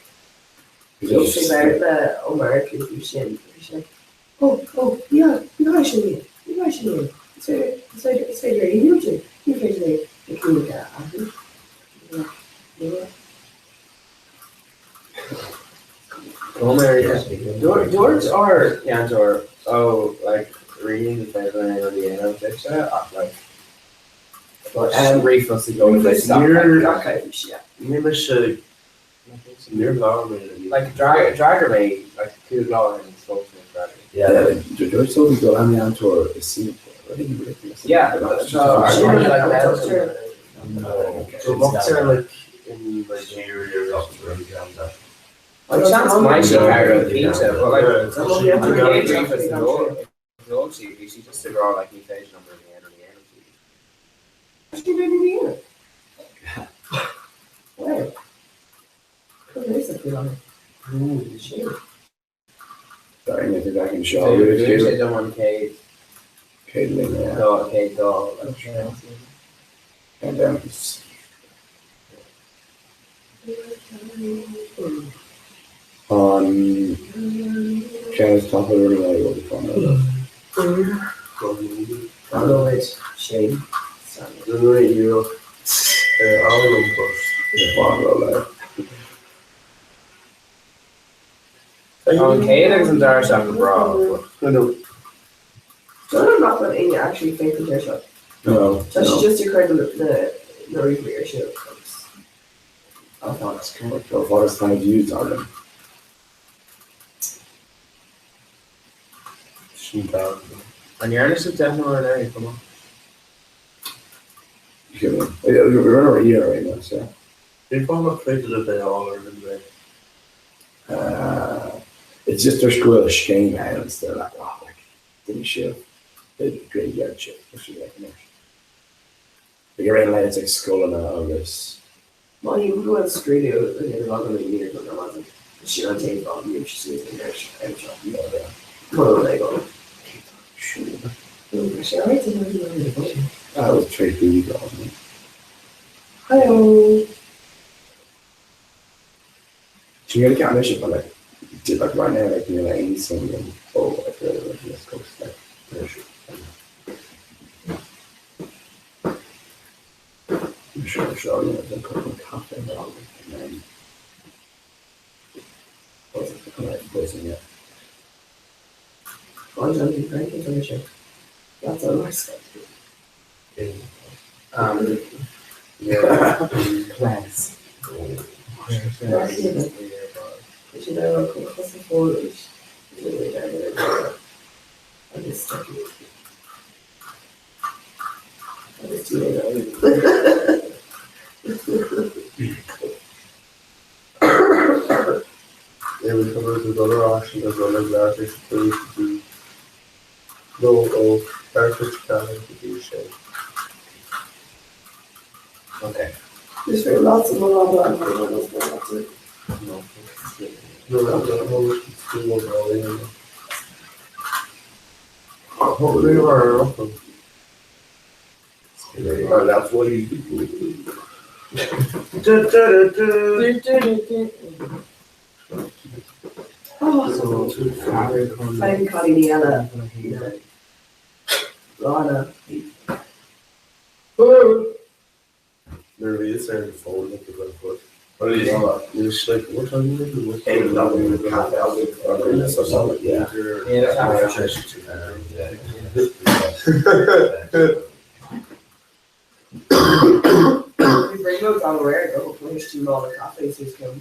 F: Bhí sé mar le ó Meiriceá faoi sin. Bhí sé like, oh, oh, yeah, ní gá sin é, ní gá sin é. Is féidir, is féidir, is féidir é a dhiúltú, ní féidir é na cúig a athrú.
D: Dúirt ár ndéantóir ó like rí ní féidir linn aon rud a dhéanamh duitse ach like ríomhphost a gheobhaidh
K: Níl mise níor labhair mé le
D: Like d'fhreagair mé like 5 lá ó shin agus fós níor fhreagair.
M: Yeah, dúirt Sophie go an neantóir i Singapore. Ridiculous.
D: Yeah, so
K: So doctor like in Nigeria or Uganda.
D: Like seans maith sí cearr cinnte, but like an chéad ríomhphost a d'fhóg sí, bhí sí just ag rá like ní féidir liom rud a dhéanamh, ní dhéanann sí.
F: She didn't do it. Where? Cad é an Shame.
M: Sorry, mé back in
D: So
M: show.
D: dúirt sé dom an chéad
M: Céad linn, yeah.
D: dá chéad dá like
M: And then on Channel's top of the road, will be fun.
F: Oh, wait. Shame.
K: Nuair a ar an bus.
D: An chéad agus an dara seach go breá, but
K: No,
F: Don't know if Aine actually think the seo.
M: No.
F: So she just occurred the the the replay show.
M: I thought it's kind of like what is kind of used on them.
K: sin down.
D: An dhearna sibh deimhniú ar an come on.
M: We're on our ear right now, so.
K: Bhí fána féidir le bheith á ar an ré.
M: It's just there's go scéim islands they're like oh like didn't she the graveyard ship which is like an Like around like it's like skull and August.
F: Má hí go bhfuil scrúdú an lá go ní go go sin an taobh á ní sí ar seo. Mo le go. Sé
M: That was Trey B.
F: Hello.
M: She really can't miss it, but like, did like right now, like you know, like any single oh, I feel like let's go like there's I'm sure sure you know then cook my coffee and then buzzing it.
F: Oh, John, you drank it, didn't you? That's a nice
D: Yeah. Class.
F: Bhí sé ag rá chun cosa fóill arís rinne mé dearmad ar deireadh agus agus dúinn
H: É bhí conas a dul ar ais ina dhul ag leath is go dtí nó ó Cheartchait Ceathair go dtí sé.
M: Okay.
F: Is féidir leat an lá a bheith Faigheann cailíní eile na bláthanna.
H: Nuair a bhíos ar an bhfón ag an bhfoot. Níl sé like what time is it?
F: Bhí brionglóid agam aréir go bhfuair tú mála caife suas chugam.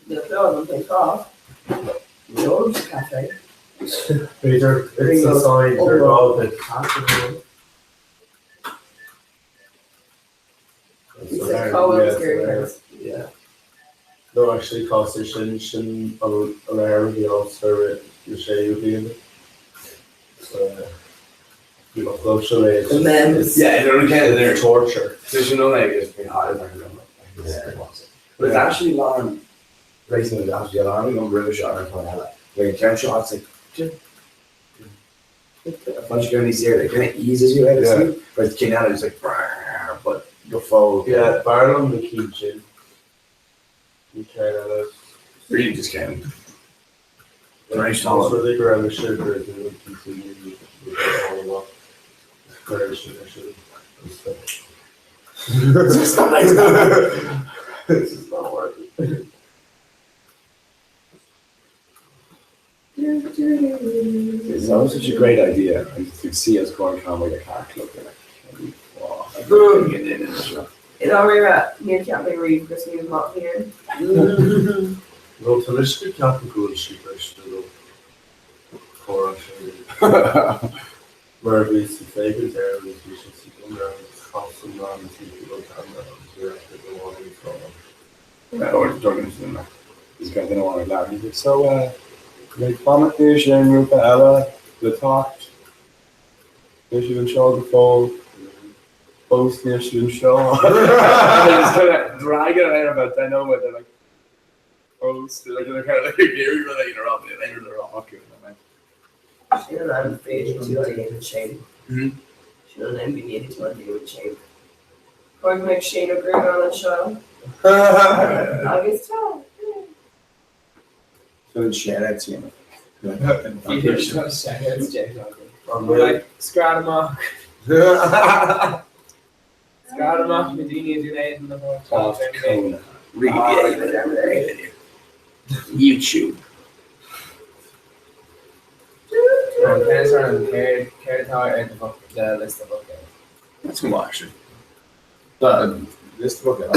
F: Níl clue agam cén fáth. Ní ólaimse caife.
H: B'fhéidir it's a sign gur gá duit. No actually tá sé sin sin an alarm a bhí ann sa rith na séú bliana. So bhí mo chlub seo é.
F: The mems.
M: Yeah, they're kind of they're torture. So you know like it's been hard like But it's actually long racing with actually alarming on roimh seo ar an eile. Like in terms of it's like a bunch of going easier, it kind of eases you out of sleep. Whereas cinn eile, it's like brrr, but go fóill.
H: Yeah, b'fhearr liom na cinn sin. Ní ceann eile.
M: Really just came.
H: Tar éis rud go raibh mise gur dúnadh píosa amach tar éis sin.
M: It's not nice.
H: It's just not working.
M: It's always such a great idea. And to see us going kind of like a car club. They're like, wow, I'm getting in and stuff.
F: I ndáiríre, níor cheap mé riamh gur smaoineamh maith a bhí ann.
H: Nó tá mise ag ceapadh go bhfuil sí briste nó comhrá sin. Mar a bhí sa féachaint air agus bhí sé sa gcóngar agus chas an bhean timpeall an ceamara agus bhí ar fud amháin ag rá.
M: Or He's got the one like He's like, so uh, like fanacht leis ar an ngrúpa eile le teacht. Níl siad anseo go fóill. Fós níl siad anseo. And they just kind of drag it out about 10 nóiméad. They're like, fós, they're like, they're kind of like, Gary relating or up, they're like,
F: Sin an ainm féidir tú a dhéanamh Shane. Sin an ainm go ndéanfaidh tú a dhéanamh Shane. Chuir mé Shane Ó Gruagáin anseo agus tá.
M: Sin Shane ag déanamh.
D: Scread amach. Scread amach na daoine a dúnéad na
M: YouTube.
D: Céard atá ar do liosta buicéad?
M: That's go maith actually. The liosta buicéad.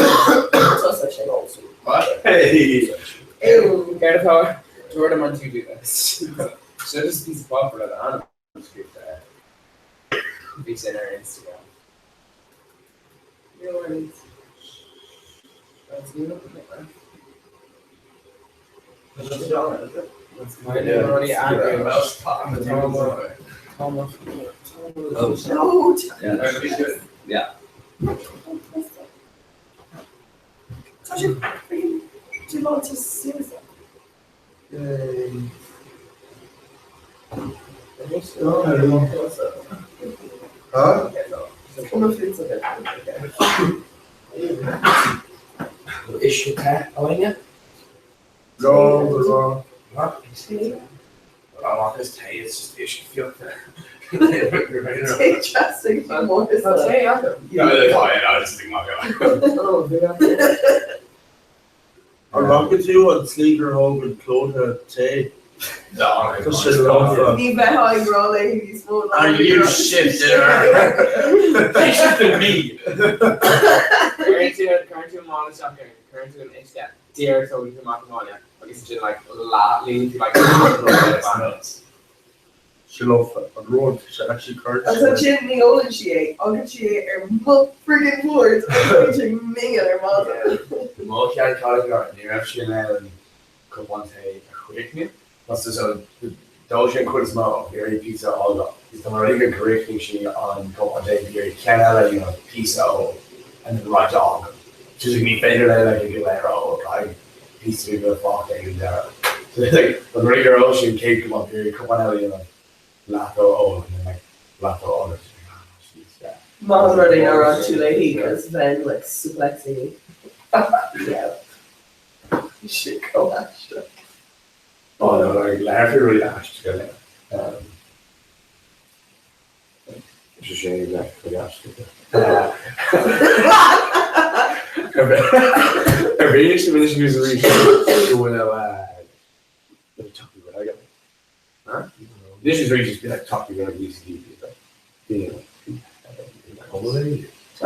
D: Hey! Céard atá Jordan on to-do list? Seo just píosa páipéir le d'ainm scríofa air. Bhí sin ar Instagram.
M: Yeah.
F: Tá sé freaking dúbáilte suas.
M: Uisce te, Áine?
H: No,
M: Amach is te, it's just uisce fiuchta.
K: An bhfaca tú an tslí gur thóg an Clodagh tae? Tá sé lofa.
F: Ní bheifeá ag rá léi níos mó ná
K: Are you shifted her?
L: They shifted me!
D: Cuireann tú an mála isteach ar, cuireann tú an uisce, díreach tógann tú amach an mála. Agus ansin like leath líonann tú like leath
K: Sin an rud, sé actually cur
F: Agus ansin ní ólann sí é, fhágann sí é ar mo friggin bhord agus bíonn sé mingin ar maidin.
M: Mo sheanchailín ní raibh sí in ann cupán tae a chríochnú. So d'ól sí an chuid is mó ach bhí uirthi píosa a fhágáil. Agus dá mba rud é gur chríochnaigh sí an cupán tae bhí uirthi ceann eile a dhéanamh, píosa a ól and then roinnt a fhágáil. Just like ní féidir léi like go léir a ól, caithfidh píosa beag a bheith fágtha ag an deireadh. So like dá mba rud é gur ól sí an chéad cupán bhí uirthi cupán eile a dhéanamh, leath dó a ól and then like leath dó a fhágáil. She's like ah jeez yeah.
F: Maith an rud é nár fhan tú léi cos bheinn like suplexing í. Yeah. Bhí sé chomh aisteach.
M: Oh no, like learfar rudaí aisteacha le. Is é sin le rudaí aisteacha. Ar bhí sé bhí sé arís go bhfuil tacaí Gaeilge. This is really just be like tacaí Gaeilge UCD like
F: Tá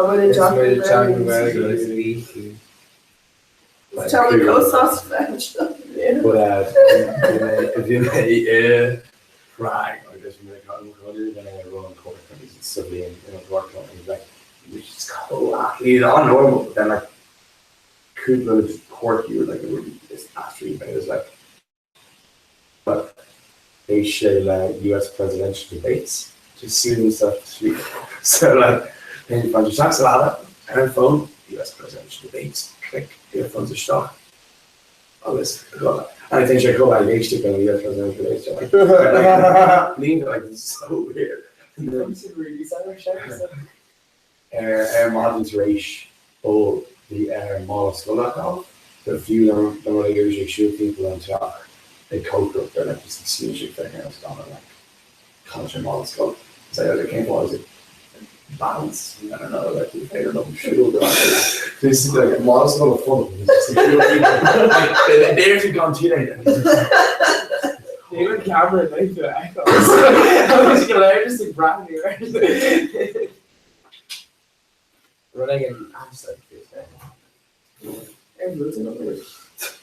F: muid ag teacht Gaeilge. Tá mé chomh sásta bheith anseo.
M: But bhí mé i Prague agus bhí mé ag cónaí le Ron Cork agus sa bhliain in an Cork and like which is chomh he's un-normal but then like cúpla quirky like really is absolutely but it was like but éist sé le US presidential debates to soothe himself to sleep. So like then fan isteach sa leaba ar an phone US presidential debates click earphones isteach agus go and I think sé go ag éisteacht le US presidential debates like like like it's so weird. And then Ar ar maidin tar éis ól bhí air mála scoile a chaitheamh, so fiú dá mba rud é go raibh sé ag siúl timpeall an teach ag cócaireacht or like just ag smaointiú ag féachaint ar an scannán like chaill sé mála scoile. It's like okay cén fáth is it balance I don't know like ní féidir liom siúl go So he's like mála scoile folamh and he's just ag siúl timpeall like b'fhéidir tú gan teenager and he's just
D: Níl an ceamara ag tú a fheiceáil. Agus go léir just ag breathnú air. Rud éigin aisteach faoi sin.
F: Ar bhuail tú liom arís?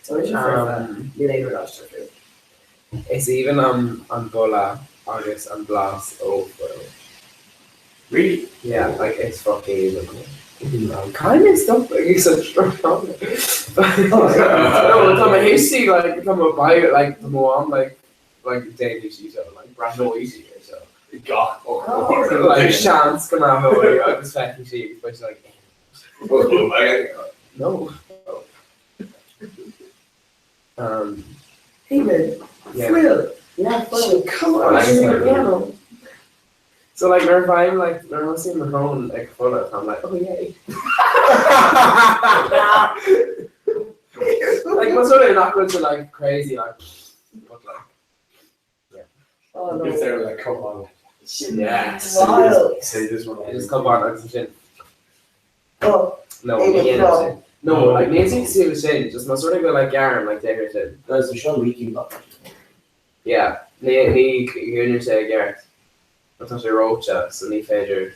F: Tá mise foirfe. Níl aon rud aisteach fúm.
D: Is aoibhinn liom an boladh agus an blas ó fuil.
M: Really?
D: Yeah, like it's fucking aoibhinn liom. Caithfidh mé stop ag úsáid sruthlán. No, tá mo thuistí like tá mo baile like tá mo mham like like déanfaidh sí seo like breathnóidh sí air seo
M: gach uair
D: like seans go mbreathnóidh agus feicfidh sí agus beidh sí like no um
F: Hey man, fuil!
D: Yeah, fuil.
F: Come on.
D: So like nuair a bhím like nuair a thosaím mo shrón ag fuileadh táim like oh yay. Like más rud é nach bhfuil sé like crazy like but like yeah.
F: Oh no.
M: If they're like come on.
D: Yes.
F: Wild.
M: Say this one.
D: It is come on agus sin.
F: Oh.
D: No, ní dhéanann sé. No, like níl sé cosúil leis sin, just más rud é go like gearraim like deir sin.
J: Guys, seo leaky bucket.
D: Yeah, ní ní dhúnann sé i gceart. But tá sé reoite so ní féidir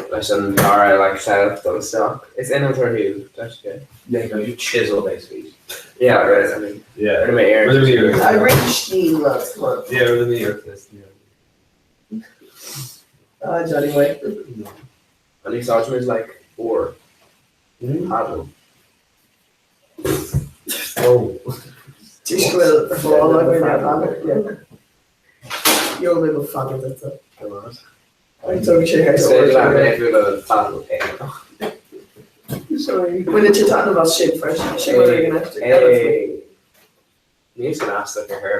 D: leis an dara like shelf dul isteach. Is innealtóir thú, Jessica.
M: Yeah, you got your chisel basically.
D: Yeah, right, I mean,
L: Yeah.
D: rinne mé iarracht.
F: I rinne lads, come on.
L: Yeah, rinne mé iarracht.
F: Ah, Johnny boy.
D: An úsáidimid like ár paddle.
M: Oh.
F: Just go bhfuil fáil againn ar paddle. Yeah. Gheobhaidh mé mo phaddle duitse. An dtógann sé thar
D: Is féidir leat mé a bhualadh le paddle éireannach.
F: Sorry. Baineann sé taitneamh as sin freisin. Sin rud éigin aisteach eile faoi.
D: Níl sin aisteach ar chor.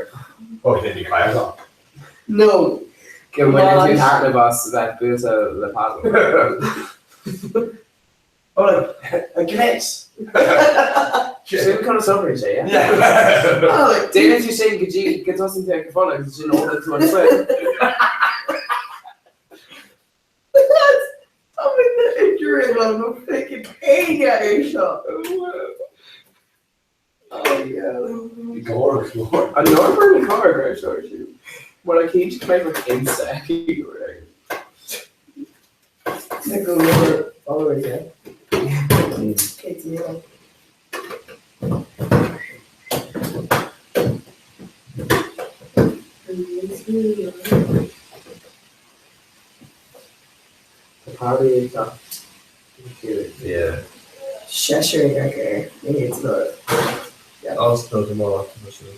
M: Oh, did you cry at all?
F: No.
D: Go mbaineann tú taitneamh as bheith buailte le paddle.
M: Oh, like, a gnéas.
D: Sin conas a oibríonn sé, yeah?
F: Oh,
D: Déanann tú sin go dtí go dtosaíonn tú ag fuileadh agus ansin ólann tú an fuil.
F: Tá mé ag iarraidh mo freaking éinne é seo. Oh yeah.
M: Gore, gore.
D: An leor na car go raibh seo siú? Well, I came to make like insect.
F: Na go leor followers, yeah. 100,000.
D: Tá Paddy ag teacht go ciúin.
H: Yeah.
F: Seisear ag amharc air, mé féin san áireamh. Yeah.
H: Agus nó do mo laptop sin an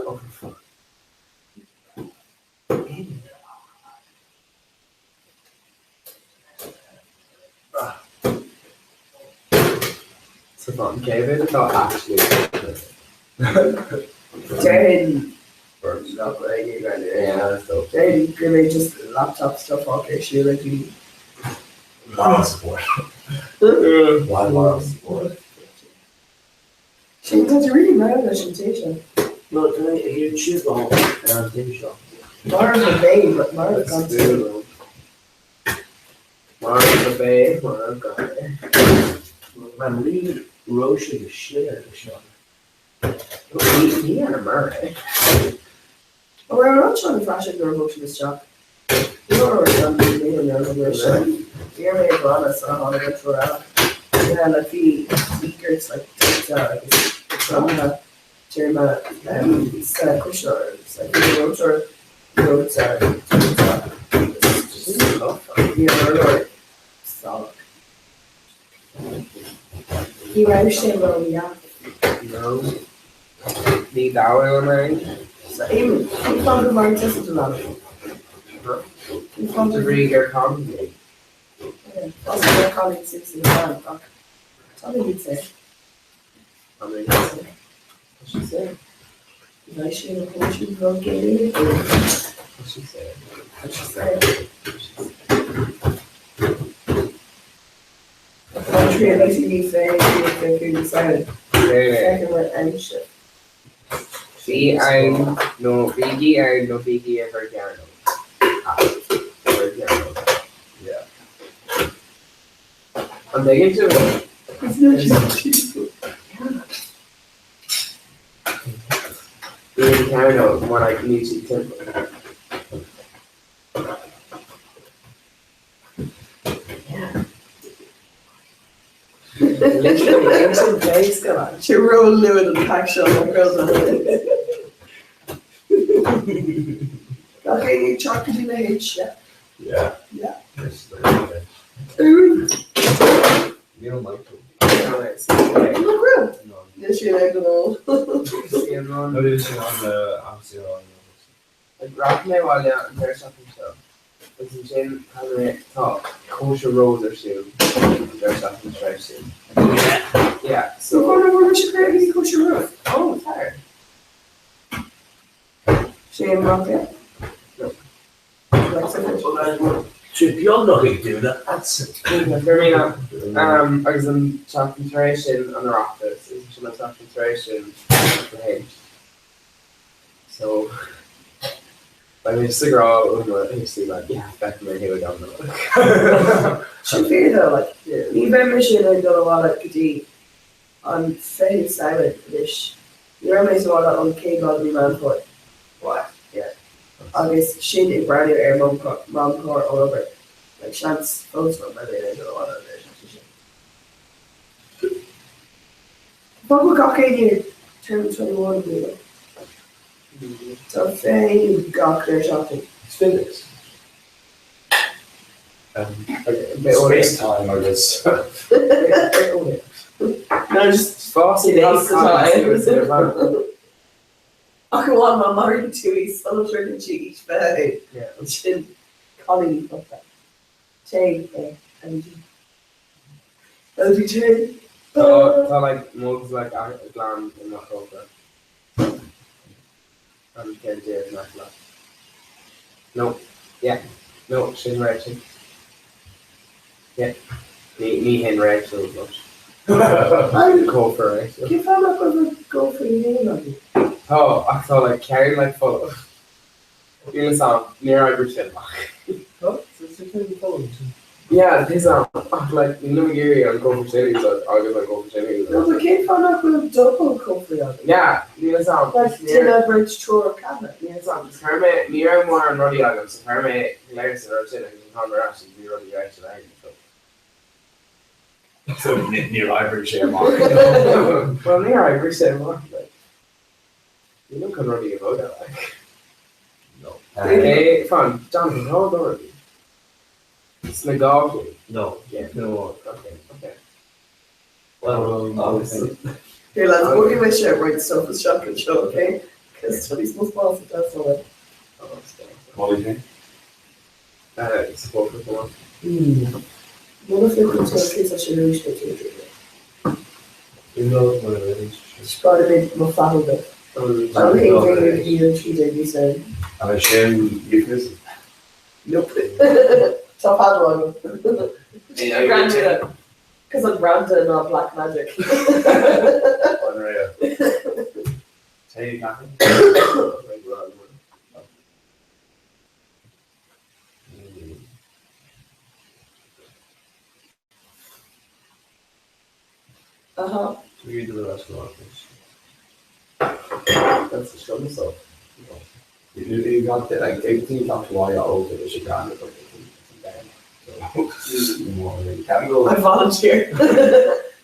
H: Oh for fuck.
D: Sa bhonn, cé mhéad atá actually
F: Déarfainn nach bhfuil ag iarraidh
D: Yeah, that's dope.
F: Déarfainn go mbeidh just laptop stuff á ar siúl ag daoine.
H: Moral support. Why moral support?
F: Sin tá tú really mall leis an tae seo.
N: No, tá mé ag iarraidh síos go ar an tae seo.
F: Marbh a bheidh, but marbh gan tae.
D: Marbh a bheidh, marbh gan é.
N: Man, ní raibh sé go sile go seo.
D: Ní ar mar é.
F: Ó raibh an rud seo an faisean nuair a thóg siad isteach. Ní raibh an rud seo an bliain nuair a thóg mé isteach. Bhí mé ag glanadh sula tháinig an triúr eile. Yeah, like bhí íogairt like dóite agus cromtha tirim sa chuisneoir agus like bhí an reoiteoir reoite dóite agus just bhí an urlár salach. Ní raibh sé ró-dheas.
D: No. Ní damhán an é.
F: So Eamon, cén fáth gur mharaigh tusa do leanbh? Cén fáth
D: De bhrí gur cailín é.
F: Tá sé mar cailín suas ina bhean ach tá mé níos saor.
D: Tá mé níos saor.
F: Tá sí saor. Bheidh sé ina chóisín bheag géilleadh.
D: Tá sí saor.
F: Tá sí saor.
D: Tá sí saor. Bí ann nó bígí ann nó bígí i bhur gcearnóg. Bhur gcearnóg. An dtuigeann sibh é? Bí i do chearnóg more like níl siad timpeall.
F: Sé ró-luath don pack seo mar girls on Gach éinne ag teacht go dtí na H, yeah?
H: Yeah.
F: Yeah.
H: Níl Michael.
F: Look real. Níl sé ag an ól.
H: No, níl sé an amsí an.
D: Rachaidh mé abhaile an deireadh seachtaine seo agus ansin tá mé, tá cóisir Rose ar siúl an deireadh seachtaine tar éis sin. Yeah, so.
F: Nó bhfuil mise craobh bhí cóisir Rose?
D: Oh, tar.
F: Sé an mac é?
D: No.
N: Sé beagnach ag dúnadh aitse.
D: Um, agus an tseachtain tar éis sin an Oireachtas, agus ansin an tseachtain tar éis sin na H. So, beidh mé just ag rá le mo thuistí like, yeah, feicfidh mé thú ag am Nollag.
F: Sin fíor though, like, ní bheidh mise in ann dul abhaile go dtí an 20ú Samhain anois. Ní raibh mé sa bhaile ón chéad lá de mhí Meán Fómhair.
D: What?
F: Yeah. Agus sin ag breathnú ar m'amchlár ón obair. Like, seans fós nach mbeidh mé in ann dul abhaile an deireadh seachtaine sin. Bhog gach éinne turn 21 i mbliana. Tá féin gach deireadh seachtaine.
H: It's physics. Space time agus.
F: No, just Ach amháin má mharaíonn tú í sula sroicheann sí aois 21, ansin cailíní bochta. Téigh é, LG. LG téigh.
D: Tá tá like mugs like glan i mo chófra. An ceann déag nach leat. No, yeah, no, sin Rachel. Yeah, ní ní hin Rachel but cófra Rachel.
F: Cén fáth nach bhfuil na cófraí féin agaibh?
D: Tá, ach tá like ceann like folamh. Níl fhios a'm, níor oibrigh sin amach. Yeah, níl fhios a'm, ach like nílim ag iarraidh an cófra sin a úsáid agus an cófra sin a úsáid.
F: No, but cén fáth nach bhfuil double cófraí agaibh?
D: Yeah, níl fhios a'm.
F: Like duine, beirt, triúr, ceathrar.
D: Níl fhios a'm, just chuir mé, ní raibh mórán rudaí agam so chuir mé go léir san rud sin agus an t-am ar ais agus bhí rudaí Rachel ann so.
M: So níor oibrigh sé amach.
D: Well níor oibrigh sé amach like. Nílim chun rudaí a bhogadh like.
M: No.
D: É fan, Jonathan, cá bhfuil do rudaí? Sna gátaí?
N: No.
D: Yeah.
N: No.
D: Okay, okay.
N: Well, obviously.
F: Here lads, bogfaidh mise roinnt stuff isteach anseo, okay? Cos tá níos mó spás ag teastáil uaim.
M: Molly féin?
D: Is fógra go maith.
F: Muna bhféachann tú ar cé tá sé arís beidh tú ag iarraidh. Sparfaidh mé mo feadóga. An 11 go dtí an 13 níos mó.
M: Agus sin euphemism.
F: Nope. Tá feadóg agam. Cos an branda ná Black Magic.
M: Unreal. Tae caife?
F: Aha.
D: That's the struggle so.
M: You got the, like everything got to why over the Chicago so
F: I volunteer.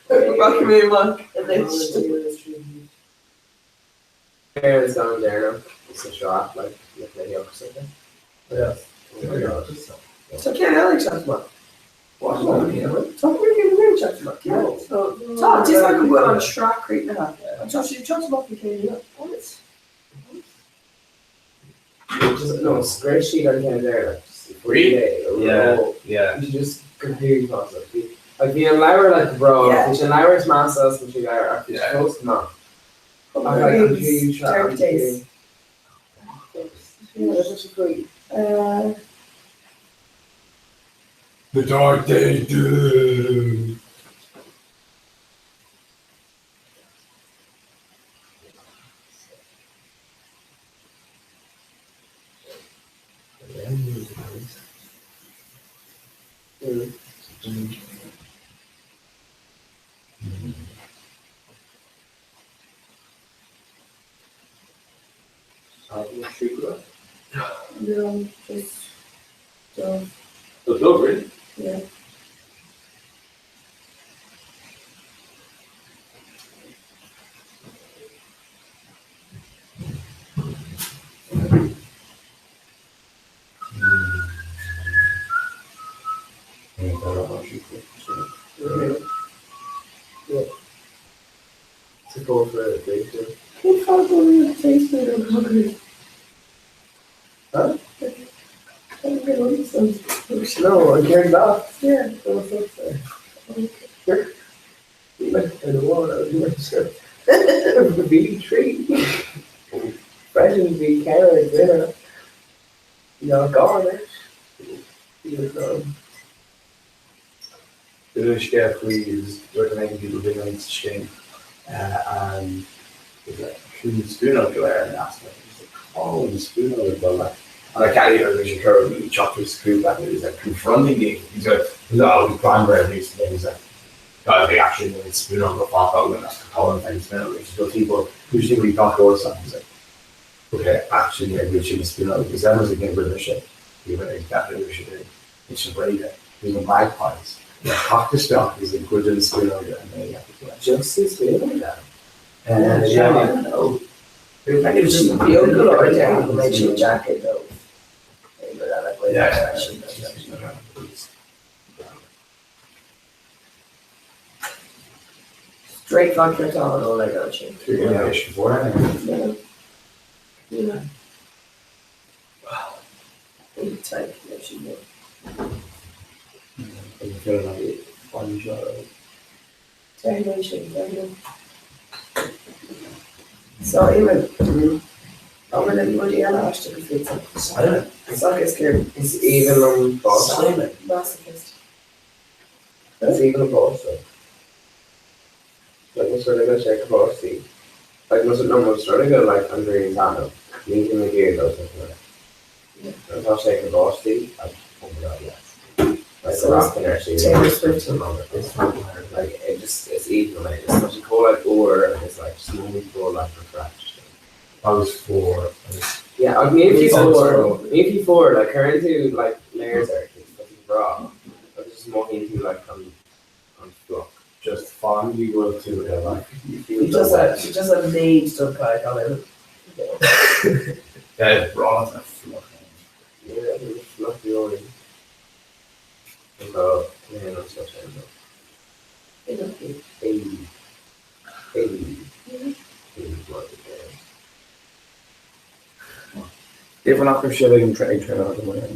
F: Rachaidh mé amach anois.
D: Parents down there sa sraith like le le something.
M: Yeah.
F: Tá ceann eile ag teacht amach. Tá cén teacht amach. Tá just like go bhfuil an tsraith críochnaithe. Tá sé teacht amach na céad What?
D: Just no, scrios siad an ceann deireanach.
M: Really? Yeah, yeah.
D: You just completely fucked up. Like bhí an leabhar like bro, bhí sé an leabhar is measa as an trí leabhar ach bhí sé fós go maith. Ach like an tríú
F: Dark Days.
M: The Dark Days.
F: No, just dubh.
M: The dubh, really?
F: Yeah.
D: To go for a big one.
F: Cén fáth go bhfuil an taste ar an cogar?
D: Huh?
F: No,
D: I can't laugh.
F: Yeah.
D: No, it's not fair. Like, I don't want to do it. V3. Freisin bhí ceithre duine ná gá leis.
M: Bit scéal faoi is recommending people big on scéim and was like shouldn't spoon go air and asked like he's like oh the spoon go like and I can't even reach a curve and chopped his scoop and he was like confronting me he's like he's like oh he's cranberry recently he's like God they actually made spoon on the pop out and that's the color and spoon which is people who should be talk or something he's like okay actually I wish you spoon out because that was a game with shit he went exactly what should do it's just ready there's a magpies the isteach is a good in spoon and they have to
D: Just this spoon
M: yeah yeah
F: no It was just the uncle or down made you jacket though.
M: Yeah,
F: Straight vodka on all I got you. Yeah. Yeah. Tight connection there. So even an bhfuil rudaí eile aisteach go fíor
M: Simon.
F: Soc is céard
D: Is aoibhinn liom báisteach.
N: Simon.
F: Masochist.
D: Is aoibhinn liom báisteach. Like más rud é go sé go báistí. Like más no más rud é go like an ghrian taitneamh. Ní hé na géar dó
F: Yeah.
D: Tá sé go báistí like oh my god yes. Like
F: So
D: rapping ar sí.
F: Taylor Swift.
D: Like it just it's aoibhinn liom. It's such a cool like or and it's like just moment go like refreshed.
M: I was for
D: Yeah, like maybe
M: It's
D: four,
M: also-
D: maybe four, like current to like layers are it's fucking bra. But it's just more into like on on flock.
M: Just fan go bhfuil tú i like you feel
F: Bhí
M: the wedge.
F: Bhí just an méid don chaid gan aon.
M: Yeah, bra a fluff.
D: Yeah, bhí fluffy orainn. Tá mé an seo sin. Hey. Hey. Hey, what the
M: If nach raibh siad ag an ag traenáil go maith an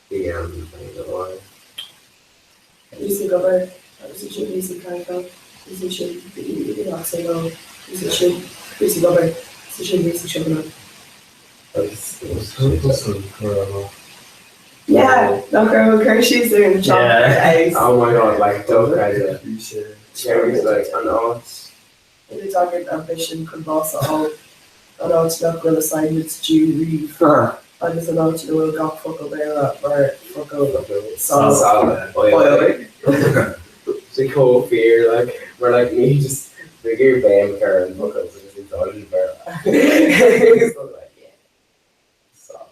D: Bhí an an
F: Bhíos ag obair agus ansin bhíos ag cadhcáil agus ansin bhí gach saol agus ansin bhíos ag obair agus ansin bhíos ag siopadóireacht. Yeah, nach raibh an cur síos ar an teach ar fheabhas.
D: Oh my god, like dochreidte. Jerry's like an áit.
F: Ina dtagann ambition chun bás a fháil, an áit nach bhfuil assignments due riamh, agus an áit ina bhfuil gach focal Béarla mar focal
D: Salach. Sé chomh fíor like mar like ní just figure béim a chur ar an bhfocal so just úsáid an Béarla. So like yeah. Salach.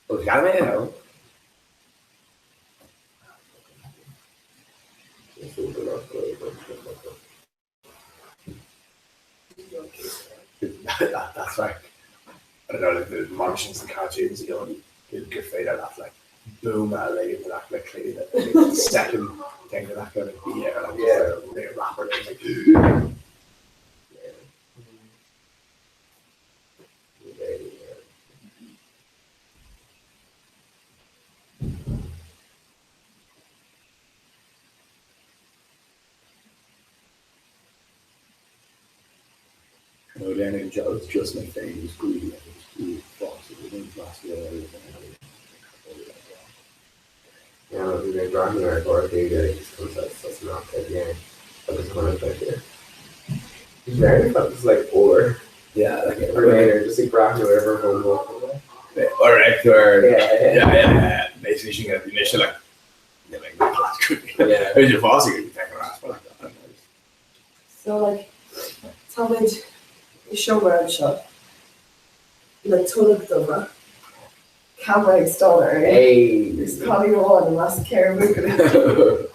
M: Ó chean mé ann. That's like, I don't know, like the mansions and cartoons you know, gur féidir leat like boom a ligean leat le clé the second thing that going to be there like yeah like rapper like No, learning it's just my thing. It was greedy. It was greedy. Boss. It was last year.
D: Yeah, bhí mé ag breathnú ar chlár Gaeilge agus comes out that's not good, yeah. Agus chonaic mé yeah. Very fun, just like or
M: Yeah, like
D: or later, just ag breathnú ar her home
M: Or or
D: Yeah,
M: yeah, yeah, yeah. Basically, she can initially like yeah, like
D: Yeah.
M: It was your boss, you could take her ass, but like, I don't know.
F: So like táimid i seomra anseo le tolg dubha, ceamara ag stánadh orainn,
D: Hey.
F: agus cailín amháin i measc 4 bhuachaill.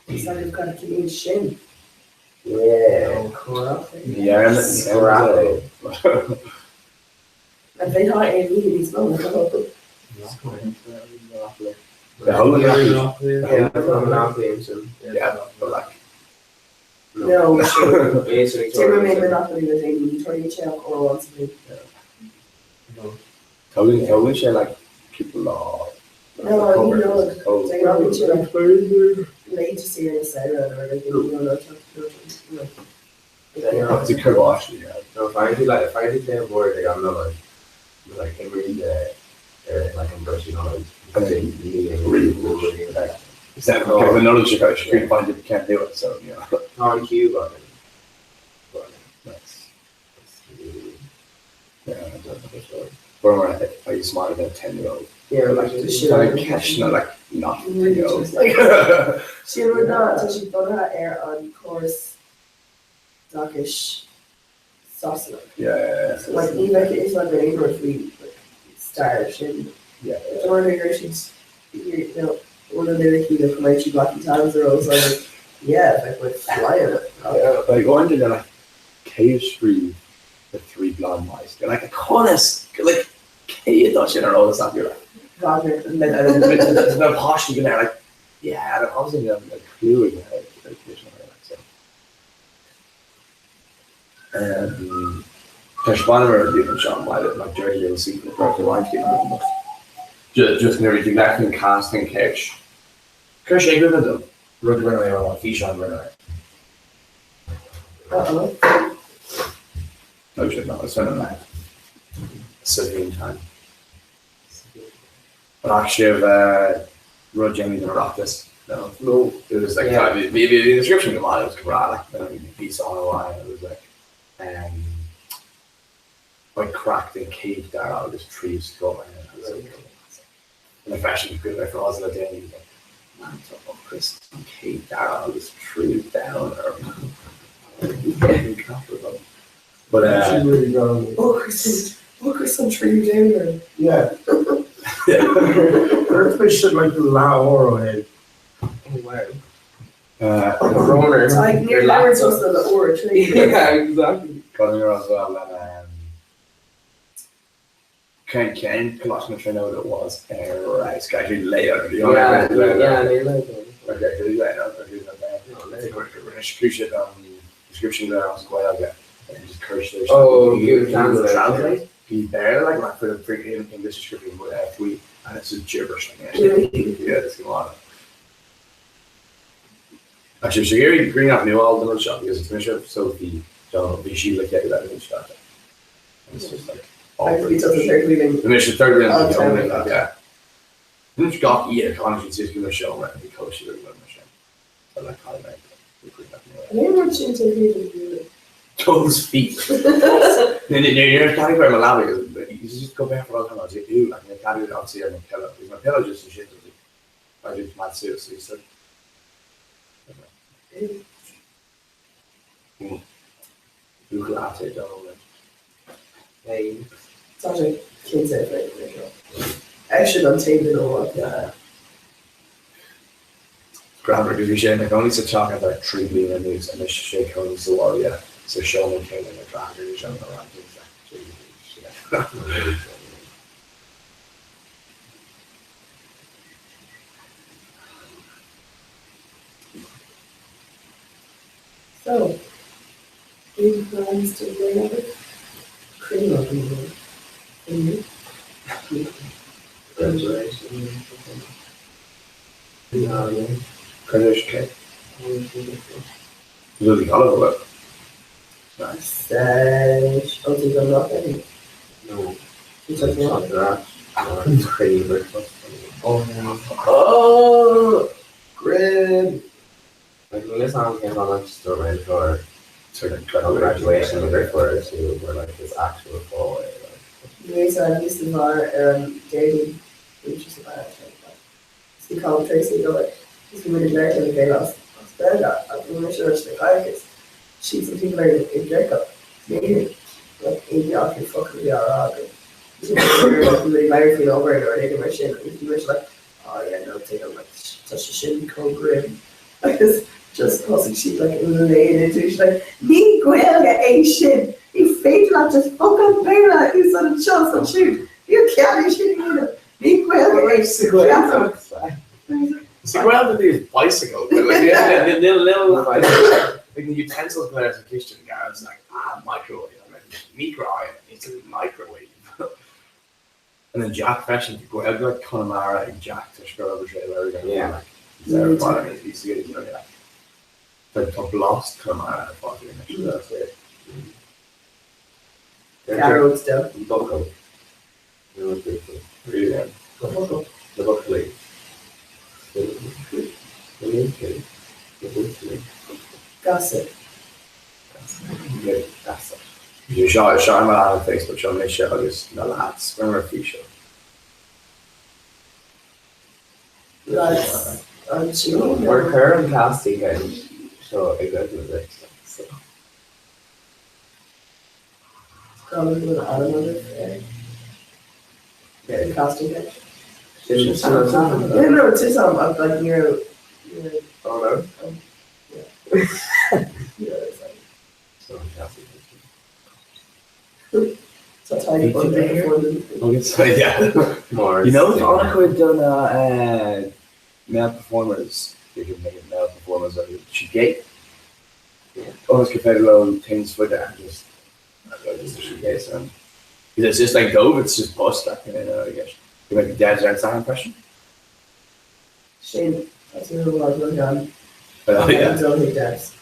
F: Is agaibh cad a chiallaíonn sin?
D: Yeah.
M: Yeah,
D: Scrappy.
F: An bhféadfá é a mhíniú níos mó le do thoil?
M: The whole
D: Yeah, Monopoly ansin.
M: Yeah, but like
F: No,
D: Basically,
F: D'imir mé Monopoly le déanaí, ní tarlaíonn sé ach uair amháin sa bhliain.
M: Tógann tógann sé like cúpla lá.
F: No, ní Nollaig. De ghnáth bíonn sé like laethanta saoire na samhradh nó rud éigin, you know, nó nó nó.
M: It's a kibosh, yeah.
D: No, find you like find you play board like I'm not like like every day or like I'm brushing on
M: Really, really, like Is that because the knowledge you got, you couldn't find it, you can't do it, so you know.
D: On cue button.
M: That's yeah, I don't know. But when I are you smarter than a 10 year old?
D: Yeah, like
F: just
M: Kind of cash, not like not 10 year olds. Like,
F: Sin rud ná tá siad bunaithe ar an córas oideachais Sasanach.
M: yeah, yeah, yeah.
F: So like ní bheadh a fhios againn aon rud faoi like, stair sin.
M: Yeah,
F: De mar go raibh siad you know, one of the key to Comanche Black and Tans are also like, yeah, like we're flying it.
M: yeah. Like, going to like Cave Street, the three blonde mice. They're like, conas, like, cé dá sin ar eolas acu, you're like,
F: Wagner.
M: and then and then there's no posh you can there, like, yeah, I don't obviously have a clue again. Like, so. Um, Tá sé mar a bhíonn seo maidir le Dirty Little Secret Breath of Wild Game. Just nuair a bhí leath an casting couch. Chuir sé roimhe dom rud a rinne mé ar an físeán rinne mé.
F: Uh-oh.
M: No shit, no, it's been a Sabine time. But actually, rud Jamie den Oireachtas. No,
D: No.
M: it was like
D: Yeah.
M: the, the, the description of it was great. Like the piece on a line, it was like like cracked and caved there out of this tree skull. And I was like, and the fashion good like for us the day, he was like, man, so oh, Chris, caved there out of this tree down. Or, But uh,
F: Really wrong. Ocras an tríú déanamh.
K: Yeah. Dúirt sin like leathuair ó shin.
D: Oh wow.
M: Uh,
F: Like near leabhar tusa le uair trí.
D: Yeah, exactly.
M: Got as well and um, Cén cén Coláiste na Tríonóide was ar actually lay under the
D: Yeah, yeah, ní le.
M: Okay, Rinne siad an description there as Gaeilge and just cuir sé
D: Oh, Google Translate.
M: Translate. Bhí Béarla like like for the freaking English description with uh, faoi and it's just gibberish like yeah, it's go on. Actually, so here green up new all the shop because it's mission so the don't be she like yeah that shop. And it's just like all
F: Agus bhí tusa third wheeling.
M: The mission third wheel
F: Oh,
M: the only
F: sorry.
M: yeah. Anois gach oíche chonaic siad suas go mo seomra and bhí cóisir ag mo sin. So like how many the green up new.
F: An aon rud sin taobh thiar den bhualadh?
M: Toes feet. No, no, you're carrying my lab because you just go back for all the time. I was like, ew, like my carry it obviously on my pillow. Because my pillow just shit. I was like, I did mad seriously. So. Google at it, don't know.
D: Hey.
F: Tá sé cinnte fé seo. Eisean an taobh den óg.
M: Yeah. Grammar because bhí sé ina cónaí sa teach ar feadh 3 bliana anuas anois sé cónaí sa bhaile sa seomra céanna le dreathair John na
F: So, any plans to bring up Cruinniú againn inniu?
D: Graduation. Yeah.
M: Graduation cake. Lily Oliver. Nice.
F: Seis ó tú gan nach any.
D: No.
F: Tú tá
D: Not that. Crazy breakfast. Oh no.
F: Oh, grim.
D: Like listen on came on just to arrange for
M: Sort of
D: graduation refer to where like this actual hallway like
F: Nuair a níos na bhar ar an Déardaoin bhí sé sa bhaile Is bhí Colm Tracey ag obair is bhí muid ag labhairt lena chéile as as Béarla agus bhí mise leis na cailíní siad san timpeall ar i gCorcaigh in Éirinn like aon acu focal a bhí á rá againn. Bhí muid ag labhairt faoin obair nó rud éigin mar sin agus bhí mise like oh yeah no tuigim like tá sé sin chomh grim agus just thosaigh siad like ag léim into she's like ní Gaeilge é sin ní féidir leat just focal Béarla a úsáid anseo is ansiúd níl cead é sin a dhéanamh ní Gaeilge é
M: Sa Ghaeilge is bicycle. Like, yeah, little, little, like the utensils there in the kitchen. I was like, ah, microwave. I'm like, microwave. It's a microwave. And then Jack freisin go like Conamara ag Jack tá scro over sé le
D: Yeah.
M: Like tá blast Conamara ar fad anois.
F: Gearóid still.
D: Buckle. No, buckle.
M: Really?
F: Buckle.
D: The buckle. The buckle. The buckle.
F: Gossip.
M: Yeah, that's it. Seo seo mar an Facebook seo mise agus na lads mar fí seo.
F: Lads an siúl.
D: We're current casting couch so exactly it. So
F: Colin with Adam under there. Yeah, casting couch.
D: It's just
F: Yeah, no, it's just um, I'm like near, near,
D: Oh no.
F: um, yeah. Yeah, it's like,
D: So casting couch.
F: it's a tiny one there before the.
M: Okay, so yeah.
D: More.
M: You know, if Anna had done uh, male performers, you could make it male performers. Like she gate.
D: Yeah.
M: Almost compared to things for that. Just, just she gate. And it's just like Dove. It's just bust. Like you know, I guess you make a dead and sound impression.
F: Shane, that's your whole lot of
M: But oh, yeah,
F: Don't hate devs.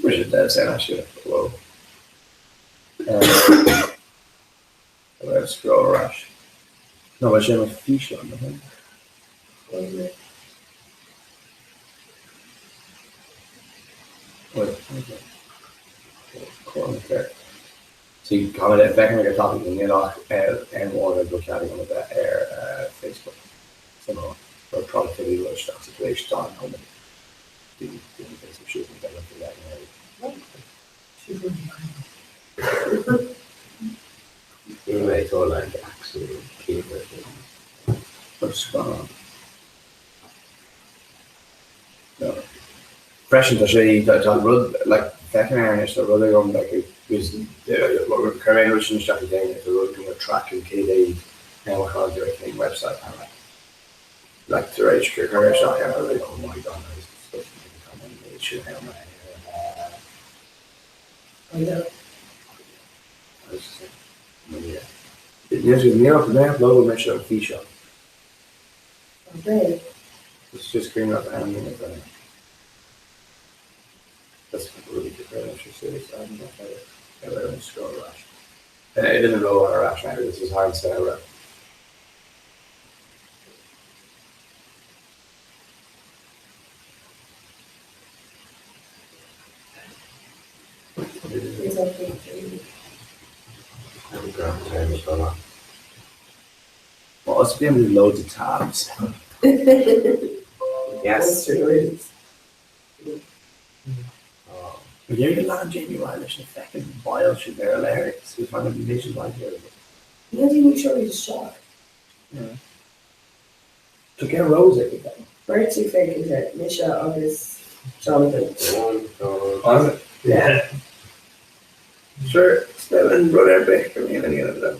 M: we should dead sound actually. Whoa. Um, I'm gonna scroll rush. No, but she had a fish on the
F: Wasn't it?
M: Wait, okay. Cool, okay. So you comment it back like a topic and then off and more go chatting on the air Facebook. So or productivity rush that situation on home. Do do Facebook shooting that look for that. It's all like actually keeper. What's gone? No. Freisin tá sé tá rud like feicim air anois tá rud agam like agus chuir mé an rud sin isteach i gcéin tá rud agam tracking cé mhéad am a chaith tú ar cén website and like like tar éis gur chuir mé isteach air I was like oh my god that is disgusting like tá an méid sin am ar
F: I know.
M: I was just like yeah. Níor níor upload mé seo an físeán.
F: Okay.
M: It's just screen up and then That's really good. Serious. I don't know if I ever scroll rush. It didn't roll on a rash now. This is hard to Well, it's been loads of tabs. Yes. Bhí lá Jamie Wilde leis na feckin baill sin ar a léir so find a vision like here.
F: Níl daoine seo isteach.
M: To get Rose ag an
F: Beirt ag féachaint air, mise agus Jonathan.
M: On yeah. Sure, still an rud ar bith go mbíonn an dhéanamh liom.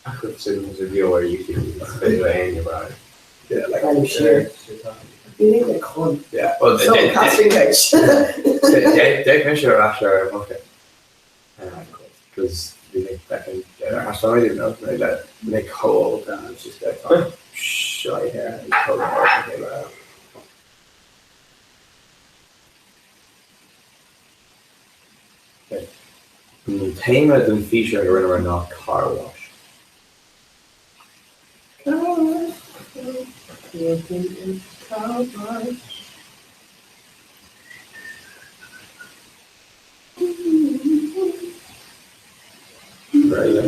O: Ach sin is beo ar YouTube is féidir le éinne brath.
M: Yeah, like
F: Kind of sheer. Bhí mé le con.
M: Yeah, well,
F: So, casting couch.
M: Deich mise ar ais ar okay. Because bhí mé feckin' I sorry didn't know mé le mé cold and it's just like oh, shy hair and cold hair. An téama den físeán a rinneamar ná car wash.
F: Car wash. Working in car wash.
M: Right.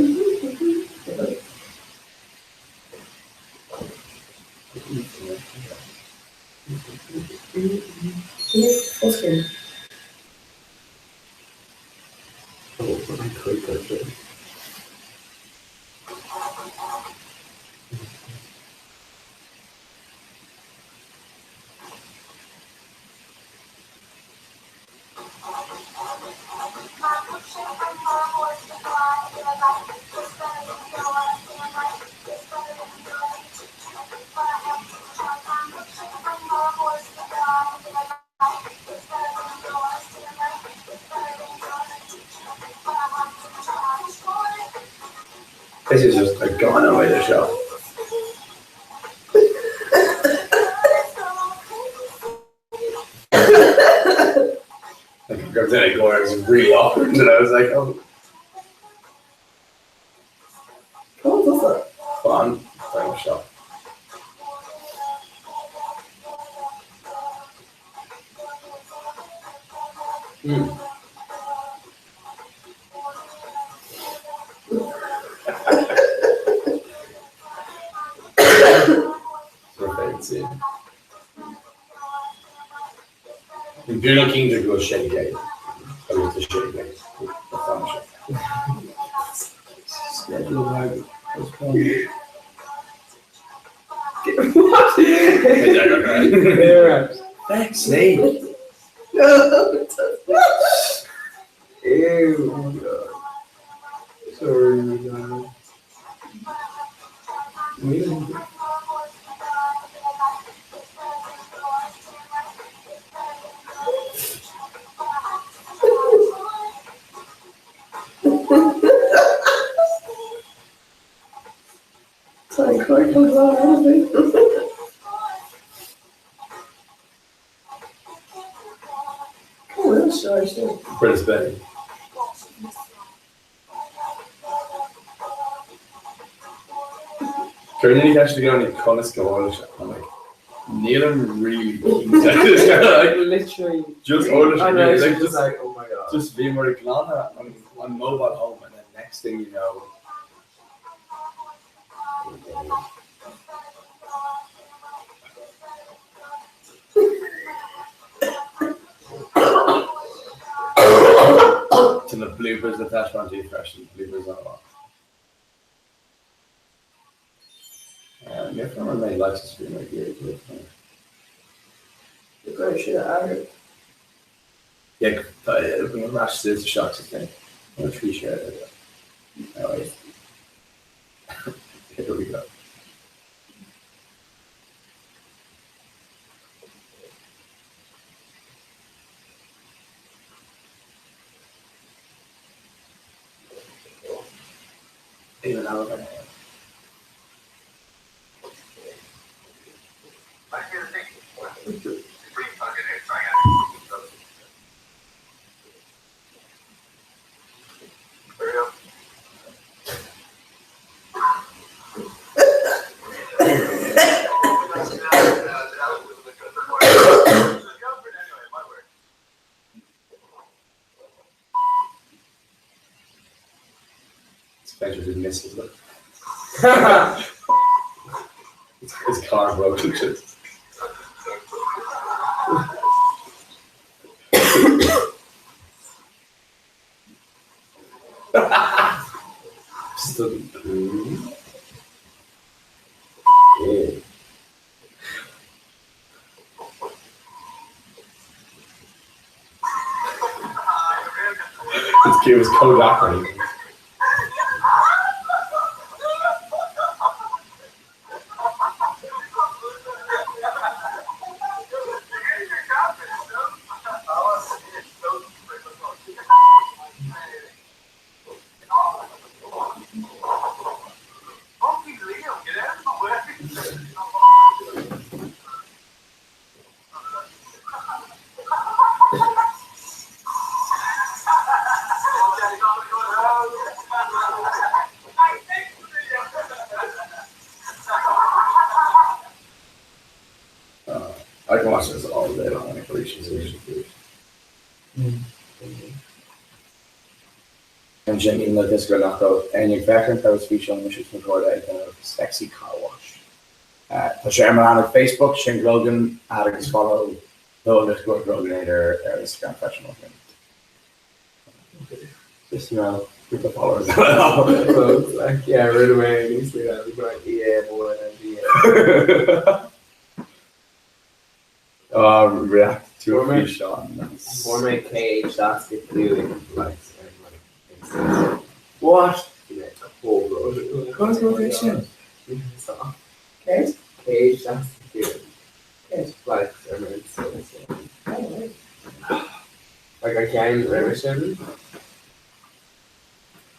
F: Full screen.
M: Oh, I could go to. This is just a gone away the show. Like I grabbed it, I was really awkward, and I was like, oh,
F: Cool, does it?
M: fun, fun show. Mm. So fancy. Bruno King to go shake it. I was the shake it. The fun show. Schedule bag. Was fun.
F: What?
M: Thanks, Nate.
F: No, it doesn't.
M: Ew. Oh my god. Sorry, my god.
F: Sorry, Corey comes on, honestly. Oh, well, sure, sure.
M: British Bay. Currently actually going to Conas Gawalish. I'm like, Nílim really keen. Like,
D: Literally.
M: just order
D: I know,
M: like,
D: just
M: just,
D: like, oh my god.
M: just be more glana on, on mobile home, and then next thing you know, na bloopers le taispeáint daoibh freisin, bloopers an-mhaith. Níor fuair mé likes is faoi mar iarraidh go
F: Go raibh sé athrú.
M: Yeah, tá ar ais sa seach sa thing. Nó trí share there. Anyways. Here we go. Even Alabama. It's better than misses it. It's car broken shit. Just a Yeah. It's cute as Kodak or anything. Uh, I can watch this all day long. Like, An sin le fios gur nach raibh éinne ag féachaint agus bhí sé mise sna comhairle ag déanamh sexy car wash. Tá sé ar mo leathanach Facebook, Shane Grogan, add agus follow nó underscore Groganator ar Instagram freisin más mian leat. Just you know, cúpla followers.
D: Like, yeah, right away, Instagram, yeah, boy, yeah.
M: React to a físeán.
D: Fuair mé 165 likes ar my Insta.
M: What?
D: Comhbhrón.
M: Conas go bhfuil sin?
F: Céad?
D: 165
F: Céad.
D: likes ar my Insta. Like an ceann roimhe sin.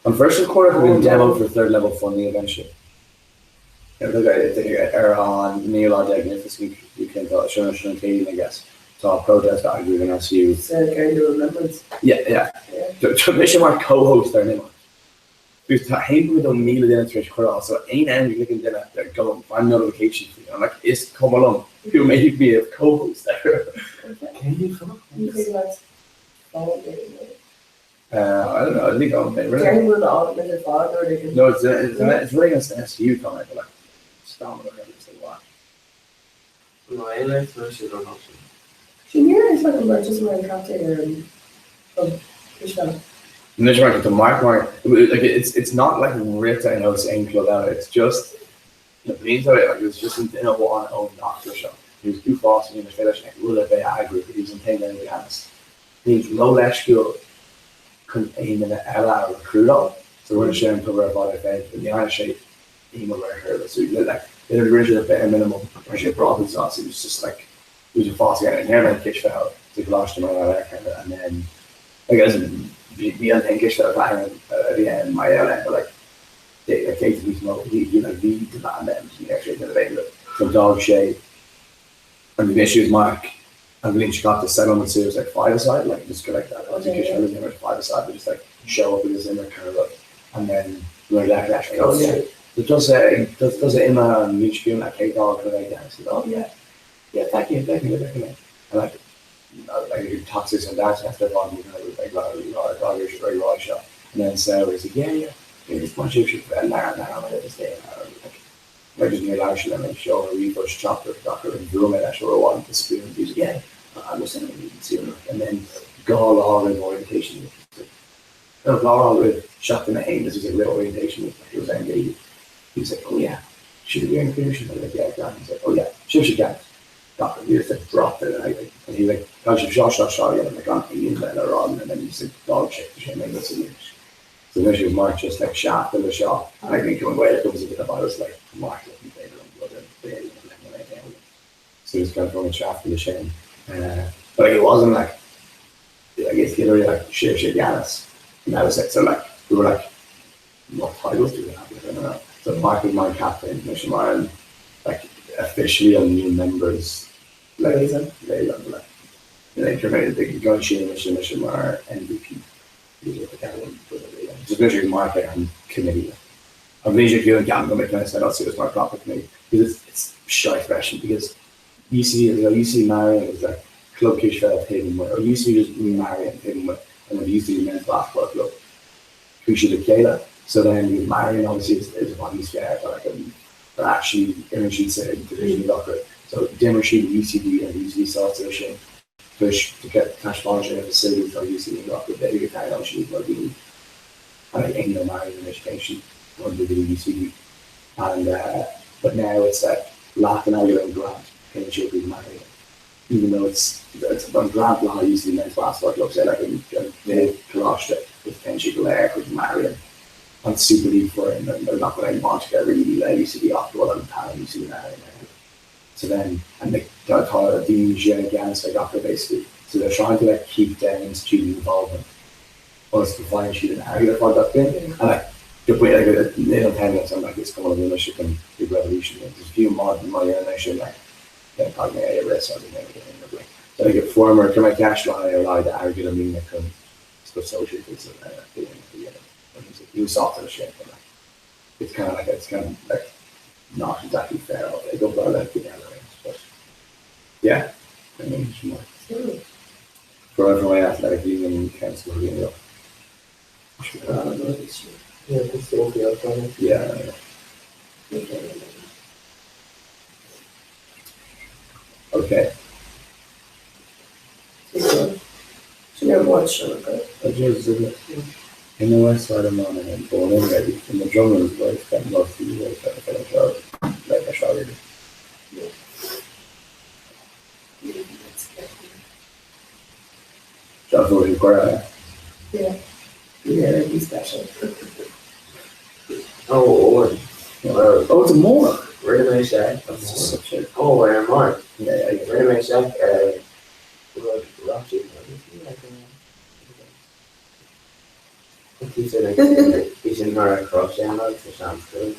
M: An first record of an demo for third level funding eventually. Ar an 19 lá this week weekend tá sin sin an céad I guess. Tá protest á eagrú ag an SU.
F: Sa Garda Remembrance.
M: Yeah, yeah. Tá mise mar co-host ar an imeacht. Because tá 1.2 míle duine tar éis cur so aon am go gcliceann duine they're going find notification for you. I'm like is cuma liom who made me a co-host there.
D: Can you come
F: You think that's all day.
M: Uh, I don't know, I think I'm
F: Déarfainn go bhfuil an ar fad or they can.
M: No, it's it's it's really against the SU comment, but like stop it it's like what?
D: No, aon likes mar sin an option.
F: Sin níor is like an just mar an captain ar an pub Michelle.
M: Anois mar the mark mark like it's it's not like rite in os aon club eile it's just na blianta like it's just an duine amháin ón eachtra seo. He was uafásach ní féidir leis an rud a bheith a eagrú but he was an t-aon duine a bhí ann. Bhí ró-leisciúil chun aon duine eile a recruitáil so rinne sé an togra ar fad é féin but ní dhearna sé email ar sheirbhís so like rinne sé the bare minimum rinne sé brabús as it was just like it was uafásach and ar an cispheil sa gcoláiste mar gheall air kind of and then like as in bhí bhí an t-aon cispheil atá ann a bhí ann mar gheall air but like they like they níos mó bhí bhí like bhí demand ann ní raibh sé ag déanamh aon so d'fhág sé And the issue is Mark an bhliain seo caite settlement series like five-a-side like just go like that okay yeah. like five-a-side but just like show up in this imir kind of look and then learn that actually oh yeah so does it does does it ima an bhliain seo like cé dá go like that oh yeah yeah thank you thank you thank you and like like toxic and that after long you know like like like and then so he's like yeah yeah it's my shape and that that I'm gonna stay like Like níor labhair sé liom ag seoladh ríomhphoist teachtaireacht gach rud and bhuail mé leis uair amháin the spoon he was like yeah I was sending you see and then dhá lá roimh orientation. Ar bhlár roimh seachtain a haon, this was like real orientation week, like it was ND. He was like, oh yeah, should we be in sin? I was like, yeah, grand. He's like, oh yeah, sibhse ceannas. Gach he just like dropped it and I like, and he like, tá sibh seo seo seo yeah, like an aon le rá and then he's like, dog shit, sé mé le So then she was Mark just like seachtain le seo and I think going away it was a bit of I was like Mark looking better and blood and So it's kind of an seachtain le sin. Uh, but like it wasn't like I guess literally like sibhse i gceannas and that was it. So like we were like what titles do we have? Like, I don't know. So Mark was my captain, mise mar an like officially on new members like
F: Liaison.
M: Liaison, like you know, the gun sin mise mise mar MVP. Just literally Mark an committee. An bhí sé an gan go mé said I'll see it my proper committee because it's, it's shy freisin because UCD you know, UCD Marian is like Club Cispheile taobh amuigh or UCD just Marian taobh amuigh and then UCD Men's Basketball Club chuaigh siad le chéile so then you Marian obviously is, is what he's fair but like um, but actually imríonn siad sa division acu so d'imir siad UCD and UCD sásta sin toisc taispeánann sé na facilities atá UCD i nGaillimh b'fhéidir go dtarraingeodh siad mar daoine and like Aingeal Marian anois cé siad under the UCD and uh, but now it's like leath an airgead an grant cén siad go Marian even though it's it's an grant le haghaidh UCD Men's Basketball Club say like an an coláiste with cén siad go léir chuig Marian an Super League foireann and nach bhfuil aon bhaint aige really le UCD ach go bhfuil an t-ainm UCD Marian air. So then, and like tá daoine i gceannas ar gach rud basically. So they're trying to like keep down student involvement ionas go bhfaigheann siad an airgead ar fad gach bliain. And like go bhfuil like níl an t-aon rud like is cuma liom anois an big revolution there's few mod má dhéanann é sin like then caithfidh mé é a rith so I don't like so like if former chuir mé ceist le haghaidh ar laghad airgead a líne chun go sóisialta so úsáidtear sin but like it's kind of like it's kind of like not exactly fair ag obair le daoine eile arís but yeah I mean sin mar for for my athletic union council you know yeah okay In the west side of Monaghan, born and raised in the Drumlins where I spent most of the years at the like a shower.
F: Yeah. Yeah, it'd be special.
O: Oh, Owen. Well,
M: oh, it's a more.
O: Rinne mé seic. Oh, ar mar.
M: Yeah, yeah, yeah.
O: Rinne mé seic ar rud Rocky. Bhí sin mar a chroch sé an sa seanscoil.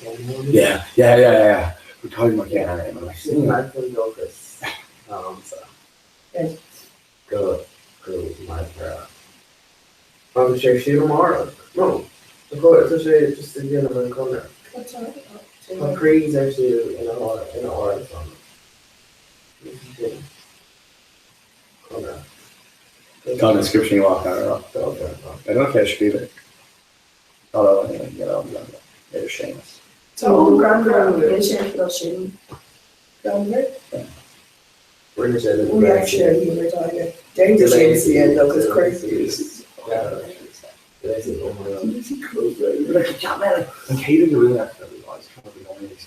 M: Yeah, yeah, yeah, yeah. We're talking about yeah, yeah,
O: Sin mar dóchas sa. Go go maith Agus sé siúl amárach? No. Tá sé just ag déanamh an conradh. Tá craobh ar siúl ina ina árasán. Conradh.
M: Tá an inscription amach ar an I don't care scríobh é. Tá ar Séamus.
F: Tá ó greannmhar an sé an sin greannmhar.
O: Rinne sé le
F: We actually are humor tiger. Déanta sin sa end agus cuir
M: An chéad go bhfuil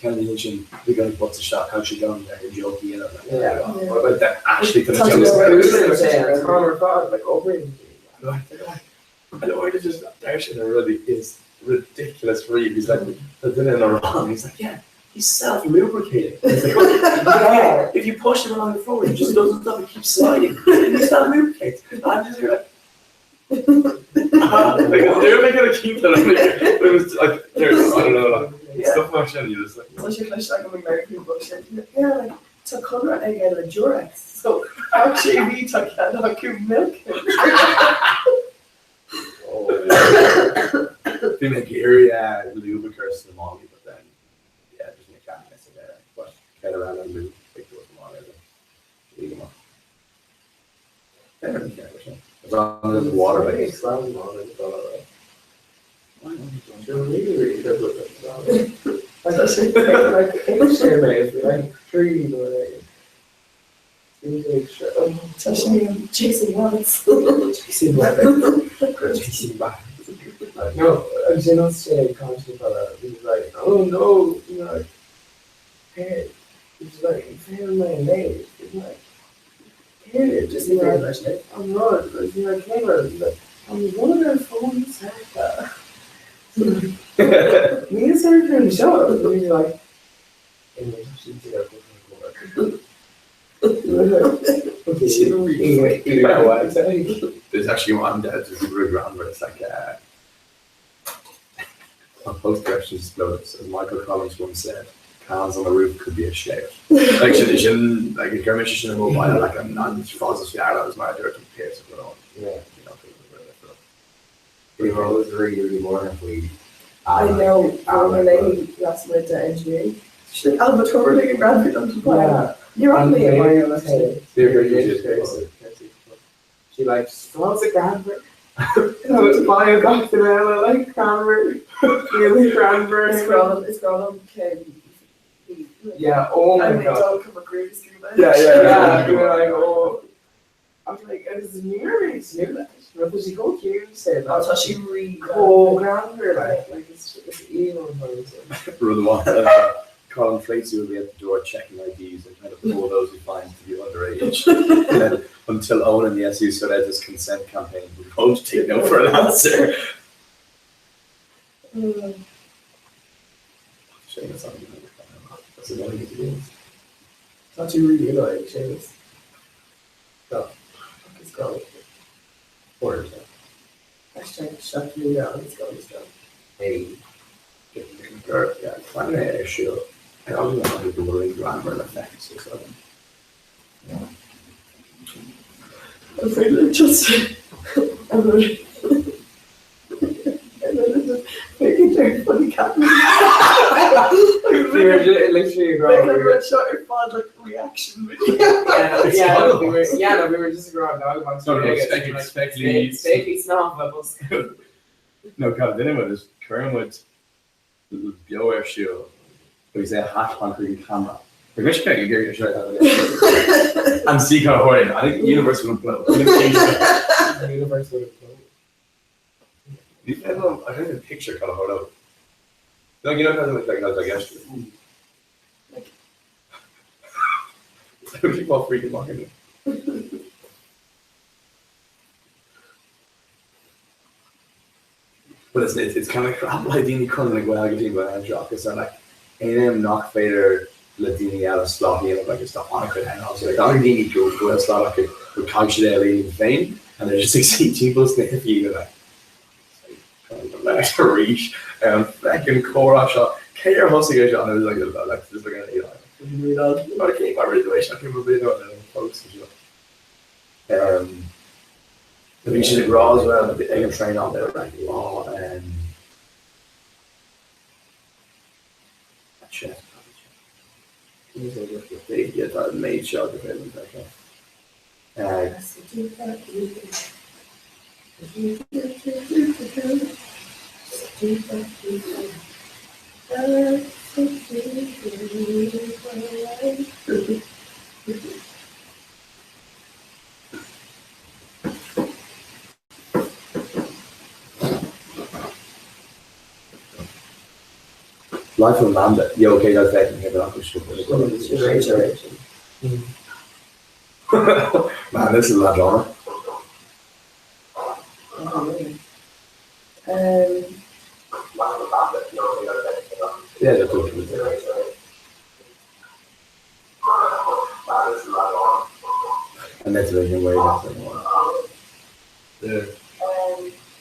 M: kind of sin bhí gan bot isteach how she gone there jokey and
O: Yeah.
M: What about that actually
O: Tá like obair.
M: I know it just there sin really is ridiculous for you. He's like the duine in Iran. He's like yeah he's self-lubricating. He's like, yeah, if you push him along the floor, he just doesn't stop. He keeps sliding. He self-lubricates. I'm just here like. like they're making a keep that but it was like there's I don't know like
F: Yeah.
M: stuff mar sin you just like
F: Tá sé leis ag American bullshit. Yeah, like tá conradh aige le Durex. So actually bhí tá cead acu milk.
M: Bhí mé ag iarraidh lube a chur sna málaí but then yeah just ní ceap mé sa deireadh but cead a rá le lube ag dul sa mála eile. Bhí go maith. Better than cead sin. As long as it's water based.
F: Tá sé
O: Like like tree
F: Tá sé chasing rabbits.
M: Chasing rabbits. Chasing rabbits.
O: No, ansin thosaigh sé ag caint le fada, he was like, oh no, you know, like, hey, he was like, fail my mate, he's like, hey, just like, I'm not, like, you know, came out, he's like, I'm one of phone Santa. Ní is ar an seo, and he's like, anyway, she's there for
M: There's actually one that's really grand where it's like uh, on both directions explosives, as Michael Collins once said, cans on the roof could be a shout. Like sin sin like gur mis sin mobile like an an fás is fearr agus mar a dúirt an Pierce a rá.
O: Yeah. We were always really, really more we
F: I know lady last night to engineering. She's like, Albert Hurling and Bradford on the
O: Yeah.
F: You're on the
O: She like smells a cranberry. It's bio I like cranberry. Really cranberry.
F: It's Graham. It's Graham. Ken.
O: Yeah. Oh my
F: And
O: god.
F: don't come agree with you.
M: Yeah, yeah,
O: Yeah. We were like, oh. I'm like, it's new, it's new. But she go cute, say that.
F: Tá sí rí
O: Oh, cranberry, like, like it's it's evil.
M: Rud amháin, Colin Tracy will be at the door checking IDs and trying to pull those he finds to be underage. And then until Owen and the SU sort out this consent campaign, we won't take no for an answer. Shame it's not even That's annoying as it is.
O: It's not too really annoying, Seamus. No.
F: It's Graham.
O: Or
F: Hashtag shut me down. It's Graham. It's Graham.
O: hey.
M: Yeah, find an issue. I don't know how to really grammar effects or something.
F: I'm afraid of just. I'm not. And then it's just making very funny cat.
O: We were just, literally
F: Like
O: growing.
F: like
O: We were,
F: red shot or fun like reaction video.
O: yeah, yeah, no, we were, yeah, no, we were just growing dog box.
M: No, no, spec- spec leads.
O: Spec snob levels.
M: No, God, then it was Kermit beo ar siúl agus é hat an chuig an camera. Gus An sí Horn, I think the universe would blow.
O: The universe would implode.
M: I don't even picture kind of hold No, you know how like like like yesterday. People are freaking walking. But it's it's, it's kind of crap like daoine chun like well go dtí an anseo are like aon nach féidir le daoine eile slot a dhéanamh like it's an-chuid and also like an daoine go go bhfuil slot acu go caithfidh siad é a líonadh féin and they're just ag suí timpeall sna hoifigí go like leis arís ar an feckin comhrá seo cé ar thosaigh é seo and it was like like just like an Um, bhí siad ag rá as well ag an traenáil they were like oh um, shit. Yeah, that made sure the film okay. Uh, Life of Lambda. Yeah, okay, that's that. Man, this is a drama. Yeah, that's what it was. And that's really way that's Yeah.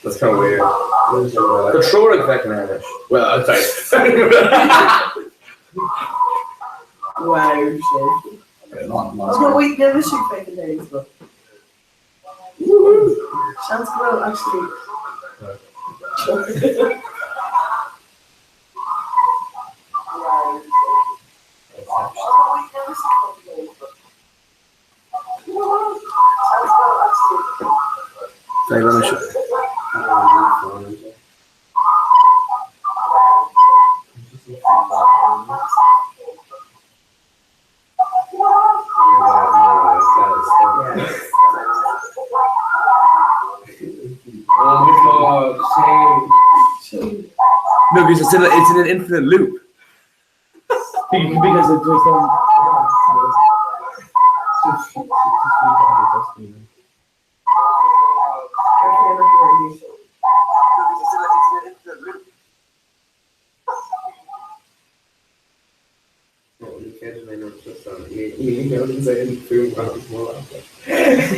M: That's kind of weird. Control effect in Irish. Well, I'm sorry.
F: Wow, shit.
M: Okay, not,
F: Oh, no, wait, never shoot fake days, but. Sounds well, actually.
M: Sorry, let me show.
O: Oh my god, shame.
P: Because it's in, a, it's in an infinite loop. Because it's just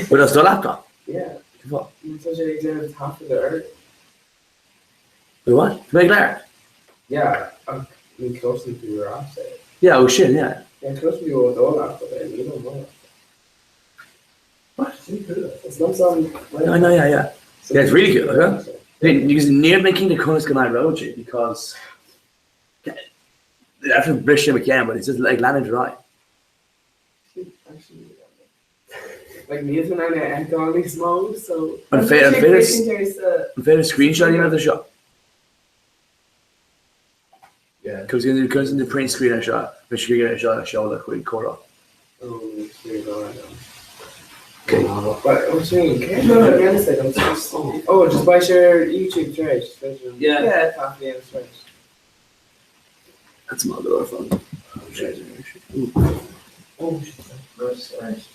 P: Bhfuil as do laptop?
O: Yeah.
P: What?
O: Tá sé ag déanamh taifead air.
P: Wait, what? Tá mé ag labhairt?
O: Yeah, ach ní chloiseann tú ar ais é.
P: Yeah, ó sin, yeah.
O: Yeah, cloiseann tú ó do laptop é, ní ó mo laptop.
P: What?
O: It's not some.
P: No, no, yeah, yeah. Yeah, it's really cool, huh? Because níl mé cinnte conas go n-éireoidh sé because after bris sé mo cheann, but it's just like leanúint ar aghaidh.
O: Like níl tú in ann é a fheiceáil níos mó, so.
P: An féidir screenshot a dhéanamh de seo?
M: Yeah.
P: Cos in cos in the print screen ar seo, bhí screen ar seo a seoladh chuig comhrá.
O: Oh, screen on.
P: Okay.
O: But I'm saying, can't you against it? I'm so Oh, just buy share YouTube trash.
D: Yeah.
O: Yeah, top the end trash.
P: That's my little phone.
O: Oh, shit.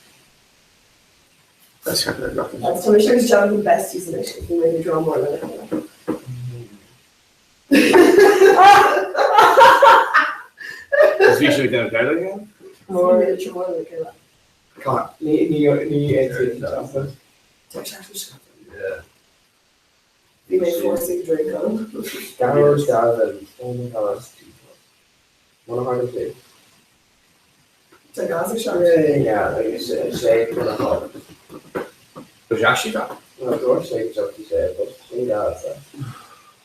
P: That's kind of rough.
F: Agus tá mise agus Jonathan besties anois bhí mé ag dráma lena chéile.
M: Is bhí sé ag déanamh Gaeilge again?
F: Bhí mé ag dráma lena chéile.
O: Ní ní ní aontaím.
F: Tá sé actually
M: Yeah.
F: Bhí mé forcing drink on.
O: Gearóid Galvin, oh my god. Wanna hard to do.
F: Tá gas ag seo.
O: Yeah, like sé sé gonna hard.
M: Was actually that?
O: No, dúirt sé go dtiocfaidh sé, but sin Gaza.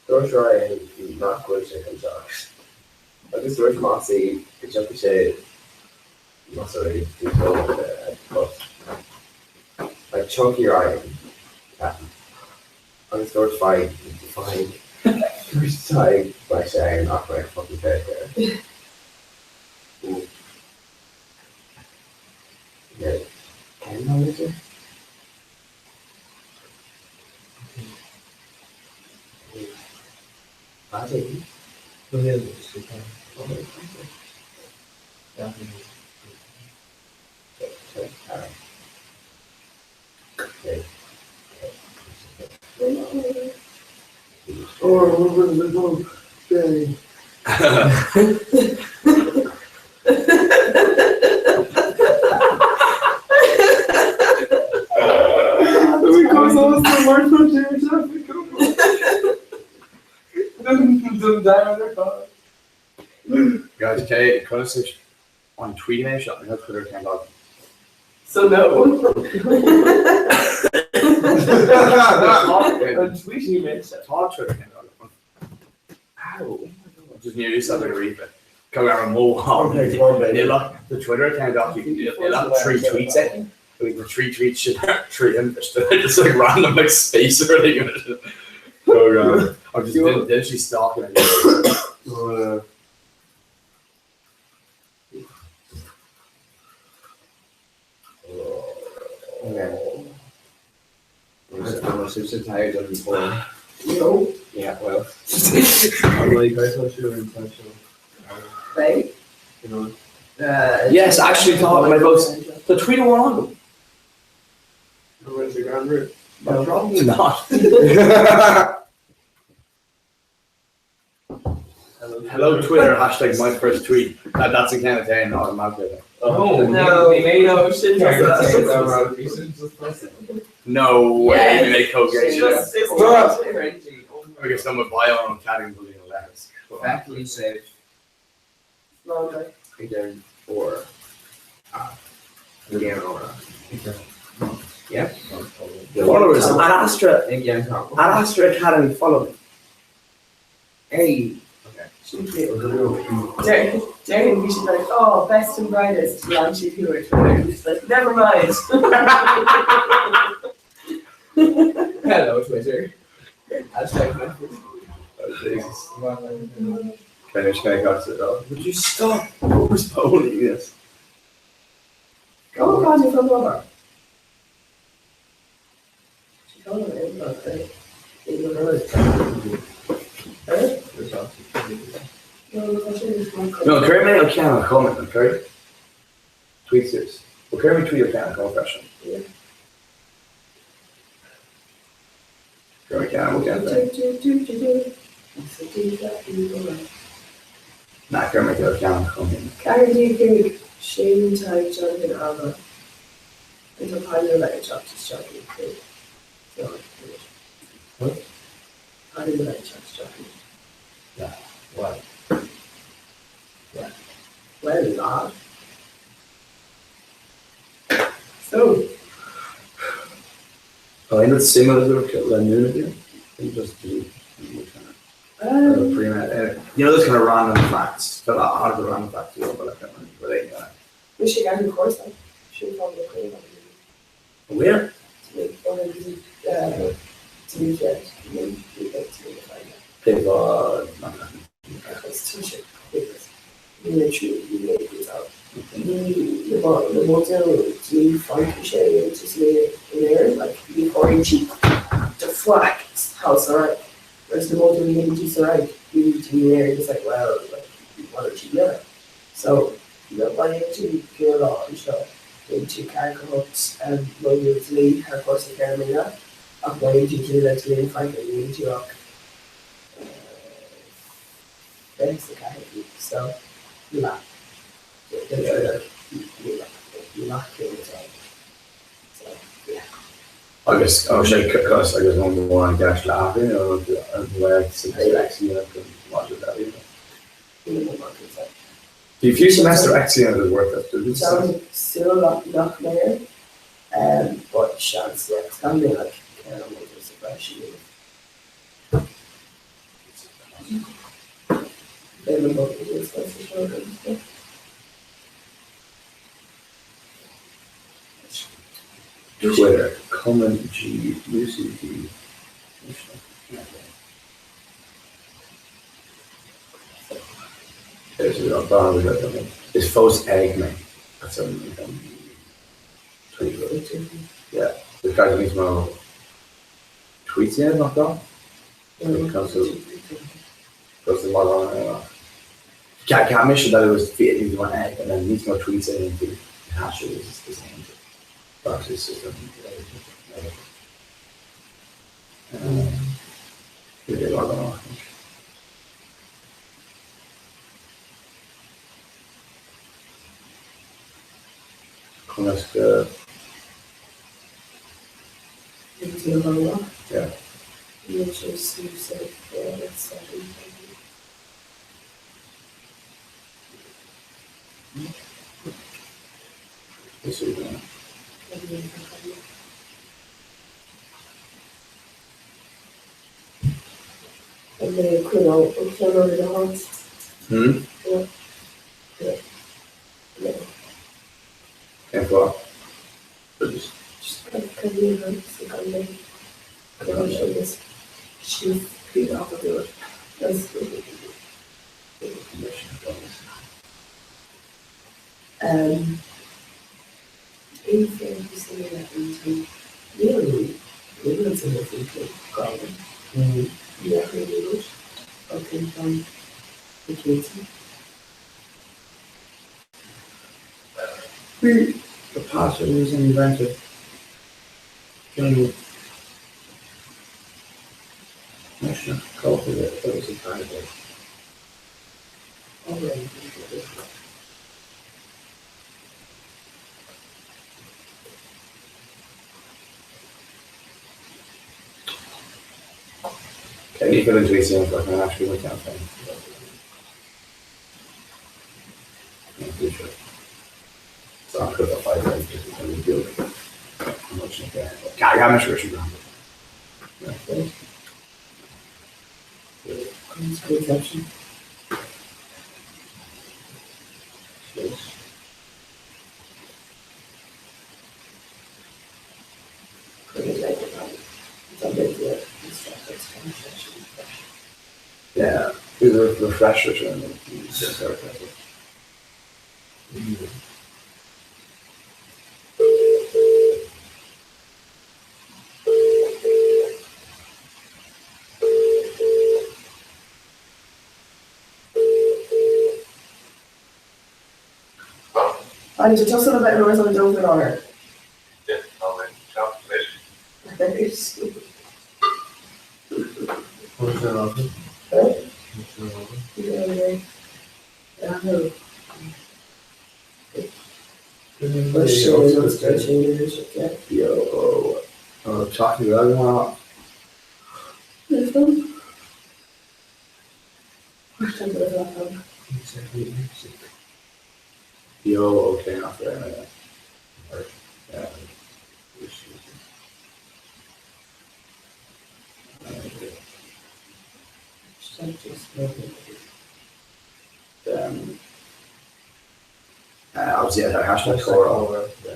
O: Dúirt Ryan nach bhfuil sé chun teacht. Agus dúirt Mossy go dtiocfaidh sé no sorry, but like tiocfaidh Ryan ceapaim. Agus dúirt Fine Fine dúirt Tadhg beidh sé ann ach beidh fucking féach air. Yeah. Cén lá is é? Paddy.
K: Oh, okay.
M: Guys, okay, conas an tweet mé seo an Twitter account agam.
F: So no.
O: An tweet mé seo.
M: Tá Twitter account agam. Ow, oh my God. Just nearly said like a reaper. Go ar an mó
K: Okay, come on, baby.
M: Níl ach the Twitter account ach níl ach trí tweets eh? Like the trí tweets should trí him just like random like space or like go I'm just literally stalking it.
O: Okay. I'm so tired of before.
F: No.
O: Yeah, well.
L: I'm like, I thought you were in touch.
F: Right?
L: You know.
P: Yes, actually, tá my votes. The tweet one on them.
O: Where's the grand route?
P: No, probably not.
M: Hello Twitter, hashtag my first tweet. That, that's a kind of thing automatically.
O: Oh,
F: No.
O: They made
F: No, shit,
O: Yeah,
F: just that.
M: No way,
F: Yeah.
M: they make coke.
F: It's just- it's
M: Stop.
O: cringy.
M: I guess someone buy on chatting bullying letters.
D: Faculty safe
F: Longer.
O: Again, or again, or yeah.
P: Followers at Astra
O: Again,
P: at Astra Academy follow me.
O: Hey. Okay.
F: Darren, Darren, we should be like, oh, best and brightest, launch it here at Twitter. Just like, never mind.
O: Hello, Twitter. Hashtag my first.
M: Oh, Jesus. Okay, just gonna go to the Would you stop postponing this?
F: Oh, God, you're from Walmart. She called him in, but they- they were really- Huh?
P: No, chuir mé Ó Ceann an Chumainn, an chuir? Tweet suas. Well, chuir mé tweet Ó Ceann an Chumainn freisin. Chuir mé Ceann Ó Ceann Na, chuir mé Ó Ceann an Chumainn.
F: 4 5 Shane Tadhg Jonathan Ailbhe and tá Paddy le bheith ag teacht isteach ag 5.
P: What?
F: Paddy le bheith ag teacht isteach ag.
P: Yeah, well. Yeah.
F: Well, lad. So.
P: Tá aon rud suimiúil le múineadh againn? Just do um, you know those kind of random facts, but a lot of the random facts you but like relate to that.
F: Bhí sé gan cúrsa sin fá le chuile.
P: Where?
F: Déanann tú 4 8 modúl dlí thar chúrsa 4 mbliana ach má dhéanann tú dlí le dlí na Fraince ní dhéanann tú ach 24 mhí so leath leathchéim atá ann so yeah.
P: Agus ó sé cos agus an mhór an gceist le athrú nó an bhfuil sa maidir le Bhí fiú semester X a dhéanamh is worth it.
F: Táim súil nach mbeidh but seans yeah it's gonna be like ceithre modúl sa bhreis a dhéanamh. Beidh na modúil sa seo agam so.
P: Twitter, Cumann G UCD. Is fós ag mé Yeah, is gá níos mó tweets a dhéanamh nach gá? Ceap mise that it was fit one egg and then níos mó tweets a dhéanamh faoi hashes is the same. But it's just Conas go. Yeah. Hmm? Cén fáth? The pasta was invented during National Culture was a title. Okay, ní féidir tweets a dhéanamh ach an aistriú mo cheann féin. Yeah, the refresher sin.
F: Paddy, tá tusa le bheith in Árasán 2 faoi láthair.
H: Yeah, tá mé ag teacht anois.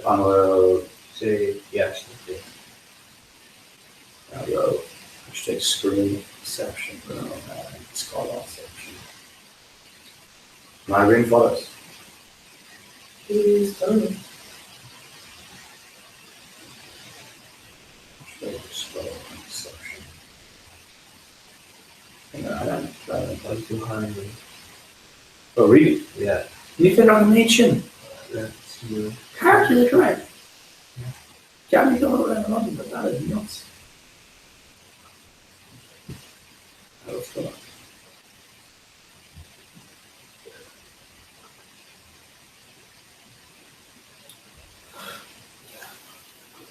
P: An bhfuil sé hashtag screenception scáileánception. Migraine follows. Hashtag scáileánception. Oh really?
O: Yeah.
P: Ní féidir an méid sin. Car to the drive. Johnny go around London, but that is nuts. What's going on?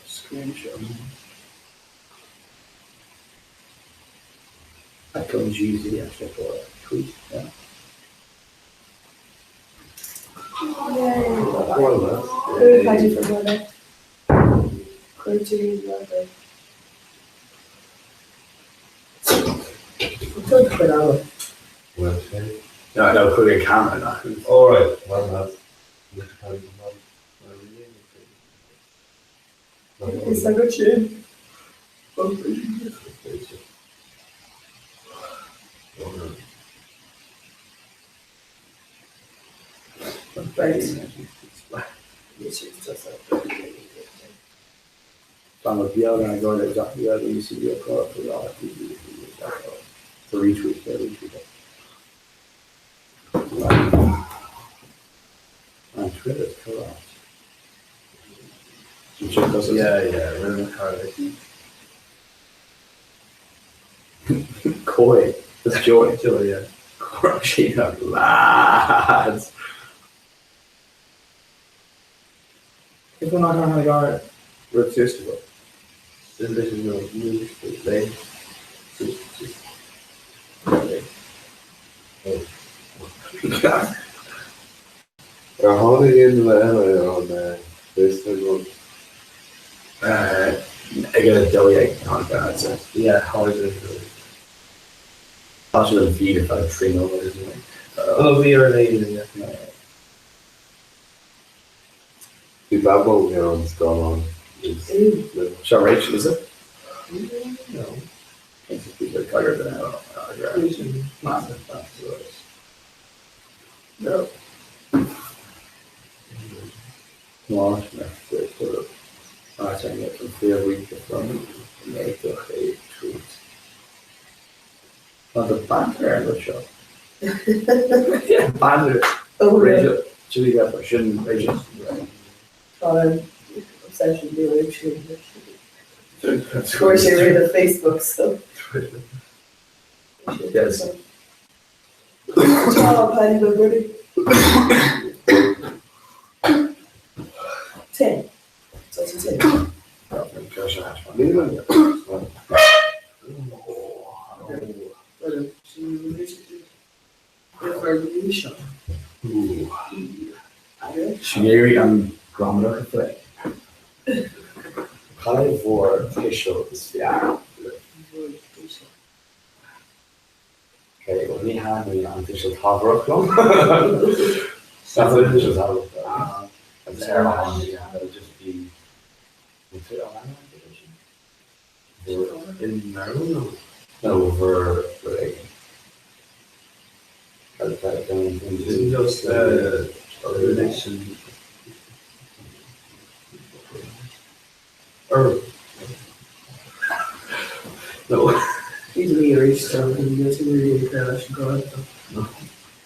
P: Screenshot. That comes usually after for a tweet, yeah.
F: Paddy for mother. Cuirtear mother. Tuig chuid ama.
P: No, no, put a camera now.
H: All right, well, that's.
F: Is agat sin?
P: Tá beag an go le to retweet there, retweet it. On Twitter, correct. You check those?
O: Yeah, yeah, Rinne Carly.
P: Koi. That's joy.
O: Joy, yeah.
P: Corruption lads. If we're not going to go with festival.
O: Then this is no news play.
H: Ar tháinig aon duine eile ar an Facebook?
P: Ag a 12 tháinig an answer.
O: Yeah, tháinig an answer.
P: Tá sé le bhí ar feadh 3 nóiméad isn't it?
O: Oh, bhí ar an éigin, yeah.
H: Bhí Babóg ar an scáileán.
P: Seo Rachel, is it?
O: No.
P: No. Tweet. Tá the banter ar an seo. Banter.
F: Oh,
P: Rachel, Chili Pepper, sin Rachel.
F: Tá obsession nua sin. Chuir sé ri le Facebook so.
P: Yes.
F: Tá Paddy go goody. Ten. So it's a ten.
P: Sinéirí an gramadach a phlé. Cad é bhur tuiseal is fearr libh? Okay, well ní thaitníonn an tuiseal tabharthach liom. That's an tuiseal tabharthach. Agus ar an it'll just be
O: In Maryland?
P: No, bhur rud éigin.
O: Isn't just uh, relation. Or no.
F: Bhí mí arís leis an gá.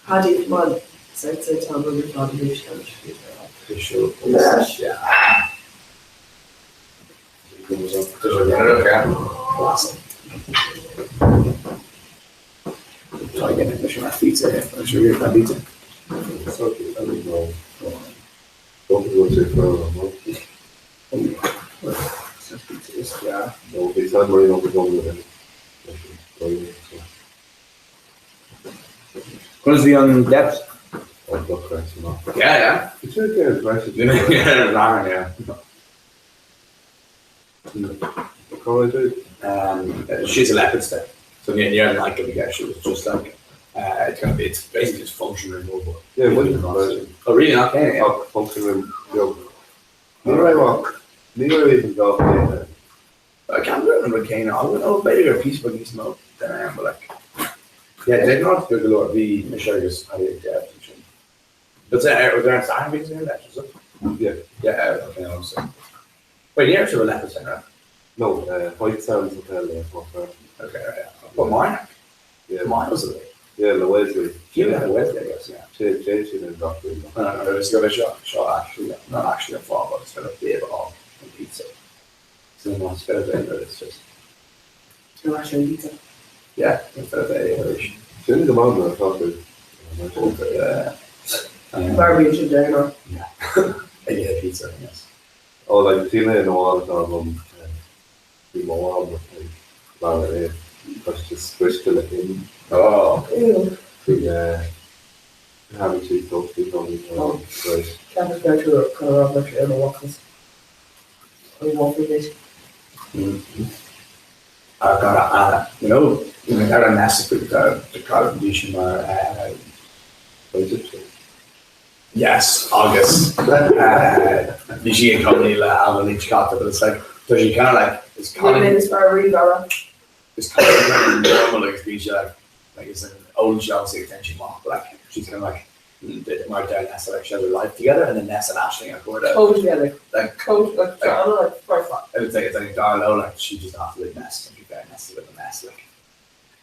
F: Paddy, come on. Tá
P: Yeah. Conas bhí an depth? Yeah, yeah. Yeah, yeah. Um, she's a leopard step. So near near like it, yeah, she was just like uh, it's gonna be it's basically just function removal.
H: Yeah, what is it?
P: Oh really? Okay. Yeah.
H: Oh, function removal. Ní raibh ní raibh even gá céanna.
P: I can't remember céanna. I wouldn't know b'fhéidir gur píosa beag níos mó than I am, but like yeah, did not go leor bhí mise agus Paddy ag dev sin. But uh, was there an Satharn bhí sin leis, was it?
H: Yeah.
P: Yeah, okay, I'm sorry. Wait, ní raibh sé leopard sin, right?
H: No, uh, White Sands Hotel in Fort
P: Okay, right, yeah. But mine?
H: Yeah.
P: Mine was it?
H: Yeah, le Wesley.
P: You had Wesley, I guess, yeah.
H: Sé sé sin an gach rud.
P: I don't know, it was going to shot, shot actually, not actually a far, but it's got a bit of and pizza. So then it's better than it's just,
F: Pizza.
P: yeah, it's better than Irish.
H: Sin go maith na tá
P: Yeah. Um,
F: Barbie sin deganná.
P: yeah, pizza, yes.
H: Ó like tí mé nó an um bhí mó lá é Tá just squished le in
P: Oh,
F: Ew.
H: bhí having to talk to
F: Oh.
H: right.
F: Ceapas go tú chun rá ar na waffles. An waffle bit.
P: I've got a, uh, you know, ar an necessary the contribution mar uh, Yes, August. Uh, bhí sí ag cónaí le Alva Lynch Carter, but it's like, does she kind of like, it's kind of,
F: Minutes mar rí
P: it's kind of like normal, like, bhí sí like, like it's an old job, so attention mark, but like, she's kind of like, mar down Nessa, like, she has her life together, and then Nessa and Aisling are sort of,
F: Code together.
P: like,
F: Code like like first
P: it's like, it's like Darlow, like, she just absolute mess, and she's Nessa with a mess, like,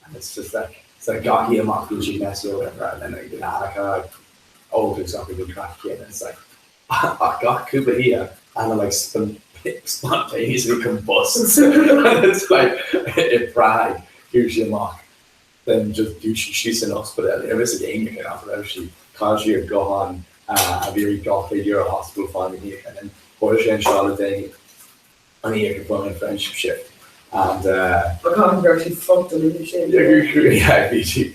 P: and it's just like, it's like Gaki and Mark, she messy or whatever, and then like, the kind of like, old exactly the track here, and it's like, I got Cooper here, and I'm like spontaneously combusts. and it's like, if Bragg gives you a mark, then just do she, she's in hospital. If it's a game, you can after she can't she have gone, uh, a very got a hospital finding here, and then Porsche and Charlotte Day, and here can put on a friendship shift. And uh,
F: But she fucked an in sin.
P: yeah, yeah, she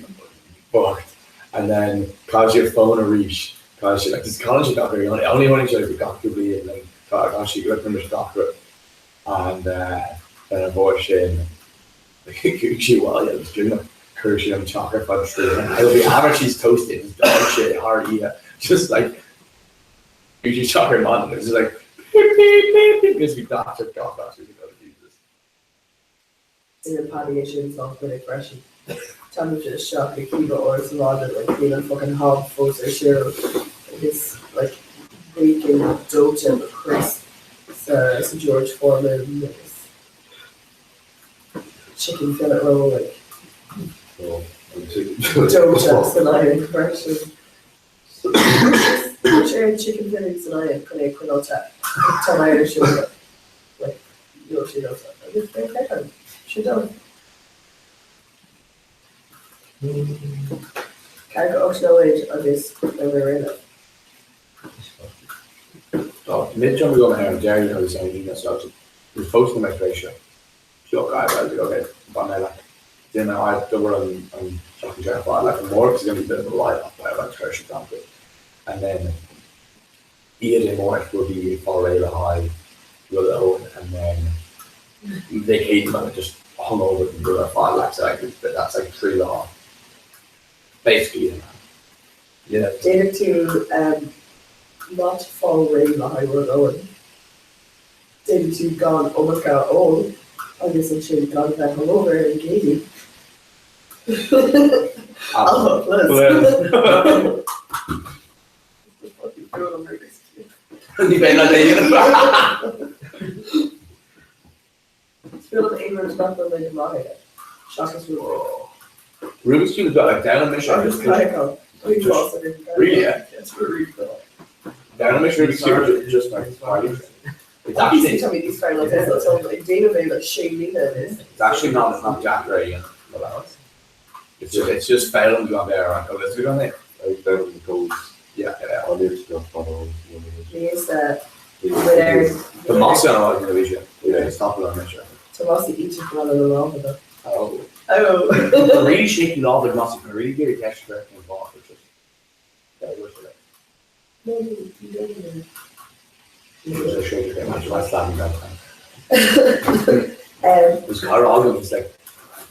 P: fucked. And then cause you phone a reach, cause you like this college got very only only one each other got to be and like cause you got them doctorate. And uh then abortion she well yeah, was doing a curse on chocolate fudge tree. And it'll be average she's toasted, dog shit, hard eat. Just like usually chocolate man, it's just like beep, beep, beep, beep, because we doctor got that Jesus.
F: In Paddy sin soft bit freisin. Tá sé isteach ag cíba or sa láidir like bíonn an fucking hob fós ar siúl agus like bacon dóite le crisp sa sa George Foreman agus chicken fillet roll like
H: Oh, an chicken.
F: dóite san iron freisin. Ar an chicken fillet san iron chun é coinneáilte tá mé ar siúl like níl sé dóite agus beidh sé dó. Ceithre 8 nóiméad agus beidh mé réidh.
P: Oh, mid jump go ar Jerry agus an lína so bhí fós na mé seo. Seo I was like, okay, but now like then I double an an Jack Jack like more is going to be a bit of a light up by like tertiary down And then Ian more will be far high will own and then they hate them and just hung over and go far like so like but that's like three long. Basically, you know. Yeah.
F: Déanann tú um, not fáil réidh le haghaidh rud amháin. Déanann tú gan iomarca a ól agus ansin gan bheith hungover ar an gcéadaoin. Alpha plus.
P: Ní bheidh le
F: Is fiú liom aon rud nach bhfuil mé go maith aige. Seachas Rubik.
P: Rubik's Cube got like down on mission.
F: I'm just caiach.
P: Really, yeah?
F: It's really cool.
P: Yeah, I'm sure it's just like party. It's actually
F: Tá mé níos fearr ná tusa, tá ag déanamh é le sé mhíle anois.
P: It's actually not it's not deacair a dhéanamh le balance. It's just it's just foghlaim go bheith ar an gcomh is go é.
H: Ag foghlaim go
P: Yeah, yeah.
H: An iad seo fadó.
F: Níos bhfuil
P: The más an áit na bhí sé. Yeah, stop le an seo.
F: Tá más iontach go bhfuil na lámha do.
P: Oh.
F: Oh.
P: Really shaky lámh ag Mossy, really géar ceist ar an bhá just. That was it.
F: No, you don't know.
P: It was a shaky thing, much less than that.
F: Um,
P: It was Cara Ogden was like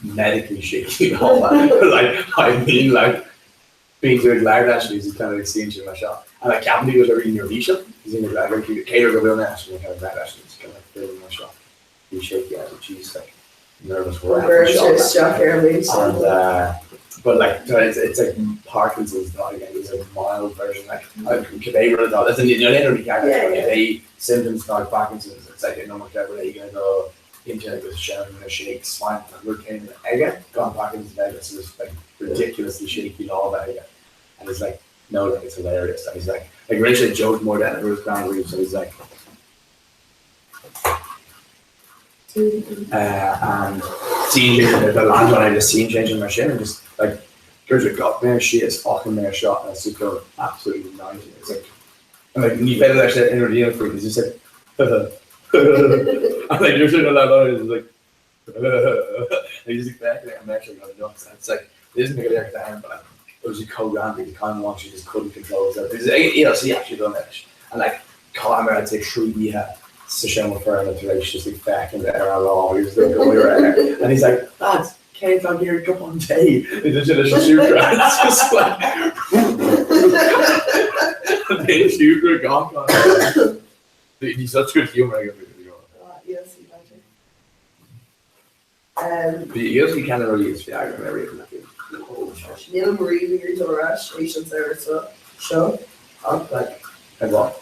P: medically shaky and all that. like I mean like being doing loud actually is kind of like seeing in my shop. And like Cavendish was already near Misha. He's in the like Cater go real national kind of that actually it's kind of like filling my shop. He's shaky as a cheese like nervous
F: An
P: wreck
F: gcuireann
P: shop.
F: sé isteach ar an méid
P: And
F: sin.
P: uh, but like so it's, it's like Parkinson's not again it's a mild version like cibé rud atá you know literally
F: Yeah, yeah.
P: cibé symptoms like Parkinson's it's like no whatever you gonna go into like with showing a shake spine came aige gan Parkinson's aige so it's like ridiculously shaky lámha aige and it's like no like it's hilarious and he's like like Rachel joked more than it was ground reef so he's like uh, and scene changing the land when I just scene changing my shit and just like there's a gut there she is fucking there shot and it's just going absolutely nice it's like and like ní féidir leis in rudí an faoi he's just like and like you're sitting on that line it's like and he's like like I'm actually going nuts and it's like it isn't really like that but like it was a co-grand the kind of one she just couldn't control herself because you know so actually done it and like Calamar I'd say trí oíche sa seomra foirne tar éis just ag féachaint ar a lá agus like go and he's like lads cén fáth gur go on day is it leis an siúcra it's just like Bhí siúcra gach an Bhí such good humor ag
F: Ah, yes, you got it. Um,
P: Bhí you can really is fearr go mbeidh
F: Níl Marie bhí dul ar ais éis an saoire seo seo ach like
P: Ag what?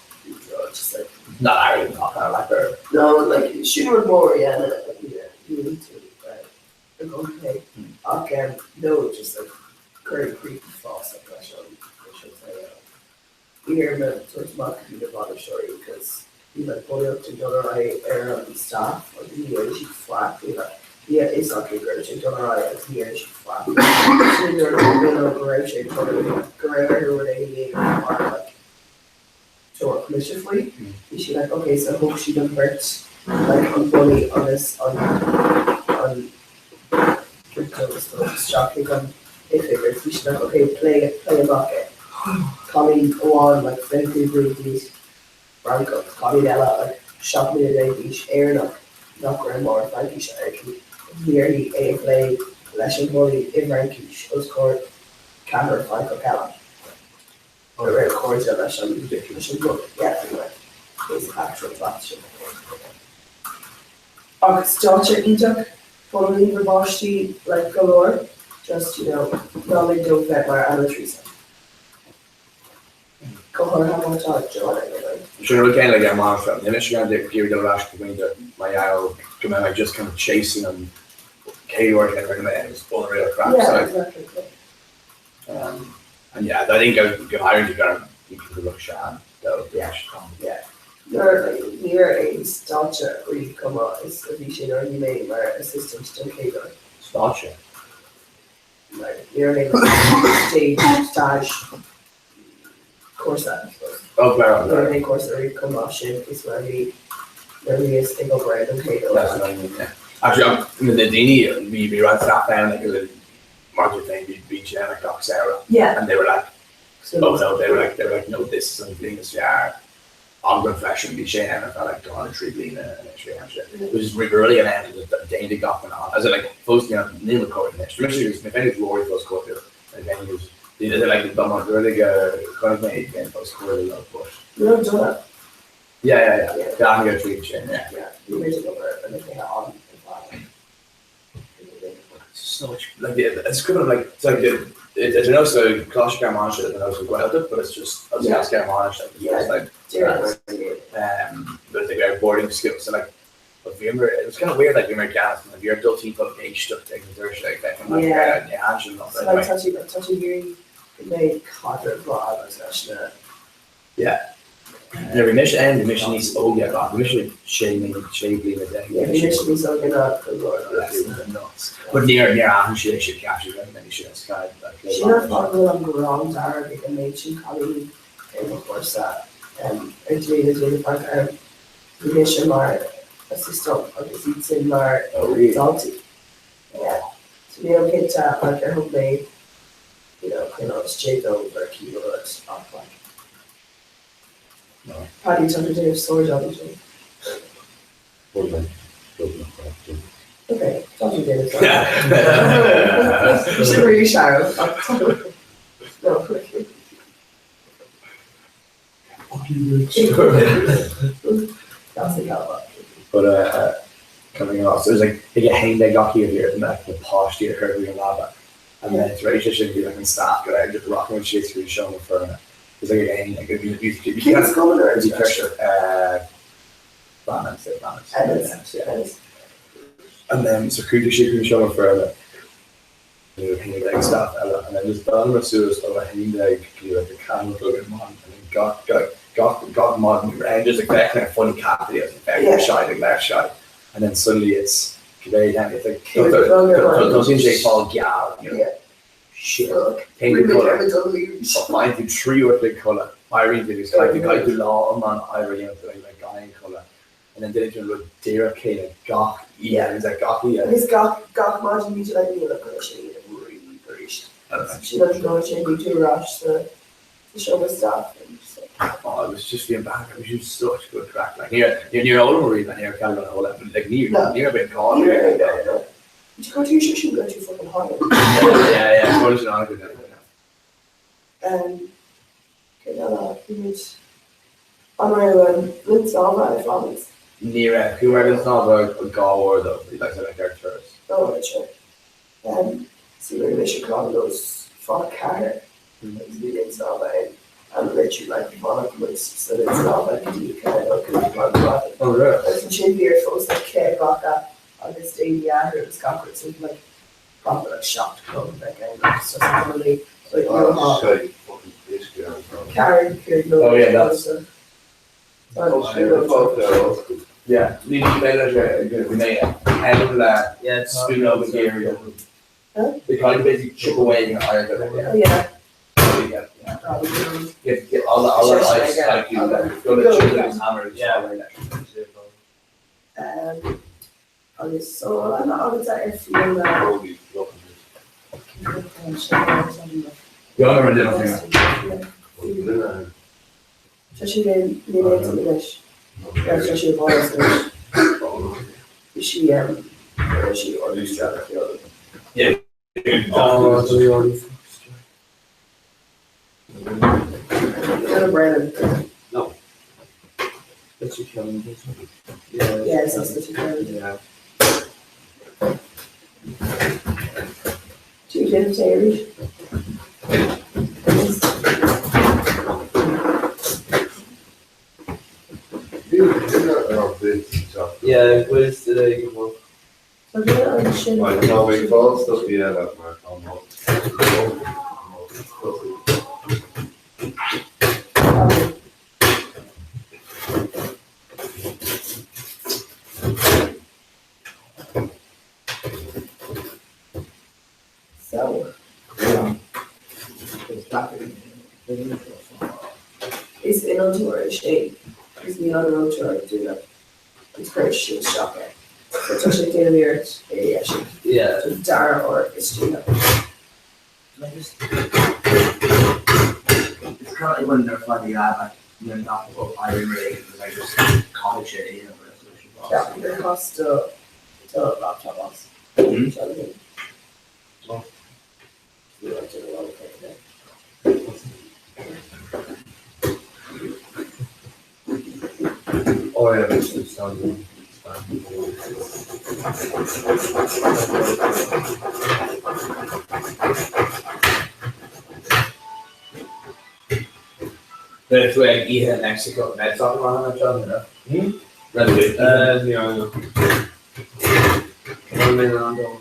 F: just like
P: Not Ireland, not kind of like her.
F: no like sin rud mór a dhéanamh like you know, you need to uh, a gcomh ach um, no just like cuir creepy fás like leis an leis an saoire. Bhí ar me tabhairt amach go dtí na bainisteoirí because bhí like bulaíocht ag dul ar aghaidh ar an staff agus ní dhearna siad faic faoi like bhí a fhios acu go raibh sé ag dul ar aghaidh agus ní dhearna siad faic. Sin nuair a dúirt mé leo go raibh sé ag dul go raibh orthu rud éigin a dhéanamh mar like tabhairt mise faoi. Bhí siad like okay so thóg siad an bheirt like an bully agus an an isteach chuig an oifig agus bhí siad like okay pléigh pléigh amach é. Cailín amháin like 25 bliain d'aois Francach, cailín eile like 17 mbliana d'aois Éireannach nach raibh mórán Fraincíse aici agus bhí uirthi é a phlé leis an bhully i bhFraincis os comhair ceathrar Francach eile a raibh cairde leis an leis an bully. Yeah, anyway, is actual fact sin. Ach stáitse iontach foghlaim do pháistí like go leor just you know ná lig dóibh bheith mar Anna Teresa. Go háirithe má tá Joanna ag obair.
P: Sin rud céanna le Gearmáinis freisin. Níl mise ag iarraidh dul ar ais go Gaoth mar gheall go mbeidh mé just kind of chasing an chéad uair chéanna rinne mé it was unreal crap
F: Yeah,
P: so
F: exactly.
P: um, and yeah, I think go go háirithe go go go sean though.
F: Yeah. Yeah. Nuair ní raibh aon stáitse riamh chomh maith is a bhí sé nuair a bhí mé mar assistant don chéad uair.
P: Stáitse?
F: Like, ní raibh mé mar stage stage cúrsa, I suppose.
P: Oh, fair
F: Ní raibh aon cúrsa riamh chomh maith sin is mar a bhí nuair a bhíos ag obair don chéad uair.
P: That's what I mean, yeah. Actually, I'm, na daoine bhí bhí roinnt staff ann like mar tú féin bhí bhí sé ann like gach samhradh.
F: Yeah.
P: And they were like,
F: So
P: oh no, they were like they were like no, this is an bhliain is fearr. Againn freisin bhí sé ann ar feadh like dhá nó trí bliana anois bhí sé. Which is really an end of the day gach an as in like fós you know níl cóir anois. Mise agus mé féin is Rory fós cóir and then he was they like dá mar really go chonaic mé féin fós cóir le but
F: No, Jonah.
P: Yeah, yeah, yeah.
F: Yeah.
P: Yeah, I'm gonna treat sin, yeah.
F: Yeah, bhí mé ag obair ar na cluiche an ar fad.
P: So much like it's kind of like it's like it, it, it's an also Coláiste Gearmáinise and also Gaeltacht, but it's just it's
F: Yeah.
P: yeah. Gearmáinise like, it's
F: Yeah.
P: just like
F: Dear Lord.
P: um but it's like our boarding school so like but bhí mar it was kind of weird like bhí mar gas and bhí ar dul timpeall ag éisteacht ag an doirse ag bheith an like
F: Yeah.
P: yeah Angela not
F: So like tá sí tá sí ag iarraidh go mbeidh caidreamh mhaith agat leis na
P: Yeah. Nuair a bhí mise ann, bhí mise níos óige, bhí mise like sé mbliana, sé bliana déag.
F: Yeah, bhí mise níos óige ná go leor leor.
P: Nuts. But níor, níor aithin siad é sin, cheap siad go raibh mé sin as caid, like,
F: Sin an fáth go bhfuil an ghráin dearg ag an méid sin cailíní ar mo chúrsa ar dlí le déanamh fac orm. Bhí mise mar assistant agus iad sin mar daltaí. Yeah. So nílim cinnte like ar thug mé you know coinneáil istigh dóibh ar cibé rud ach like Paddy tá tú déanamh sár-jab ansin. Ok, tá tú déanamh sár-jab. Sin rí searbh ach tá No. That's a cowboy.
P: But uh, coming off, so it was like ag a haon déag gach oíche bhí na páistí ar thorthaí an leaba and then tar éis sin bhí like an staff go léir just rocking síos go dtí seomra foirne. It was like ag a haon like bhí bhí bhí
F: Cén scoil a
P: bhí pressure uh, Flannans, yeah, Flannans.
F: Emmets,
P: yeah. Emmets. And then so chuaigh siad go dtí seomra foirne nuair a tháinig like staff eile and then just d'fhanamar suas ó a haon déag go dtí like a ceathair a chlog ar maidin and then gach gach gach gach maidin we were and just like feicfidh like funny cat videos and feicfidh yeah. shy like left shy and then suddenly it's cibé then it's like tosaíonn sé ag fáil geal you know
F: yeah.
P: shit Cén go codladh Faigheann tú 3 uair a chloig codladh éiríonn tú agus caithfidh tú caithfidh tú lá iomlán oibre a dhéanamh like like gan aon chodladh and then déanann tú an rud díreach céanna gach oíche agus like gach oíche.
F: Agus gach gach maidin bhí tú like níl a chur sin riamh arís. Sin an tráthnóna sin bhí tú ar ais sa sa seomra staff and just like.
P: Oh, it was just the impact. It was just such good craic. Like níor níor níor fhoghlaim mé riamh níor ceal an hóla, but like níor
F: No.
P: níor been call.
F: Ní raibh no no. Did you go to your sin go to fucking high?
P: Yeah, yeah, it's always an an-good
F: Um, céard eile bhí muid an raibh an linn snámha ar Flannans?
P: Ní raibh. Chuamar ar linn snámha dhá uair though, bhí like like ar turas.
F: Oh right sure. Um, so rinne mise clann nós fá ceathair agus bhí linn snámha ann and literally like bhaineadh muid sa linn snámha go dtí ceathair nó cúig mar go raibh.
P: Oh really?
F: Agus ansin bhí ar fós like cé glacadh agus daoine athrú agus gach rud so like proper like seacht a chlog a bheith ann agus just normally like you know ceathair cúig nó
P: Oh yeah that's Yeah, ní mé leis go mé ainm le spoon over here. They kind of basically chip away in Ireland.
F: Oh yeah.
P: Yeah, yeah. Get get all the all the ice like you go to chip with hammer.
L: Yeah.
F: Um, agus so an agus ar fiú na Tá sí linn anois tá sí bás anois. Bhí sí sí Brennan.
O: No. That's your killing.
F: Yeah, yeah, it's also your
O: Yeah.
F: Do you get it,
O: Yeah, quiz today. Come on.
H: Tá mé fáil stuff eile mar tá
F: So. Is innealtóir é Shane agus níl an innealtóir ag dúnadh agus cuireann sé isteach é. So tá sé ag déanamh iarracht é a dheisiú.
O: Yeah.
F: Don dara huair istigh.
N: Like just it's kind of like when they're finding out like you know not what Iron Ray like just cottage it in or
F: Ceapaim gur chas do do laptop as.
P: Hmm?
F: Jonathan.
P: Oh.
F: You like to know what I'm
H: Oh yeah, it's just sounding.
P: Then like oíche in Mexico, med soccer on that job, you know?
O: Hmm?
P: Really good.
O: Yeah, I know. One minute on down.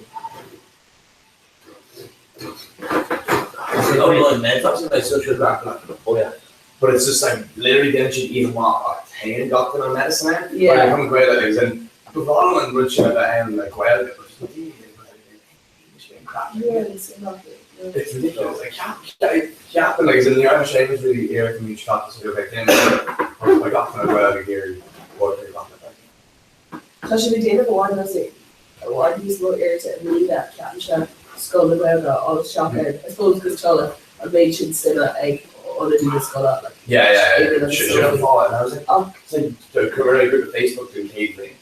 P: Oh, well, med soccer like social crack. Oh yeah. But it's just like literally déanann siad oíche mhaith ach téann gach duine an medicine ann.
F: Yeah.
P: Like an Gaeilge agus an ba mhaith liom an rud sin a bheith ann le Gaeilge but just na daoine ag crap.
F: Yeah, it's not good.
P: It's ridiculous. Like ceapann like in the Irish Seamus really iarracht an chat is like déanamh like gach duine Gaeilge ag iarraidh work ar gach duine.
F: Tá sé ag déanamh amháin nó i bhfad níos mó iarrachta i mbliana, ceapaimse, Scoil na Gaeilge a fháil isteach air. I suppose gus tá like an méid sin suime ag ionadaí na scoile like
P: Yeah, yeah, yeah.
F: Éireann agus
P: Sin sin an fáth and I was like
F: Ach
P: it's like the chuir grúpa Facebook don chéad bhliain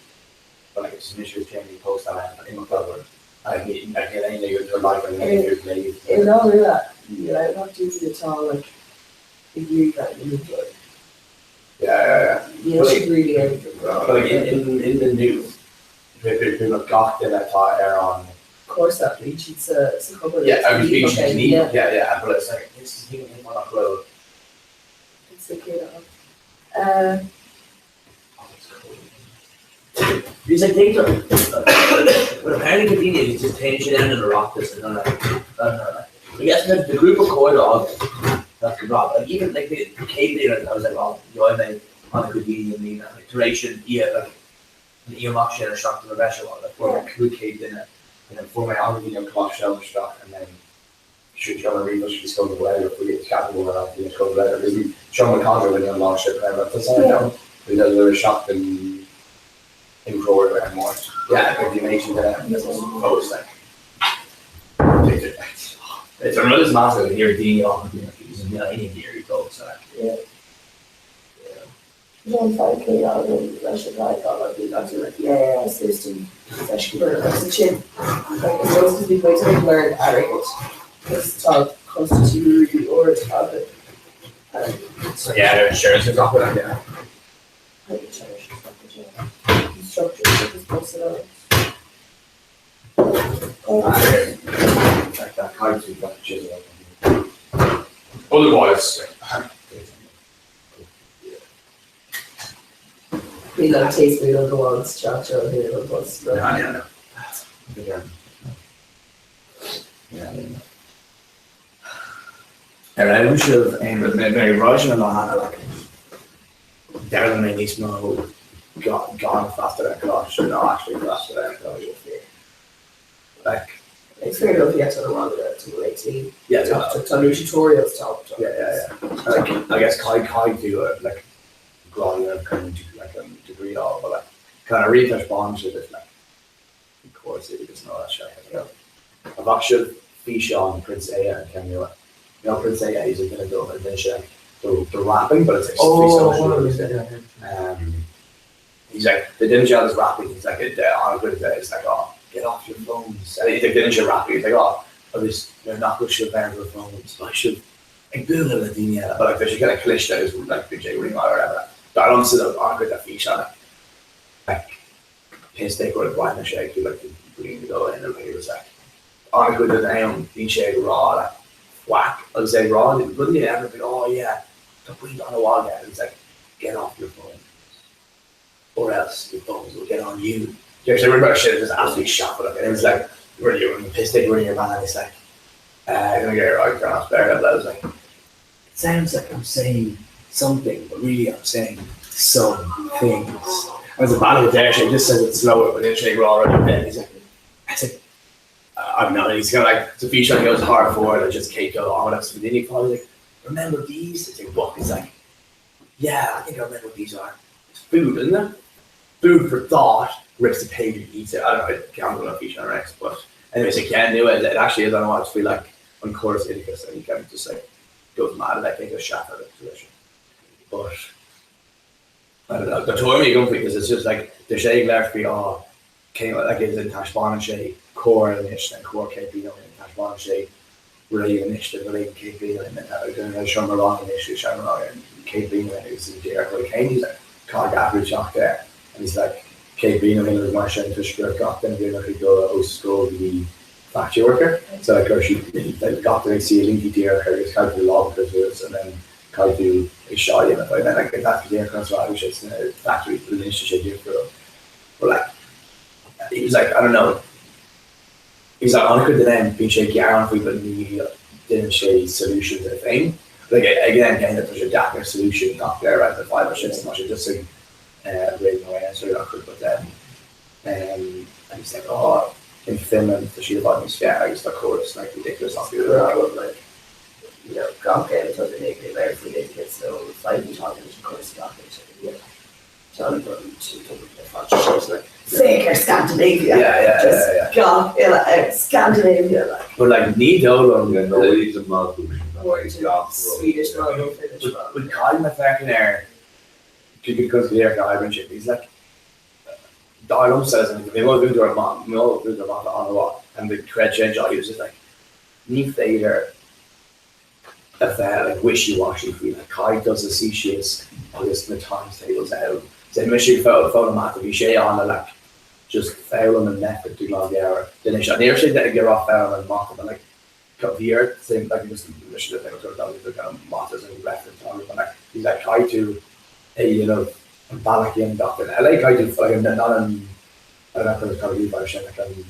P: but like it's an issue with Jamie post on it in October and I I get aon ag like on the group léi.
F: I ndáiríre, níl ann ach daoine atá like ag iarraidh bheith ina múinteoir.
P: Yeah, yeah, yeah.
F: Níl siad really ag
P: But like in in in the news, like gach duine atá ar an
F: cúrsa, bíonn siad sa sa chumann
P: Yeah, agus bíonn siad
F: okay,
P: gníomhach,
F: yeah.
P: yeah, yeah, but it's like it's just níl aon nach bhfuil.
F: It's the céad ann. Uh,
N: He's like they but apparently the daoine is just téann siad ann in Oireachtas and like I guess the, the group of cairde that's good rob like even like the céad bliain I was like oh you know mé an go daoine i mbliana like tar éis an ia like an iamach sin ar seachtain na bhfeis like fuair mé 500 duine
P: and then fuair mé an daoine an cloch seo isteach and then should Sean Reid should scoil na Gaeilge faoi ceapadh go bhfuil an scoil na Gaeilge agus bhí Sean McConville in an lá sin ar an tá bhí le seachtain imreoir ar an Máirt. Yeah, like the amazing duine fós like it's an rud is measa go hiarraidh daoine á níl aon iarraidh dul so like
F: Yeah. John 5K agam leis an gcaighdeán a bhí againn like yeah system feisceamar agus ansin like is nós bhí muid ag lorg airgid agus tá costais really ard againn.
P: Yeah, their insurance is up with yeah.
F: Instructors agus busanna.
P: Like that kind of that chisel. Otherwise,
F: Níl an taste mé an gabháil isteach seo ar an bus.
P: No, no, no. Yeah, yeah. Ar fhoghlaim sibh aon rud mé ag rá sin an lá cheana like d'fhoghlaim mé níos mó gan freastal ar an choláiste ná actually freastal ar an choláiste. Like
F: It's fair enough yet on a while ago to 18.
P: Yeah,
F: tá tá nó tutorials top.
P: Yeah, yeah, yeah. Like, I guess caithfidh caithfidh tú uh, like grád kind of like um, degree all, but like kind of ríomh siad is like of course it is not that you know. An bhfaca sibh físeán Prince Ea an ceann nua. You know Prince Ea he's a duine dó a duine sé the the rapping but it's like
N: Oh, yeah, yeah.
P: Um, he's like the duine sé is rapping he's like on a good day he's like oh get off your phones and he's like duine sé rapping he's like oh agus nuair nach bhfuil sibh ar bhur phones beidh sibh ag bualadh le daoine eile but like there's kind of cliste is like big J ring or whatever dar liomsa an chuid de físeán like piss take rud bhain sé ag like bliain go in a he was like an chuid den am bhí sé ag rá like whack agus ag rá wouldn't you ever be oh yeah tá baint an-mhaith aige and he's like get off your phone or else your phones will get on you. Deir sé remember shit just absolutely shot and it was like really you're in the piss take running your man it's like uh, gonna get it right ground there I was like it sounds like I'm saying something but really I'm saying some things. I was a battle there she just says it slower but then she raw right then he's like I said I'm not he's kind of like the feature goes hard forward and just can't go on so then he probably like remember these it's like book he's like yeah I think I remember what these are it's food isn't it food for thought rips a page and eats it I don't know I can't remember feature on Rex but anyways I can do it it actually is I don't want to feel like on course Idicus and you kind of just like goes mad at that a shot at the position but I don't know the tour me going because it's just like there's sé left be all came like is in taispeánann sé cóir anois an cóir cé bhí an taispeánann sé réidh anois de réidh cé bhí an seomra ranga anois seomra ranga cé bhí agus an dear chuig cén he's like cá athrú teacht air and he's like cé bhí an mar sin toisc go raibh gach duine bhí ag dul ó scoil go dtí factory worker so like gur siad like gach duine ag suí linky díreach agus caithfidh tú lámh a and then caithfidh tú é seo a dhéanamh and then like that's the díreach an sé sna factory anois sé difriúil but like he was like I don't know he was like an-chuid den am bíonn sé ag gearán faoi but ní dhéanann sé solutions é féin. Like again cé tá sé deacair solution gach ar an fadhb sin so tá sé just ag raise my answer acu but then um, and he's like oh in Finland tá siad i bhfad níos fearr agus tá córas like ridiculous acu
F: like you know gach aon rud in éadan ar faoin oideachas nó fadhb atá leis an córas oideachais yeah. Féach ar Scandinavia.
P: Yeah, yeah,
F: Just
P: yeah, yeah.
F: gach uile ar Scandinavia like.
P: But like ní dóigh liom go
H: Norwegian model.
F: Swedish model, Finnish model.
P: But caithfidh mé féachaint ar because bhí ar go oibreann sé he's like dar liomsa as in bhí mo mhúinteoir maith mo mhúinteoir maith an-mhaith and the chreid sé anseo he was just like ní féidir a bheith like wishy-washy faoi like caithfidh tusa suí síos agus na times tables a fhoghlaim. Say mise ag foghlaim mata bhí sé ann le like just foghlaim an method de ghlanmheabhair. Duine seo ní raibh sé ag rá foghlaim an mata but like bhí ort say like just mise le bheith ag tabhairt kind of mata as a reference on but like he's like caithfidh tú é a dhéanamh an bealach a dhéanann gach duine eile caithfidh tú like not an I don't know cad a bhí sin like an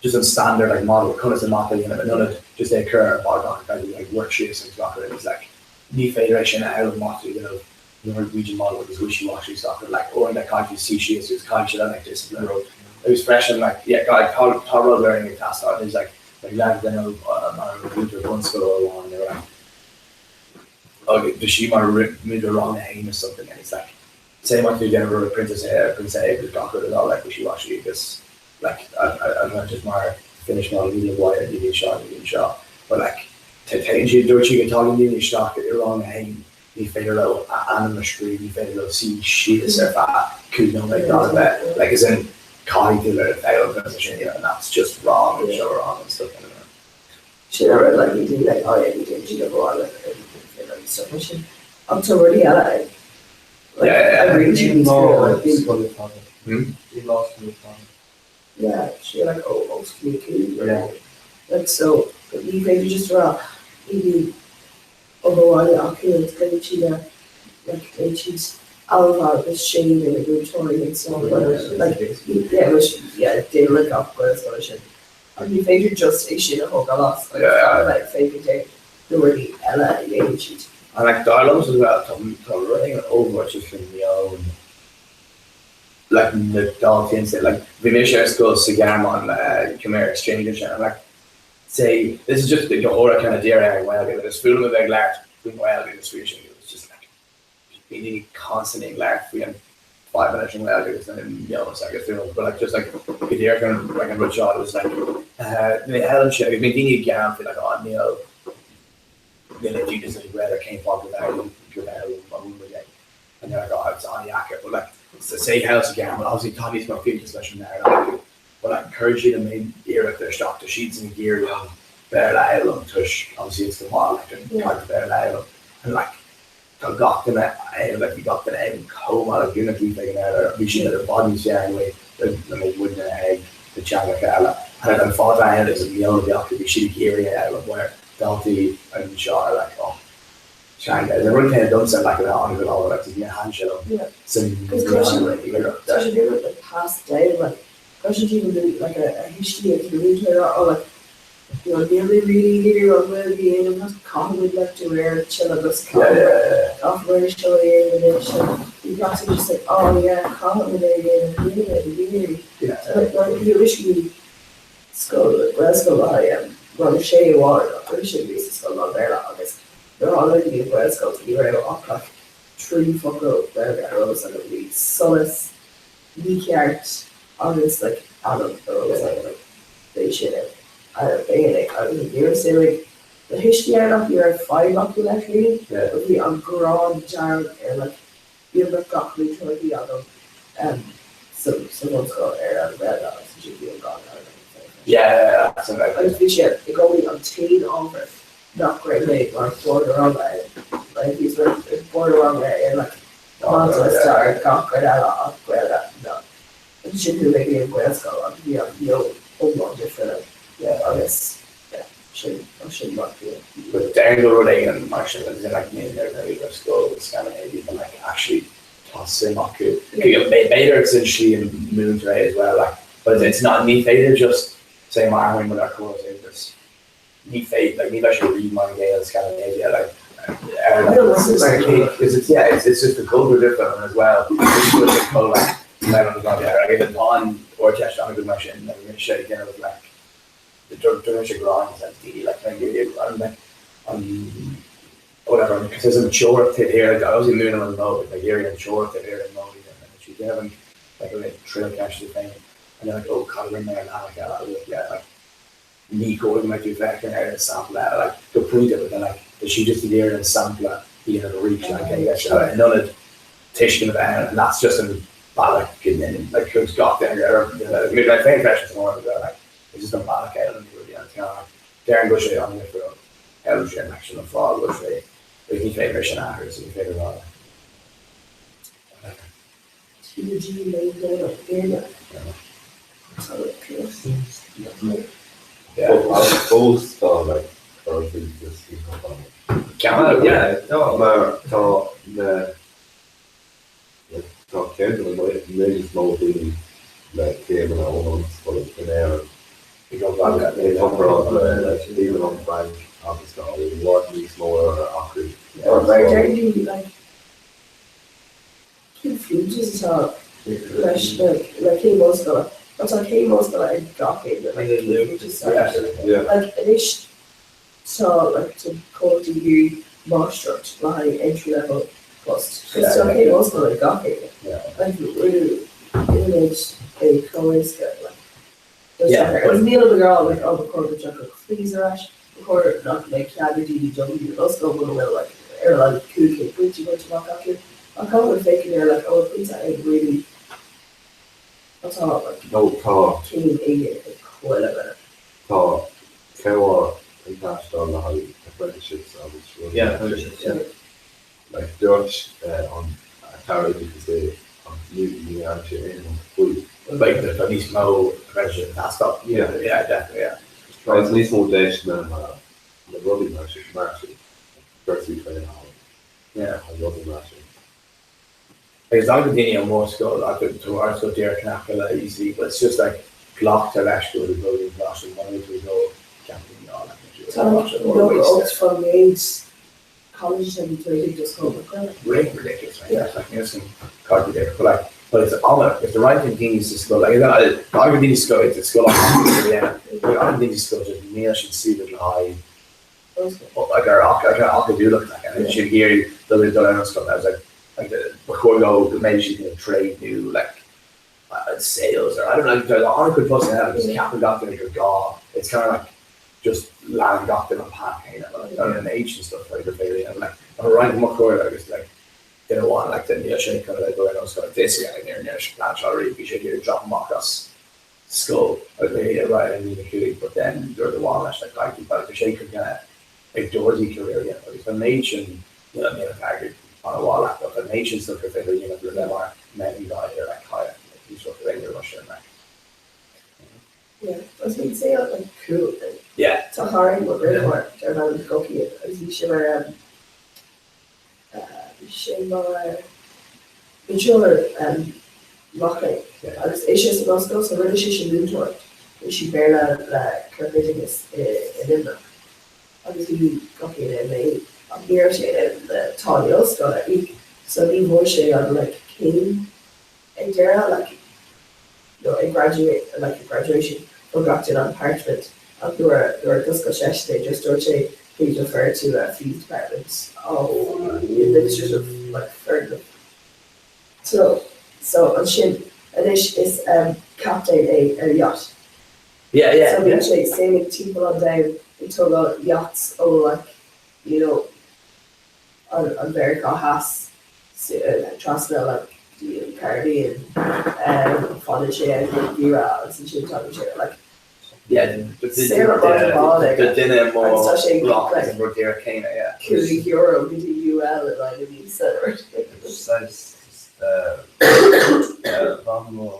P: just an standard like model conas an mata a dhéanamh in ionad just é a chur ar bheagán kind of like work síos agus gach rud is like ní féidir é sin a fhoghlaim má tá tú ag déanamh Norwegian model agus wishy washy stuff and like uaireanta caithfidh tú suí síos agus caithfidh sé like discipline agus freisin like yeah like tá tá rud learning ag teastáil is like like leaid ag déanamh mar mhúinteoir bunscoile amháin they were like okay bhí sí mar mhúinteoir rang a haon or something and it's like say má tá tú ag déanamh rud Princess A Princess A agus gach rud atá like wishy washy agus like I I don't know just mar Finnish model ní bhíonn Y ní bhíonn seo ní bhíonn seo but like téann siad dúirt sí go dtagann daoine isteach i rang a haon ní féidir leo a ainm a scríobh ní féidir leo suí síos ar feadh cúig nóiméad gan a bheith like as in caithfidh tú le foghlaim conas é sin a dhéanamh and that's just wrong and so wrong and stuff like that.
F: Sin an rud like ní daoine like oh yeah ní déanann siad a bhfuil like stuff mar sin ach tá rudaí eile ann like oibríonn siad níos fearr like bíonn
L: Bhí lá scoile fada.
F: yeah sé like oh os cionn yeah like so ní féidir just a rá ní bhíonn obair bhaile acu agus glaonn siad ar like glaonn siad Ailbhe agus Shane ar na múinteoirí and so on like yeah which yeah déanann like gach Gaelscoil sin Ach ní féidir just é sin a thógáil as agus gan a bheith ag féachaint ar na rudaí eile a dhéanann siad.
P: And like dar liomsa as well tá tá rud éigin ollmhór faoi meon like na daltaí ansin like bhí mise ar scoil sa Ghearmáin le chuaigh mé ar exchange ansin and like say this is just go háirithe kind of dírithe ar an nGaeilge like is fuath liom a bheith ag labhairt faoin nGaeilge agus faoi sin it was just like bíonn daoine constantly ag labhairt faoi an fadhb leis an nGaeilge agus an meon agus you know but like just like go díreach an like an rud seo it was like ní heileann sé agus bíonn daoine ag gearán faoi like oh níl níl an Jesus ag Gaeilge cén fáth go bhfoghlaim go bhfoghlaim an rud é and they're like oh it's an-dheacair but like say thall sa Ghearmáin obviously tá níos mó fiúntas leis an mBéarla acu but like cuireann siad an méid iarrachta isteach tá siadsan ag iarraidh an Béarla a fhoghlaim toisc obviously it's go maith like an caithfidh Béarla a fhoghlaim and like Tá gach duine ann, like bhí gach duine ann chomh maith le duine líofa ag an Mbéarla, bhí siad i bhfad níos fearr anyway ná muidne ag na teangacha eile. And an fáth atá ann is an meon a bhí acu, bhí siad ag iarraidh é a fhoghlaim where daltaí anseo are like oh teanga. Is an rud céanna domsa like a bheith an-go leor like níor thaitin sé liom san
F: Tá sé rud like passed down like cloiseann tú na like a thuistí agus na múinteoirí ag rá oh like You know, níl mé really ag iarraidh an Ghaeilge a dhéanamh ach caithfimid like de réir siollabas caithfimid é seo a dhéanamh anois and bhí gach duine just like oh yeah caithfimid é a dhéanamh níl mé ag iarraidh. So like nuair a bhí mise i scoil, Gaelscoil le haghaidh rang a sé amháin ach roimhe sin bhíos i scoil lán-Bhéarla agus nuair a tháinig mé go dtí an Ghaelscoil ní raibh ach like 3 focal Gaeilge ar eolas agam, bhí solas, mícheart agus like ainm ar eolas agam like b'é sin é b'é é agus ní raibh suim ag na thuistí ann ach ní raibh fadhb acu leis really but bhí an ghráin dearg ar like beagnach gach múinteoir a bhí agam um sa sa bhunscoil ar an Ghaeilge agus ansin bhí an ghráin dearg agam féin
P: Yeah,
F: agus bhí sé i gcónaí an t-aon ábhar nach raibh mé mar bord ranga air like bhíos mar bord ranga ar like Mata, stair, gach rud eile ach Gaeilge, no. Ansin chuaigh mé go dtí an Ghaelscoil agus bhí an meon iomlán difriúil ann agus yeah, sin, sin mar a bhí.
P: But déarfainn go rud éigin mar sin as in like níl ar bith ar scoil in Scandinavia but like actually tá suim acu. B'fhéidir it's an slí a múintear é as well like but it's not ní féidir just say mar athraíonn rud ar córas oideachais ní féidir like ní bheidh sé rí mar an gcéanna in Scandinavia like. Is it's yeah, it's, it's just the culture different as well. It's just like Tá or test an go mar sin sé déanamh like dúirt sé go like an an whatever because there's an teoiric taobh thiar like obviously múineadh an modh like iarraidh an teoiric taobh thiar an modh and she déanamh like a triail ceist féin and then like oh cad a rinne mé an leathanach eile like yeah like ní gá go mbeidh tú féachaint ar an sampla like go pointe but then like is she just ag iarraidh an sampla a dhéanamh arís like I guess in ionad tuiscint a bheith ann and that's just an bealach go ndéanann like cos gach duine ar like mé féin freisin san áireamh as well like it's just an bealach é an rud a dhéanamh like deireann go sé an-difriúil ar sin like sin an fáth go bhfuil sé like ní féidir sin a athrú so ní féidir a rá like whatever.
H: Fós tá like mar tá na tá ceann de na méid is mó daoine le céimeanna ón ollscoil in Éirinn i gcomparáid le daoine ón bhFrainc agus tá i bhfad níos mó acu.
F: Cén fiúntas atá leis le céim ollscoile? Má tá céim ollscoile ag gach éinne, like, cén fiúntas atá leis? Like, anois tá, like, tá comhlachtaí ag iarraidh máistreacht le haghaidh entry level post. Cos tá céim ollscoile ag gach éinne. Like, rinne é chomh éasca, like, agus nílim ag rá, like, oh, ba chóir go dtiocfadh fees ar ais, ba chóir nach mbeadh cead ag daoine dul go dtí an ollscoil muna bhfuil, like, ar a laghad 500 pointe bainte amach acu. Ach cá bhfuil féachaint ar, like, an bhfuil pointe ag really atá, like,
H: No, tá.
F: céim éigin ag chuile dhuine.
H: Tá ceann ag teastáil le haghaidh apprenticeships agus rudaí
L: Yeah, apprenticeships, yeah.
H: Like, dúirt an tAire Oideachais é ach ní dhearna sé aon rud faoi.
P: Like, tá níos mó apprenticeships ag teastáil.
H: Yeah.
P: Yeah, definitely, yeah.
H: Agus níos mó deiseanna na rudaí mar sin, mar sin, cúrsaí traenála.
P: Yeah.
H: An rudaí mar sin.
P: Like, it's an-chuid daoine ó mo scoil ach tá ár scoil díreach in aice le UCD but it's just like glactar leis go bhfuil dul i gcoláiste muna bhfuil tú ag dul ceapann daoine oh like
F: Tá 98% colleges have been traded just go
P: Really ridiculous right? Yeah. Like níl sin cad there but like but it's on if the right thing daoine sa scoil like tá an-chuid daoine sa scoil it's scoil yeah but an-chuid daoine sa scoil just níl siad suited le haghaidh like ar acadúlacht like and siad ag iarraidh dul dul ar an scoil I was like like ba chóir go go mbeidh siad in a trade nó like sales or I don't know like there's an-chuid postanna eile agus ceapann gach duine gur gá it's kind of like just leanann gach duine an path céanna like an age and stuff like gur féidir and like an roinnt mo chomhairle agus like duine amháin like den níl sé chun a bheith ag an scoil this year like níor níor plean seo riamh bhí sé ag iarraidh drop amach as scoil agus mé ag rá ar líne 5 but then dúirt amháin leis like caithfidh tú but sé chun kind of ag dordí career a dhéanamh agus an méid sin you know níl an t-airgead an-mhaith leat but an méid sin stuff gur féidir a dhéanamh le bheith mar mountain guide ar like kayak like ní sort of aon rud sin like
F: Yeah, agus bhí saol like cool thing.
P: Yeah.
F: Tá Harry mo dheartháir darb ainm Goki agus bhí sé mar um, uh, bhí sé mar múinteoir um, mac léinn agus é sé san ollscoil so rinne sé sin múinteoireacht. Bhí sí Béarla le corpoideachas i i Luimneach agus bhí gach éinne in é ach ní raibh sé in ann na táillí ollscoile a íoc so ní bhfuair sé an like céim ag deireadh like nó ag graduate like ag graduation fuair gach duine an parchment ach nuair a nuair a d'oscail seisean é just dúirt sé please refer to a fees department ó administrative like foirgneamh so so ansin anois is um captaen é ar yacht
P: Yeah yeah
F: so bíonn sé sailing timpeall an domhain ag tógáil yachts ó like you know an an Mheiriceá Theas trasna like go dtí an Caribbean um fanann sé ann don gheimhreadh agus ansin tagann sé like
P: Yeah,
F: saol an bád bád aige
P: duine mo
F: agus tá sé ag
P: rock
F: like
P: an rud díreach céanna, yeah.
F: €5 go dtí UL in aghaidh na míosa nó rud éigin.
L: Saghas Mhamó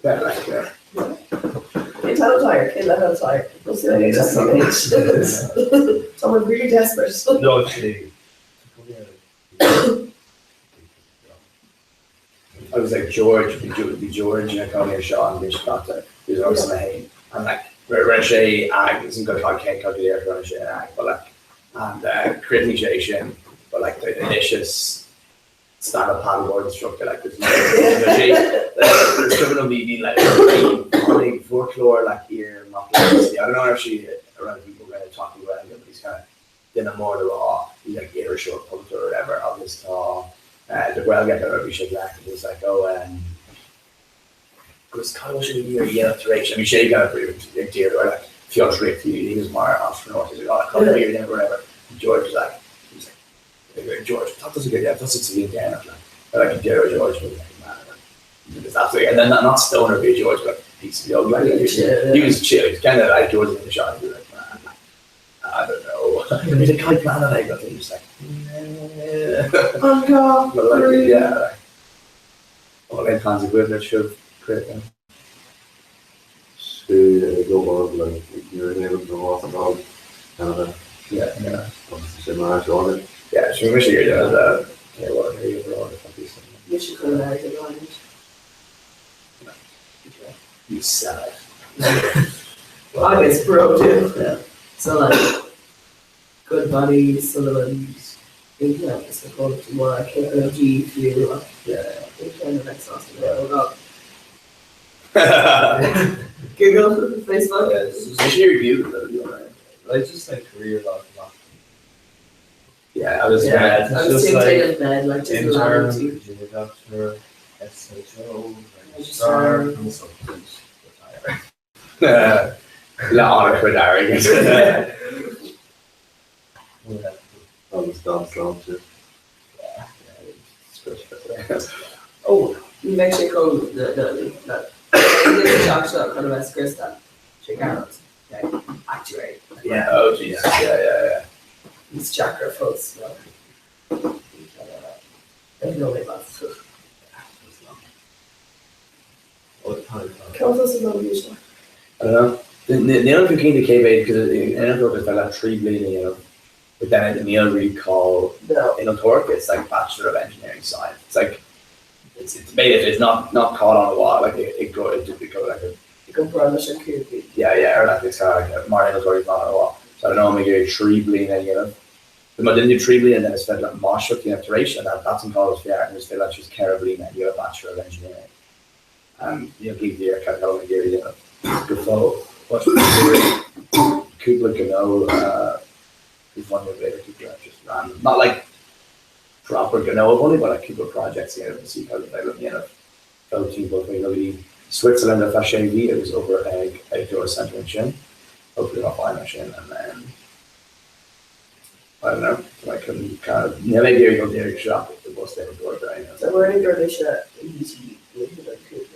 F: Yeah, like, yeah. Cén t-ainm atá air? Cén leibhéal atá air? Tá muid really desperate.
L: No, actually.
P: I was like George, bhí George ina chónaí ar Seán bhí sé caite, he was always on a hain and like Rinne sé agus an go cén go léir rinne sé ag but like and chríochnaigh sé sin but like the anois stand up paddleboard instructor like there's no there's no bhí like big folklore like here I don't know if she around people kind of talking about it but he's kind of duine mór le rá he's like iriseoir polaiteoir or whatever agus tá the Gaeilge ar bhí sé like it was like oh agus cad a bhfuil sé ag iarraidh a dhéanamh tar éis bhí sé ag ag d'iarraidh or like fiontraíocht he was mar entrepreneur he's like oh cad a bhí or whatever George was like he was like George tá tusa go yeah tusa sa bhíonn déanamh like like deireadh George was like man it's absolutely and then not, not stoner be George but piece of yoga like, he, was, he was chill he was kind of like George in the shot he was like man I don't know he's like God man and I got he was like
C: Oh God
P: but like yeah like, All aon plans agaibh le sibh críochnú?
H: Sí, go bhfuil like you're able to walk about Canada.
P: Yeah, yeah.
H: Agus sé mar seo.
P: Yeah, sin mise iarraidh déanamh de yeah, well, here you go,
F: Mise chun an airgead a bhaint.
P: You sell it.
F: Agus bro too.
P: Yeah.
F: So like Goodbody, Sutherland, England is the call more KPMG fiú ach England a bheith sásta le ó gach. Google, Facebook.
P: Especially review though.
L: Like just like career life.
P: Yeah, I was
L: Yeah,
F: I
L: it's
F: was
L: just
F: thinking
L: like
F: of bed, like just
L: intern,
F: landing to
L: junior doctor, SHO, registrar,
F: Registrar.
L: consultant, retire.
P: Le honor for airgead.
L: Yeah.
H: Agus gan sláinte.
P: Oh,
F: Ní bheidh sé chomh na na na teach seo chun a bheith scriosta. Sé ceart. Actuary.
P: yeah. Oh, Jesus. Yeah, yeah, yeah.
F: Níos deacra fós ná. There's no way that's.
L: Oh, time.
C: Cad as an bhí
P: I don't know. Níl tú cinnte cé mhéad because innealtóir is like 3 bliana you know. But then níl really call
F: No.
P: innealtóir it's like Bachelor of Engineering Science. It's like it's it's made it it's not not caught on a while like it, it go it, it go like a
F: I gcomparáid leis an cúpí.
P: yeah yeah or like it's kind of like mar innealtóir is not a while. So I don't know I'm gonna 3 bliana you know. But má didn't do 3 bliana then it's fed like máistreacht you know tar éis and that that's in college yeah and it's fed like just 4 bliana you have a Bachelor of Engineering. You know give the kind of you know go fó what cúpla gnó uh, bhí b'fhéidir cúpla just random not like proper gnó only but like cúpla projects you know see how they you know go timpeall faoi go dtí Switzerland ar feadh sé mhí agus obair ag ag Dora Center ansin hopefully I'll find sin and then I don't know like kind of níl mé ag iarraidh dul díreach isteach i bpost innealtóireachta you know.
F: So we're gur leis UT an cúpí.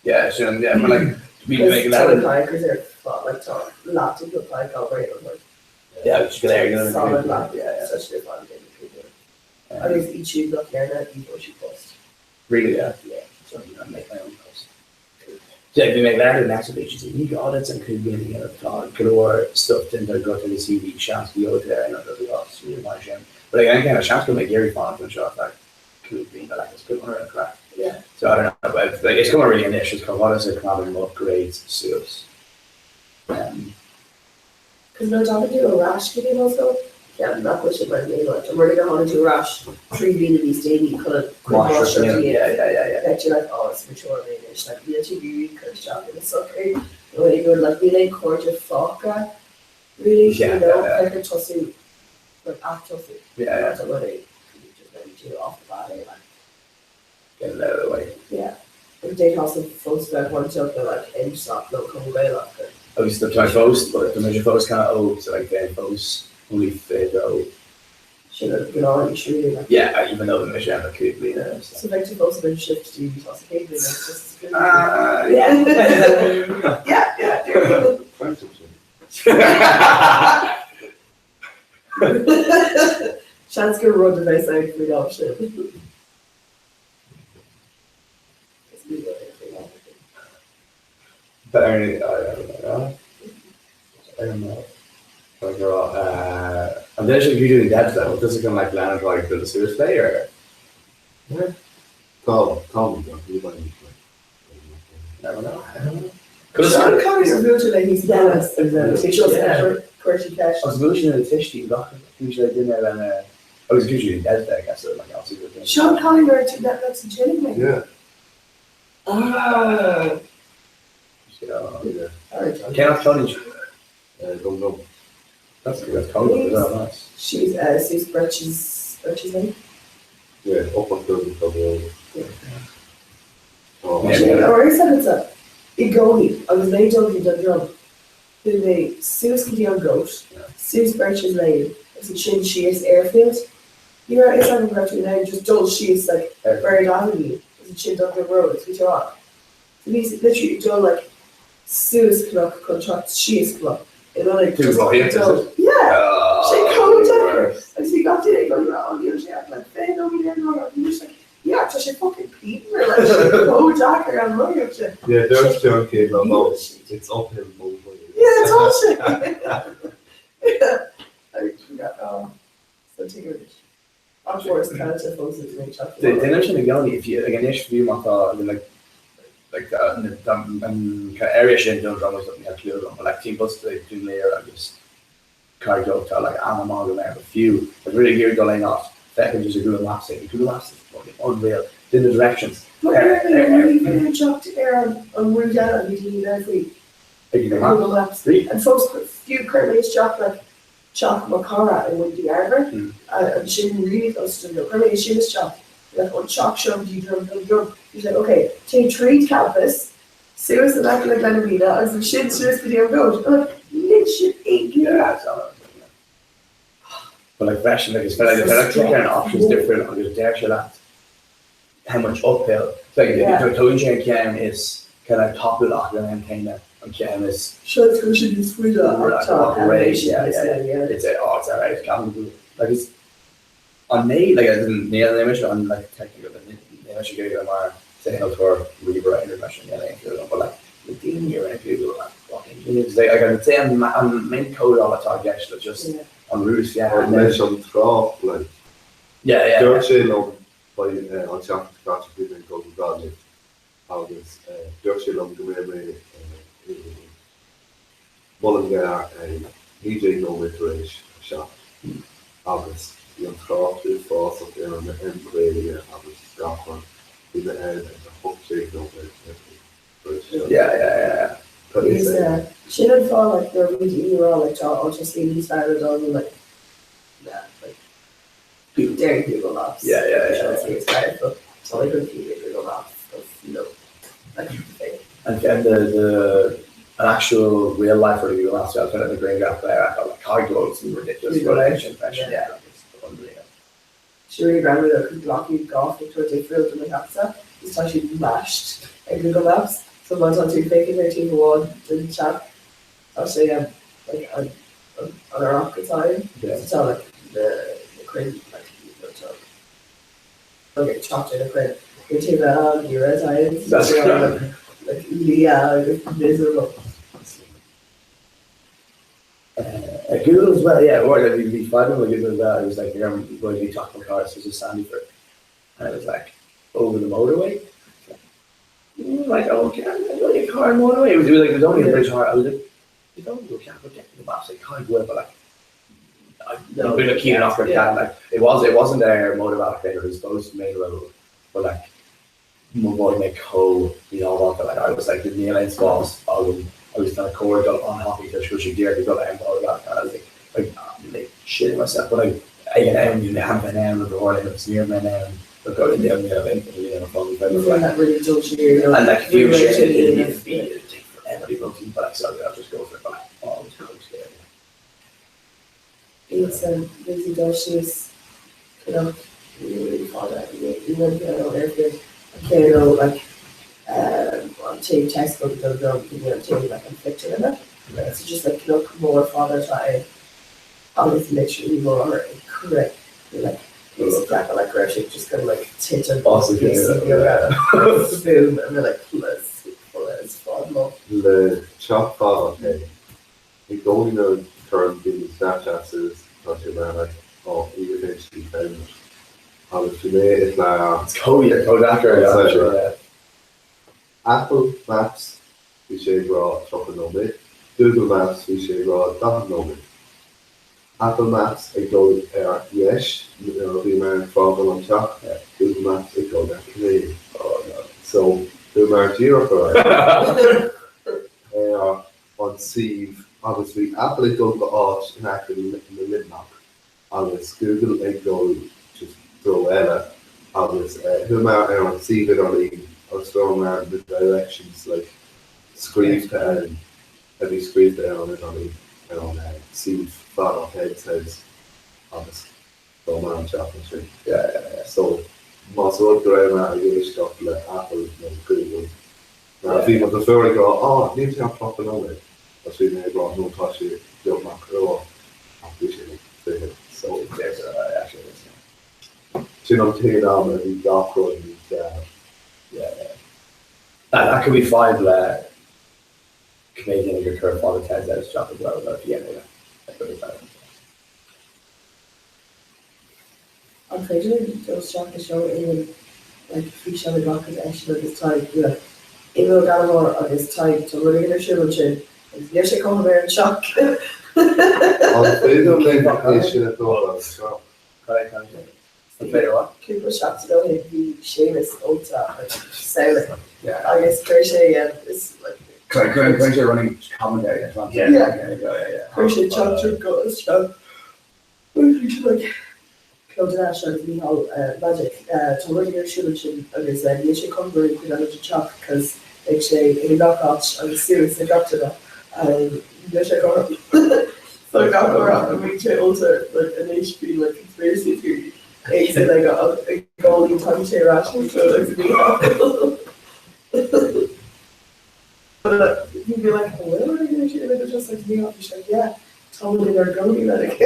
P: Yeah, sin yeah, but like bhí mé ag
F: Tá
P: lean
F: kayakkers ar fad like tá leat go kayak obair an
P: yeah, just go there, you know,
F: Solid leat.
P: yeah, yeah.
F: Such a fun game to do. Agus iad siúd nach ndearna ní bhfuil siad post.
P: Really, yeah.
F: Yeah.
P: So you know, I make my own post. Yeah, bhí mé ag labhairt le Next Agency, ní gá duit an cúig bliana a dhéanamh, tá go leor stuff déanta agat ar do CV, seans go gheobhaidh tú ar aon rud a bhí mar sin. But like, an ceann, seans go mbeidh iarraidh fanacht anseo ar feadh cúig bliana, like, it's good on an crack.
F: Yeah.
P: So I don't know, but like, it's coming really anois, it's chomh fada is a coimeád mo grades suas. Um,
F: Cos nuair a thagann tú ar ais go dtí an ollscoil, ceapaim nach bhfuil sé mar an gcéanna. Tá mar gur tháinig tú ar ais 3 bliana níos déanaí chun an chuid
P: máistreacht a
F: máistreacht a
P: dhéanamh, yeah,
F: dhéanamh.
P: yeah, yeah, yeah.
F: Beidh tú like, oh, is mature mé anois, like, níl tú ag iarraidh cur isteach ina sochaí nó aon rud, like, níl aon chairde fágtha really,
P: Yeah,
F: you know,
P: yeah, yeah.
F: caithfidh tosú, like, atosú.
P: Yeah, yeah.
F: Tá rudaí, just maybe do off the bat, eh, like,
P: Get it out of the way.
F: yeah. Agus d'fhéadfá fós bheith bainteach le like IMSAC nó Cumann Gaelach or
P: Agus tá tá fós, but tá mise fós kind of óg, so like bheinn fós only 22.
F: sin an gnáth really like.
P: Yeah, even though mise am a cúig bliana. So.
F: So bheidh tú fós in shift do tá sa chéad bhliain agus just as
P: Yeah.
F: Yeah, yeah. Seans gur rud a bheas ann faoin am sin. Is ní rud é faoin am sin.
P: But I don't know. I don't know. Like, uh, and then you doing that though, does it kind of like land like the suicide play or?
H: Tá tá ní bhain
P: Never know. I don't know.
F: Sean Connery ar bhuail tú léi sa Palace? Chuir sí ceist.
P: Agus bhuail sí na tuistí gach bhí sé duine lena agus bhí sí dead I guess so like obviously with
F: Sean Connery ar tú Netflix and chilling mé.
H: Yeah.
F: Ah.
P: Cén as Connery?
H: Dundrum.
P: That's good. That's Connery. Is that nice?
F: She's Suze Birch's Birch's name.
H: Yeah, up on Dublin Dublin.
F: Yeah. Or is that i gcónaí agus mé ag dul go Dundrum, chuaigh mé suas go dtí an Goat, suas Birches Lane agus ansin síos Airfield. Ní raibh a fhios agam go raibh tú in ann just dul síos like Bird Avenue agus ansin Dundrum Road agus bhí tú ann. So bhíos literally ag dul like suas cnoc chun teacht síos cnoc in ionad just dul Yeah! Sé chomh deacair! Agus bhí gach duine ag dul oh níl sé ach like 20 nóiméad ar an láthair agus bhí mise like Yeah, tá sé fucking pianmhar like sé chomh deacair an rud sin.
H: Yeah, dúirt John Cade liom, oh, it's uphill both ways.
F: Yeah, tá sé. Yeah. I forgot, oh, so tuigim anois. An fós caillte fós ag mé teacht amach.
P: Déanann sin i gcónaí, if you, like anois fiú má tá like like an area sin Dundrum agus níl clue agam, but like timpeall Dún Laoghaire agus Cargo tá like an-am agam air, but fiú like really ag iarraidh dul aon áit, feicim just Google Maps é, Google Maps is fucking unreal, do na directions.
F: But ar ar ar teacht ar an rud eile a bhí daoine ag faoi
P: Ag Google
F: Google Maps. And fós fiú chuir mé isteach like teach mo chara i Windy Arbor ansin really close to Dundrum. Chuir mé sin isteach like an teach seo go dtí Drum Dundrum. He was like okay, téigh tríd campus, suas in aice le Gleann na Míne agus ansin suas go dtí an Goat. I'm like níl sin aon
P: chiall. But like freisin like is féidir like click ar an options difriúil agus deir sé leat how much uphill. So like yeah. Tugann sé an ceann is kind of tapúla ach an céanna an ceann is
F: Seans go bhfuil sé níos faide ach tá
P: elevation yeah, yeah, yeah. It's a, oh, it's alright, ceapaim like it's an méid like as in níl níl mise an like technical but níl mise ag iarraidh mar innealtóir ríomhaire mar sin níl aon clue agam but like na daoine a rinne Google like fucking genius like like I'd say an an méid códáil atá i gceist le just an rud is fearr
H: and leis an trácht like
P: yeah yeah
H: dúirt sé liom beidh an tseachtain seo caite bhí mé ag dul go Gaillimh agus dúirt sé liom go mbeidh mé i Mullingar ag 19 nóiméad tar éis a 7 agus bhí an trácht uafásach ar an M50 agus gach rud, bhí mé ann ag 18 nóiméad tar éis a 7.
P: Yeah, yeah, yeah.
F: Is sin an fáth like nuair a bhí daoine ag rá like tá an slí níos fearr le dul like nah like deir Google Maps
P: Yeah, yeah, yeah.
F: Sin an slí is fearr but tá like an fiú Google Maps because you know like
P: And and the the an actual real life or Google Maps kind of the green graph there I felt like car glows and ridiculous relation yeah. yeah like it's unreal.
F: Siúrí greannmhar chun glacadh gach pictiúr difriúil de mo theachsa is tá siad mashed ag Google Maps so má tá tú ag féachaint ar taobh amháin den teach tá sé um, like an an an rock atá ann so tá like na na crainn like you know tá okay teacht ar na crainn ar taobh eile an geimhreadh atá ann so
P: That's
F: tá like like liath agus miserable.
P: Google as well, yeah, well, bhí bhí fadhb with Google as well. It was like going to be talking cars, so just Sandyford. And it was like over the motorway. Like, mm, like oh, okay, I'm going to car motorway. It was, it was like, it was only a bridge hard. I was like, you don't go can't protect the maps, like, can't go but like, I, no, been a keen enough for yeah. like, it was, it wasn't their motor it was supposed to main road, but like, mo bhí mé chomh míshábháilte like I was like níl aon spás agam agus tá na cóir dul an-thapaidh toisc go bhfuil sé díreach ag dul ar an bhóthar and I was like like like shitting myself but like ag an am bhí mé cheana féin ann rud a tharla agus ní raibh mé in ann look out in the ní raibh aon ní raibh fág
F: bheith like that really dul siar
P: and like fiú sé it it'd take forever to go to but like sorry I'll just go for it but like oh it was so scary.
F: It's um busy dul síos cnoc really fada i bhun Airfield an chéad ó like um an taobh Tesco go Dundrum go dtí an taobh like an phictiúrlann so just like cnoc mór fada atá ann agus literally mo mháthair ag crith like píosa ceapadh like go raibh sé just gonna like titim píosaí beaga boom and we're like plus plus fad mo.
H: Le teach fada é. I gcónaí nuair a chuireann daoine Snapchat suas tá sé mar like oh you eventually found it agus bhí mé i
P: It's chomh yeah chomh deacair yeah.
H: Apple Maps. bhí sé ag rá 30 nóiméad, Google Maps bhí sé ag rá 40 nóiméad. Apple Maps ag dul ar dheis nuair a bhí mé ag fágáil an teach, Google Maps ag dul ar clé. So, chuamar díreach ar aghaidh ar an suíomh agus bhí Apple ag dul go áit in aice le Luimneach agus Google ag dul just treo eile agus chuamar ar an suíomh idirlín agus fuaireamar na directions like scríobhta ann a bhí scríobhta ar an idirlíon ar an suíomh Father Ted's House agus fuaireamar an teach ansin. Yeah yeah yeah so más rud go raibh mé ag éisteacht le Apple nó Google mar bhí mo dheirfiúr ag rá á níl sé ach 30 nóiméad agus bhí mé ag rá no tá sé beagnach uair ach bhí sé like 20 so sin an t-aon am a bhí gach rud mícheart.
P: Yeah yeah. That could be fine le Canadian gur chuir Father Ted's House isteach as well about DNA like that.
F: An féidir linn dul isteach i seó Éamonn like físeán a ghlacadh eisean agus Tadhg you know Éamonn Ó Gallchóir agus Tadhg tá rud éigin ar siúl ansin agus níl sé cothrom ar an teach.
H: An féidir linn é sin a thógáil isteach?
F: Cúpla seachtain ó shin bhí Séamus ólta samhlaigh agus chuir sé
P: Chuir sé running commentary
F: Chuir sé teachtaireacht guth isteach agus bhí sé like Clodagh Nash agus Mícheál Magic tá rud éigin ar siúl ansin agus níl sé cothrom ar an chuid eile den teach cos beidh sé i ngach áit agus suas ag gach duine níl sé cothrom. So gach uair a bhíonn sé ólta like anois bíonn like conspiracy theory éagsúil aige ach i gcónaí tagann sé ar ais le Clodagh agus Mícheál. But like he'd be like oh well are you sure like just like Mícheál bhí sé like yeah tá muid inár gcónaí like.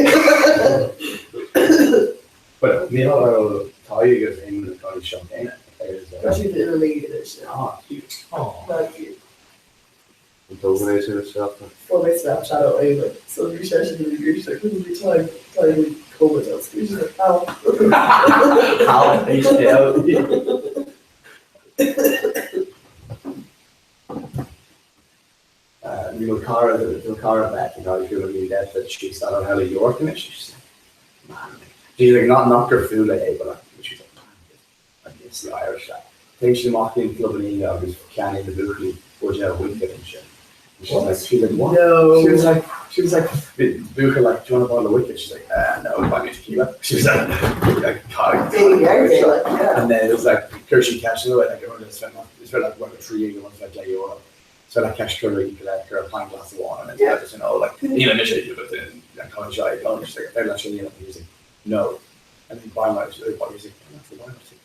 P: But Mícheál ar Tadhg agus Éamonn ag dul seo céanna.
F: Tá siad ina luí anois.
P: Ah cute.
F: Aww.
H: An dtógann é sin isteach?
F: Fuair mé Snapchat ó Éamonn so bhí seisean ina ghluaiseacht agus bhí Tadhg Tadhg i cómatós bhí sé like ow.
P: Ow HL. Bhí mo cara mo cara Beth ag dul siúl bhí Beth le she's out on Hello York anois she's like man she's like not not gur fuath léi é but like she's like man I miss the Irish like. Téann siad amach go dtí an club an oíche agus ceannaíonn na buachaillí buidéal Wicked ansin. And she's like, she's like, what?
F: No.
P: She was like, she was like, buachaill like, do you want a bottle of Wicked? She's like, uh, no, buy me tequila. She was like, like, God, And then it was like, chuir sí ceist like, like, it's like, it's like, like, 3 euro, like, 10 euro. So like ceist gur rí go le gur pint glass of wine and yeah. just you know like you know initially but then like kind of shy going she's like like she he was like no and then by my what music and that's the wine I was like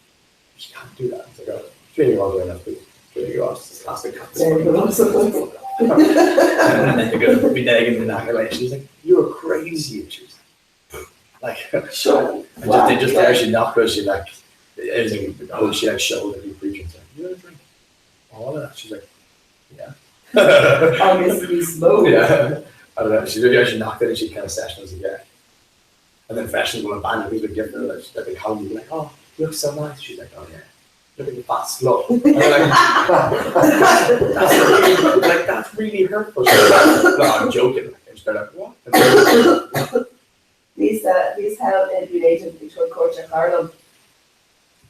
P: you can't do that. It's like oh three euro doing that please three euro it's classic and then you go be there in the like she's like you're crazy and she was like
F: sure
P: and just, they just there she knocked her she like it was like oh she like shoulder the preacher and said you want a drink all of that she's like yeah
F: Agus níos mó.
P: Yeah. I don't know. She really actually knocked it and she kind of session was like, yeah. And then fashion will abandon people give her like that they hug you like, oh, you look so nice. She's like, oh yeah. Look at the fat slut. And they're like, that's really, like that's really hurtful. She's like, no, I'm joking. And she's like, what? And they're
F: Bhíos bhíos thall i Dún Éideann ag tabhairt cuairt ar chara liom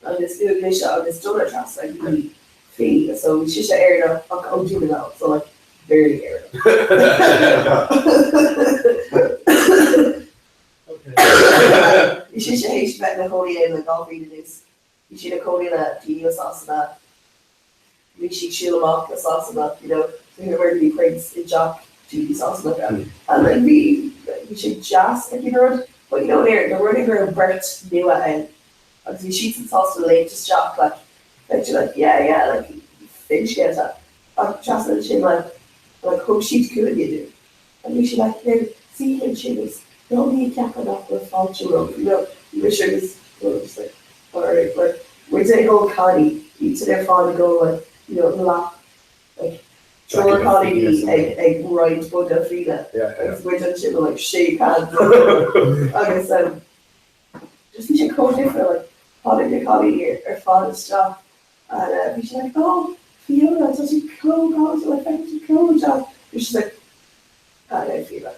F: agus chuaigh mise agus Donna trasna go dtí Fíona so bhí sise Éireannach ach ó Dhún na nGall so like barely Éireannach. Bhí sise théis bheith ina cónaí ann le 2 bhliain anuas. Bhí sí ina cónaí le daoine ó Sasana. Bhí sí ag siúl amach le Sasanach, you know, so chuamar go dtí Prince i dteach daoine Sasanacha. And like bhí, bhí sé deas like you know rud, but you know in Éirinn, dá rud é go raibh beirt nua ann agus bhí siadsan sásta léimt isteach like, bheadh siad like yeah yeah like finscéalta ach trasna ansin like, like thug siad cúinne dúinn and bhí siad like you know suigh ansin agus ná bí ag ceapadh nach bhfuil fáilte romhat, you know, bhí mise agus well just like alright like muid ag ól cannaí, iadsan ar fad ag ól like you know leath like triúr cailíní ag ag roinnt buidéal fíona agus muid ansin le like sé can agus um just bhí sé chomh difriúil like tháinig na cailíní ar fad isteach and uh, bhí siad like oh. Fiona, tá tú chomh galánta, like feiceann tú chomh deas. Bhí sí like, ah yeah, Fiona.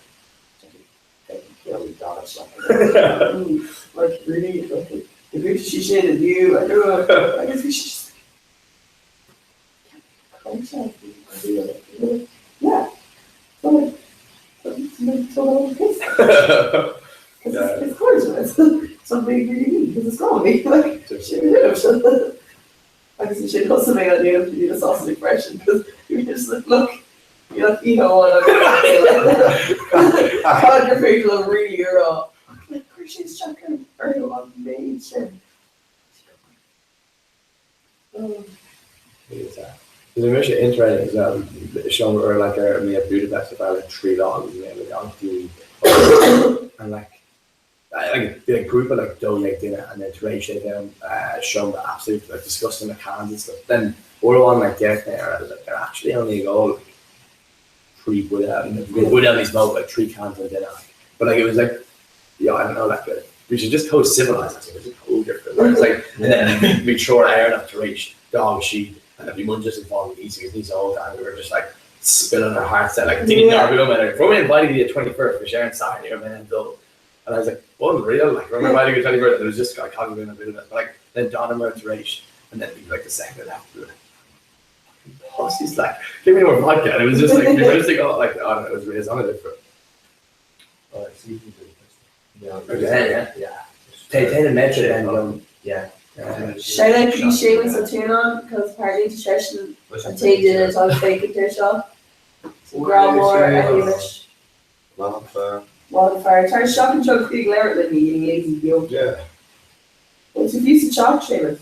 F: Like really, like the big she sin and you, like, oh, agus bhí sí just like, yeah. So like, It's gorgeous. Something really neat because it's gone. Like, Agus ansin thosaigh mé á dhéanamh do na Sasanaigh freisin because you just like look you like you know what Tá gur féidir liom really a rá ach like chuir sé isteach orthu an méid sin.
P: Is mise internet as well seomra or like ar mé Budapest ar feadh like 3 lá agus mé like an and like like bhí like grúpa like 12 duine and then tar éis é bheith ann seomra absolute like disgusting like cans and stuff then uair amháin like d'fhéach mé ar like they're actually only ag ól like 3 buidéal buidéal níos mó like 3 cans an duine like but like it was like yeah I don't know like we should just go civilized like it was just chomh different where it's like and then bhí triúr Éireannach tar éis d'fhág siad and bhí muid just ag fáil níos agus níos óga and we were just like spilling our hearts out like daoine nár bhí mé like bhí mé invited go dtí 21st bhí sé ar an Satharn ní raibh mé in ann dul and I was like unreal like bhí mé invited go 21st and it was just like having been a bit of it but like then d'fhanamar tar éis and then like the second left we were like pussies like give me more vodka and it was just like we were just like oh like I don't know it was really it's on a different
H: Oh, see,
P: yeah yeah yeah Tá tá na metro then go
N: yeah
G: Shout out go dtí Séamus Ó Tuanáin cos apparently tá seisean an t-aon duine atá ag féachaint air seo. So grá mór a Shéamais.
M: Maith an fear.
G: Maith an fear. Tar isteach anseo chuig labhairt linn, you lazy beag.
M: Yeah.
G: Bhfuil tú fiú sa teach, Séamus?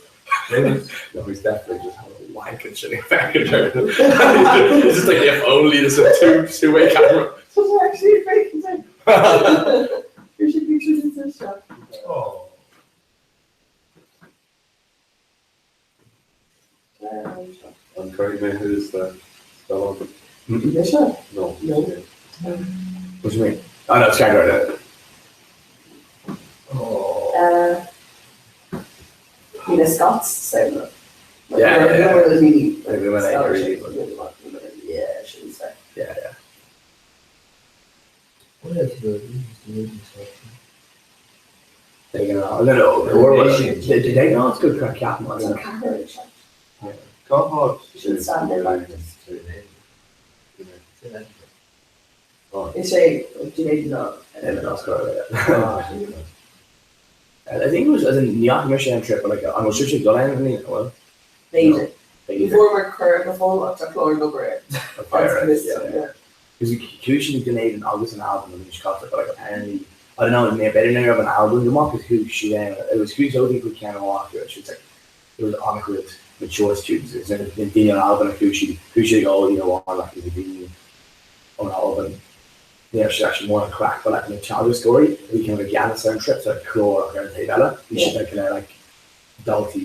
M: Séamus?
P: No, he's definitely just having a wank and shitting back in there. It's just like if only there's a two-way camera.
G: Tá sé actually ag féachaint air. Fuair sé pictures sa teach.
M: Oh. An cuirfidh mé thuas le spelláil?
F: Mise?
M: No.
F: No.
P: What do you mean? Oh no, it's Jaguar.
F: Uh, Bhí na Scots so
P: Yeah, yeah, yeah.
F: really
P: Maybe when I really
F: Yeah, sin sa.
P: Yeah, yeah.
L: What else do you do?
P: They can no, no, they know it's good crack cap man.
F: Tá ceathair ag seo.
M: Cá háit
F: Sin Sunday like.
G: Is é Junaid ná.
P: I think it was as in ní fhaca mise an trip but like an bhfuil sibhse ag dul ann I mean well
G: B'fhéidir.
P: B'fhéidir.
G: Bhfuair cur go fóill ach tá clár an obair air.
P: Okay, right, yeah, yeah. Because chuaigh siad go Dunedin agus an Albain an bhliain seo caite but like apparently I don't know mé b'fhéidir nach raibh an Albain go maith because chuaigh siad ann it was chuaigh Sophie chuig ceann amháin acu and she was like it was an-chuid mature students it was na daoine ón Albain a chuaigh siad chuaigh siad ag ól oíche amháin like is na daoine ón Albain ní raibh siad actually mórán craic but like na teagascóirí a bhí kind of i gceannas ar an trip so like clár ar an taobh eile bhí siad like kind of like daltaí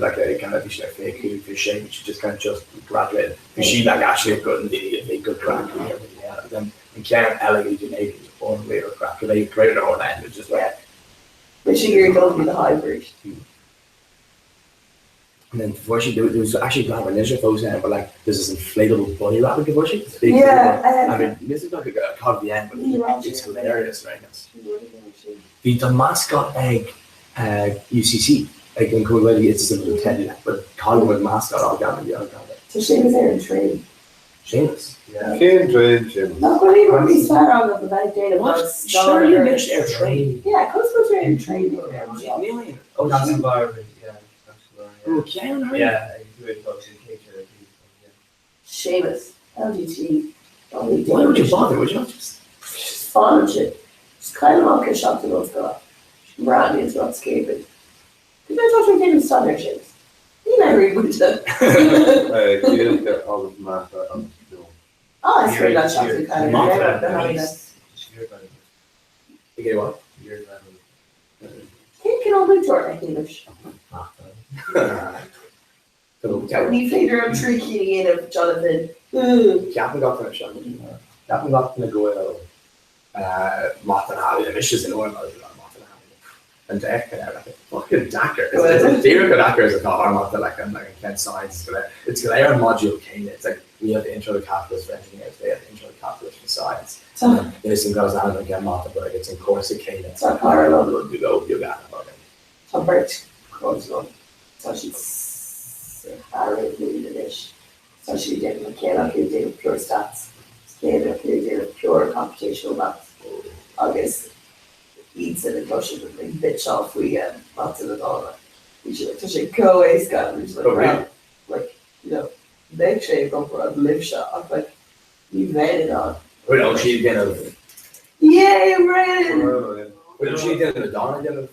P: like a kind of bhí siad like 25 26 bhí siad just kind of just graduated bhí siad like actually good and bhí bhí good craic bhí everything else then an ceann eile go dtí Jamaica was unreal craic go bhí great ar an end it was just like
G: Bhí sé gur dul bhí na hybrid.
P: And then before she there was actually glad when there's fós ann but like there's this inflatable bunny rabbit before she this big
G: Yeah,
P: inflatable I mean this is like a cod the end but it's hilarious right Bhí the mascot ag uh, UCC ag an Cumann Gaeilge it's just a teddy but cad bhfuil mascot á gan an gan
F: Tá Séamus ar an traein.
P: Séamus?
M: Cén traein Séamus?
F: Nach bhfuil aon rud níos fearr agat a bheith ag déanamh
P: What?
F: ná
P: Surely anois ar traein.
F: Yeah, conas go bhfuil sé ar an traein ar an
P: Níl aon Oh,
L: That's
P: sin.
L: a bar, yeah. That's a bar, yeah.
P: Oh, ceann thar.
L: Yeah, you would go to the caterer. Yeah.
F: Séamus, LGT.
P: Why would you bother? Would you not just
F: Just fan ansin. Just caith amach ar seachtain ollscoile. Rani is not escaping. Cad é atá tú ag déanamh staidéir, Séamus? Níl aon rí buaite.
M: Gaeilge agus Mata agus Ceol.
F: Ah, is féidir leat seachtain a chaitheamh ar na
P: Ag é what?
F: Cén cineál múinteoir é Shéamais? Ní féidir an trí cinn a dhéanamh, Jonathan.
P: Ceapaim gach duine seo. Ceapaim gach duine go bhfuil Mata na hAille. Mise san uair mar Mata na hAille. An deck ar like fucking deacair. It's díreach chomh deacair is atá ár mata like an like an ceann science go léir. It's go léir an module céanna. It's like we have the intro to calculus for engineers, they have the intro to calculus for science.
F: Tá.
P: There's some guys ann an ceann mata but like it's an cúrsa céanna.
F: Tá cara liom.
P: Rud go go beag ann fucking.
F: Tá beirt cairde liom. Tá siad sa dara bliain anois. Tá siad ag déanamh ceann acu ag déanamh pure stats, ceann acu ag déanamh pure computational maths agus iadsan ag cloisim ag bitseáil faoi mata na dála. Bhí siad like tá sé chomh éasca and bhí siad like well like you know bheadh sé i gcomparáid libhse ach like ní bheinn in ann.
P: Bhfuil siad ag déanamh?
F: Yay Ryan!
P: Bhfuil siad ag déanamh na dána ag déanamh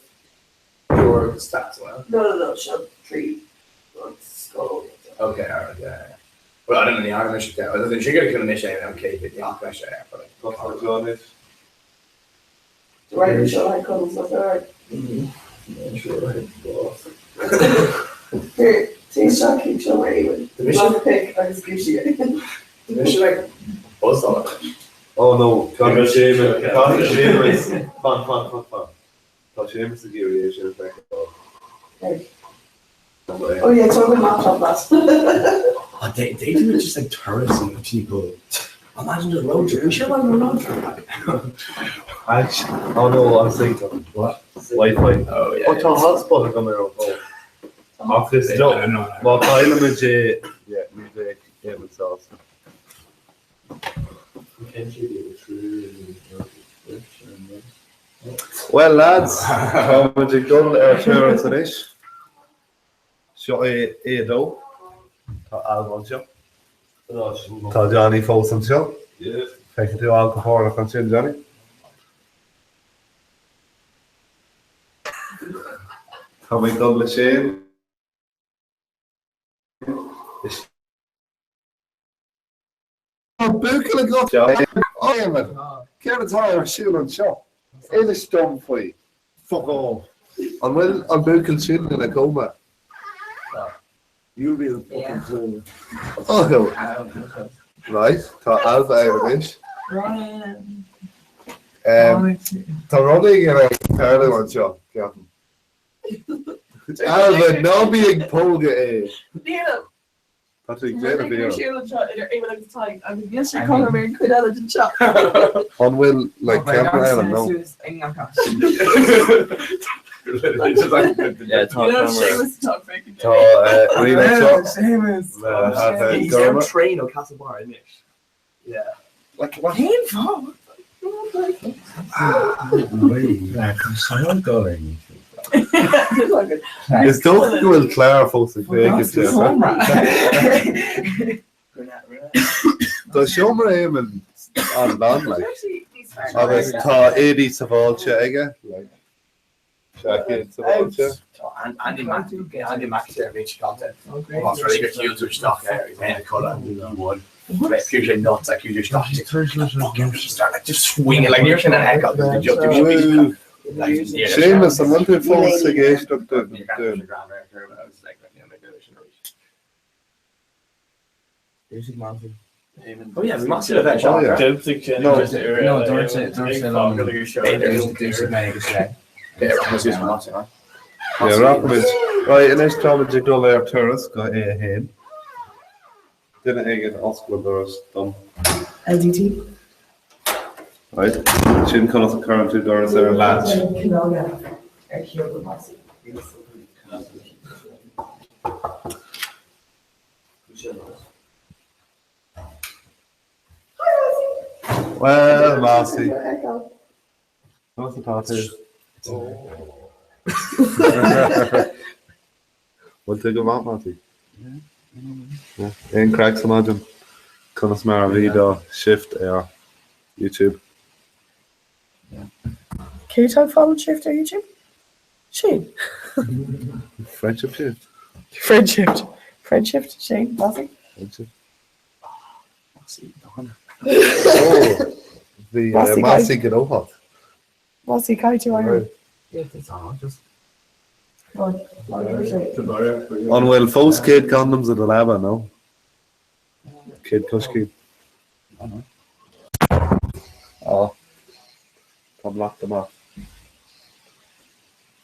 P: pure stats well?
F: No no no seo trí rud scoil.
P: Okay alright yeah yeah. Well I don't know ní fhaca mise é. Well sin go mise é an chéad bit ní fhaca mise é but like.
K: Tá fág anois.
F: The right seo like couples of the Here, téigh isteach chuig seomra Éamoinn. Lockpick agus Gucci.
P: Tá mise like buzzed on it.
K: Oh no, tá Séamus, tá Séamus, fan, fan, fan, fan. Tá Séamus ag iarraidh é sin a fheiceáil.
F: Oh yeah, tóg an laptop leat.
P: Oh, they, they do it just like tourists and people. Imagine just road trip. We should have a road trip.
K: Actually, oh no, I was thinking.
P: What?
K: Wi-Fi.
P: Oh yeah.
K: Oh, tá hotspot agam ar an bhfón. Ach is do, má chaillimid é, yeah, ní bheidh Éamonn sásta. Well lads, tá muid ag dul ar turas anois. Seo é A2. Tá Ailbhe anseo. Tá Johnny fós anseo. Feiceann tú an-compordach ansin, Johnny. Tá mé ag dul le Shane. Tá buachaill agat, a Éamonn. Céard atá ar siúl anseo? Inis dom faoi. Fuck off. An bhfuil an buachaill sin ina cóma? You real fucking clone. Oh, right, tá Ailbhe ann anois. Tá rud éigin ag tarlú anseo, ceapaim. Ailbhe, ná bí ag pógadh é.
G: Nílim.
K: Tá tú ag déanamh
G: iarracht. Bhí anseo idir Éamonn agus Tadhg agus níl sé cothrom ar an chuid eile den teach.
K: An bhfuil like ceamara eile nó? Tá Ríona anseo.
P: He's on train ó Castlebar anois. Yeah.
K: Like what?
G: Cén fáth?
K: Is dócha go bhfuil Clara fós ag féachaint air. Tá seomra Éamoinn an-lán like agus tá éadaí sábháilte aige like seaicéad sábháilte.
P: Andy Mac Andy Mac ar bhí content. Más rud é gur shiúil tú isteach air agus é ina chodladh Bhí sé nuts like you just fucking start like just swinging like níor sin an fheiceáil
K: Séamus, an bhfuil tú fós ag éisteacht dúinn?
P: Oh yeah, bhí maith le bheith seo.
K: No.
D: No, dúirt sé dúirt sé liom dúirt mé agus sé.
K: Yeah, rachaimid. Right, anois táimid ag dul ar turas go A1. Duine éigin oscail an doras dom.
F: LDT.
K: Right, sin conas a chuireann tú doras ar an latch.
F: Cnóga ar shiúl go Mossy.
K: Well, Mossy. Conas atá tú? Bhfuil tú go maith, Mossy? Aon craic sa maidin? Conas mar a bhí do shift ar YouTube?
F: Cé atá ag fáil an shift ar YouTube? Shane.
K: Friendship shift.
F: Friendship. Friendship, Shane, Mossy.
K: Friendship. Oh, bhí Mossy gnóthach.
F: Mossy, caithfidh tú éirí.
K: An bhfuil fós 100 condoms i do leaba, nó? 100 coiscín? Á, táim leath amach.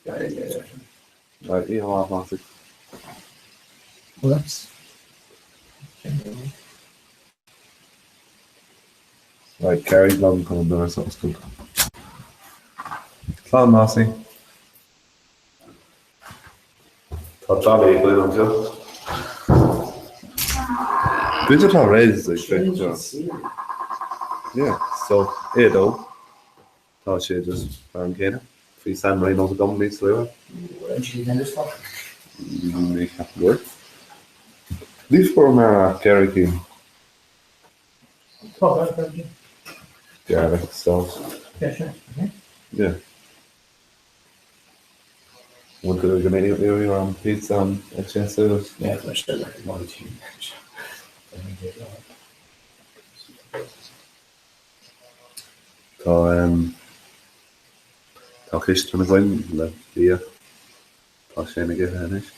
K: Yeah, yeah, yeah. Right, oíche mhaith, Mossy.
P: Well, that's...
K: Right, cabhraigh liom chun an doras a oscailt. Slán, Mossy. Tá Johnny againn anseo. B'fhéidir tá Rez ag féachaint orm. Yeah, so, é dó. Tá sé just mar an gcéanna. Bhí San Marino agam níos luaithe. Ní cheapaim go bhfuil. Ní fuair mé ach 4 cinn. Garlic salt. Yeah. Bhfuil tú ag iarraidh orm pizza an te suas?
P: Yeah, tá sé like mar tí.
K: Tá tá cistin againn le bia. Tá sé ag ithe anois.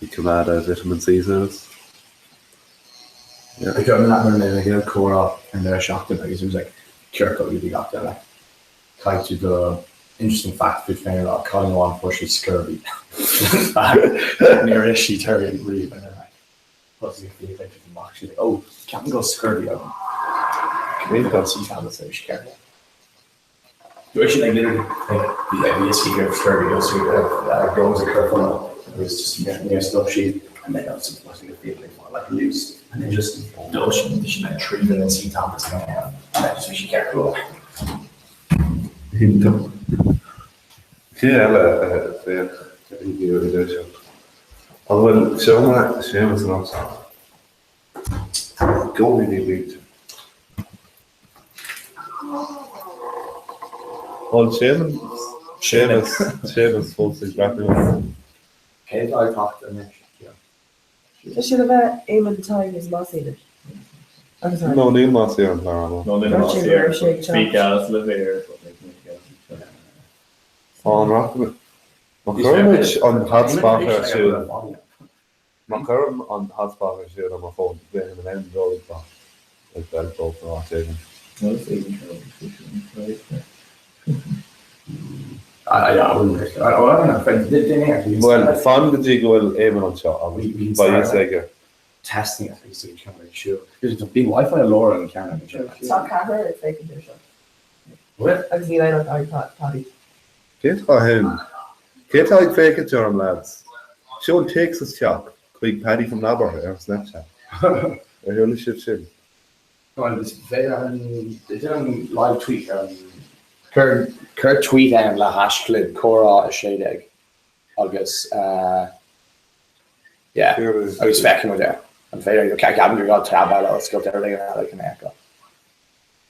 K: Ag coimeád a vitamin C suas.
P: Yeah. Ag dul leat mar a bhí comhrá ar an deireadh seachtaine agus it was like ciorcal go dtí gach duine. Caithfidh tú do interesting fact fút féin a rá, cailín amháin fuair sí scurvy. Níor ith sí turkey riamh and then like thosaigh ag fiafraí fút amach she's like oh ceapaim go bhfuil scurvy agam. Cén C tablets a bhí sí ceart. Dúirt sí like literally like bhí like bhí fhios aici go raibh scurvy go raibh goes ag cur fola agus just níor stop sí and then also thosaigh ag fiafraí fá like loose and then just d'ól sí bhí sí like 3 million C tablets in her hand and then just bhí sí ceart go leor.
K: Iontach. Cé eile a bheadh ag iarraidh é seo? An bhfuil seomra Séamus anocht? Go ní bíd. Bhfuil Séamus Séamus Séamus fós ag breathnú orm?
P: Cé atá ag teacht anois?
F: Tá sé le bheith Éamonn, Tadhg agus Mossy anois. Agus Ryan.
K: No, níl Mossy ar an chlár ama.
L: No, níl
F: Dúirt sé
L: Mossy
F: go
L: ar.
F: raibh sé ag
L: Bhí
F: teacht.
L: geall le bheith air, but like, níl geall ag teacht.
K: Tá an rac. Má chuirimid an hotspot ar siúl. Má chuirim an hotspot ar siúl ar mo fón, bheinn in ann dul ag Velcro nó áit éigin. Bhuel, fan go dtí go bhfuil Éamonn anseo agus beidh fhios aige.
P: Testing it agus ag ceann ag siúl. Bhí Wi-Fi i lár an ceann anseo.
F: Tá ceathrar ag féachaint air seo. Agus níl aon ach Paddy.
K: Cé atá ann? Cé atá ag féachaint orm, lads? Seol téacs isteach chuig Paddy from Abair ar Snapchat. Ar chuala sibh sin?
P: Bhuel, is féidir an déan an live tweet ar an Cuir cuir tweet ann le haischlib comhrá 16 agus yeah agus feicfidh muid é. An féidir ceapaim gur gá tab eile a oscailt ar rud eile chun é a fheiceáil.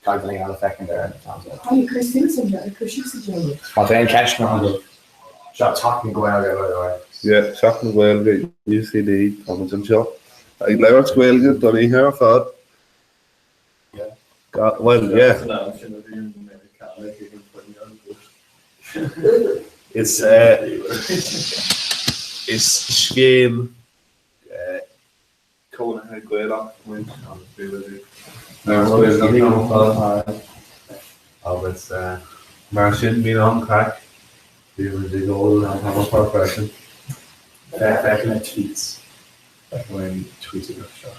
P: Caithfidh duine eile féachaint ar an tab.
F: Paddy, cuir suas an cuir síos an dealbh.
P: Má tá aon ceisteanna agaibh, seo Seachtain na Gaeilge by the way.
K: Yeah, Seachtain na Gaeilge, UCD, tá muid anseo ag labhairt Gaeilge don oíche ar fad.
L: Yeah.
K: Well, yeah. Is is scéim cónaithe Gaelach muid agus bhí muid ag labhairt agus mar sin bíonn an-chraic, bhí muid ag ól an t-am ar fad freisin.
P: Féach na tweets. Féach na tweets agat seo.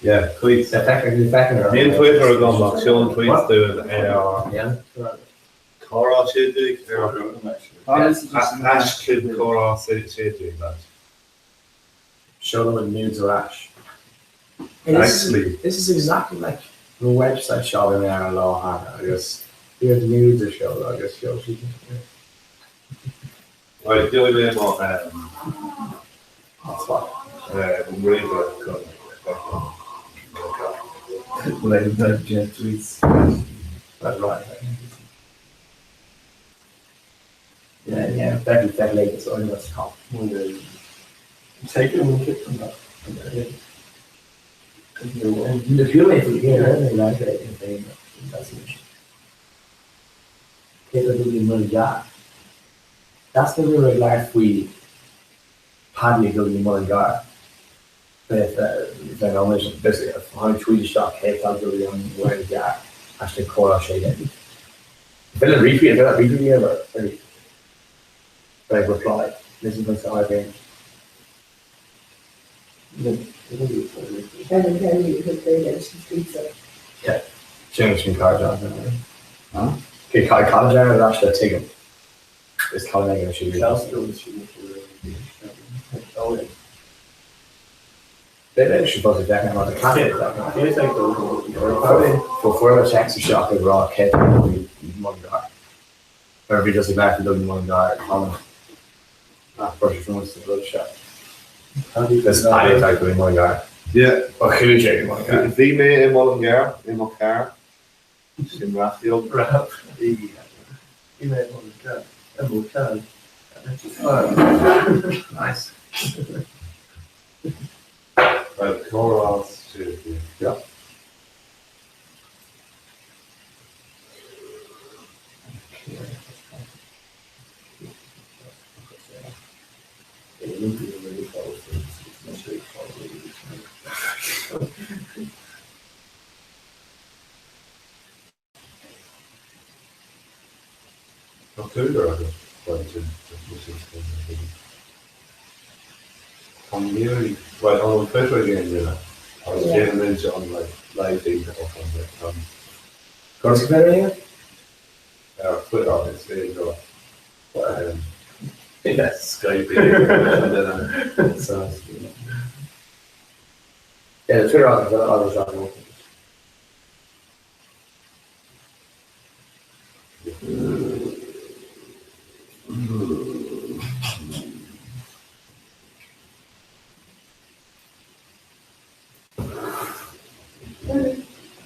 K: Yeah, tweets. Níl Twitter agam ach seol tweets dúinn ar. Comhrá 16 ar haischlib comhrá 16 lads.
P: Seolaimid nudes ar ais.
K: Actually.
P: This is exactly like the website seo a bhí mé ar an lá cheana agus bhí ort nudes a sheoladh agus sheol siad nudes.
K: Right, gheobhaidh mé mo hotspot, mo ríomhaire chun
P: Laethanta tweets. That's right. Yeah, yeah, very, very late. It's only what's top.
L: Take it and kick them up.
P: That's the bhí ag labhairt faoi Paddy ag dul go dtí Mullingar. Tháinig tweet isteach cé atá ag dul go dtí an Muileann gCearr? Hashtag comhrá 16. Bhí an retweet, bhí retweet ever, like reply, listen to the iPhone.
F: Evan Kelly is very leis an
P: Yeah, sin sin car Huh? Okay, ca ca ar ais le tuigim. Is ca ag si B'fhéidir sé buzz bheith mar a Fuair mé text isteach ag rá cé Mullingar. Ar bhí just ag labhairt faoi Mullingar Colin. Ach fuair sé fón sa rud seo. Is Paddy atá ag dul i Mullingar.
K: Yeah.
P: Ó chuaigh sé go Mullingar.
K: Bhí mé i Mullingar i mo charr. Sin raidió.
L: Rap. Bhí mé i Mullingar i mo charr.
P: Nice.
K: Well, comhrá sé.
P: Yeah.
K: Tá cúigear agat, bhuel, Tá mé bhuel, an bhfuil Twitter ag aon duine? Agus déanaimid an like live feed or something.
P: Conas go féidir é?
K: Ar Twitter is féidir um, Skype duine.
P: So, yeah, Twitter agus agus agus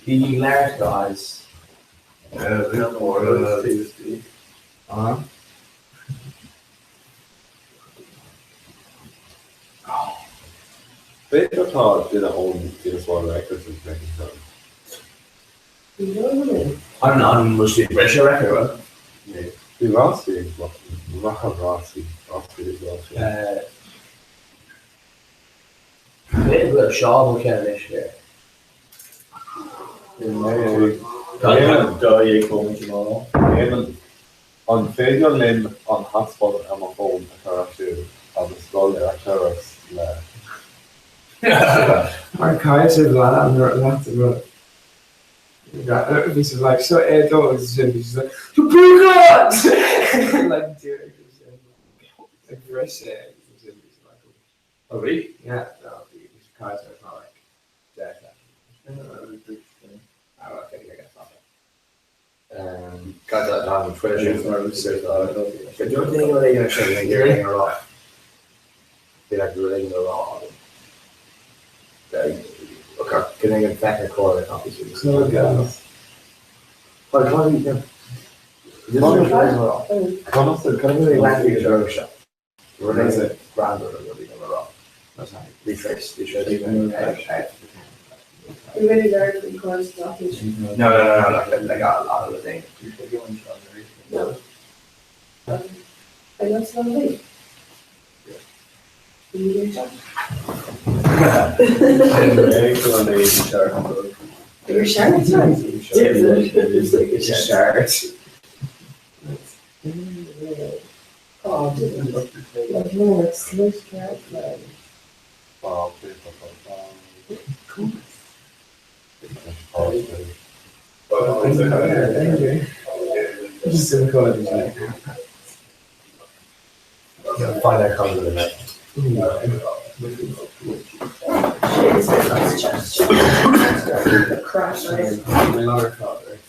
P: Bhí leir guys.
K: Uh-huh. B'fhéidir tá duine ón Guinness World Records ag féachaint orm.
P: An an bhfuil siad breise record bhfuil?
K: Bhí rásaí ag rásaí rásaí rásaí.
N: B'fhéidir go bhfuil Seán Ó Ceann anois there.
K: Éamonn, an féidir linn an hotspot ar mo fón a chur ar siúl agus dul ar turas le.
D: Mar caithfidh sé leat an rud. Bhí sé like seo é dó agus sin bhí sé like Tá buachaill! Like díreach sin like bhris sé agus ansin bhí sé like
P: Oh bhí?
D: Yeah no bhí bhí sé caithfidh sé ar like deich Ah well okay I guess not.
P: Cad tá an Twitter sin Don't think what they're gonna say like a rá. Bhí like rud éigin le rá agam. Go ag an feicthe cóir le copy
K: Conas a
F: You really learn from course
P: No, no, no, no, like, like a lot of the thing.
F: No. I know some of You're sharp,
P: It's a shirt.
F: Oh, like no, it's slush cat man.
D: Just in college, like.
P: Yeah, find out how to do that.
F: Crash right.
D: My lower father.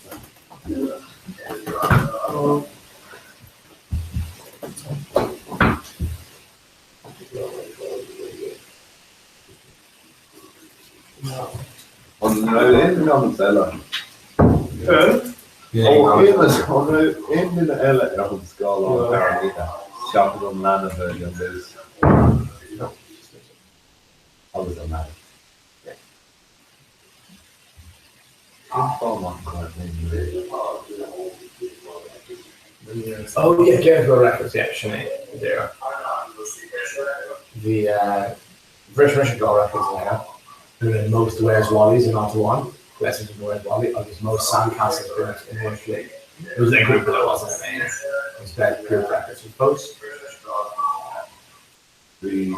K: An raibh aon duine eile? Ó Éamonn, an raibh aon duine eile ar an scáileán ar an oíche seachas an leanbh ar an dtús? Agus an leanbh. Cén fáth nach raibh aon duine?
P: Oh yeah, Guinness World Records, yeah, sin é, there. Bhí uh, bhris mise dhá records in air. Bhí most Where's Wally's in Ottawa, Where's Where's Wally, agus most sandcastles built in one flick. It was a grúpa that wasn't in aonar. Agus beidh Group Records with fós.
K: Bhí.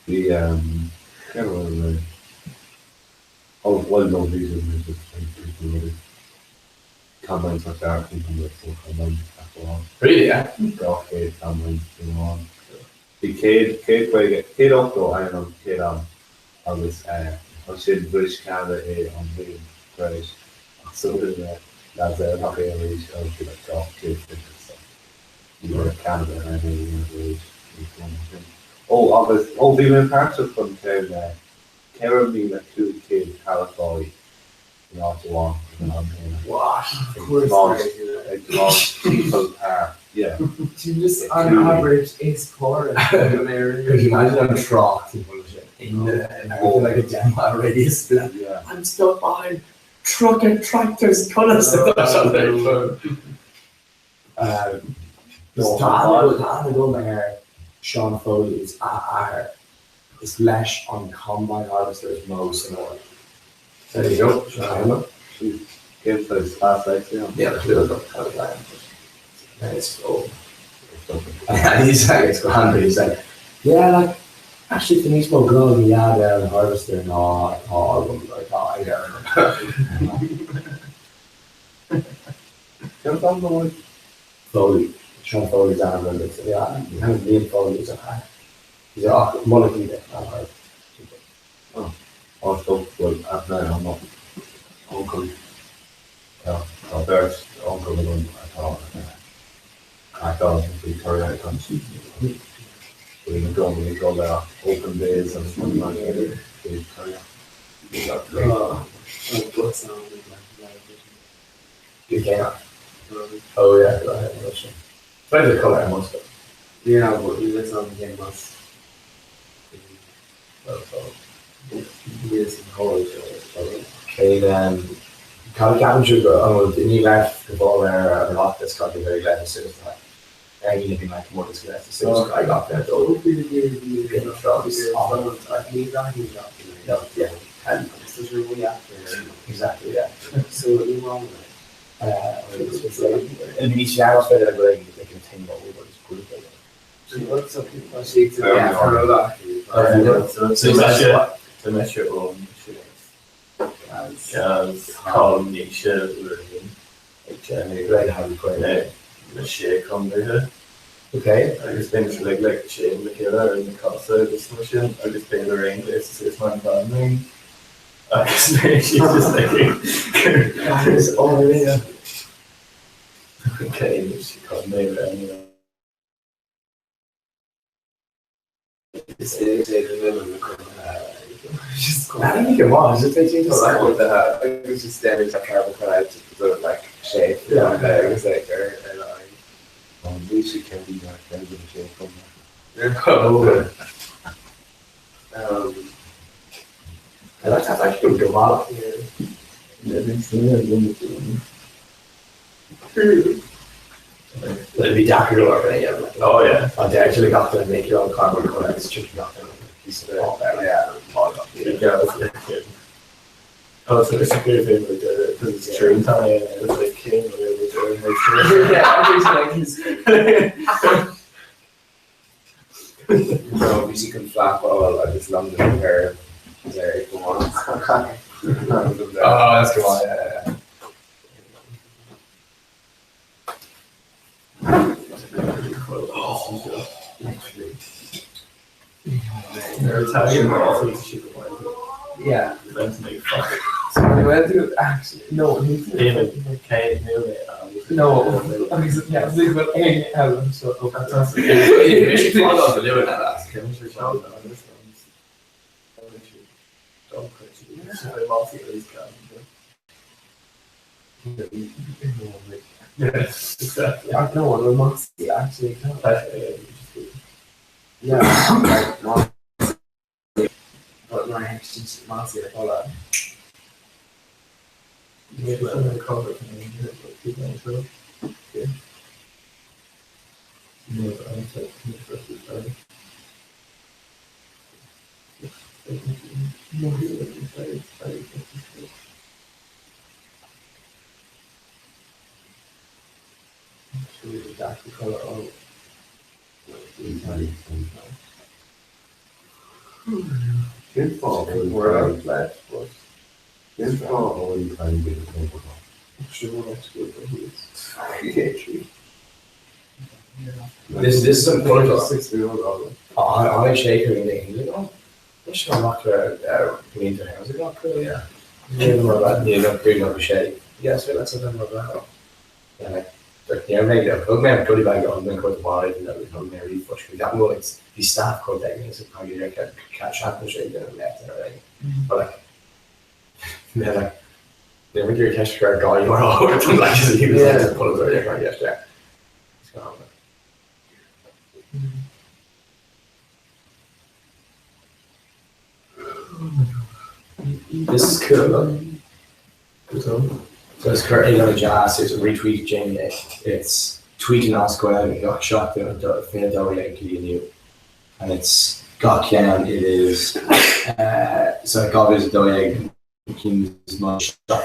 K: Bhí cén rud a bhí Oh well no bhí sé bhí sé cúpla rudaí. Combines nach dear timpeall na so combines gach amháin.
P: Really yeah?
K: 200 combines amháin. Bhí 100, 150, 180 ainm chéad am agus ansin bhris Ceanada é an bhliain tar éis ach sula raibh lads eile nach é arís agus bhí like 220 so ní raibh Ceanada in ann é a dhéanamh arís níos mó ná sin. Ó agus ó bhí mé páirteach don cheann 4,500 tarracóirí in áit amháin ag an am céanna.
D: What?
K: Ag tiomáint ag tiomáint timpeall thar yeah.
D: Just an average is poor.
P: Could you imagine an trácht timpeall sin in the like a 10 mile radius?
K: Yeah.
D: I'm stuck behind truck and tractors conas Tá aithne agam ar Sean Foley is a athair. Is leis an combine harvester is mó san Eoraip. There you go, sin an ainm.
K: Cén saghas class é sin?
P: Níl a clue agam cad é an It's oh. And he's like, it's grand, but he's like, yeah, like, actually tá níos mó grá ag mo dhaid ar an harvester ná atá agam, atá aige orm.
K: Cén t-ainm dó?
P: Foley, Sean Foley is ainm dó, yeah, Liam Foley is an athair. Ach moladh iad ar fad.
K: Áit go bhfuil aithne ar mo uncail, tá beirt uncail agam atá ag faoi toraíocht. Bíonn i gcónaí ag dul ar open days agus rudaí mar sin faoi toraíocht.
P: Oh yeah, go ahead, sin. Féidir codladh ar an mbus.
O: Yeah, but níl fhios agam cén bus. Níl fhios an hall seo.
P: Cén cad a ceapann sibh an bhfuil daoine leis go bhfáil ar an Oireachtas cad a bheidh leis suas le ar dhaoine bhí like comórtas go leis suas go gach duine dul No, yeah. Exactly, yeah.
O: So ní maith
P: Ní seans féidir le go like an thing about we just group it.
L: Tá mise ón Gaz Colm Naoise Lorraine ag déanamh na sé contaetha.
P: Okay.
L: Agus bíonn siad like like tréan le chéile ar na cosa agus mar sin agus beidh Lorraine gléasta suas mar an bhean ring agus beidh sí just like
P: That is unreal.
L: Okay, she called me anyway.
P: I think it was. Just like you like with the it was just standing like carbon cloud sort of like shape. Yeah, it was like or
K: An bhí sé céard í mar ceann de na sé chontae?
P: Oh. I like that's actually good model. It'd be deacair go leor a dhéanamh.
L: Oh yeah.
P: An deir tú le gach duine make your own cardboard cutout agus tiocfaidh gach duine le píosa de páipéar like
L: Yeah.
P: Yeah.
L: Oh, so it's a good thing like because it's train time and it's like king or whatever.
D: Yeah, he's like he's
O: Bro, bhí sí chun flap a fháil agus London ar ar go maith.
P: Oh, that's good one. Yeah, yeah, yeah.
L: Oh, literally. They're Italian, but also it's super white.
D: Yeah.
L: That's me. Fuck.
D: So we went to actually no ní
L: David, Kate, Neil,
D: No, agus yeah, so bhfuil aon eile so
L: Yes, exactly.
D: Yeah, no, an bhfuil Moxie actually
O: Yeah, like Moxie.
D: But mar sin Moxie ar fáil.
H: Cén fáth a bhfuil Cén fáth a bhfuil an t-ainm
P: This this is important. Tháinig sé chuig an Aon Leis an amach le blianta yeah. Níl Yes, that's a number Yeah, like ní mé thug mé goodie bag an an chuid bhá thug mé ríomhphost go ceapaim go bhí staff code ag so seachtain sé den le ar aghaidh. But like mé like ní bhí ceist go gá mar like he was like just pull it ar gceist there. This is cool. Look. So it's currently on a jazz. It's a retweet Jamie. It's tweeting as Gaeilge gach seachtain 22 go dtí inniu. And it's gach ceann it is uh, so 2012 cinn is mó Oireachtas na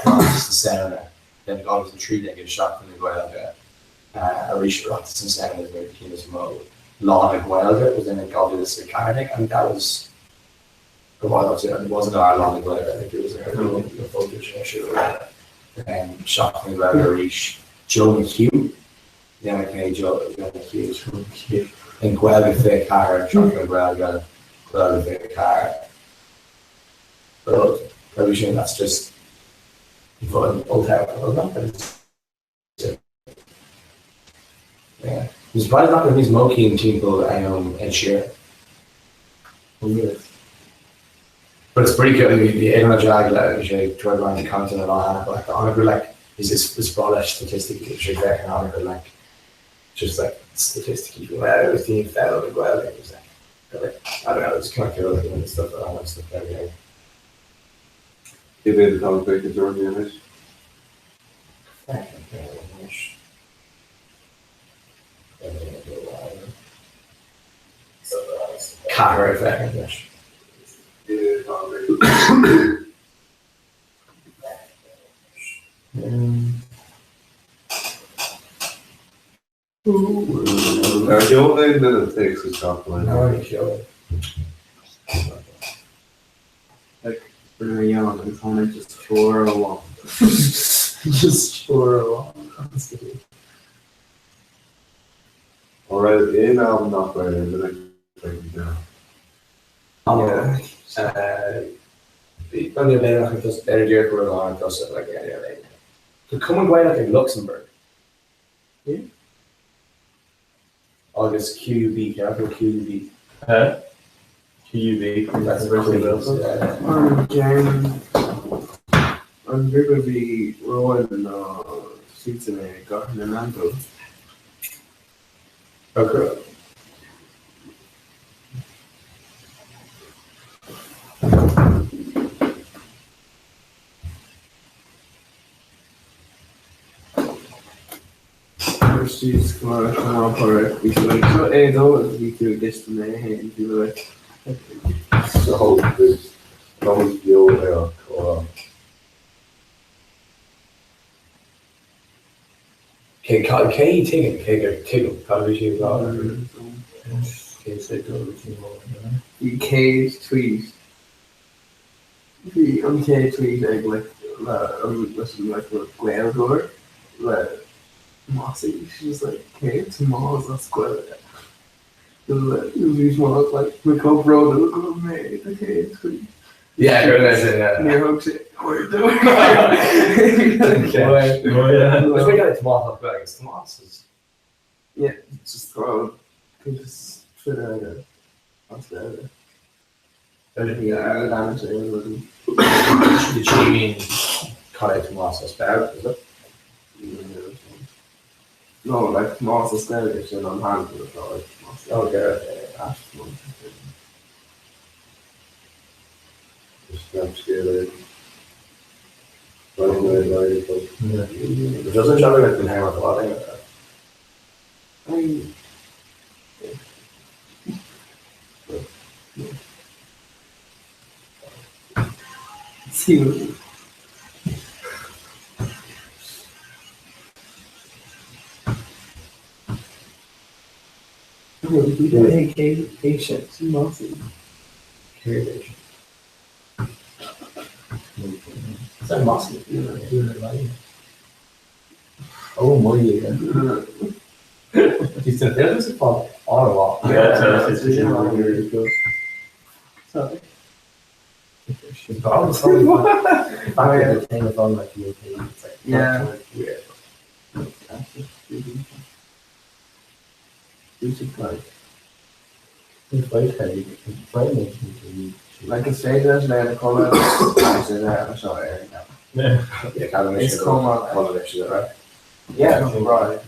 P: Samhna then 2013 is Seachtain na Gaeilge uh, arís Oireachtas na Samhna is the cinn is mó Lá na Gaeilge was then in 2014 and that was go maith it wasn't our Lá na Gaeilge I think it was our focus um, Seachtain na Gaeilge arís Joe McHugh yeah, okay, Joe, Joe McHugh in Gaeilge 24 Seachtain na Gaeilge Gaeilge 24 But probably sin that's just an olltoghchán Yeah. I'm surprised nach raibh níos mó cinn timpeall um, Ed Sheeran. But it's pretty cool. Bhí ag an drag le bhí sé toward line content and all that, but like an like is is is breá leis statistic sé bheith an an like just like statistic well the fel the Gaeilge it was like I don't know, it's kind of cool and stuff all that stuff there. Yeah.
H: Cé mhéad atá ag féachaint orainn anois?
P: Ceathrar ag féachaint anois.
H: Cé mhéad atá ag féachaint? Ar sheol aon duine téacs isteach
P: go Ar sheol.
O: Like rinne mé yawn agus tháinig just triúr amháin. Just triúr amháin.
H: An raibh aon am nach raibh aon duine ag féachaint orm?
P: Bhí b'fhéidir díreach go raibh an tusa like Tá Cumann Gaelach ag Lucsamburg. Agus QUB, ceart nó QUB?
M: QUB,
P: That's Queen's, yeah.
O: An ceann, an grúpa a bhí romhainn ná siadsan i gCathair na Neantóg.
P: Okay.
O: Chuir siad scór leis an ropaire. Bhí sé like, seo é dó agus bhí tú ag éisteacht mé féin, bhí mé like.
H: So, there's táimid beo ar an chomhrá.
P: Cé cé tuigim cé gur tuigim cad a bhí sé ag rá? Cé sé dó
O: Bhí 100 tweet Bhí an chéad tweet ag like le leis an like le Gaeilgeoir le Mossy she was like cé Tomás as Gaeilge bhí Tomás like mé chomh bródúil go bhfuil mé do chéad tweet.
P: Yeah, go raibh sé yeah.
O: Níor thug sé aird dó.
P: Oh yeah. Is mé gan Tomás as Gaeilge, it's Tomás is
O: Yeah, just throw just Twitter aige as Gaeilge.
P: Did she mean cad é Tomás as Béarla, is it?
O: No, like Tomás as Gaeilge sin an t-ainm atá ag Tomás.
P: Okay, okay.
O: As Tomás.
H: Is scéal é.
P: It doesn't sound like the name of the
O: I See Cé sin? Sin Mossy.
P: Céard é sin? Is that Mossy? Oh my God. He's the there's a pub on a lot.
L: Yeah, it's really good.
O: Sorry.
P: But all the songs, back at the thing of all like the it's like
O: Yeah.
P: weird.
D: Like is féidir leis an air cuma seo ar
P: Yeah,
D: Is cuma
P: right?
D: Yeah, right.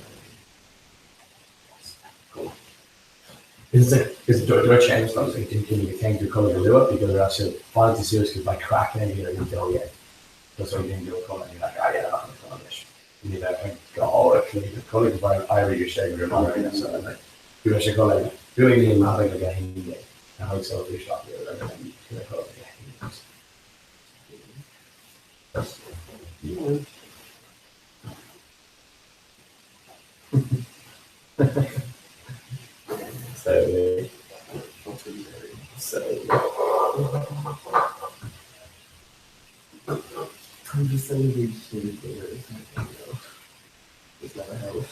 P: Is it is do I change those like didn't you think to color the up because they're actually wanted to serious because by cracking in here you go yeah. That's why you didn't do a color and you're like, oh yeah, I'm not gonna color this. You need that like go oh actually the color because I really share your mind so I'm like you actually color really need matter like a hindi. And how so we shop here and then you color So so
O: I'm just saying these shitty fingers. Just never help.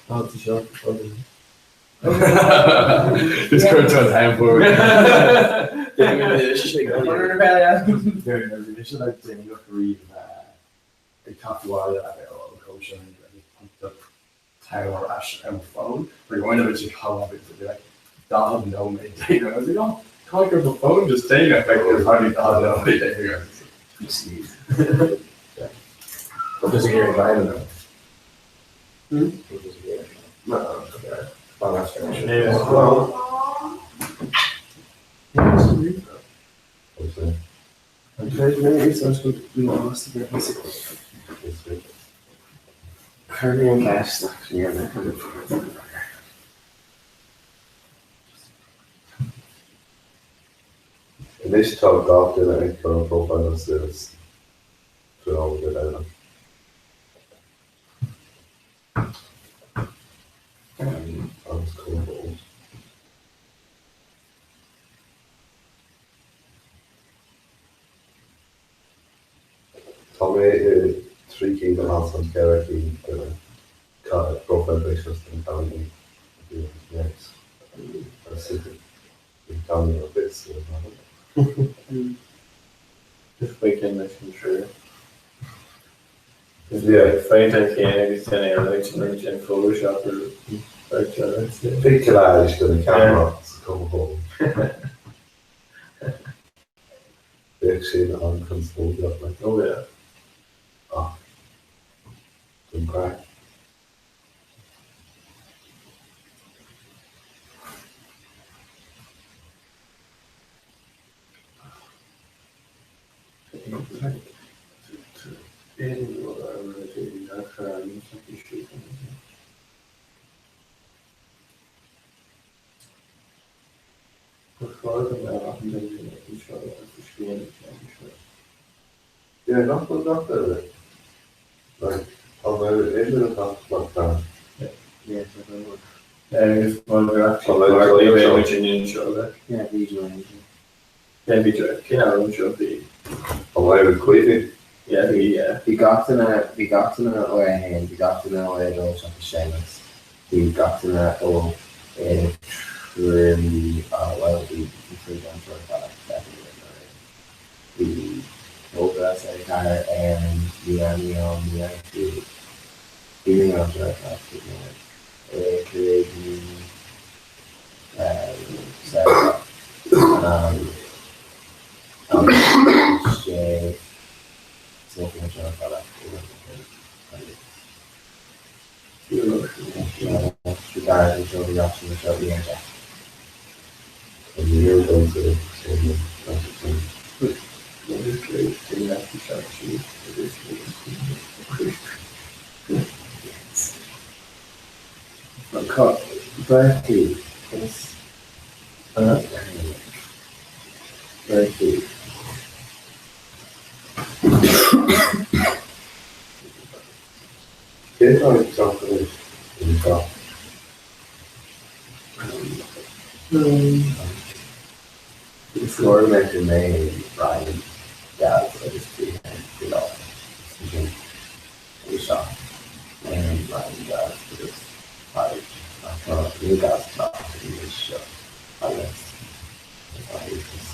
O: Oh, it's a shot.
M: Just go to a time forward. Phone just staying effective. How do you know?
P: But does it hear driving though?
D: Hmm?
P: Does it hear?
D: No, okay.
P: Oh, that's finished.
D: Currently in cash, actually, I'm
K: Anois tá gach duine ag cur an profile suas faoin am go eile. Agus cuma Tá mé i 3 cinn as an 4 cinn de na profile pictures den cailíní a bhí next. Bhí cailín ar bith sa
L: Is faoin leis an triúr.
K: Yeah.
L: Faint an chéanna agus ten eile ag an Photoshop or
K: Big collage den camera sa cuma Bheadh sin an-chonspóideach like.
L: Oh yeah.
K: Ach don chraic. Yeah, nach bhfuil gach duine. Like, tá mé idir an gach like that.
L: Agus
D: Yeah, bhí Joanne.
L: Yeah, bhí Joanne. Cén am seo bhí?
K: An bhfuil cuimhne?
L: Yeah, bhí, yeah.
D: Bhí gach duine, bhí gach duine ó a haon, bhí gach duine ó a dó seachas Séamus. Bhí gach duine ó a trí, bhuel, bhí bhí trí gan seo ar fad, definitely Bhí Óga sa chathair Éireann, bhí Annie ann, bhí Angie, bhí mé ann seo ar fad, bhí mé a cúig, Sarah, agus sé Sophie anseo ar fad, Bhí Gareth anseo, bhí Roisin anseo, bhí Jack.
K: An níor domsa so that's the thing.
D: Bertie is Bertie.
H: Cé atá ag teacht anois anseo?
O: Is cóir go mbeadh mé, Ryan, Gaz agus tú féin faoi láthair sa gym ag a 7 AM Ryan, Gaz agus Tadhg ach tá níl Gaz ag teacht anois seo agus tá Tadhg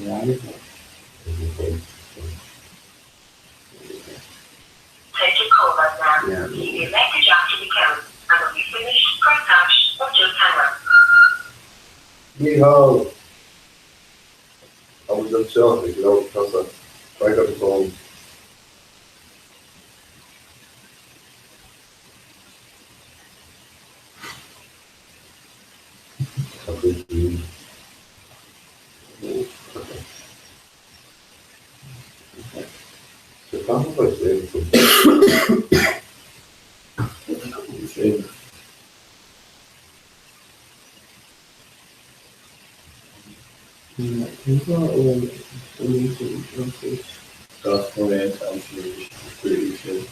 Q: Take your call right now. Leave your message after the tone and when you finish, press hash or just hang up.
K: Mícheál! Tá muid anseo ag labhairt tusa. Break up the phone. Tá cuid díobh.
M: Gach nóiméad agus arís is arís eile.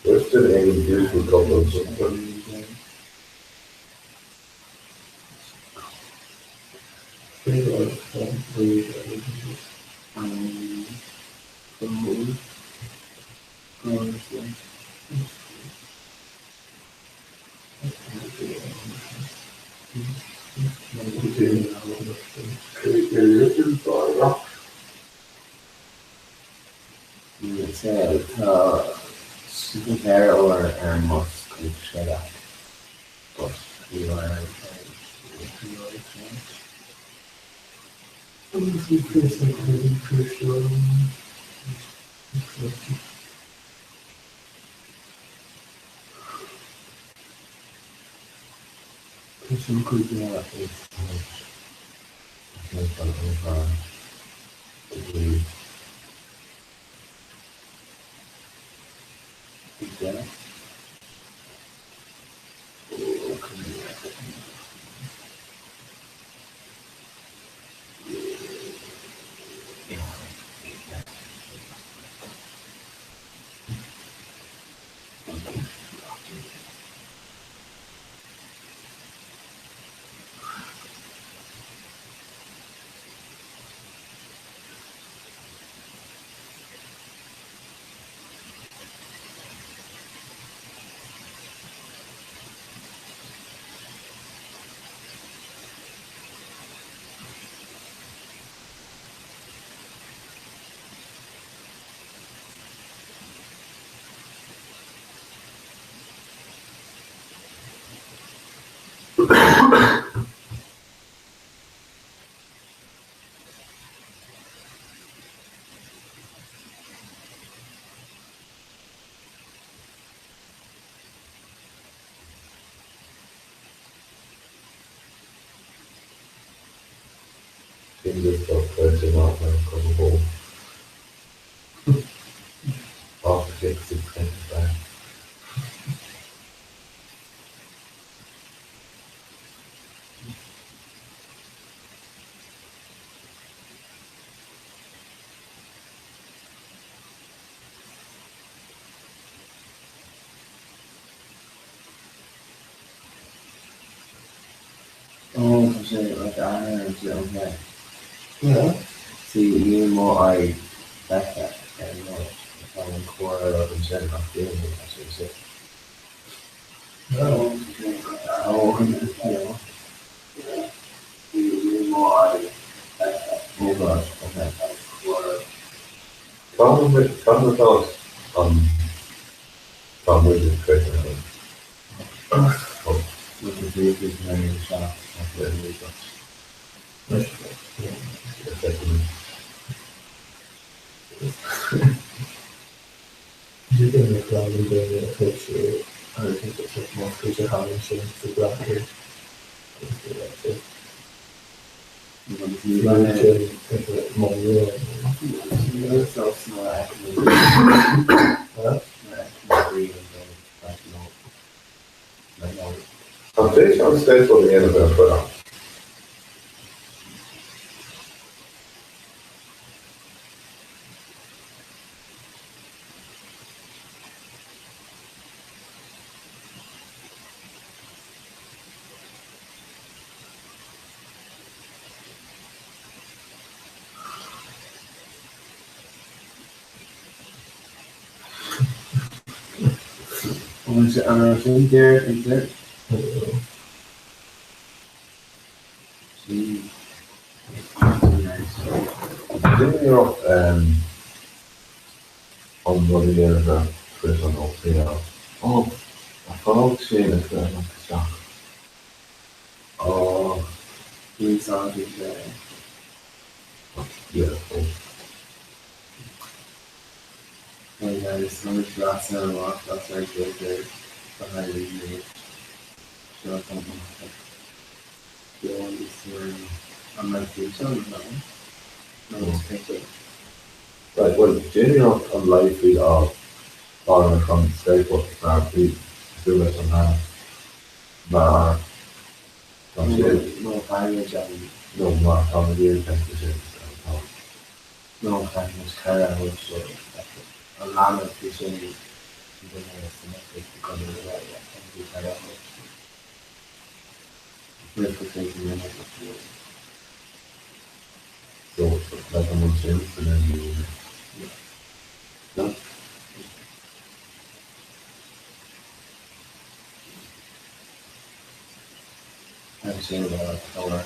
K: Western any beautiful couple.
O: Tá suipéar ar ar an mbus chuig Sligeach, but ní raibh.
H: Fingers tá cairde maith mar Coca-Cola. Off kicks ag caint fear.
D: Oh, tá sé like aithne ar an okay. Yeah. See, níl mo aghaidh feicthe ar an rud atá an comhrá ansin ach déanann tá sé sin. Oh, yeah. Níl mo aghaidh feicthe.
H: Oh God, okay. Caithfidh atá an tá muid ag cur An féidir an skateboard a dhéanamh ar Twitter?
D: An raibh sin díreach ansin?
H: Déan iarracht an rud a dhéanamh ar Twitter nó PR. Ó, fág sé na cuireadh isteach.
D: Ó, úsáideann sé.
H: Yeah, ó.
D: Hey guys, tá muid leathuair amach as ár gcuid ar the Seo tá ceol is an mbeidh físeán ann? Nó is cinnte.
H: Right, bhuel, déan iarracht an live feed a fháil ar chun skateboard mar bhí cosúil leis an hana mar tá sé
D: Nó caithfimid an
H: nó mar tá na léiriúcháin sin tá.
D: Nó caithfimid cara a thabhairt dó an leanbh faoi sin duine san oifig go gcuireann cara a thabhairt roimh gur féidir linn a bheith
H: So, like an bhfuil sin san NDA? No?
D: Agus sin a chabhair.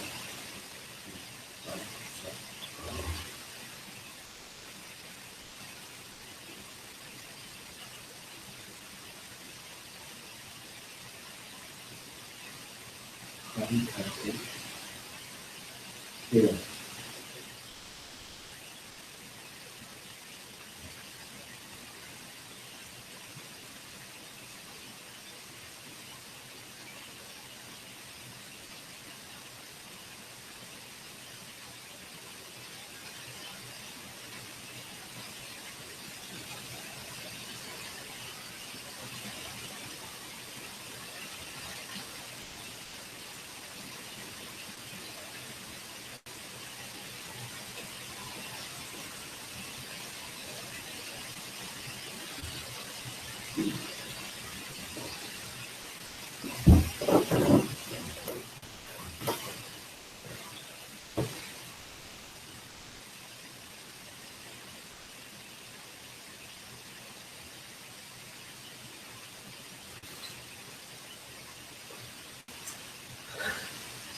D: Yeah.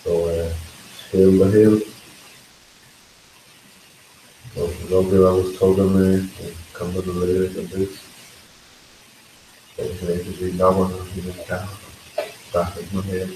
H: So eh shaol do shaol. Rugadh agus tógadh mé i gContae na Lú ar dtús. Chuaigh mé go dtí Leamhán i 2004. D'athraigh mo shaol.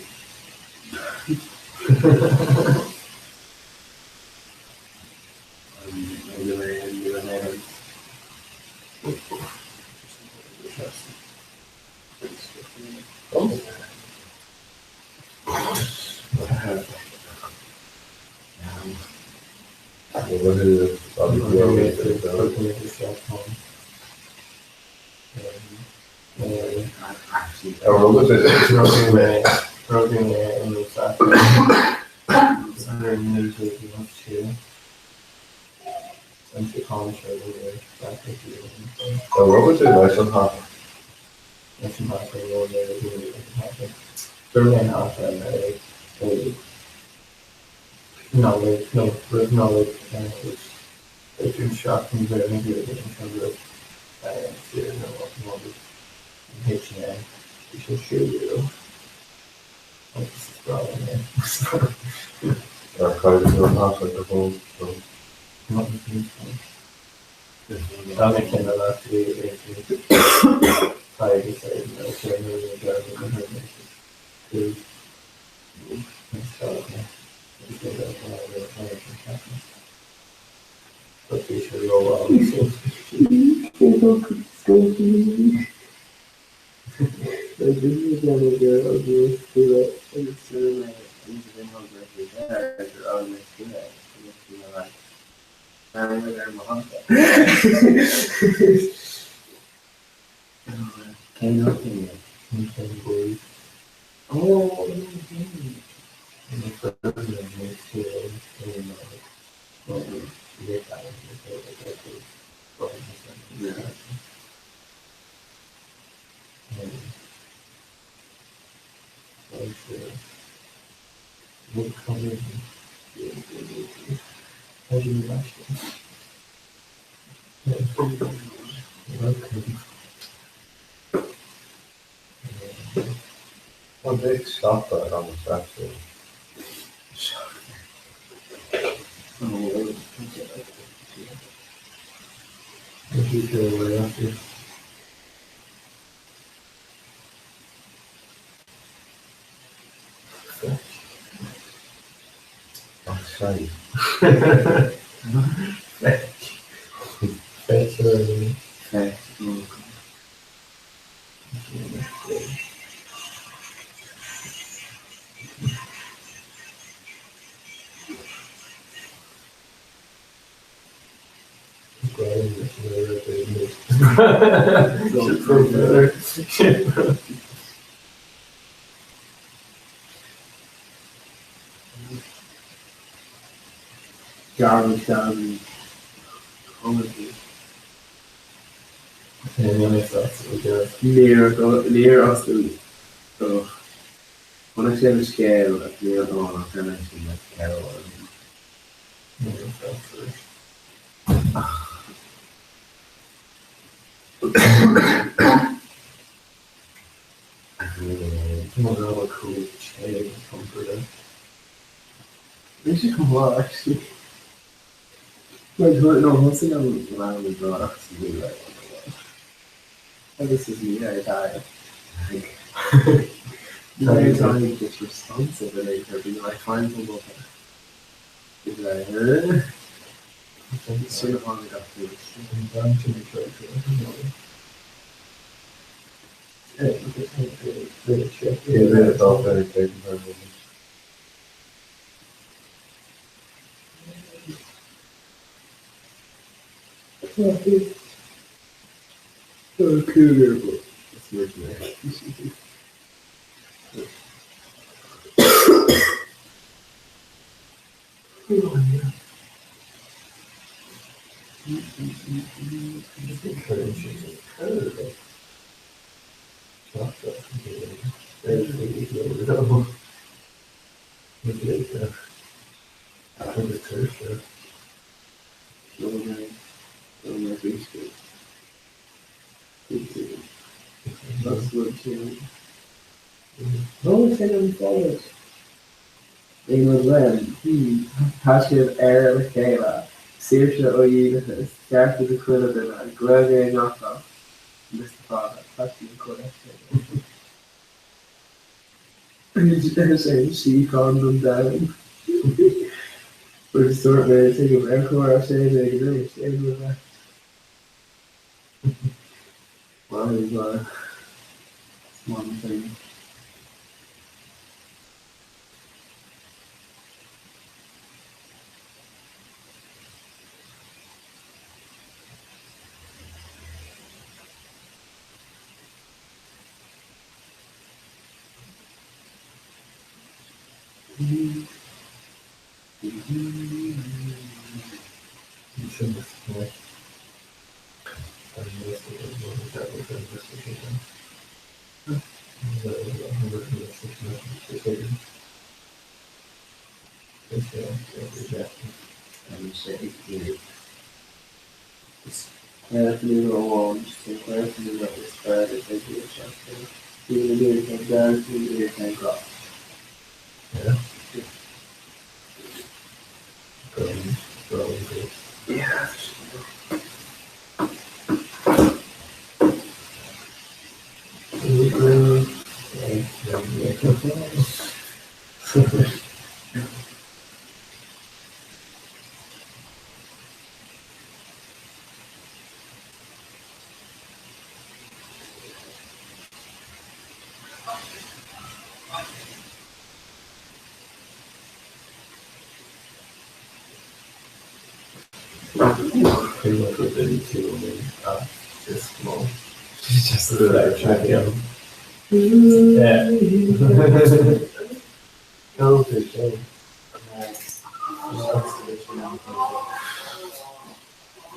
L: Is é síocháin don domhan. Agus dúirt mé, tuigim, ar chomhrá 16 anois, aon rud leat? Maith thú, Is maith liom féin.
O: Tá mise ag iarraidh. Is cléireach nua amháin sa chléireach nua is fearr le 16 seachtaine.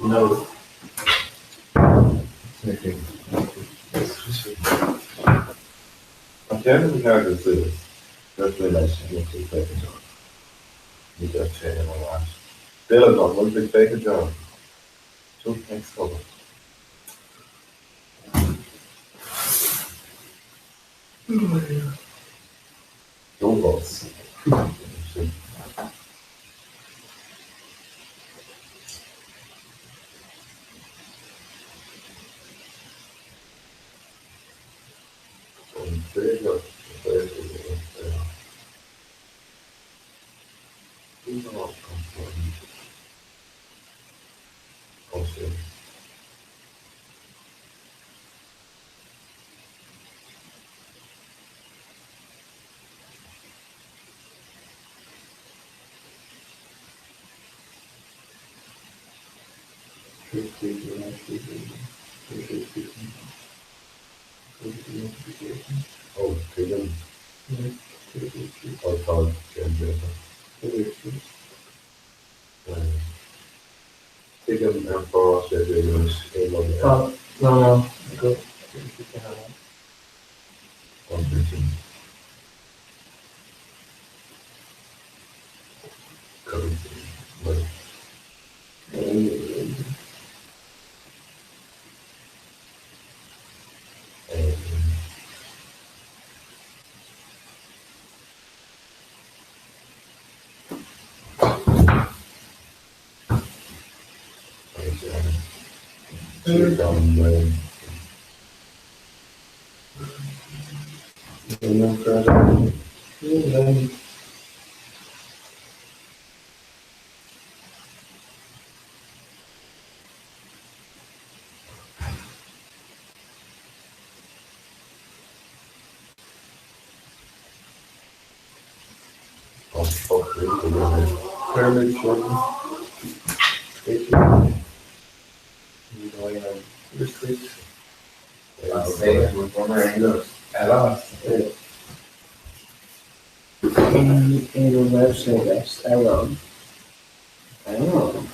M: No. An ceann de na cearta suas, dúirt mé leis go mbeadh sé ag féachaint orm. Ní bheadh sé i mo leas. Bill agam, bhfuil tú ag féachaint orm? Tabhair téacs chugam. Dóchas. Sin. An féidir Ó, tuigim. Ó, tá déanta. Tuigim ar fáth sé anois é rud ar.
O: No, no, go.
M: An sin.
O: Ina raibh sé leis amhrán amhrán.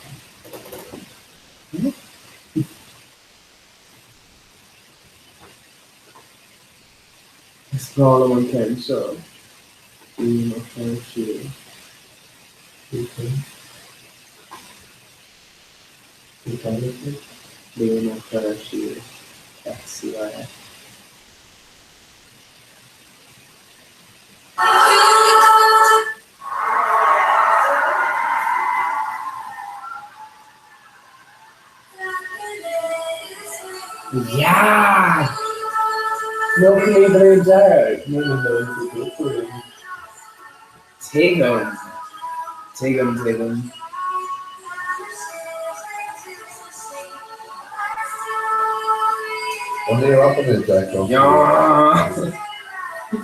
O: Is breá liom an ceann seo. Bí mo chur siar. Bí mo chur siar. FCIF. Yeah! No clean dearg.
D: Tuigim. Tuigim, tuigim.
K: An é rap an é Jack
D: Yeah!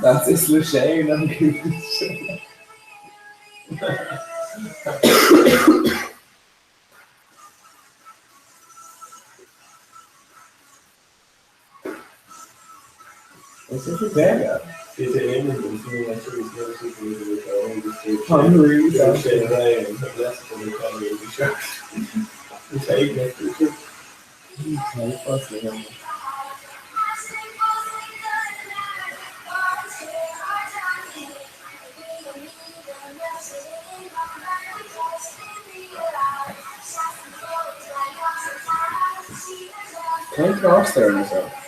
D: That's is le sé an cúpla. Is it a Béarla? Cén cás ar an seo?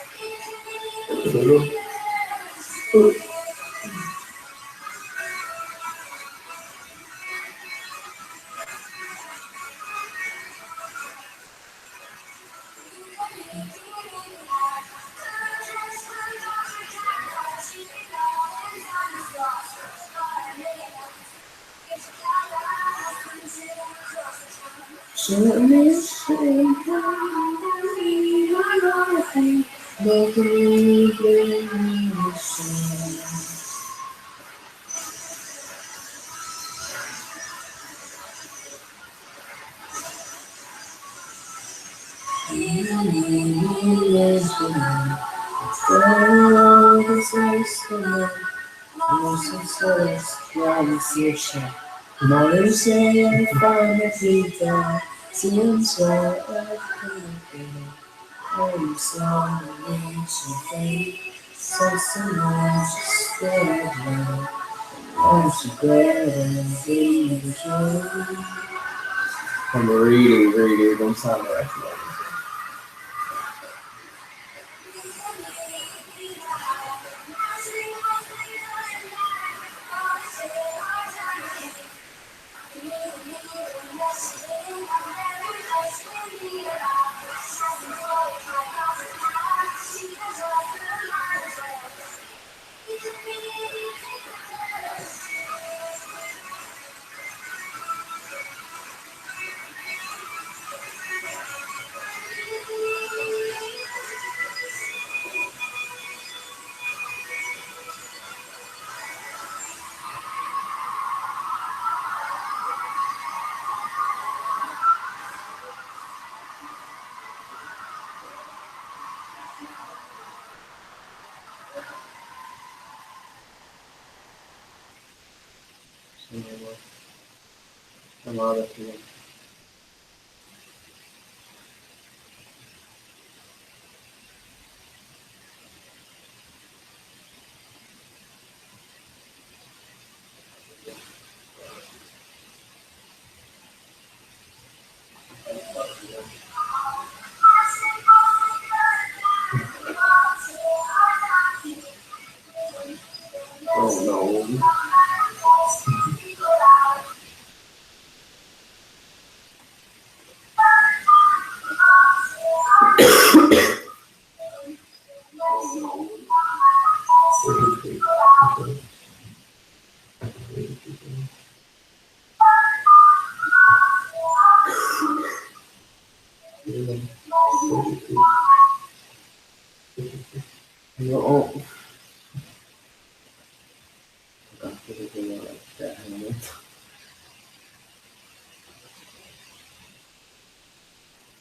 D: I'm really, really don't sound right. Oh no. No.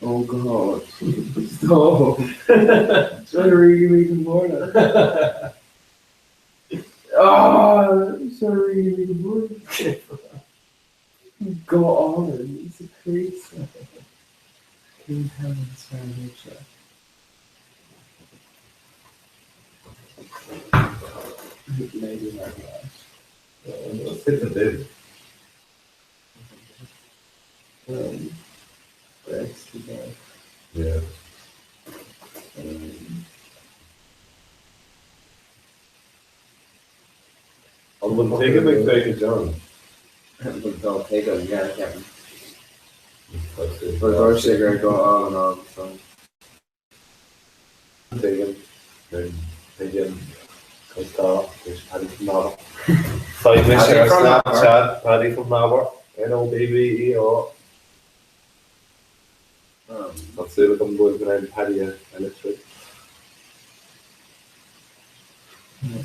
D: Oh God. Stop. Try to really make more. Oh, sorry, really more. Go on, it's a crazy. King Helen's Foundation. Lady Margaret.
M: Hit the bid.
D: Breaks today.
M: Yeah. An bhfuil tuige ag féidir John?
D: Bhfuil tuige, yeah, yeah. But dúirt sé gur go on and on, so.
M: Tuigim. Tuigim. Cos tá, is Paddy from Nobber. Faigh mise ar Snapchat, Paddy from Nobber, N-O-B-B-E-R. Tá súil agam go bhfuil go raibh Paddy a litriú. An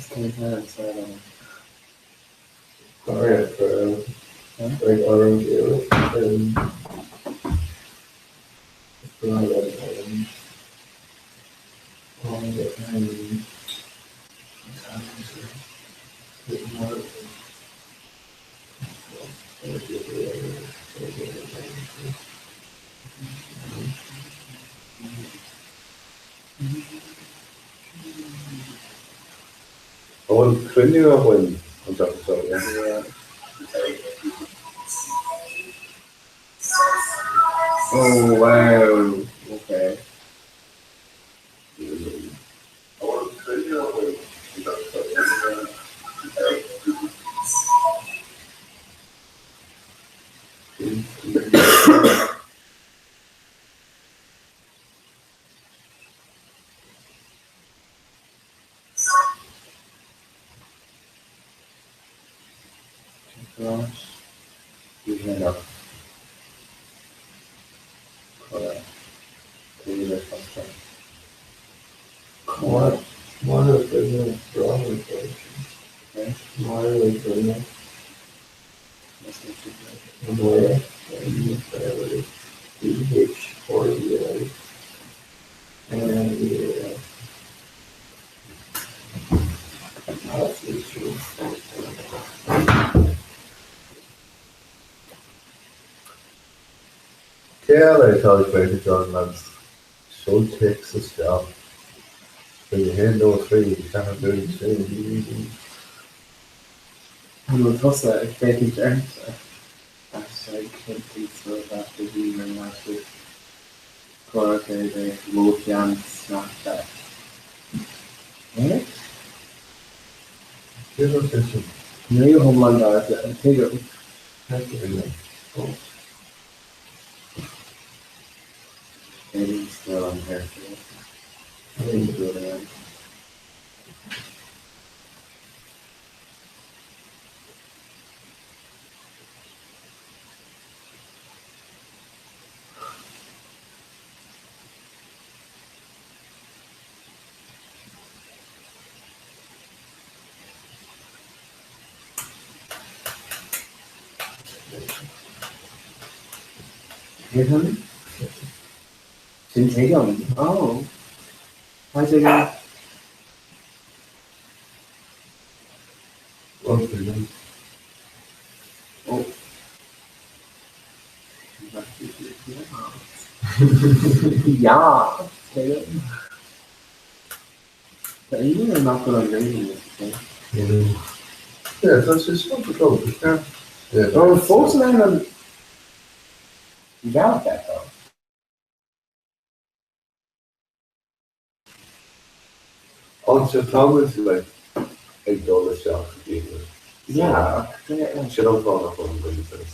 M: bhfuil cruinniú againn an tseachtain seo? Yeah.
D: Oh wow, okay.
K: An bhfuil cruinniú againn an tseachtain seo? Yeah. Cé eile atá ag féachaint orainn lads? Seol téacs isteach chuig 1 2 3 4 5 6.
D: An bhfuil tusa ag féachaint ormsa? Hashtag ClintEastwood Comhrá mo cheann Snapchat. What?
K: Cé raibh sé sin?
D: Ní hiomlán dearfa, tuigim.
K: Oh.
D: Éirí still on here. Do it again. Tuigim? Sin tuigim. Oh. Hi tuigim.
K: Oh, tuigim.
D: Oh. Yeah. Tuigim. Tá aon duine nach bhfuil an ghrian
K: Yeah, tá sé seo go dó, go ceart.
D: Ó, fós in ann an ghealach a fheiceáil.
K: Anseo tá muid like ag dul isteach go dtí na
D: Yeah,
K: Sin an fáth nach bhfuil an ghrian fós.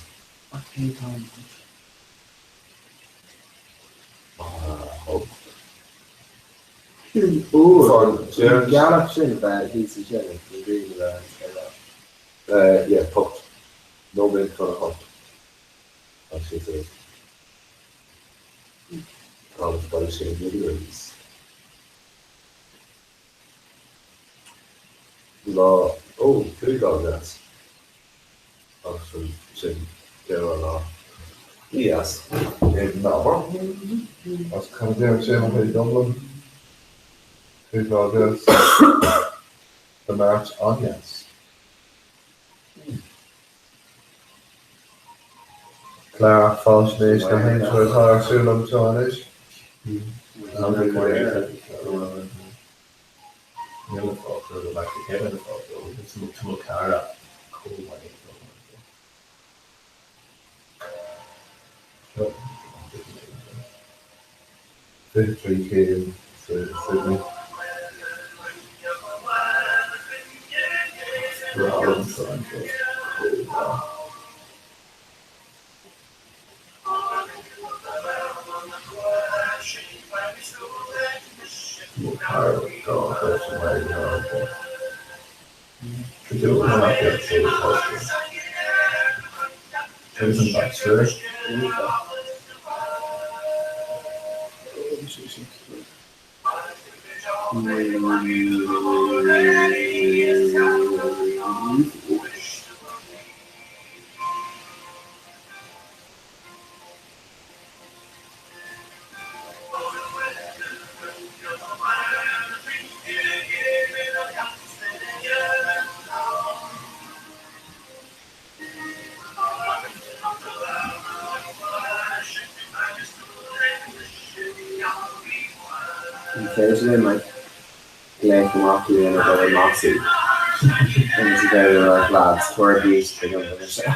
D: Ach cé tá
K: Hope.
D: Sin uair an ghealach sin bheith thíos ansin ag an ghrian a bheith ar
K: a. Yeah, hocht. Nóiméad chun a hocht. Tá sé sa Agus beidh sé degrees. Lá, ó, 5 lá deas. Agus sin deireadh an lá. Yes. In Nobber. Agus cad a deir sé ó Dublin? 5 lá deas. The March an-dheas. Clár faisnéis na haimsire atá ar siúl anseo anois. 23 céim sa Sydney.
M: Agus an Bachelor.
O: An féidir linn like glaoch amach go dhéanamh ar an Mossy agus a bheith like lads tabhair beat ag an duine seo.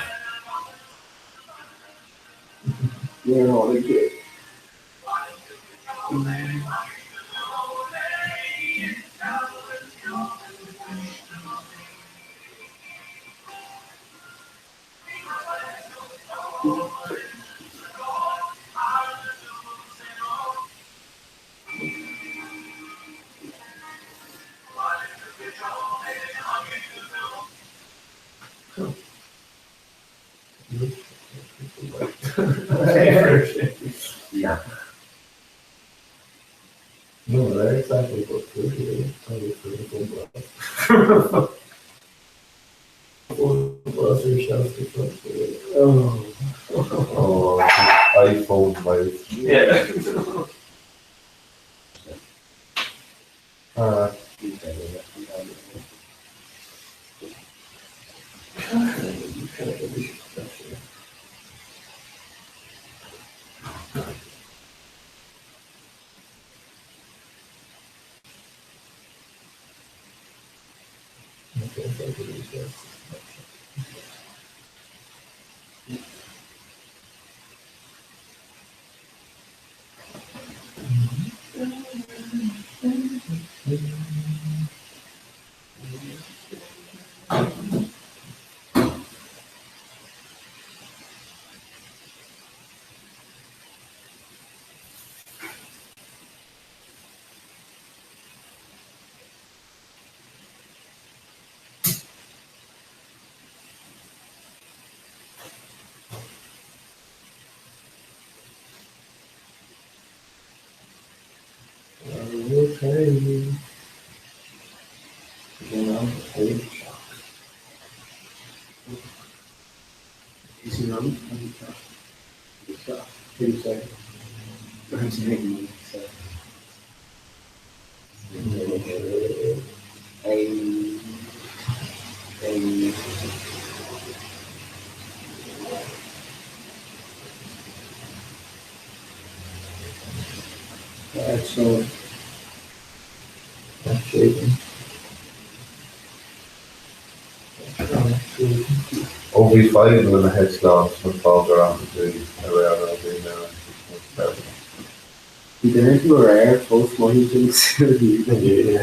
O: Níor tháinig tú. Yeah.
M: No, very exactly what food here.
O: Oh.
K: Oh, iPhone life.
L: Yeah.
O: Okay. A A So
K: Ó bhí fadhb lena heitleán chun fáil ar ais go dtí ar a bhí mé an
O: Bhí duine tú aréir fós mothaíonn sin cosúil le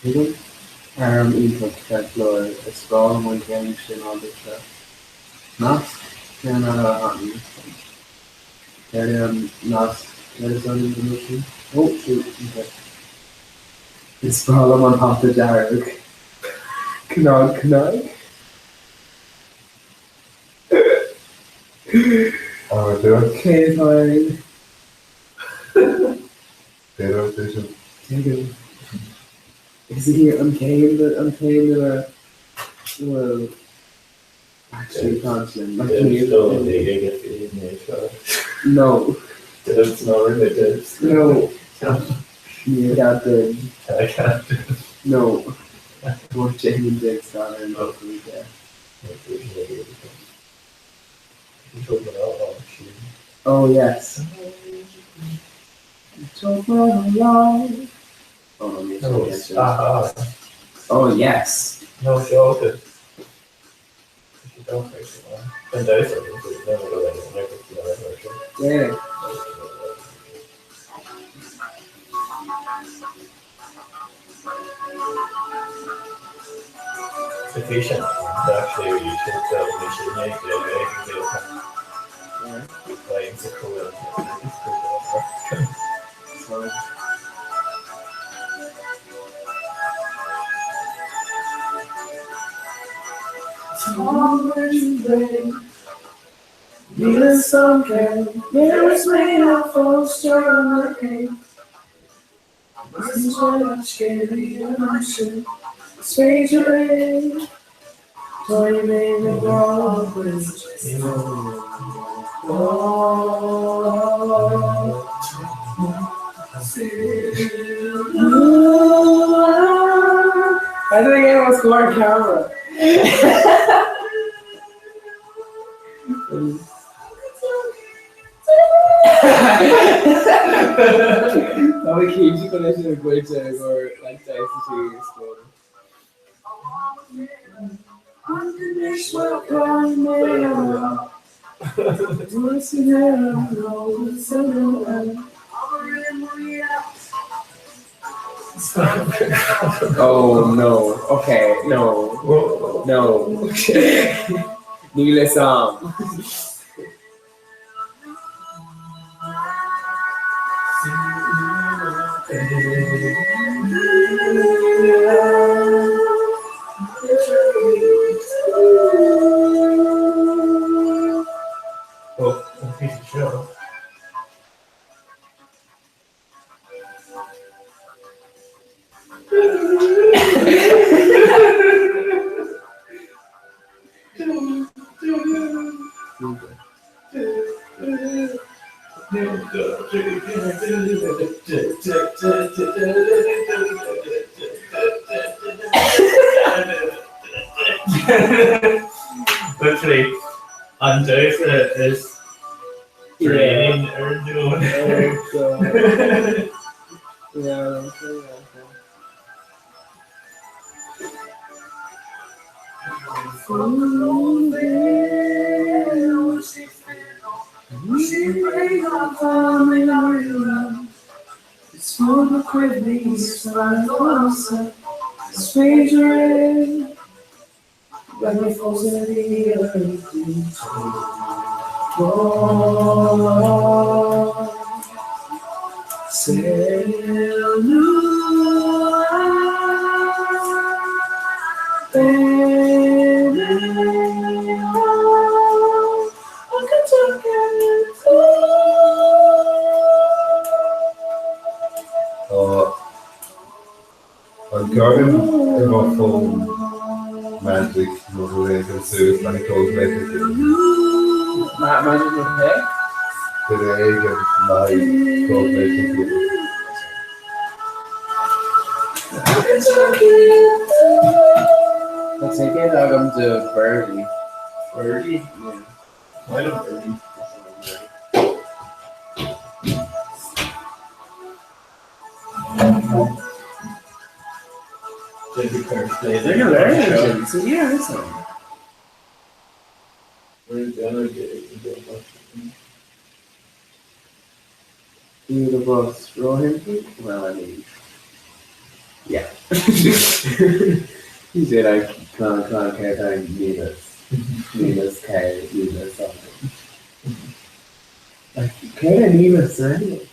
O: Tuigim. Arm iontach, ceart go leor, is breá liom an ceann sin agatsa. Nasc? Ceann eile a thaitníonn liom. Céard é an nasc? Céard is ainm don rud sin? Ó, shoot, ok. Is breá liom an hata dearg. Cnag cnag.
K: How are we doing?
O: Cé atá ann?
K: B'fhéidir é sin.
O: Tuigim. Is í an chéim an chéim ina bhfuil actually caint linn. Like, No.
M: Dibs, no, rinne dibs.
O: No. Níor cheart dúinn. No. Dúirt Jamie dibs gan ar an
D: Oh yes. Oh yes.
L: No, seo good.
D: Yeah. I think I was score camera. Tá mé cinnte go leis an gcuid gur like damhsa score. Oh no, okay, no, no. Níl a fhios a'm.
L: Oh, an píosa seo. Literally, an damhsa is draining ar an domhan.
D: Oh God. Yeah, okay, okay.
K: Tá an gairm i mo fón Magic nó rud éigin suas le cód
D: Magic nó cé?
K: Duine éigin le cód
D: Tá ticéad agam do Birdie.
L: Birdie? I love Birdie.
D: They're hilarious. So yeah, this one. Do the bus roll him? Well, I mean, yeah. He said I can't can't can't Nevis. Nevis K Nevis something. Like K Nevis anyway.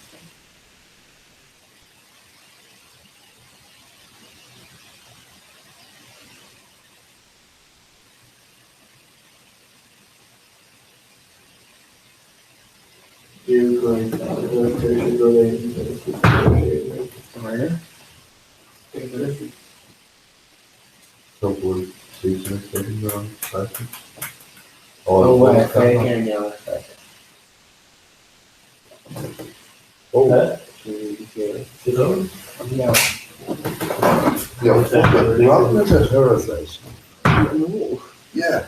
D: Where?
K: So bhfuil season second round freisin?
D: Oh, wait, okay, yeah,
K: Oh.
D: Yeah.
K: Yeah, fuck it. Leis.
D: No.
K: Yeah.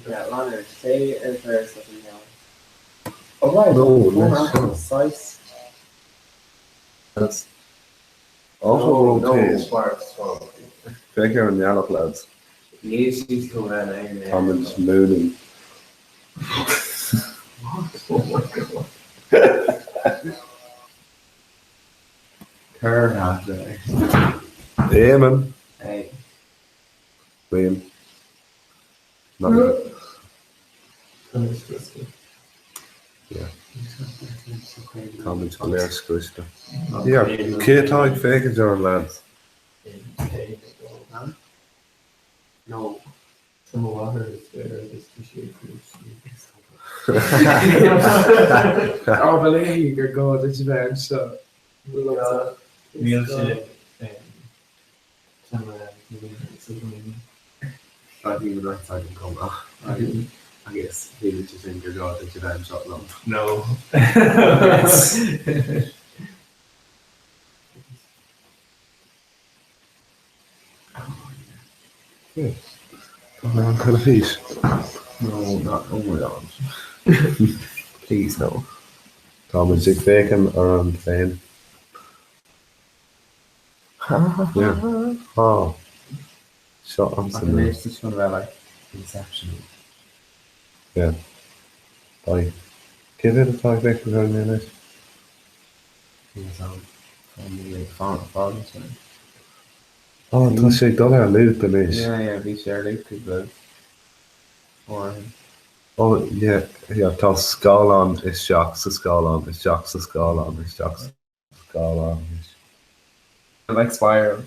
D: Yeah, Leonard, say ar turas leis an ghealach.
K: Oh right, no, no,
D: size.
K: That's awful rotate. Féach ar an ngealach lads.
D: Níl siad chomh maith le
K: Táimid mooning.
D: Oh my god. Cur after.
K: Éamonn.
D: Hey.
K: Liam. Not me. Yeah. Táimid go léir scriosta. Yeah, cé atá ag féachaint orainn lads?
D: No.
L: Tá mo mháthair is fearr agus tá sí ag
D: Á ba léi gur gá duit a bheith anseo.
L: Níl sé
P: Agus bhí sé sin gur gá duit a bheith anseo liom.
L: No.
K: Tá mé ar an teilifís.
P: No, not, oh my god. Please no.
K: Táimid ag féachaint ar an traein. Yeah. Tá. Seo
P: an
K: Ach anois
P: tá sin bheith like Inception.
K: Yeah. Bye. Cé mhéad atá ag féachaint orainn anois? Ó, tá sé ag dul ar loop anois.
D: Yeah, yeah, bhí sé ar loop cúpla uair.
K: Ó, yeah, yeah, tá scáileán isteach sa scáileán isteach sa scáileán isteach sa scáileán anois.
D: Like Spiral.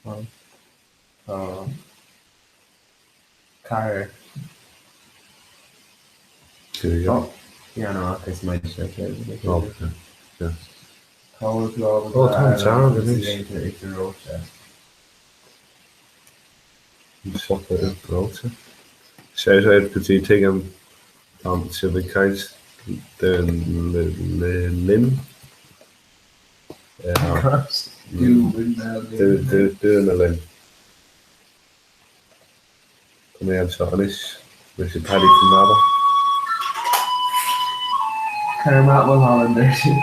D: Tá Ceathair.
K: Cúig.
D: Oh, yeah, no, okay, so my shit,
K: Oh, yeah, yeah.
D: Tá lámh
K: Oh, tá an dearg anois.
D: déanta ag reoite.
K: An siopa reoite. Shout out go dtí Tuigim tá sibh ag caint de le linn. Dúna linn. Tá mé anseo anois. Mise Paddy Finn Nada.
D: Cuir Matt Mulholland ar siúl.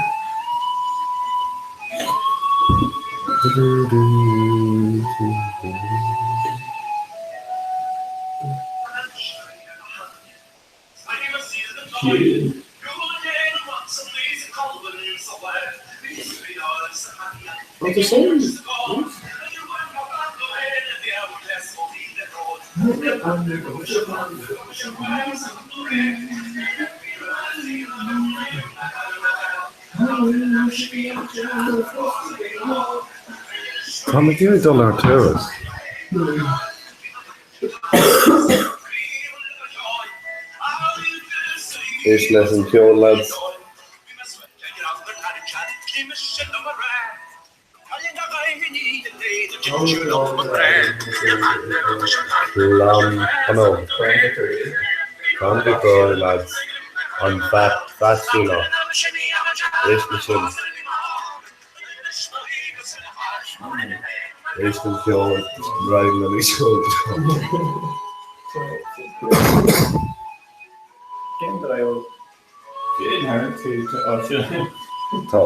D: Ó tá sin
K: Tá mé ag iarraidh dul ar turas. Éist leis an cheol lads. Lam, oh no. Fan go dóigh lads. An fear siúlach. Éist leis sin. Éist an ceol Ryan na níos
L: Cén dráil? Cén tharraing tú áite?
K: Tá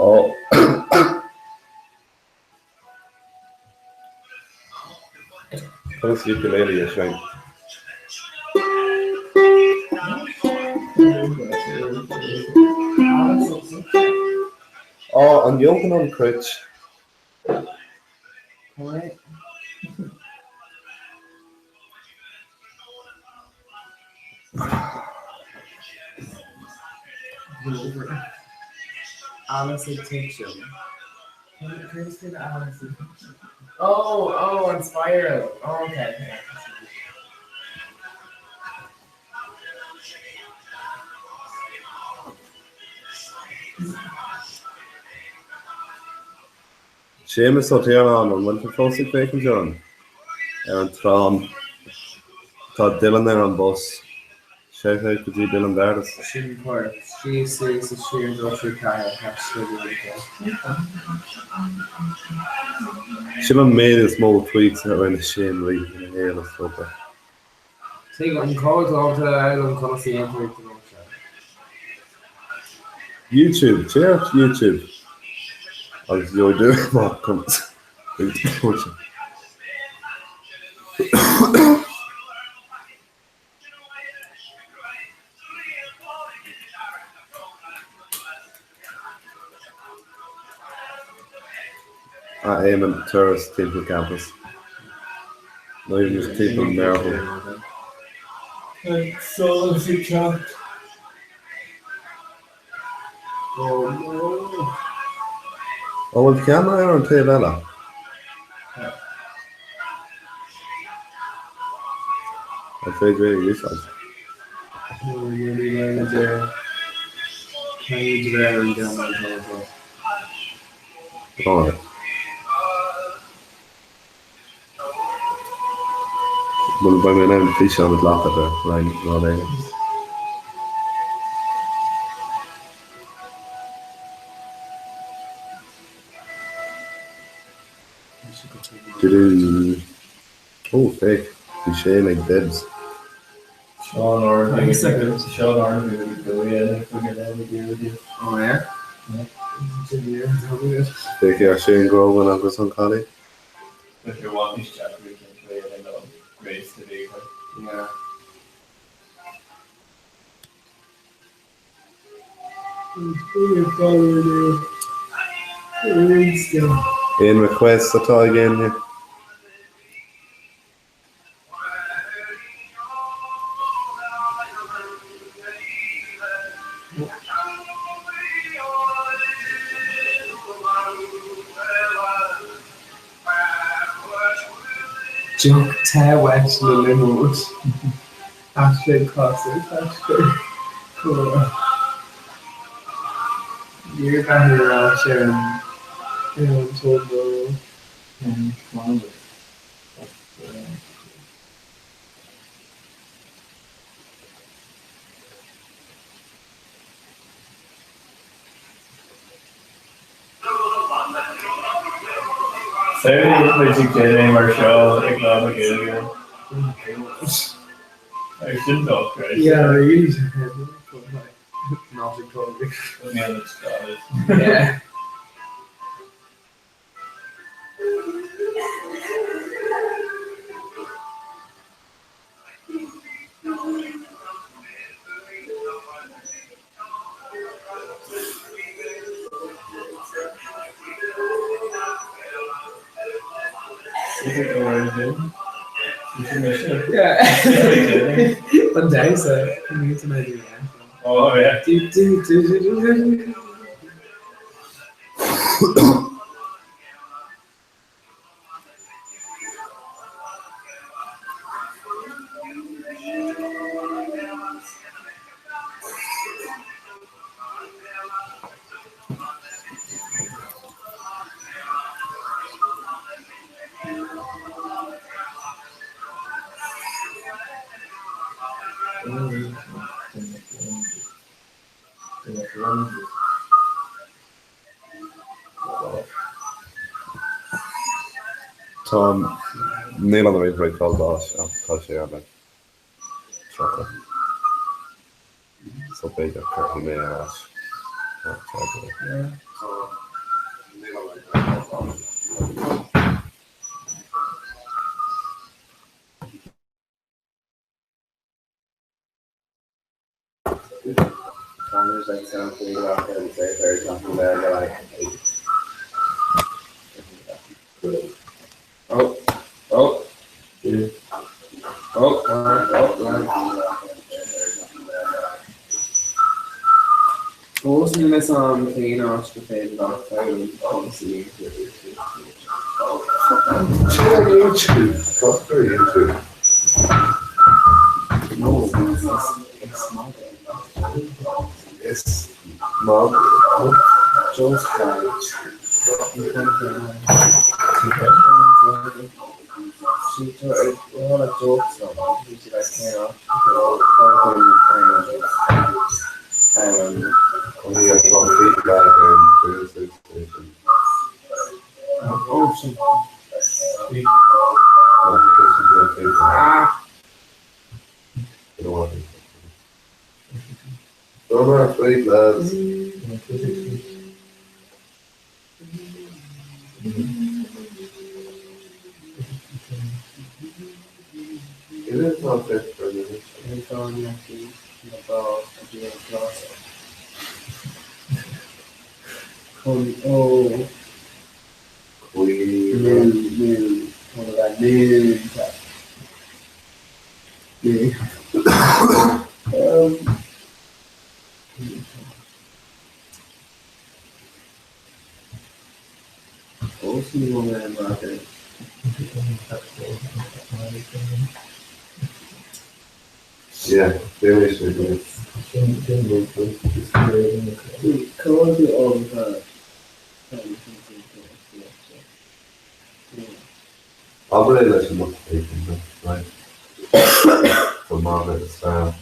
K: Conas ukulele a sheinnt? Á, an ngeobhann an cruit?
D: Alice ag titim. Alice ag titim. Oh, oh, an spiral. Oh, okay.
K: Séamus Ó Tiarnáin, an bhfuil tú fós ag féachaint orainn? Ar an tram. Tá Dylan ar an bus.
M: Shout out go dtí Bill an Bhardais.
D: Sin port, síos suas is siar 2 3 4 hashtag Gaeilge.
M: Sin an méid is mó tweets a rinne Shane riamh ina shaol is dócha.
D: Tuig an cód ábalta a fhoghlaim conas a dhéantar gnó seo.
M: YouTube, téigh ar YouTube agus gheobhaidh tú amach conas a dhéantar gnó seo. A Éamonn, turas timpeall campus. Not even just timpeall Maryhill.
L: Solas ag teacht. Oh no.
M: An bhfuil ceamara ar an taobh eile? An féidir é a úsáid? Alright. Bhuel, beidh mé in ann físeán a ghlacadh de Ryan lá éigin. Dú-dú. Ó, féach, bhí Shane ag Debs.
L: Sean Ard Sean Ard
D: Oh yeah?
M: Féach ar Shane Grogan agus an cailín.
D: Yeah.
M: Aon requests atá ag éinne?
D: Deoch te uait le liomóid. Hashtag classic, hashtag comhrá. Níor bheathaigh ar ais ar an ar an tógáil.
L: Samhlaigh muid ag déanamh mar seo ag Lá na Gaeilge. Ar sin dochreidte.
D: Yeah, really. Not a problem. Yeah. Yeah. An damhsa ní mé
L: Oh yeah.
D: Do do do do do do.
M: Tá níl an ríomhaire ag fáil bháis ach tá sé ar like 30. So b'fhéidir cuirfidh mé ar ais ar charger. Fós níl a fhios agam cén áit gur féidir leat foghlaim conas a dhéantar
K: YouTube. Tá YouTube.
D: No, is maith
K: Is maith
D: Just right.
K: Abair é leis an lucht féachana, right? Tá magadh is fearr.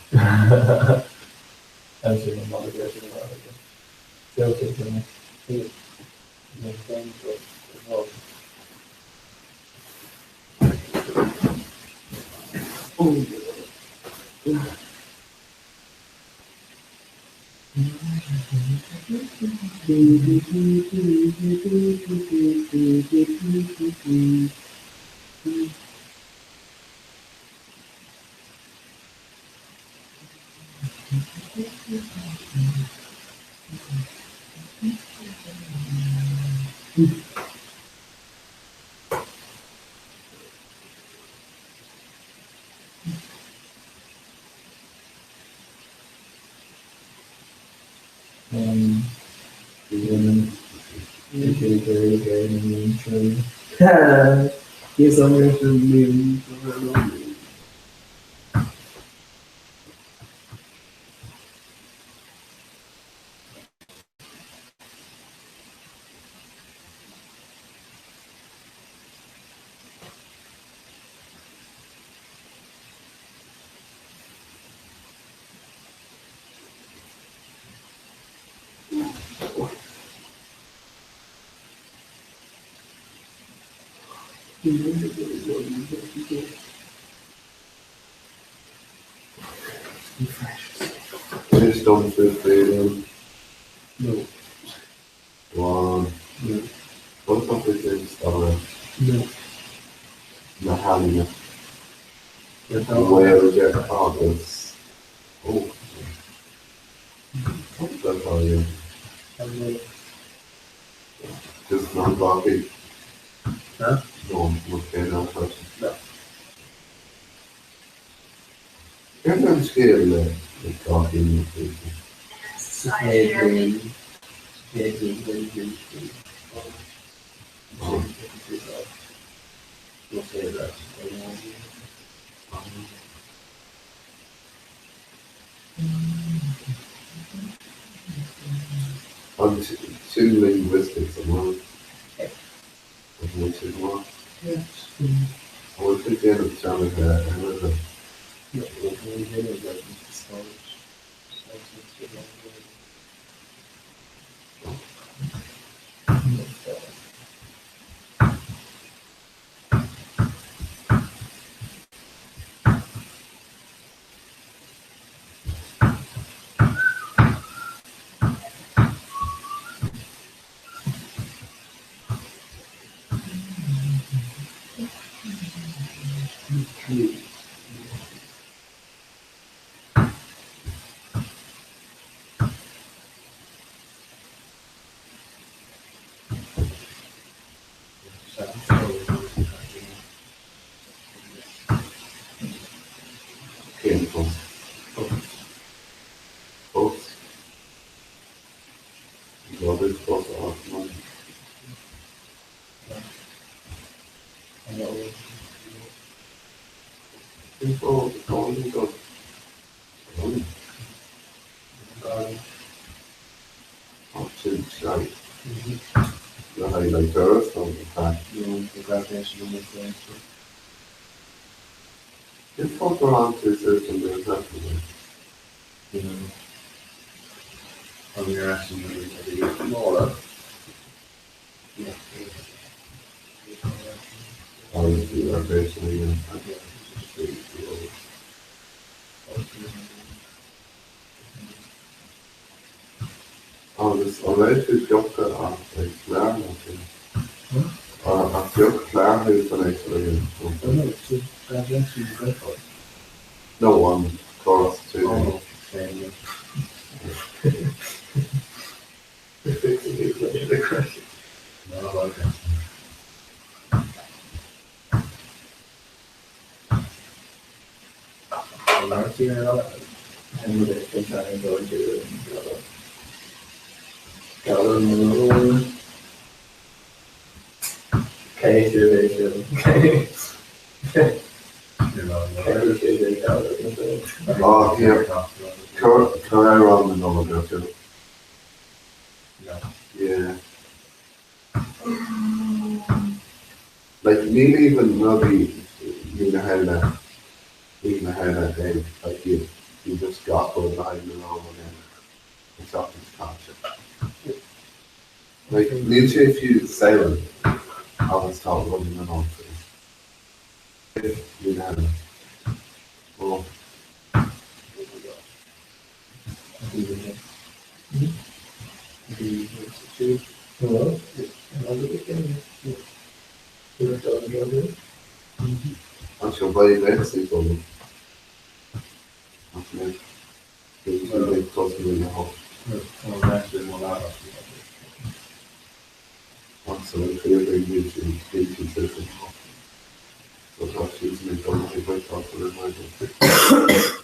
K: Inis dom faoi Freedom.
L: No.
K: Go on.
L: No.
K: Cad atá faoi James Staire?
L: No.
K: Na healaíona. Gaeilge agus ó Cad atá ann? Just not Bobby.
L: Huh?
K: No, no, no,
L: No.
K: Céard é an scéal le Dáithí Ní Chuilinn?
D: Sa chéad bhliain, sa chéad bhliain den bhliain
K: An sin linguistics an bhfuil? An bhfuil sé go maith? An bhfuil tú ag déanamh teangacha eile? Cén post? Bus? An gá duit bus a fháil? Cén fáth a dtáinig an Tá sin shite. Le haghaidh like turas nó an Cén fáth gur fhan tú suas an deireadh seachtaine? Agus tú ar bhéas a dhéanamh. Agus an raibh tú pioctha as ag clár nó sin? Ar phioc clár thú chun é seo a dhéanamh? No, an clár as an TV. Ah, yeah. Cuir amhrán na Nollag ar siúl. Yeah. Like, níl even rudaí mí na hEile, mí na hEile ag, like, you, you just gach rud le haghaidh na Nollag an tseachtain seo caite. Like, níl sé fiú Samhain agus tá rudaí na Nollag faoi. Mí na hEile. Oh. Anseo beidh léasaí dom. Ach anois, bhí tú ag tosnú ag a hocht. Ach sa bhfíor bhí sí bhí sí suas ag a hocht. So tá sí ag dul ag bhreicfeasta roimh maidin.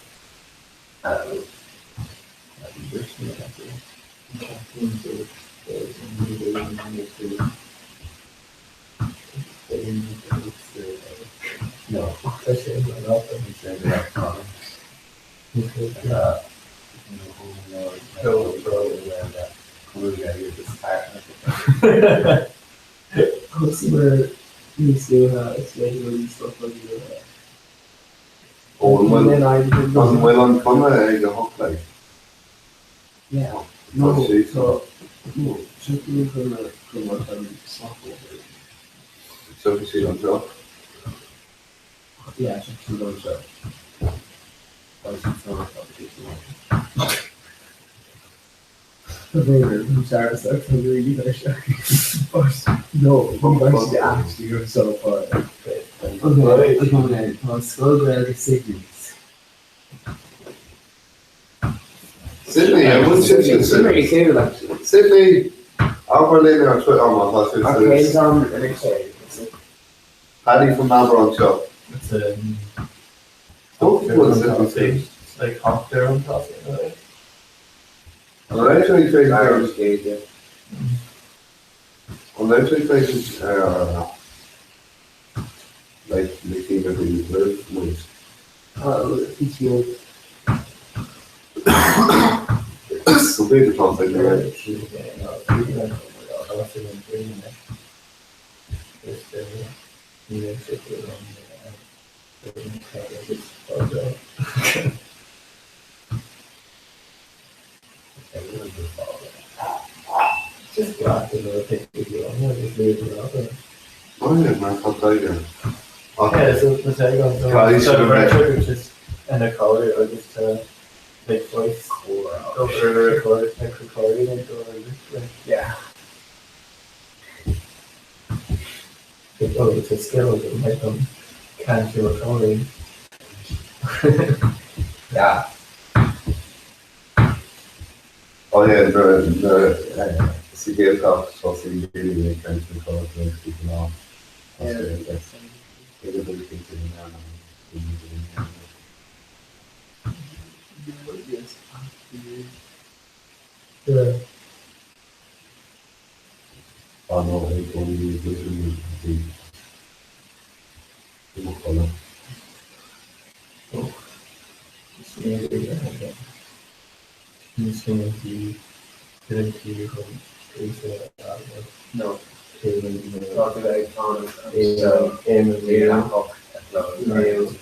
L: Níos luaithe is féidir rudaí stopáil luaithe.
K: Ó, an bhfuil, an bhfuil an Conradh ag a hocht like?
L: Yeah.
K: Tá sé
L: Tá, no, tiocfaidh an Conradh go mbeadh an stopover.
K: Tiocfaidh siad anseo?
L: Yeah, tiocfaidh siad anseo. Beidh siad sona tá No, ní bheidh siad actually anseo but Okay, okay, tá Scoil Gaeilge Sydney.
K: Sydney, an bhfuil sibhse
D: Sydney too, actually.
K: Sydney! Abair linn ar Twitter má tá sibh
D: Okay,
K: suas.
D: um, okay.
K: Paddy from Abair anseo.
L: It's um,
K: Don't bhfuil Sydney suas.
L: It's like hot there on top of it.
K: An raibh tú ag féachaint ar An raibh tú ag féachaint ar like na cinn a bhí roimh muid? So b'fhéidir tá ag na raibh. Oh yeah, mar tá Tiger.
L: Yeah, so the Tiger
K: Caithfidh siad a bheith-
L: just in a color or just to like voice over a record like recording it or like
D: Yeah.
L: like, oh it's a skill that might come can't do recording.
D: Yeah.
K: Oh yeah, the sa Ghaeltacht tá sí daoine ag caint na cás agus bhí go
L: Yeah.
K: Ah no, ag cónaí literally bhí i mo chodladh.
O: No. Tá tú ag fanacht anseo.
K: 31 nóiméad.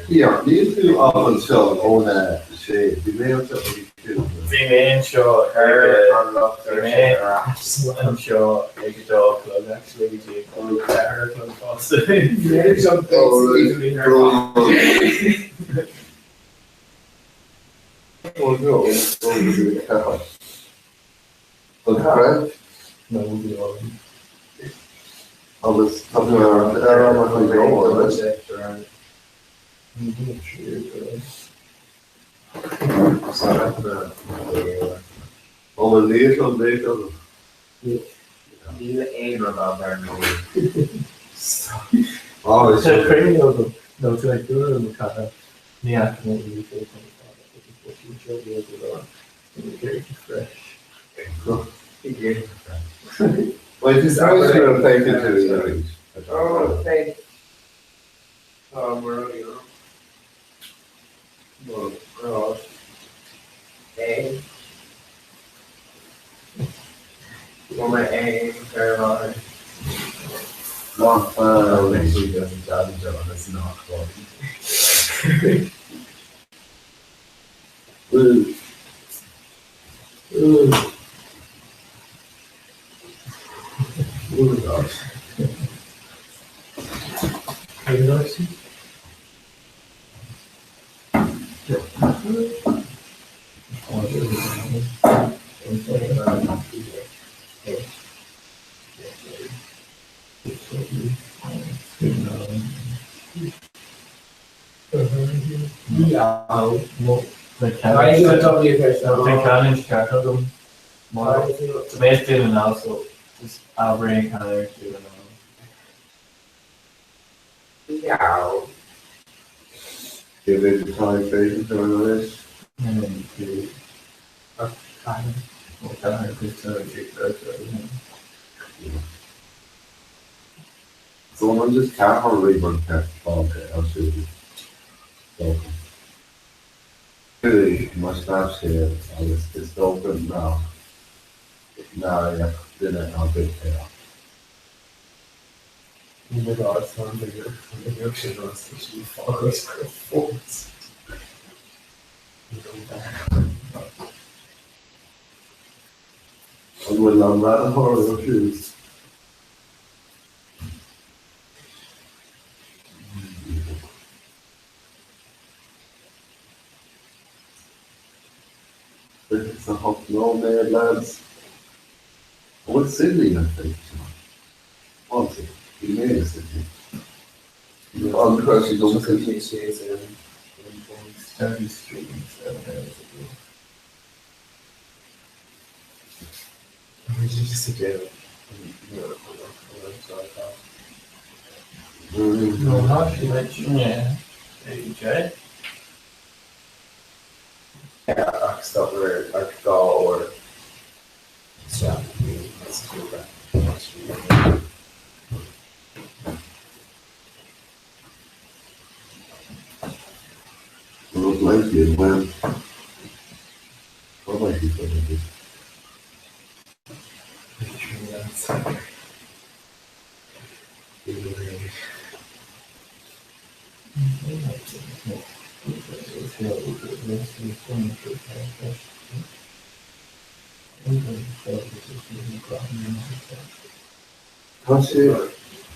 K: Yeah, níl tú ach anseo óna sé, bhí mé anseo ag a cúig nuair.
L: Bhí mé anseo ag a, bhí mé anseo ag a dó a chlog actually go dtí a ceathair a chlog fosta.
K: Oh no, ó go dtí a ceathair. An raibh? Agus tá tú ar ar an ar an anois? An bhfuil níos an méid agat?
O: Níl aon rud ann dar ndóigh.
L: Tá cruinniú agam nó tá mé ag dúil le cara ní fhaca mé í le tamall fada agus tá sí anseo go leor.
K: Wait, is that what you're thinking to
D: Oh, thank. Oh, we're already on. Oh, God.
O: A. Bhfuil A ar láthair. Give it the time patient to anois. So an just ceathair riamh an fágtha ansiúd. Dócha. Chuaigh mo Snapchat agus is dócha nach n-aireodh duine ar bith é ach. An bhfuil an rathaitheoir ansiúd? 28 nóiméad, lads. An bhfuil Sydney le feiceáil? Fáilte. Bhí mé i Sydney. An raibh siad dom Sydney? Rud like it when What might be funny? Tá sé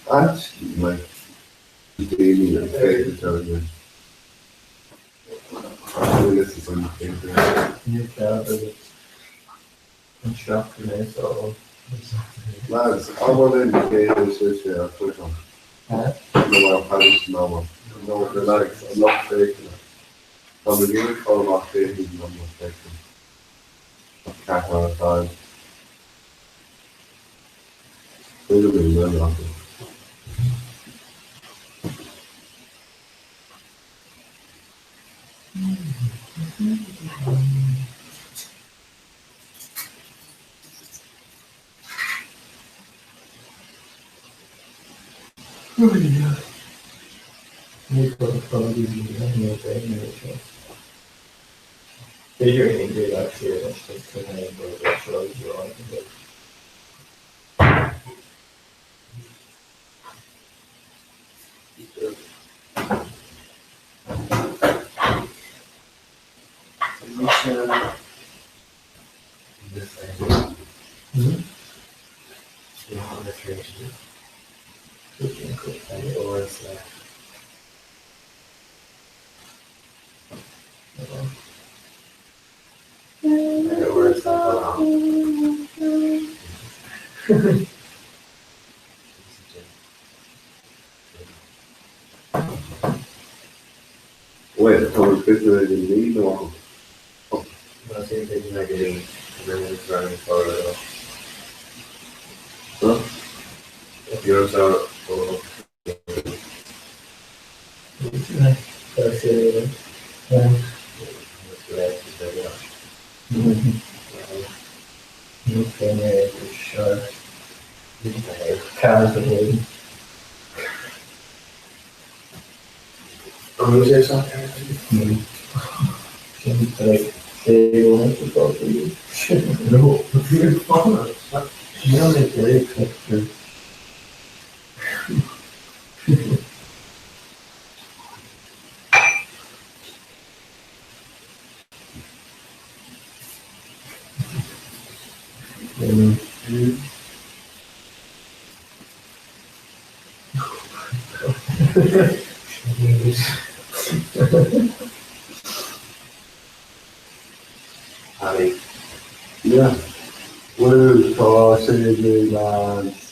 O: actually like daoine ag féachaint ar an agus is an Lads, am in cé sé sé a chuir nó ar Paris ná nó the lads an lucht féachana. Tá mé ag iarraidh fáil amach cé hiad an lucht féachana. Ceathair ar fad. B'fhéidir go bhfuil acu.
M: Wait, tá an cuid de lí nó Yeah. Bhuel, tá sé lads.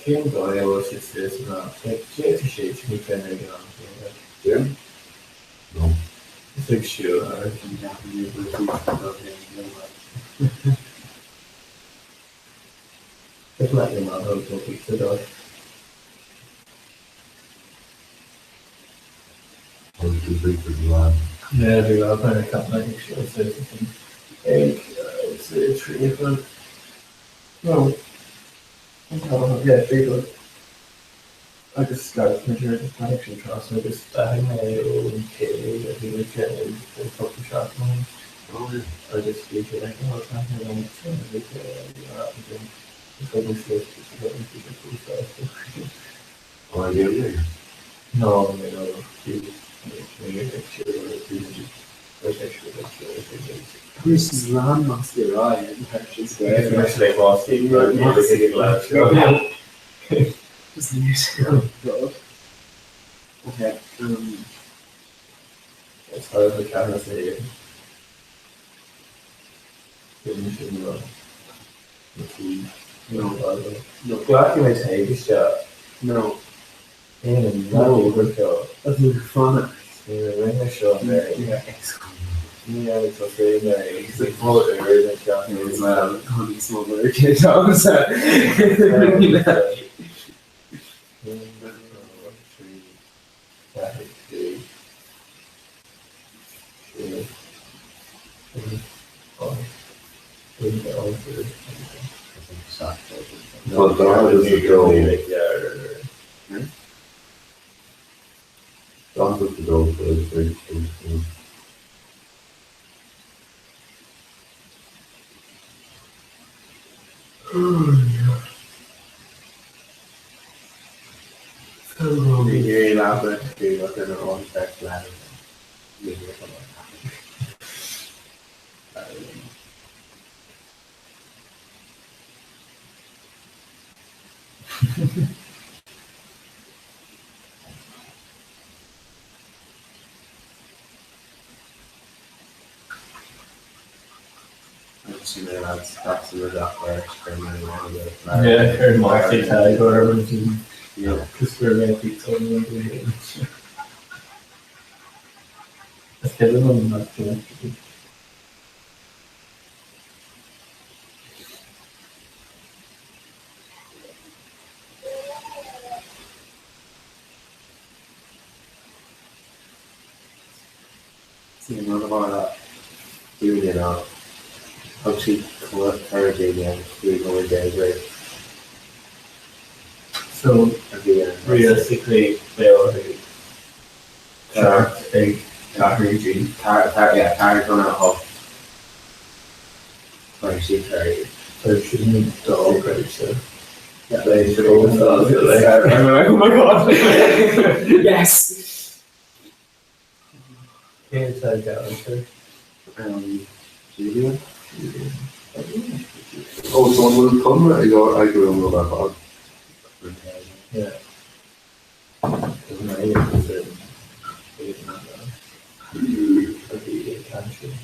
L: Cén dóigh a bhfuil siad suas in am? D'fhéadfadh siad sin ag ag an am céanna.
M: Jim? No.
L: Is ag siúl ar Thig leat your mother go pizza dóibh.
M: Agus tú ag an lán.
L: Yeah, bhí lá ar cap ag siúl suas ansin ag 3 a chlog. No. Yeah, 3 a chlog. Agus scairt muid agus tháinig sé trasna agus d'aithin mé é ón céilí a bhí ag déanamh cúpla seachtain ó shin agus bhí sé like oh tá mé liom sin a bhí sé ag rá ansin is thug mé suas agus bhí sé fós sásta.
M: Oh, I get you.
L: No, no, bhí mé ag siúl agus bhí muid ag siúl ag siúl ag siúl ag siúl.
D: This is land master right Okay. Um,
L: It's hard to camera say.
D: No.
L: No glacfaidh mé Tadhg isteach.
D: No.
L: Aon
D: No.
L: gur seo.
D: A bhí fanacht.
L: Ní rinne seo mé. Ní tosú mé
D: Well, tháinig small kid agus
M: Tá 42. 42 tar éis 2.
L: Yeah, chuir Marty Tadhg orm ansin agus fuair mé pizza an rud a bhí Is cuimhin liom nach dtéann.
O: Sí an rud a tharla dúinne ná thug siad cuireadh dúinne 15 nóiméad roimh
L: So,
O: a bhí ar an
L: realistically, beidh orthu teacht ag ceathrú go dtí.
O: Yeah, 7:45. Chuir siad cuireadh.
L: So, sin dul chuig so.
O: Yeah.
L: Beidh siad like,
D: Oh my god! Yes!
L: Cé atá ag gabháil
O: Um, Julia?
K: Oh, so an bhfuil conradh ag eagrú an rud ar fad?
L: Yeah. Is mé is a bhí ag caint sin.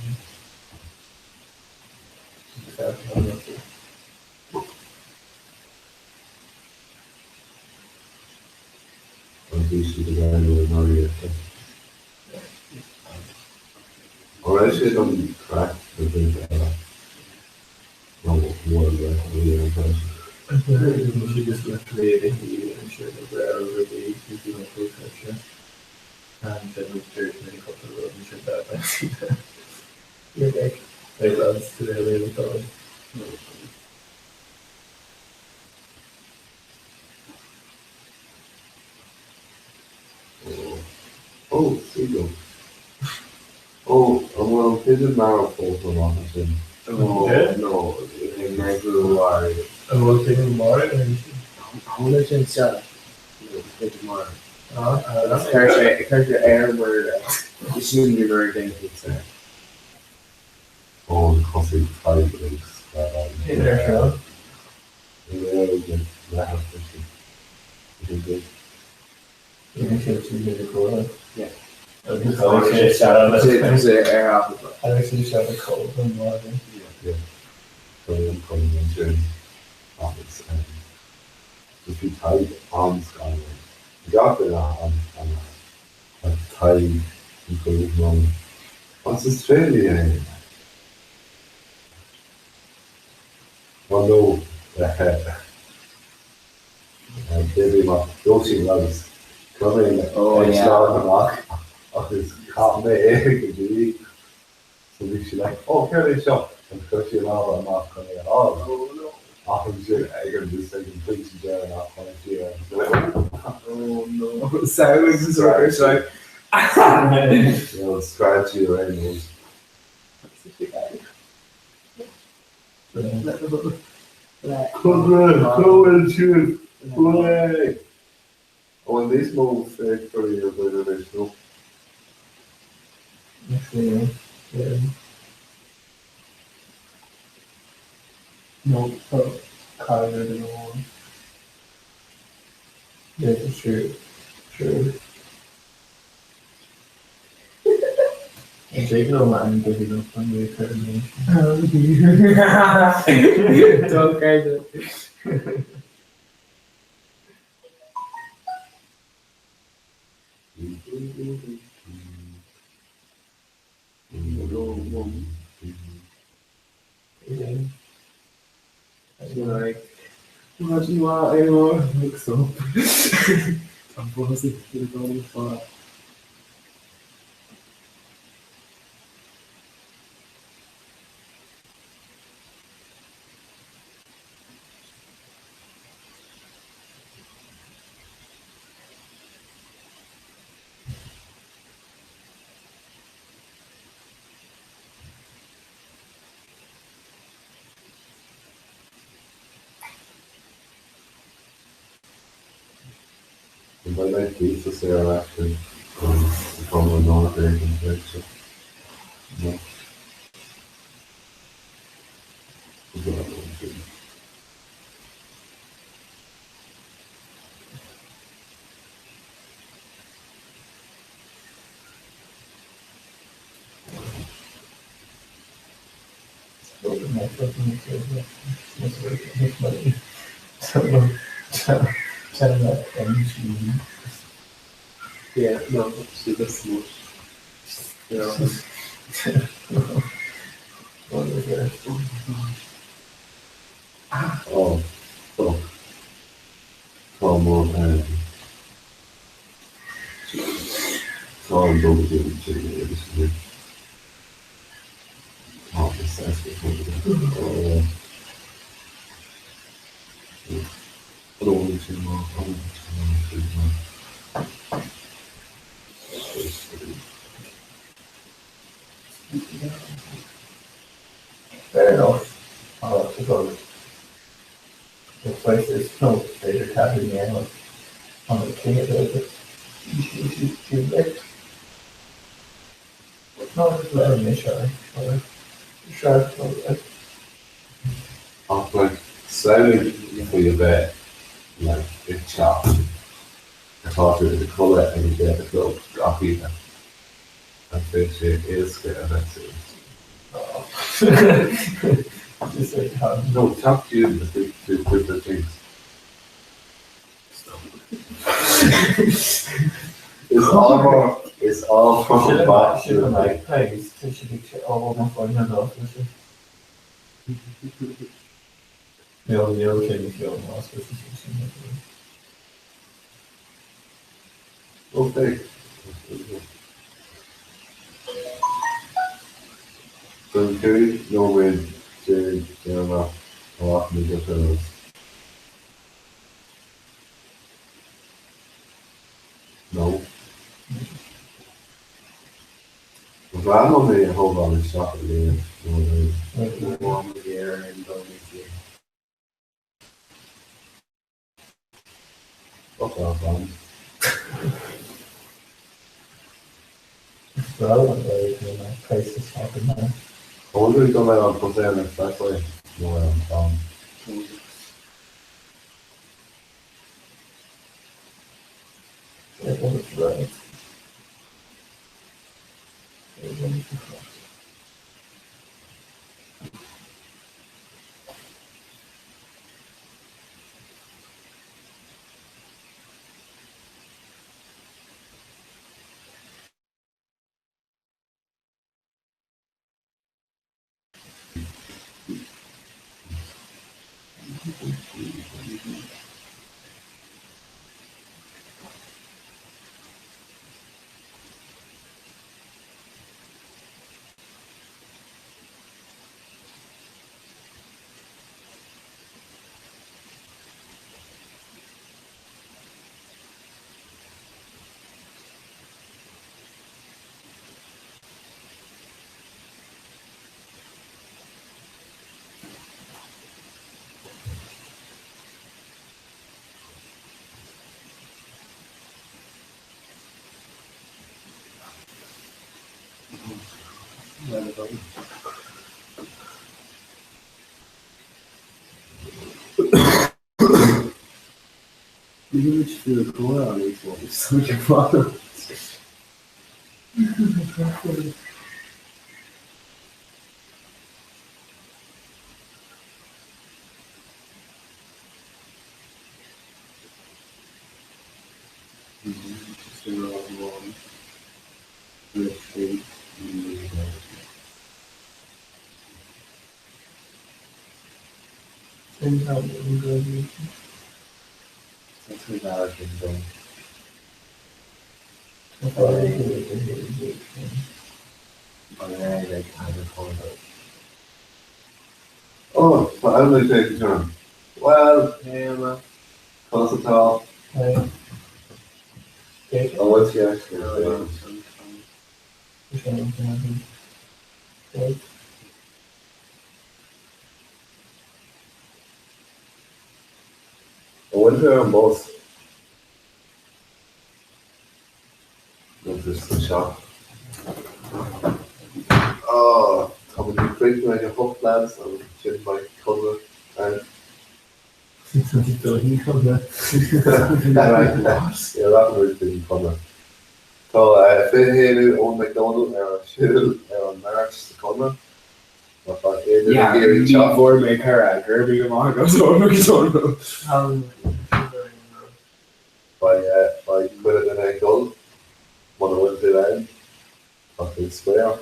M: Agus bhí siad ag eagrú i ndáiríre. An raibh siad an craic na blianta eile? Nó mór an bhreith a bhí ar an bplean?
L: She just literally a hí an sin a bhreith over the bhí mé fós and then we dúirt mé cúpla rud an sin that You're like, like lads today really going.
M: Oh, oh, seagull. Oh, an bhfuil pigeon marbh fós amach ansin?
O: Oh, no, February.
L: An bhfuil pigeon marbh ansin?
O: Tháinig sin seo. No, pigeon marbh. Chuir sé chuir sé air murder. Sin ní murder den pizza.
M: Oh, thosaigh Tadhg ag screadaíl.
L: Cé ar seo? Bhí sé sin le cóla.
O: Yeah.
L: Agus tháinig sé isteach
O: Sé ar Africa.
L: Tháinig sé isteach le cóla an mhaidir.
M: Yeah. So an coming ansin agus
K: Just bhí Tadhg an-scanrúil. Bhí gach duine an-scanrúil. Ach Tadhg an chuid is mó. Agus is tréadaí é. Oh no, D'éirigh amach Róisín agus chuir mé an eitleán amach agus chaith mé é go dtí so bhí sí like oh céard é seo agus chuir sí a lámha amach chun é a fháil. Ach ansin ag an just ag an pointe deireanach tháinig sí air agus like oh
D: oh no Samhlaigh sa soccer seo.
K: You know, scread sí ar aon nós. Conradh Comhfhuil siúd uaidh! An bhfuil níos mó féachtóirí againn anois nó?
L: Nó tá cailleadh duine amháin. B'fhéidir triúr.
D: An dtig liom ainm do bhí liom an réiteach an
L: Dochreidte. Like, what do you want anymore? Like so. Tá bás ag dul fá.
K: An mbeidh mé píosa saor ar ais chun an áit éigin b'fhéidir? No.
L: Yeah, no, she does much.
K: Oh, fuck. Tá mo Tá an dóigh sin agus Tá
L: Fair enough, I suppose. The place is no b'fhéidir ceathrú dhéanamh an cluiche b'fhéidir. No, le anois ar
K: Ach like samhlaigh faoi a bheith like i dteach atá tú i do chodladh ag a 10 a chlog gach oíche and beidh sé éasca a bheith suas. No, teach ciúin is tú cúpla drinks. Is ábhar is ábhar maith
L: Sin an magpies, tá siad ag ól na foirne dó freisin. Níl níl sé ní fiú más sin.
K: Okay. Don 15 nóiméad deireanach a rachaidh muid ar turas. Nó. Ba bhreá liom é a thógáil isteach i léan nó a Fuck off, man.
L: Is breá liom dul go na places shopping now.
K: An bhfuil dul ar an bus ar an expressway nó ar an tram?
L: Ar an right. Ar an left.
H: Níl muid fiú ag comhrá níos mó, so you're fine. Ó, tá am ag féachaint orm. Bhuel, conas atá? An bhfuil sí actually ag féachaint? An bhfuil tú ar an bus? Nó tú sa teach? Tá muid ag críochnú ag a hocht lads agus ansin beidh Conradh ann. Rachaimid chuig an Conradh. Tá 21 Eoin McDonald ar siúl ar an Máirt sa Chonradh. Má tá aon duine ag iarraidh
D: teacht. Ní bhfuair mé cuireadh, go raibh míle maith agat Eoin McDonald.
K: Beidh chuile dhuine ag dul, muna bhfuil tú ann, tá tú square.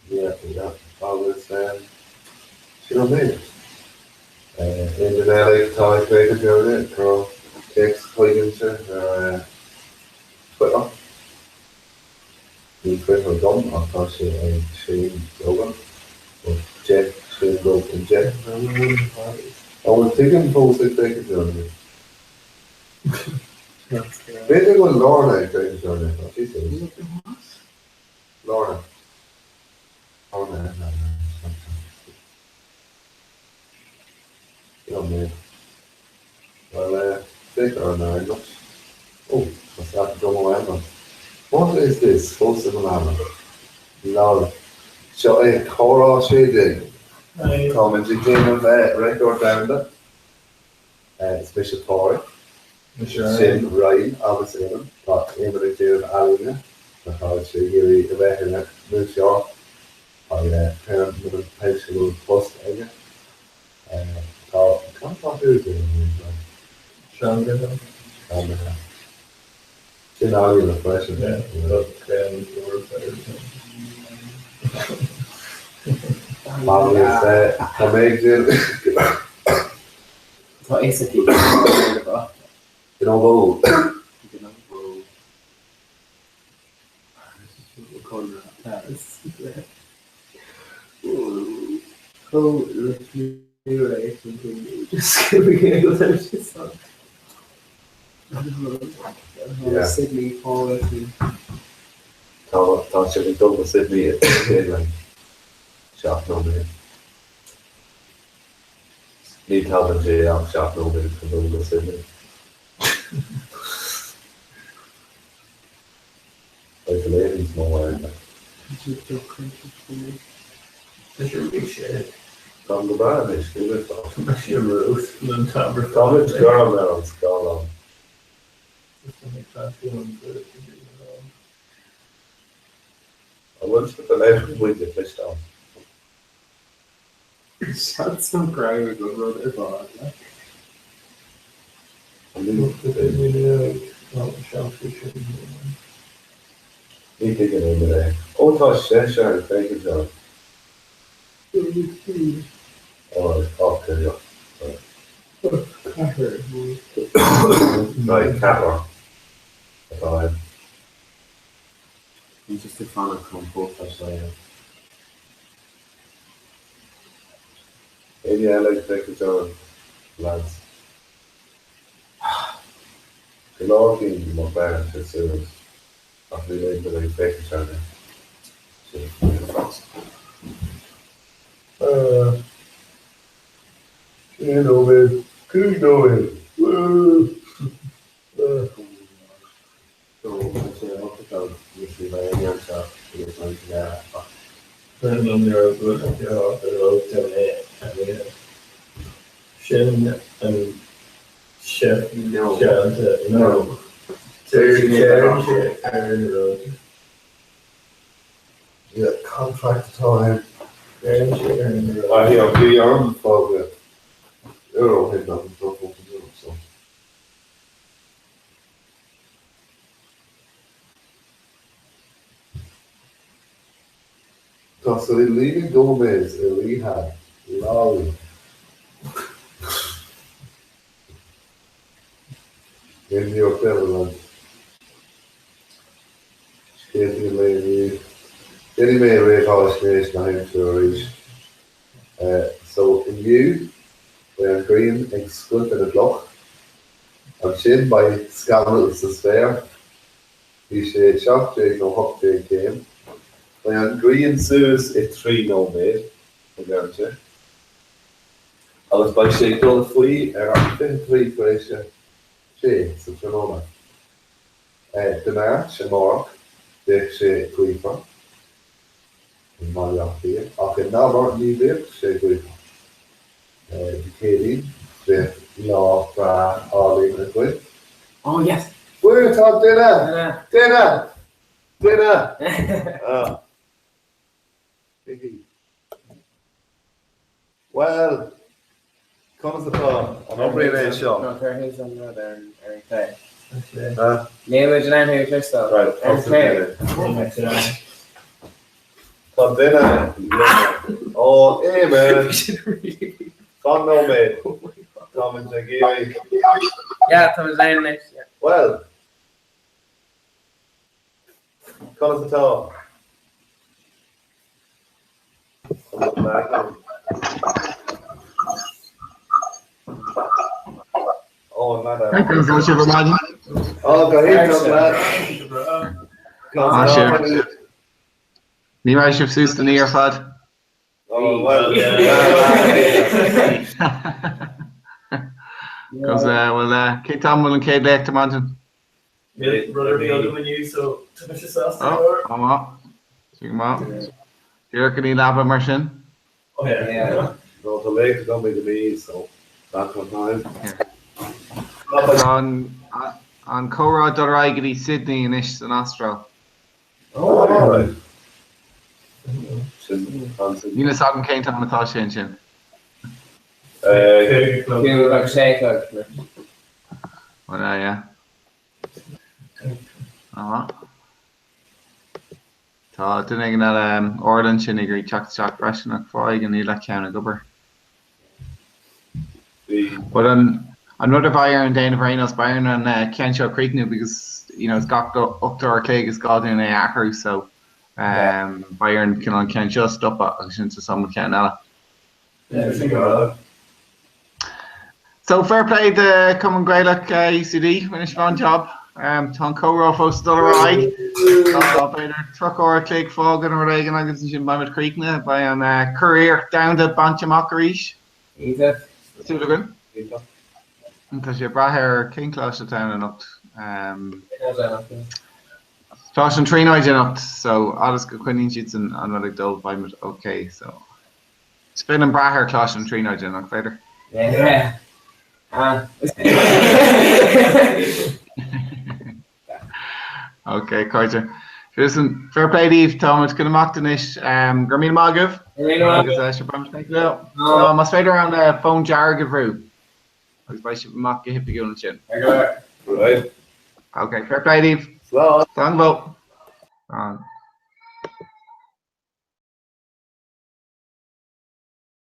K: Yeah, yeah, agus sin an méid. Aon duine eile atá ag féachaint ar an go téacs chugainse ar Twitter. Níl Twitter agam ach tá sé ag Shane Grogan. Ó 10 Shane Grogan 10. An bhfuil tuigim fós ag féachaint ar an B'fhéidir go bhfuil Lorna ag féachaint ar an tá sí suas. Lorna. Lorna Sin an méid. Bhuel, féach ar an airgead. Ó, tá snap agam ó Emma. What is this? Fós i mo leaba. Lol. Seo é Comhrá 16. Táimid ag déanamh record domhanda. Is mise Pádraig. Sin Ryan agus Éamonn. Tá Éamonn ag déanamh ealaíne. Tá sé ag iarraidh a bheith ina mhúinteoir. Tá permanent pensionable post aige. Tá cad tá tú ag déanamh Ryan?
L: Seangaithe.
K: Seangaithe. Sin ealaíne freisin. Agus tá mé ag déanamh.
D: Tá fhios aici go raibh
K: Gnó bó.
D: Gnó bó. Sydney Paul
K: Tá tá sé ag dul go Sydney i like 7 nóiméad. Ní tagann sé ach 7 nóiméad chun dul go Sydney. Beidh go léir níos mó air na. Táim go breá anois, cé bith Táimid gorm ar an scáileán. An bhfuil sibh go léir muid ag cloisteáil?
D: Seans nach raibh ag an rud ar fad, like.
K: Ní thuigeann Éamonn é. Ó tá seisean ag féachaint orm. Ó, tá, sorry. Right, ceathrar atá ann.
H: Bhí just ag fanacht chun pósta seo.
K: Éinne eile ag féachaint orm, lads? Go leor cinn mo bhean sa suas ach níl aon duine ag féachaint orainn. Sin Sé nóiméad, 5 nóiméad.
H: rud eile ach.
L: Cuimhin liom nuair a bhuail an deartháir go raibh duine a bhíonn. Sin an seift déanta nó deireann sé ar an rud.
K: Yeah, contract atá ann.
L: Deireann sé ar an rud.
K: Ah, yeah, bhí orm fágáil uair ó shin ach an droch so. Tá Selena Gomez i rehab. Lol. In New York Neverland. Scéaltaí an lae inniu. Déanfaidh mé réamhaisnéis na haimsire arís. So inniu beidh an ghrian ag scoilteadh na gcloch. Ansin beidh scamaill sa spéir. Bhí sé 17 nó 18 céim. Beidh an ghrian suas i 3 nóiméad, a deireann sé. Agus beidh sé ag dul faoi ar an 23 tar éis a 6 sa tráthnóna. Dé Máirt, amárach, bheadh sé gaofar i mBaile Átha Cliath, ach in Eanáir ní bheadh sé gaofar. Dé Céadaoin, bheadh lá breá álainn againn.
D: Oh yes!
K: Bhuel, tá duine! Duine! Duine! Ah. Bhuel, conas atá? An oibríonn é seo?
D: Ná cuir thuas an rud ar an chlé. Níl muid in ann thú a chloisteáil.
K: Right,
D: Ar an chlé.
K: Tá duine linn. Ó, Éamonn! Fan nóiméad. Táimid ag iarraidh.
D: Yeah, táimid in ann anois.
K: Bhuel, conas atá?
A: Ní raibh sibh suas don oíche ar fad? Cos bhuel cén t-am a bhfuil an chéad léacht ar maidin?
L: Níl rud ar bith agam inniu so tá mise sásta go leor.
A: Go maith. Go maith. Díreach go dtí leaba mar sin.
L: Oh yeah.
K: No, tá léacht agam ag a naoi so back on time.
A: Tá an comhrá ag dul ar aghaidh go dtí Sydney anois san Astráil.
K: Oh, alright. Sin an-suimiúil.
A: Níl fhios agam cén t-am atá sé ansin.
D: Cúig agus sé a chlog.
A: Bhuel, yeah. Tá duine éigin eile Orla ansin ag iarraidh teacht isteach freisin ach fáth éigin níl a ceann ag obair. But an an rud a bheidh orainn déanamh ar aon nós beidh orainn an ceann seo a chríochnú because you know is gach 8 uair a chloig is gá dúinn é a athrú so um, beidh orainn cineál an ceann seo a stopadh agus ansin tosóidh muid ceann eile. So, fair play do Chumann Gaelach UCD, rinne sibh an-jab. Tá an comhrá fós ag dul ar aghaidh. Tá b'fhéidir 30 uair a chloig fágtha nó rud éigin agus ansin beidh muid críochnaithe. Beidh an curiarracht domhanda bainte amach arís.
D: Iontach.
A: Súil againn. Tá sé ag brath ar cén coláiste atá ann anocht. Tá an Tríonóid anocht so fhad is go coinníonn siadsan an rud ag dul beidh muid ok so. Is féidir liom brath ar Choláiste na Tríonóide, nach féidir?
D: Yeah. Ah.
A: Ok, cairde. Listen, fair play daoibh, tá muid chun imeacht anois. Go raibh míle maith agaibh. Agus sure, más féidir an fón dearg a bhrú agus beidh sibh amach go hoifigiúil ansin.
K: Right.
A: Ok, fair play daoibh.
K: Slán.
A: Slán go fóill. Slán.